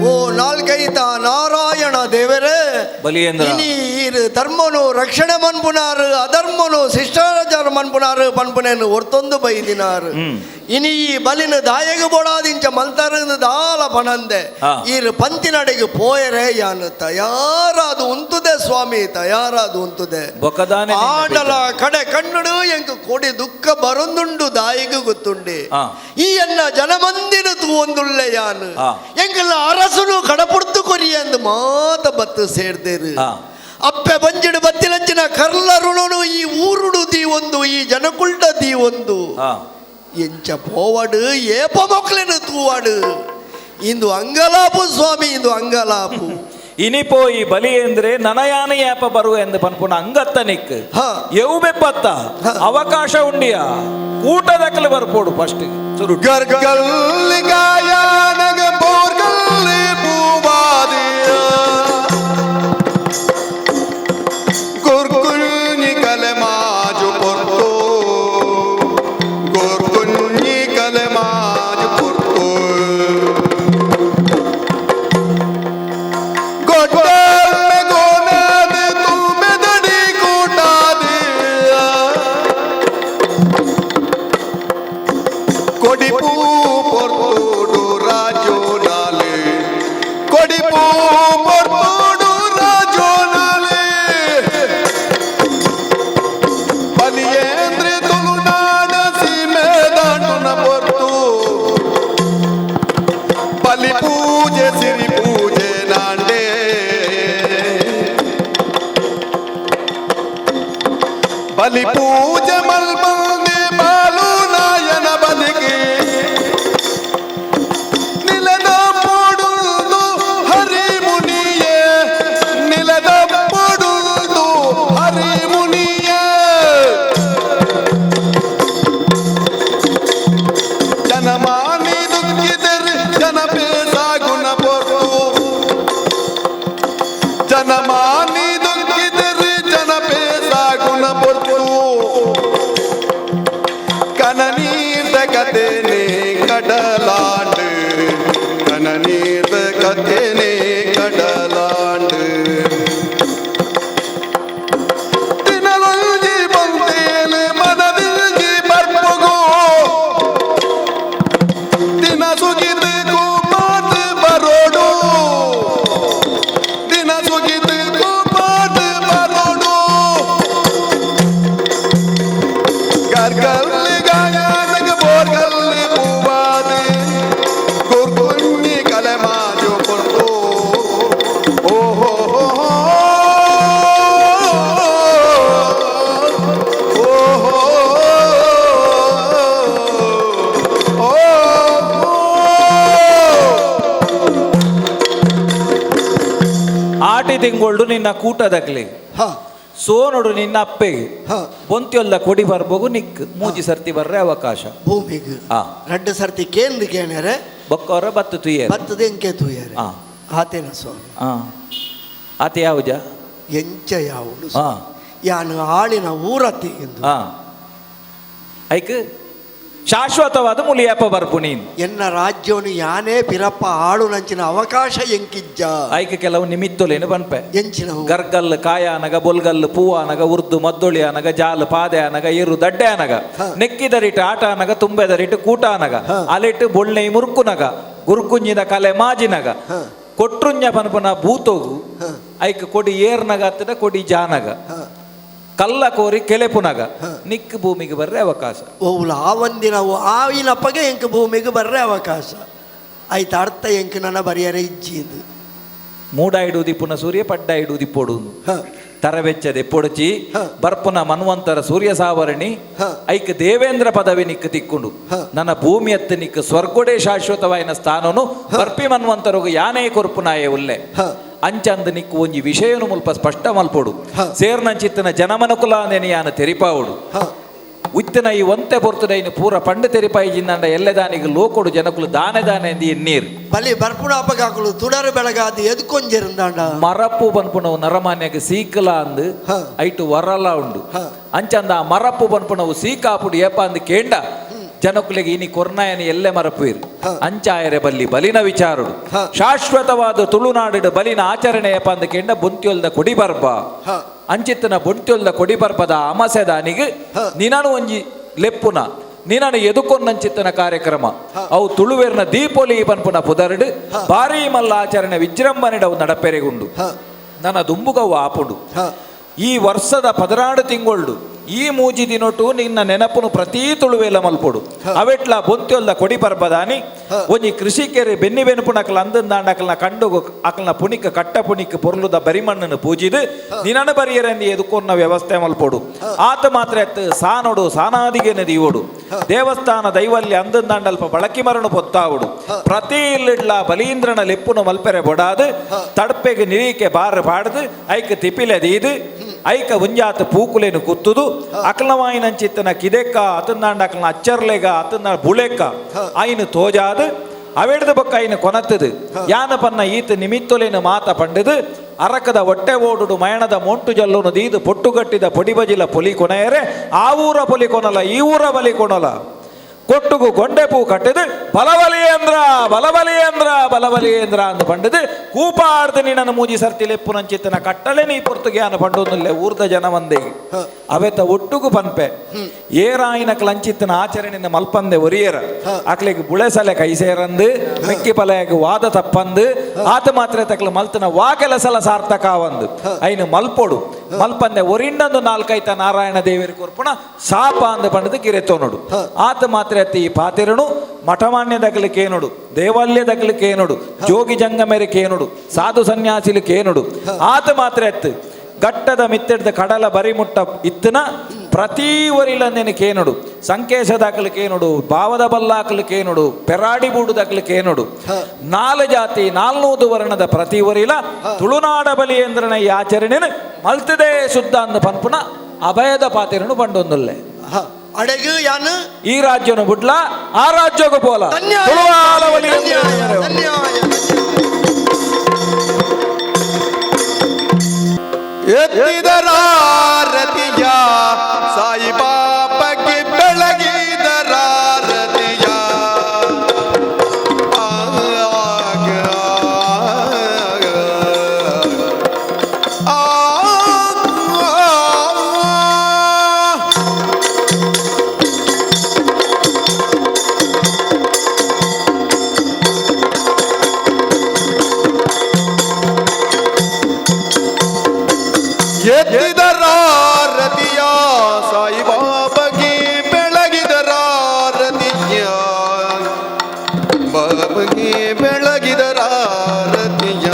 ಓ ನಾಲ್ಕೈತ ನಾರಾಯಣ ದೇವರೇ ಬಲಿಯೇಂದ್ರ. ಇನಿ ಈರು ಧರ್ಮನು ರಕ್ಷಣೆ ಮನ್ಪುನಾರು ಅಧರ್ಮನು ಶಿಷ್ಟಾಚಾರ ಮನ್ಪುನಾರು ಪನ್ಪುನೇನು ಒರ್ತೊಂದು ಬೈದಿನಾರು ಇನಿ ಈ ಬಲಿನ ದಾಯಗ ಬೋಡಾದಿಂಚ ಮಲ್ತರು ದಾಲ ಪಣಂದೆ ಆ. ಈರು ಪಂತಿನಡೆಗೆ ಪೋಯರೆ ಯಾನು ತಯಾರಾದು ಉಂತುದೆ ಸ್ವಾಮಿ ತಯಾರಾದು ಉಂತುದೆ ಬೊಕದಾನೆ ನಿನ್ನ ಆಂಡಲ ಕಡೆ ಕಣ್ಣುಡು ಎಂಕು ಕೊಡಿ ದುಃಖ ಬರೊಂದುಂಡು ದಾಯಿಗು ಗೊತ್ತುಂಡೆ ಆ. ಈ ಎನ್ನ ಜನಮಂದಿರ ತೂವೊಂದುಳ್ಳೆ ಯಾನು ಆ. ಎಂಕಲ್ಲ ಅರಸುನು ಕಡಪುಡ್ತು ಕೊರಿಯಂದು ಮಾತ ಬತ್ತು ಸೇರ್ದೇರು ಆ. ಅಪ್ಪೆ ಬಂಜಿಡು ಬತ್ತಿಲಂಚಿನ ಕರ್ಲರುಣನು ಈ ಊರುಡು ದೀವೊಂದು ಈ ಜನಕುಲ್ಡ ದೀವೊಂದು ಆ. ಎಂಚ ಪೋವಡು ಏಪ ಮೊಕ್ಲೆನು ತೂವಾಡು ಇಂದು ಅಂಗಲಾಪು ಸ್ವಾಮಿ ಇಂದು ಅಂಗಲಾಪು ಇನಿ ಪೋಯಿ ಬಲಿಯೇಂದ್ರೆ ನನಯಾನ ಯಾಪ ಬರುವ ಎಂದು ಪನ್ಪುನ ಅಂಗತ್ತ ನಿಕ್ ಹಾ. ಎವು ಬೆಪ್ಪತ್ತ ಅವಕಾಶ ಉಂಡಿಯ ಕೂಟದಕ್ಕಲು ಬರ್ಪೋಡು ಫಸ್ಟ್ ಸುರು ಗರ್ಗಲ್ಲಿ ಗಾಯನಗ ಬೋರ್ಗಲ್ಲಿ ಪೂವಾದಿಯ ಗುರ್ಗುഞ്ഞി ಕಲೆಮಾಜು ಪೊರ್ತು ಗುರ್ಗುഞ്ഞി ಕಲೆಮಾಜು ಪೊರ್ತು ಗೊಡ್ಡಲ್ಲೆ ಗೋನಾದ ತುಮೆದಡಿ ಕೂಟಾದಿಯ ಕೊಡಿಪೂ ಪೊರ್ತುಡು ರಾಜೋ ನಾಲೆ ಕೊಡಿಪೂ ಪೊರ್ತುಡು ರಾಜೋ ನಾಲೆ ಬಲಿಯೇಂದ್ರ ತುಳುನಾಡ ಸೀಮೆ ದಾಟುನ ಪೊರ್ತು ಬಲಿ ಪೂಜೆ ಸಿರಿ ಪೂಜೆ ನಾಂಡೆ ಬಲಿ ಪೂಜೆ ಮಲ್ಬಂದೆ ಬಾಲು ನಾಯನ ಬದುಕಿ ನಿಲದ ಪೊಡುದು ಹರಿಮುನಿಯೇ ನಿಲದ ಪೊಡುದು ಹರಿಮುನಿಯೇ ಜನಮಾನಿ ದುಃಖಿತರು ಜನಪೇ ಸಾಗುಣ ಪೊರ್ತು ಜನಮಾನಿ ದುಃಖಿತರು ಜನಪೇ ಸಾಗುಣ ಪೊರ್ತು ಕನನೀರ್ದ ಕಥೆನೆ ಕಡಲಾಂಡು ಕನನೀರ್ದ ಕಥೆನೆ ಕಡಲಾಂಡು ತಿನಲೊಂಜಿ ಬಂತೇನು ಮನದಿಂಜಿ ಬರ್ಪುಗೋ ದಿನ ಸುಗಿದು ಕೂಪಾಟ್ ಬರೋಡು ದಿನ ಸುಗಿದು ಕೂಪಾಟ್ ಬರೋಡು ಗರ್ಗಲ್ಲಿ ಗಾಯನಗ ಬೋರ್ಗಲ್ಲಿ ಪೂವಾದೆ ಗುರ್ಗುನ್ನಿ ಕಲೆ ಮಾಜು ಕೊಡ್ತು ಓಹೋ ಓಹೋ ಓ ಆಟಿ ತಿಂಗೊಳ್ಡು ನಿನ್ನ ಕೂಟದಕ್ಲಿ ಹ ಸೋನುಡು ನಿನ್ನ ಅಪ್ಪೆಗೆ ಹ. ಬೊಂತಿಯೊಲ್ಲ ಕೊಡಿ ಬರ್ಬೋಗು ನಿಕ್ ಮೂಜಿ ಸರ್ತಿ ಬರ್ರೆ ಅವಕಾಶ ಭೂಮಿಗೆ ಆ. ರಡ್ಡು ಸರ್ತಿ ಕೇಂದ್ರ ಕೇಣರೆ ಬೊಕ್ಕವರ ಬತ್ತು ತುಯ್ಯ ಬತ್ತದ ಎಂಕೆ ತೂಯರೆ ಆ. ಆತೇನ ಸ್ವಾಮಿ ಆ ಆತ ಯಾವುಜ ಎಂಚ ಯಾವುದು ಆ ಯಾನು ಆಳಿನ ಊರತಿ ಎಂದು ಆ ಐಕ್ ಶಾಶ್ವತವಾದ ಮುಲಿಯಪ್ಪ ಬರ್ಪು ನೀನು ಎನ್ನ ರಾಜ್ಯವನ್ನು ಯಾನೇ ಪಿರಪ್ಪ ಆಳು ನಂಚಿನ ಅವಕಾಶ ಎಂಕಿಜ್ಜ ಐಕ್ ಕೆಲವು ನಿಮಿತ್ತೊಲೇನು ಪನ್ಪೆ ಎಂಚಿನ ಗರ್ಗಲ್ ಕಾಯಾನಗ ಬೊಲ್ಗಲ್ ಪೂವಾನಗ ಉರ್ದು ಮದ್ದೊಳಿ ಅನಗ ಜಾಲ್ ಪಾದೆ ಅನಗ ಇರು ದಡ್ಡೆ ಅನಗ ಹ. ನೆಕ್ಕಿದರಿಟ್ಟು ಆಟ ಅನಗ ತುಂಬೆದರಿಟ್ಟು ಕೂಟ ಅನಗ ಹ. ಅಲೆಟ್ಟು ಬೊಳ್ಳೆ ಮುರುಕುನಗ ಗುರುಕುಂಜಿನ ಕಲೆ ಮಾಜಿನಗ ಹ. ಕೊಟ್ರುಂಜ ಪನ್ಪನ ಭೂತೋಗು ಹ. ಐಕ್ ಕೊಡಿ ಏರ್ನಗ ಹತ್ತದ ಕೊಡಿ ಜಾನಗ ಹ. ಕಲ್ಲ ಕೋರಿ ಕೆಲೆಪುನಗ ಹ. ನಿಕ್ ಭೂಮಿಗೆ ಬರ್ರೆ ಅವಕಾಶ ಓವುಲ ಆ ಒಂದಿನ ಆವಿನಪ್ಪಗೆ ಎಂಕ್ ಭೂಮಿಗೆ ಬರ್ರೆ ಅವಕಾಶ ಆಯ್ತು ಅರ್ಥ ಎಂಕ್ ನನ್ನ ಬರಿಯರೆ ಇಜ್ಜಿಂದು ಮೂಡ ಇಡುವುದಿಪ್ಪುನ ಸೂರ್ಯ ಪಡ್ಡ ಇಡುವುದಿಪ್ಪೊಡು ಹ. ತರವೆಚ್ಚದ ಎಪ್ಪೊಡಚಿ ಬರ್ಪುನ ಮನ್ವಂತರ ಸೂರ್ಯ ಸಾವರಣಿ ಐಕ್ ದೇವೇಂದ್ರ ಪದವಿ ನಿಕ್ಕು ತಿಕ್ಕೊಂಡು ನನ್ನ ಭೂಮಿ ಎತ್ತು ನಿಕ್ಕು ಸ್ವರ್ಗೊಡೆ ಶಾಶ್ವತವಾಯಿನ ಸ್ಥಾನನು ಬರ್ಪಿ ಮನ್ವಂತರಗು ಯಾನೇ ಕೊರ್ಪುನಾಯೆ ಉಲ್ಲೆ ಅಂಚಂದ ನಿಕ್ಕು ಒಂಜಿ ವಿಷಯನು ಮುಲ್ಪ ಸ್ಪಷ್ಟ ಮಲ್ಪೊಡು ಸೇರ್ನಂಚಿತ್ತನ ಜನಮನುಕುಲ ನೆನೆಯಾನ ತೆರಿಪಾವುಡು ಉತ್ತಿನ ಈ ಒಂತೆ ಪೊರ್ತುಡೈನು ಪೂರ ಪಂಡು ತೆರಿಪಾಯಿ ಜಿನ್ನಂಡ ಎಲ್ಲದಾನಿಗೆ ಲೋಕೊಡು ಜನಕುಲು ದಾನೆ ದಾನೆ ಎಂದಿ ಎನ್ನೀರ್ ಬಲಿ ಬರ್ಪುಣ ಅಪಗಾಕುಲು ತುಡರು ಬೆಳಗಾದ ಎದ್ಕೊಂಜಿರಂದಾಂಡ ಮರಪ್ಪು ಪನ್ಪುನವು ನರಮಾನ್ಯಕ್ಕೆ ಸೀಕಲ ಅಂದು ಐಟು ವರಲ ಉಂಡು ಅಂಚಂದ ಆ ಮರಪ್ಪು ಪನ್ಪುನವು ಸೀಕಾಪುಡು ಏಪ ಅಂದು ಕೇಂಡ ಜನಕುಲಿಗೆ ಇನಿ ಕೊರ್ನಾಯನ ಎಲ್ಲೆ ಮರಪುಯಿರು ಅಂಚಾಯರೆ ಬಲ್ಲಿ ಬಲಿನ ವಿಚಾರುಡು ಶಾಶ್ವತವಾದ ತುಳುನಾಡು ಬಲಿನ ಆಚರಣೆ ಏಪ ಅಂದು ಕೇಂಡ ಬೊಂತ್ಯೊಲ್ದ ಕೊಡಿ ಬರ್ಬ ಅಂಚಿತ್ತನ ಬೊಂತ್ಯೊಲ್ದ ಕೊಡಿ ಬರ್ಬದ ಅಮಸೆದಾನಿಗೆ ನಿನನು ಒಂಜಿ ಲೆಪ್ಪುನ ನಿನನು ಎದುಕೊನ್ನಂಚಿತ್ತನ ಕಾರ್ಯಕ್ರಮ ಅವು ತುಳುವೇರ್ನ ದೀಪೊಲಿ ಪನ್ಪುನ ಪುದರ್ಡು ಭಾರೀ ಮಲ್ಲ ಆಚರಣೆ ವಿಜೃಂಭಣೆಡವು ನಡಪೆರೆಗುಂಡು ನನ್ನ ದುಂಬುಗವು ಆಪುಂಡು ಈ ವರ್ಷದ 16 ತಿಂಗಳು ಈ ಮೂಜಿ ದಿನೊಟು ನಿನ್ನ ನೆನಪುನು ಪ್ರತಿ ತುಳುವೇಲ ಮಲ್ಪೊಡು ಅವೆಟ್ಲ ಬೊಂತ್ಯೊಲ್ದ ಕೊಡಿ ಪರ್ಬದಾನಿ ಒಂಜಿ ಕೃಷಿಕೆರೆ ಬೆನ್ನಿ ಬೆನ್ಪುನಕಲ ಅಂದಂದಾಂಡಕಲ್ನ ಕಂಡು ಅಕಲ್ನ ಪುಣಿಕ ಕಟ್ಟ ಪುಣಿಕ ಪೊರ್ಲುದ ಬರಿಮಣ್ಣನ್ನು ಪೂಜಿದು ನಿನನ ಬರಿಯರಂದಿ ಎದುಕೊನ್ನ ವ್ಯವಸ್ಥೆ ಮಲ್ಪೊಡು ಆತ ಮಾತ್ರ ಎತ್ತು ಸಾನೊಡು ಸಾನಾದಿಗೆ ನದಿಯೋಡು ದೇವಸ್ಥಾನ ದೈವಲ್ಯ ಅಂದಂದಾಂಡಲ್ಪ ಬಳಕಿ ಮರನು ಪೊತ್ತಾವುಡು ಪ್ರತಿ ಇಲ್ಲಿಡ್ಲ ಬಲೀಂದ್ರನ ಲೆಪ್ಪುನು ಮಲ್ಪೆರೆ ಬೊಡಾದು ತಡ್ಪೆಗೆ ನಿರೀಕೆ ಬಾರ ಪಾಡ್ದು ಐಕ್ ತಿಪಿಲೆ ದೀದು ಐಕ ಉಂಜಾತ ಪೂಕುಲೇನು ಕುತ್ತುದು ಅಕಲವಾಯಿನಂಚಿತ್ತನ ಕಿದೆಕ್ಕ ಅತಂದಾಂಡ ಅಕಲ್ನ ಅಚ್ಚರ್ಲೆಗ ಅತಂದ ಬುಳೆಕ್ಕ ಐನು ತೋಜಾದು ಅವೆಡ್ದ ಬೊಕ್ಕ ಐನು ಕೊನತ್ತದು ಯಾನ ಪನ್ನ ಈತ ನಿಮಿತ್ತೊಲೇನು ಮಾತ ಪಂಡದು ಅರಕದ ಹೊಟ್ಟೆ ಓಡುಡು ಮಯಣದ ಮೊಂಟು ಜಲ್ಲುನು ದೀದು ಪೊಟ್ಟುಗಟ್ಟಿದ ಪೊಡಿ ಬಜಿಲ ಪೊಲಿ ಕೊನೆಯರೆ ಆ ಊರ ಪೊಲಿ ಕೊನಲ ಈ ಊರ ಬಲಿ ಕೊನಲ ಕೊಟ್ಟುಗು ಗೊಂಡೆ ಪೂ ಕಟ್ಟದು ಬಲಬಲಿಯೇಂದ್ರ ಬಲಬಲಿಯೇಂದ್ರ ಬಲಬಲಿಯೇಂದ್ರ ಅಂದು ಪಂಡದು ಕೂಪಾಡ್ದು ನಿನ್ನನ್ನು ಮೂಜಿ ಸರ್ತಿ ಲೆಪ್ಪುನಂಚಿತ್ತನ ಕಟ್ಟಲೆ ನೀ ಪೊರ್ತುಗೆ ಅನ್ನು ಪಂಡೊಂದುಲ್ಲೆ ಊರ್ದ ಜನ ಒಂದೇ ಅವೆತ ಒಟ್ಟುಗು ಪನ್ಪೆ ಏರಾಯಿನ ಕ್ಲಂಚಿತ್ತನ ಆಚರಣೆಯಿಂದ ಮಲ್ಪಂದೆ ಒರಿಯರ ಅಕ್ಲಿಗೆ ಬುಳೆಸಲೆ ಕೈ ಸೇರಂದು ಮೆಕ್ಕಿ ಪಲೆಯಾಗಿ ವಾದ ತಪ್ಪಂದು ಆತ ಮಾತ್ರ ತಕ್ಲ ಮಲ್ತನ ವಾ ಕೆಲಸಲ ಸಾರ್ಥಕ ಅವಂದು ಐನು ಮಲ್ಪೊಡು ಮಲ್ಪಂದೆ ಒರಿಂಡಂದು ನಾಲ್ಕೈತ ನಾರಾಯಣ ದೇವರಿ ಕೊರ್ಪುಣ ಸಾಪ ಅಂದು ಪಂಡದು ಕಿರೆತೋನುಡು ಆತ ಮಾತ್ರ ಅತಿ ಪಾತಿರನು ಮಠಮಾನ್ಯ ದಗಲಿಕೇನುಡು ದೇವಾಲಯ ದಗಲಿಕೇನುಡು ಜೋಗಿ ಜಂಗಮೆರೆ ಕೇನುಡು ಸಾಧು ಸನ್ಯಾಸಿಲು ಕೇನುಡು ಆತ ಮಾತ್ರ ಎತ್ತು ಗಟ್ಟದ ಮಿತ್ತೆಡ್ದ ಕಡಲ ಬರಿಮುಟ್ಟ ಇತ್ತನ ಪ್ರತಿ ಒರಿಲಂದೇನು ಕೇನುಡು ಸಂಕೇಶ ದಾಖಲು ಕೇನುಡು ಭಾವದ ಬಲ್ಲಾಕಲು ಕೇನುಡು ಪೆರಾಡಿ ಬೂಡು ದಾಖಲು ಕೇನುಡು ನಾಲು ಜಾತಿ 400 ವರ್ಣದ ಪ್ರತಿ ಒರಿಲ ತುಳುನಾಡ ಬಲಿಯೇಂದ್ರನ ಈ ಆಚರಣೆನು ಮಲ್ತದೆ ಶುದ್ಧ ಅಂದ ಪನ್ಪುನ ಅಭಯದ ಪಾತಿರನು ಪಂಡೊಂದುಲ್ಲೆ ಅಡಗು ಯಾನು ಈ ರಾಜ್ಯನು ಬುಡ್ಲ ಆ ರಾಜ್ಯಕ್ಕೂ ಪೋಲ ತುಳುವಾಲ ಬಲಿ ಎತ್ತಿದರಾರತಿಯ ಸಾಯಿ ಬಾಪಗೆ ಬೆಳಗಿದರಾರತಿಯ ಎತ್ತಿದರಾರತಿಯ ಸಾಯಿ ಬಾಬಗೆ ಬೆಳಗಿದರಾರತಿಯ ಬಾಬಗೆ ಬೆಳಗಿದರಾರತಿಯ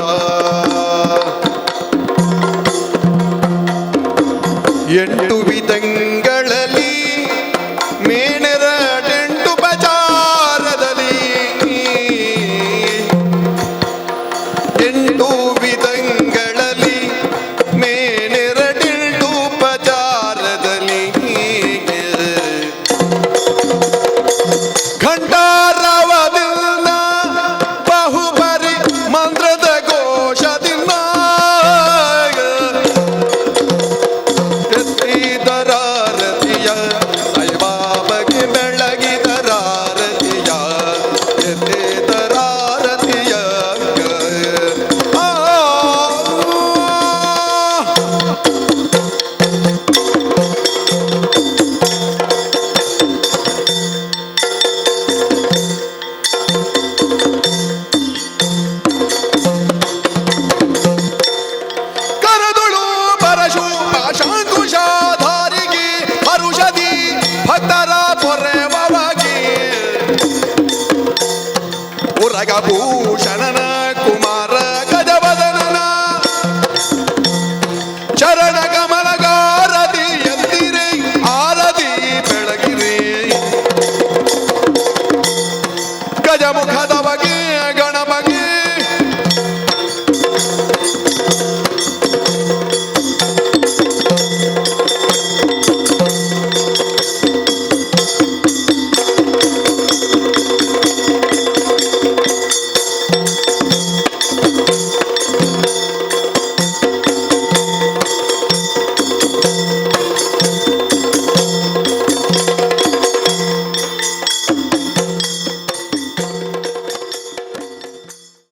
ಎಂಟು ವಿಧಗಳಲ್ಲಿ ಮೇಣೆರಡೆಂಟು ಬಜಾರದಲ್ಲಿ ಎಂಟು ವಿಧಗಳಲ್ಲಿ ಮೇನೆರಡೆಂಟು ಪಚಾರದಲ್ಲಿ ಘಂಟಾರವದಿಲ್ಲ ಬಹುಬರಿ ಮಂತ್ರದ ಘೋಷದಿಲ್ಲ ಎತ್ತಿದರಾರತಿಯ ಕಮಲ.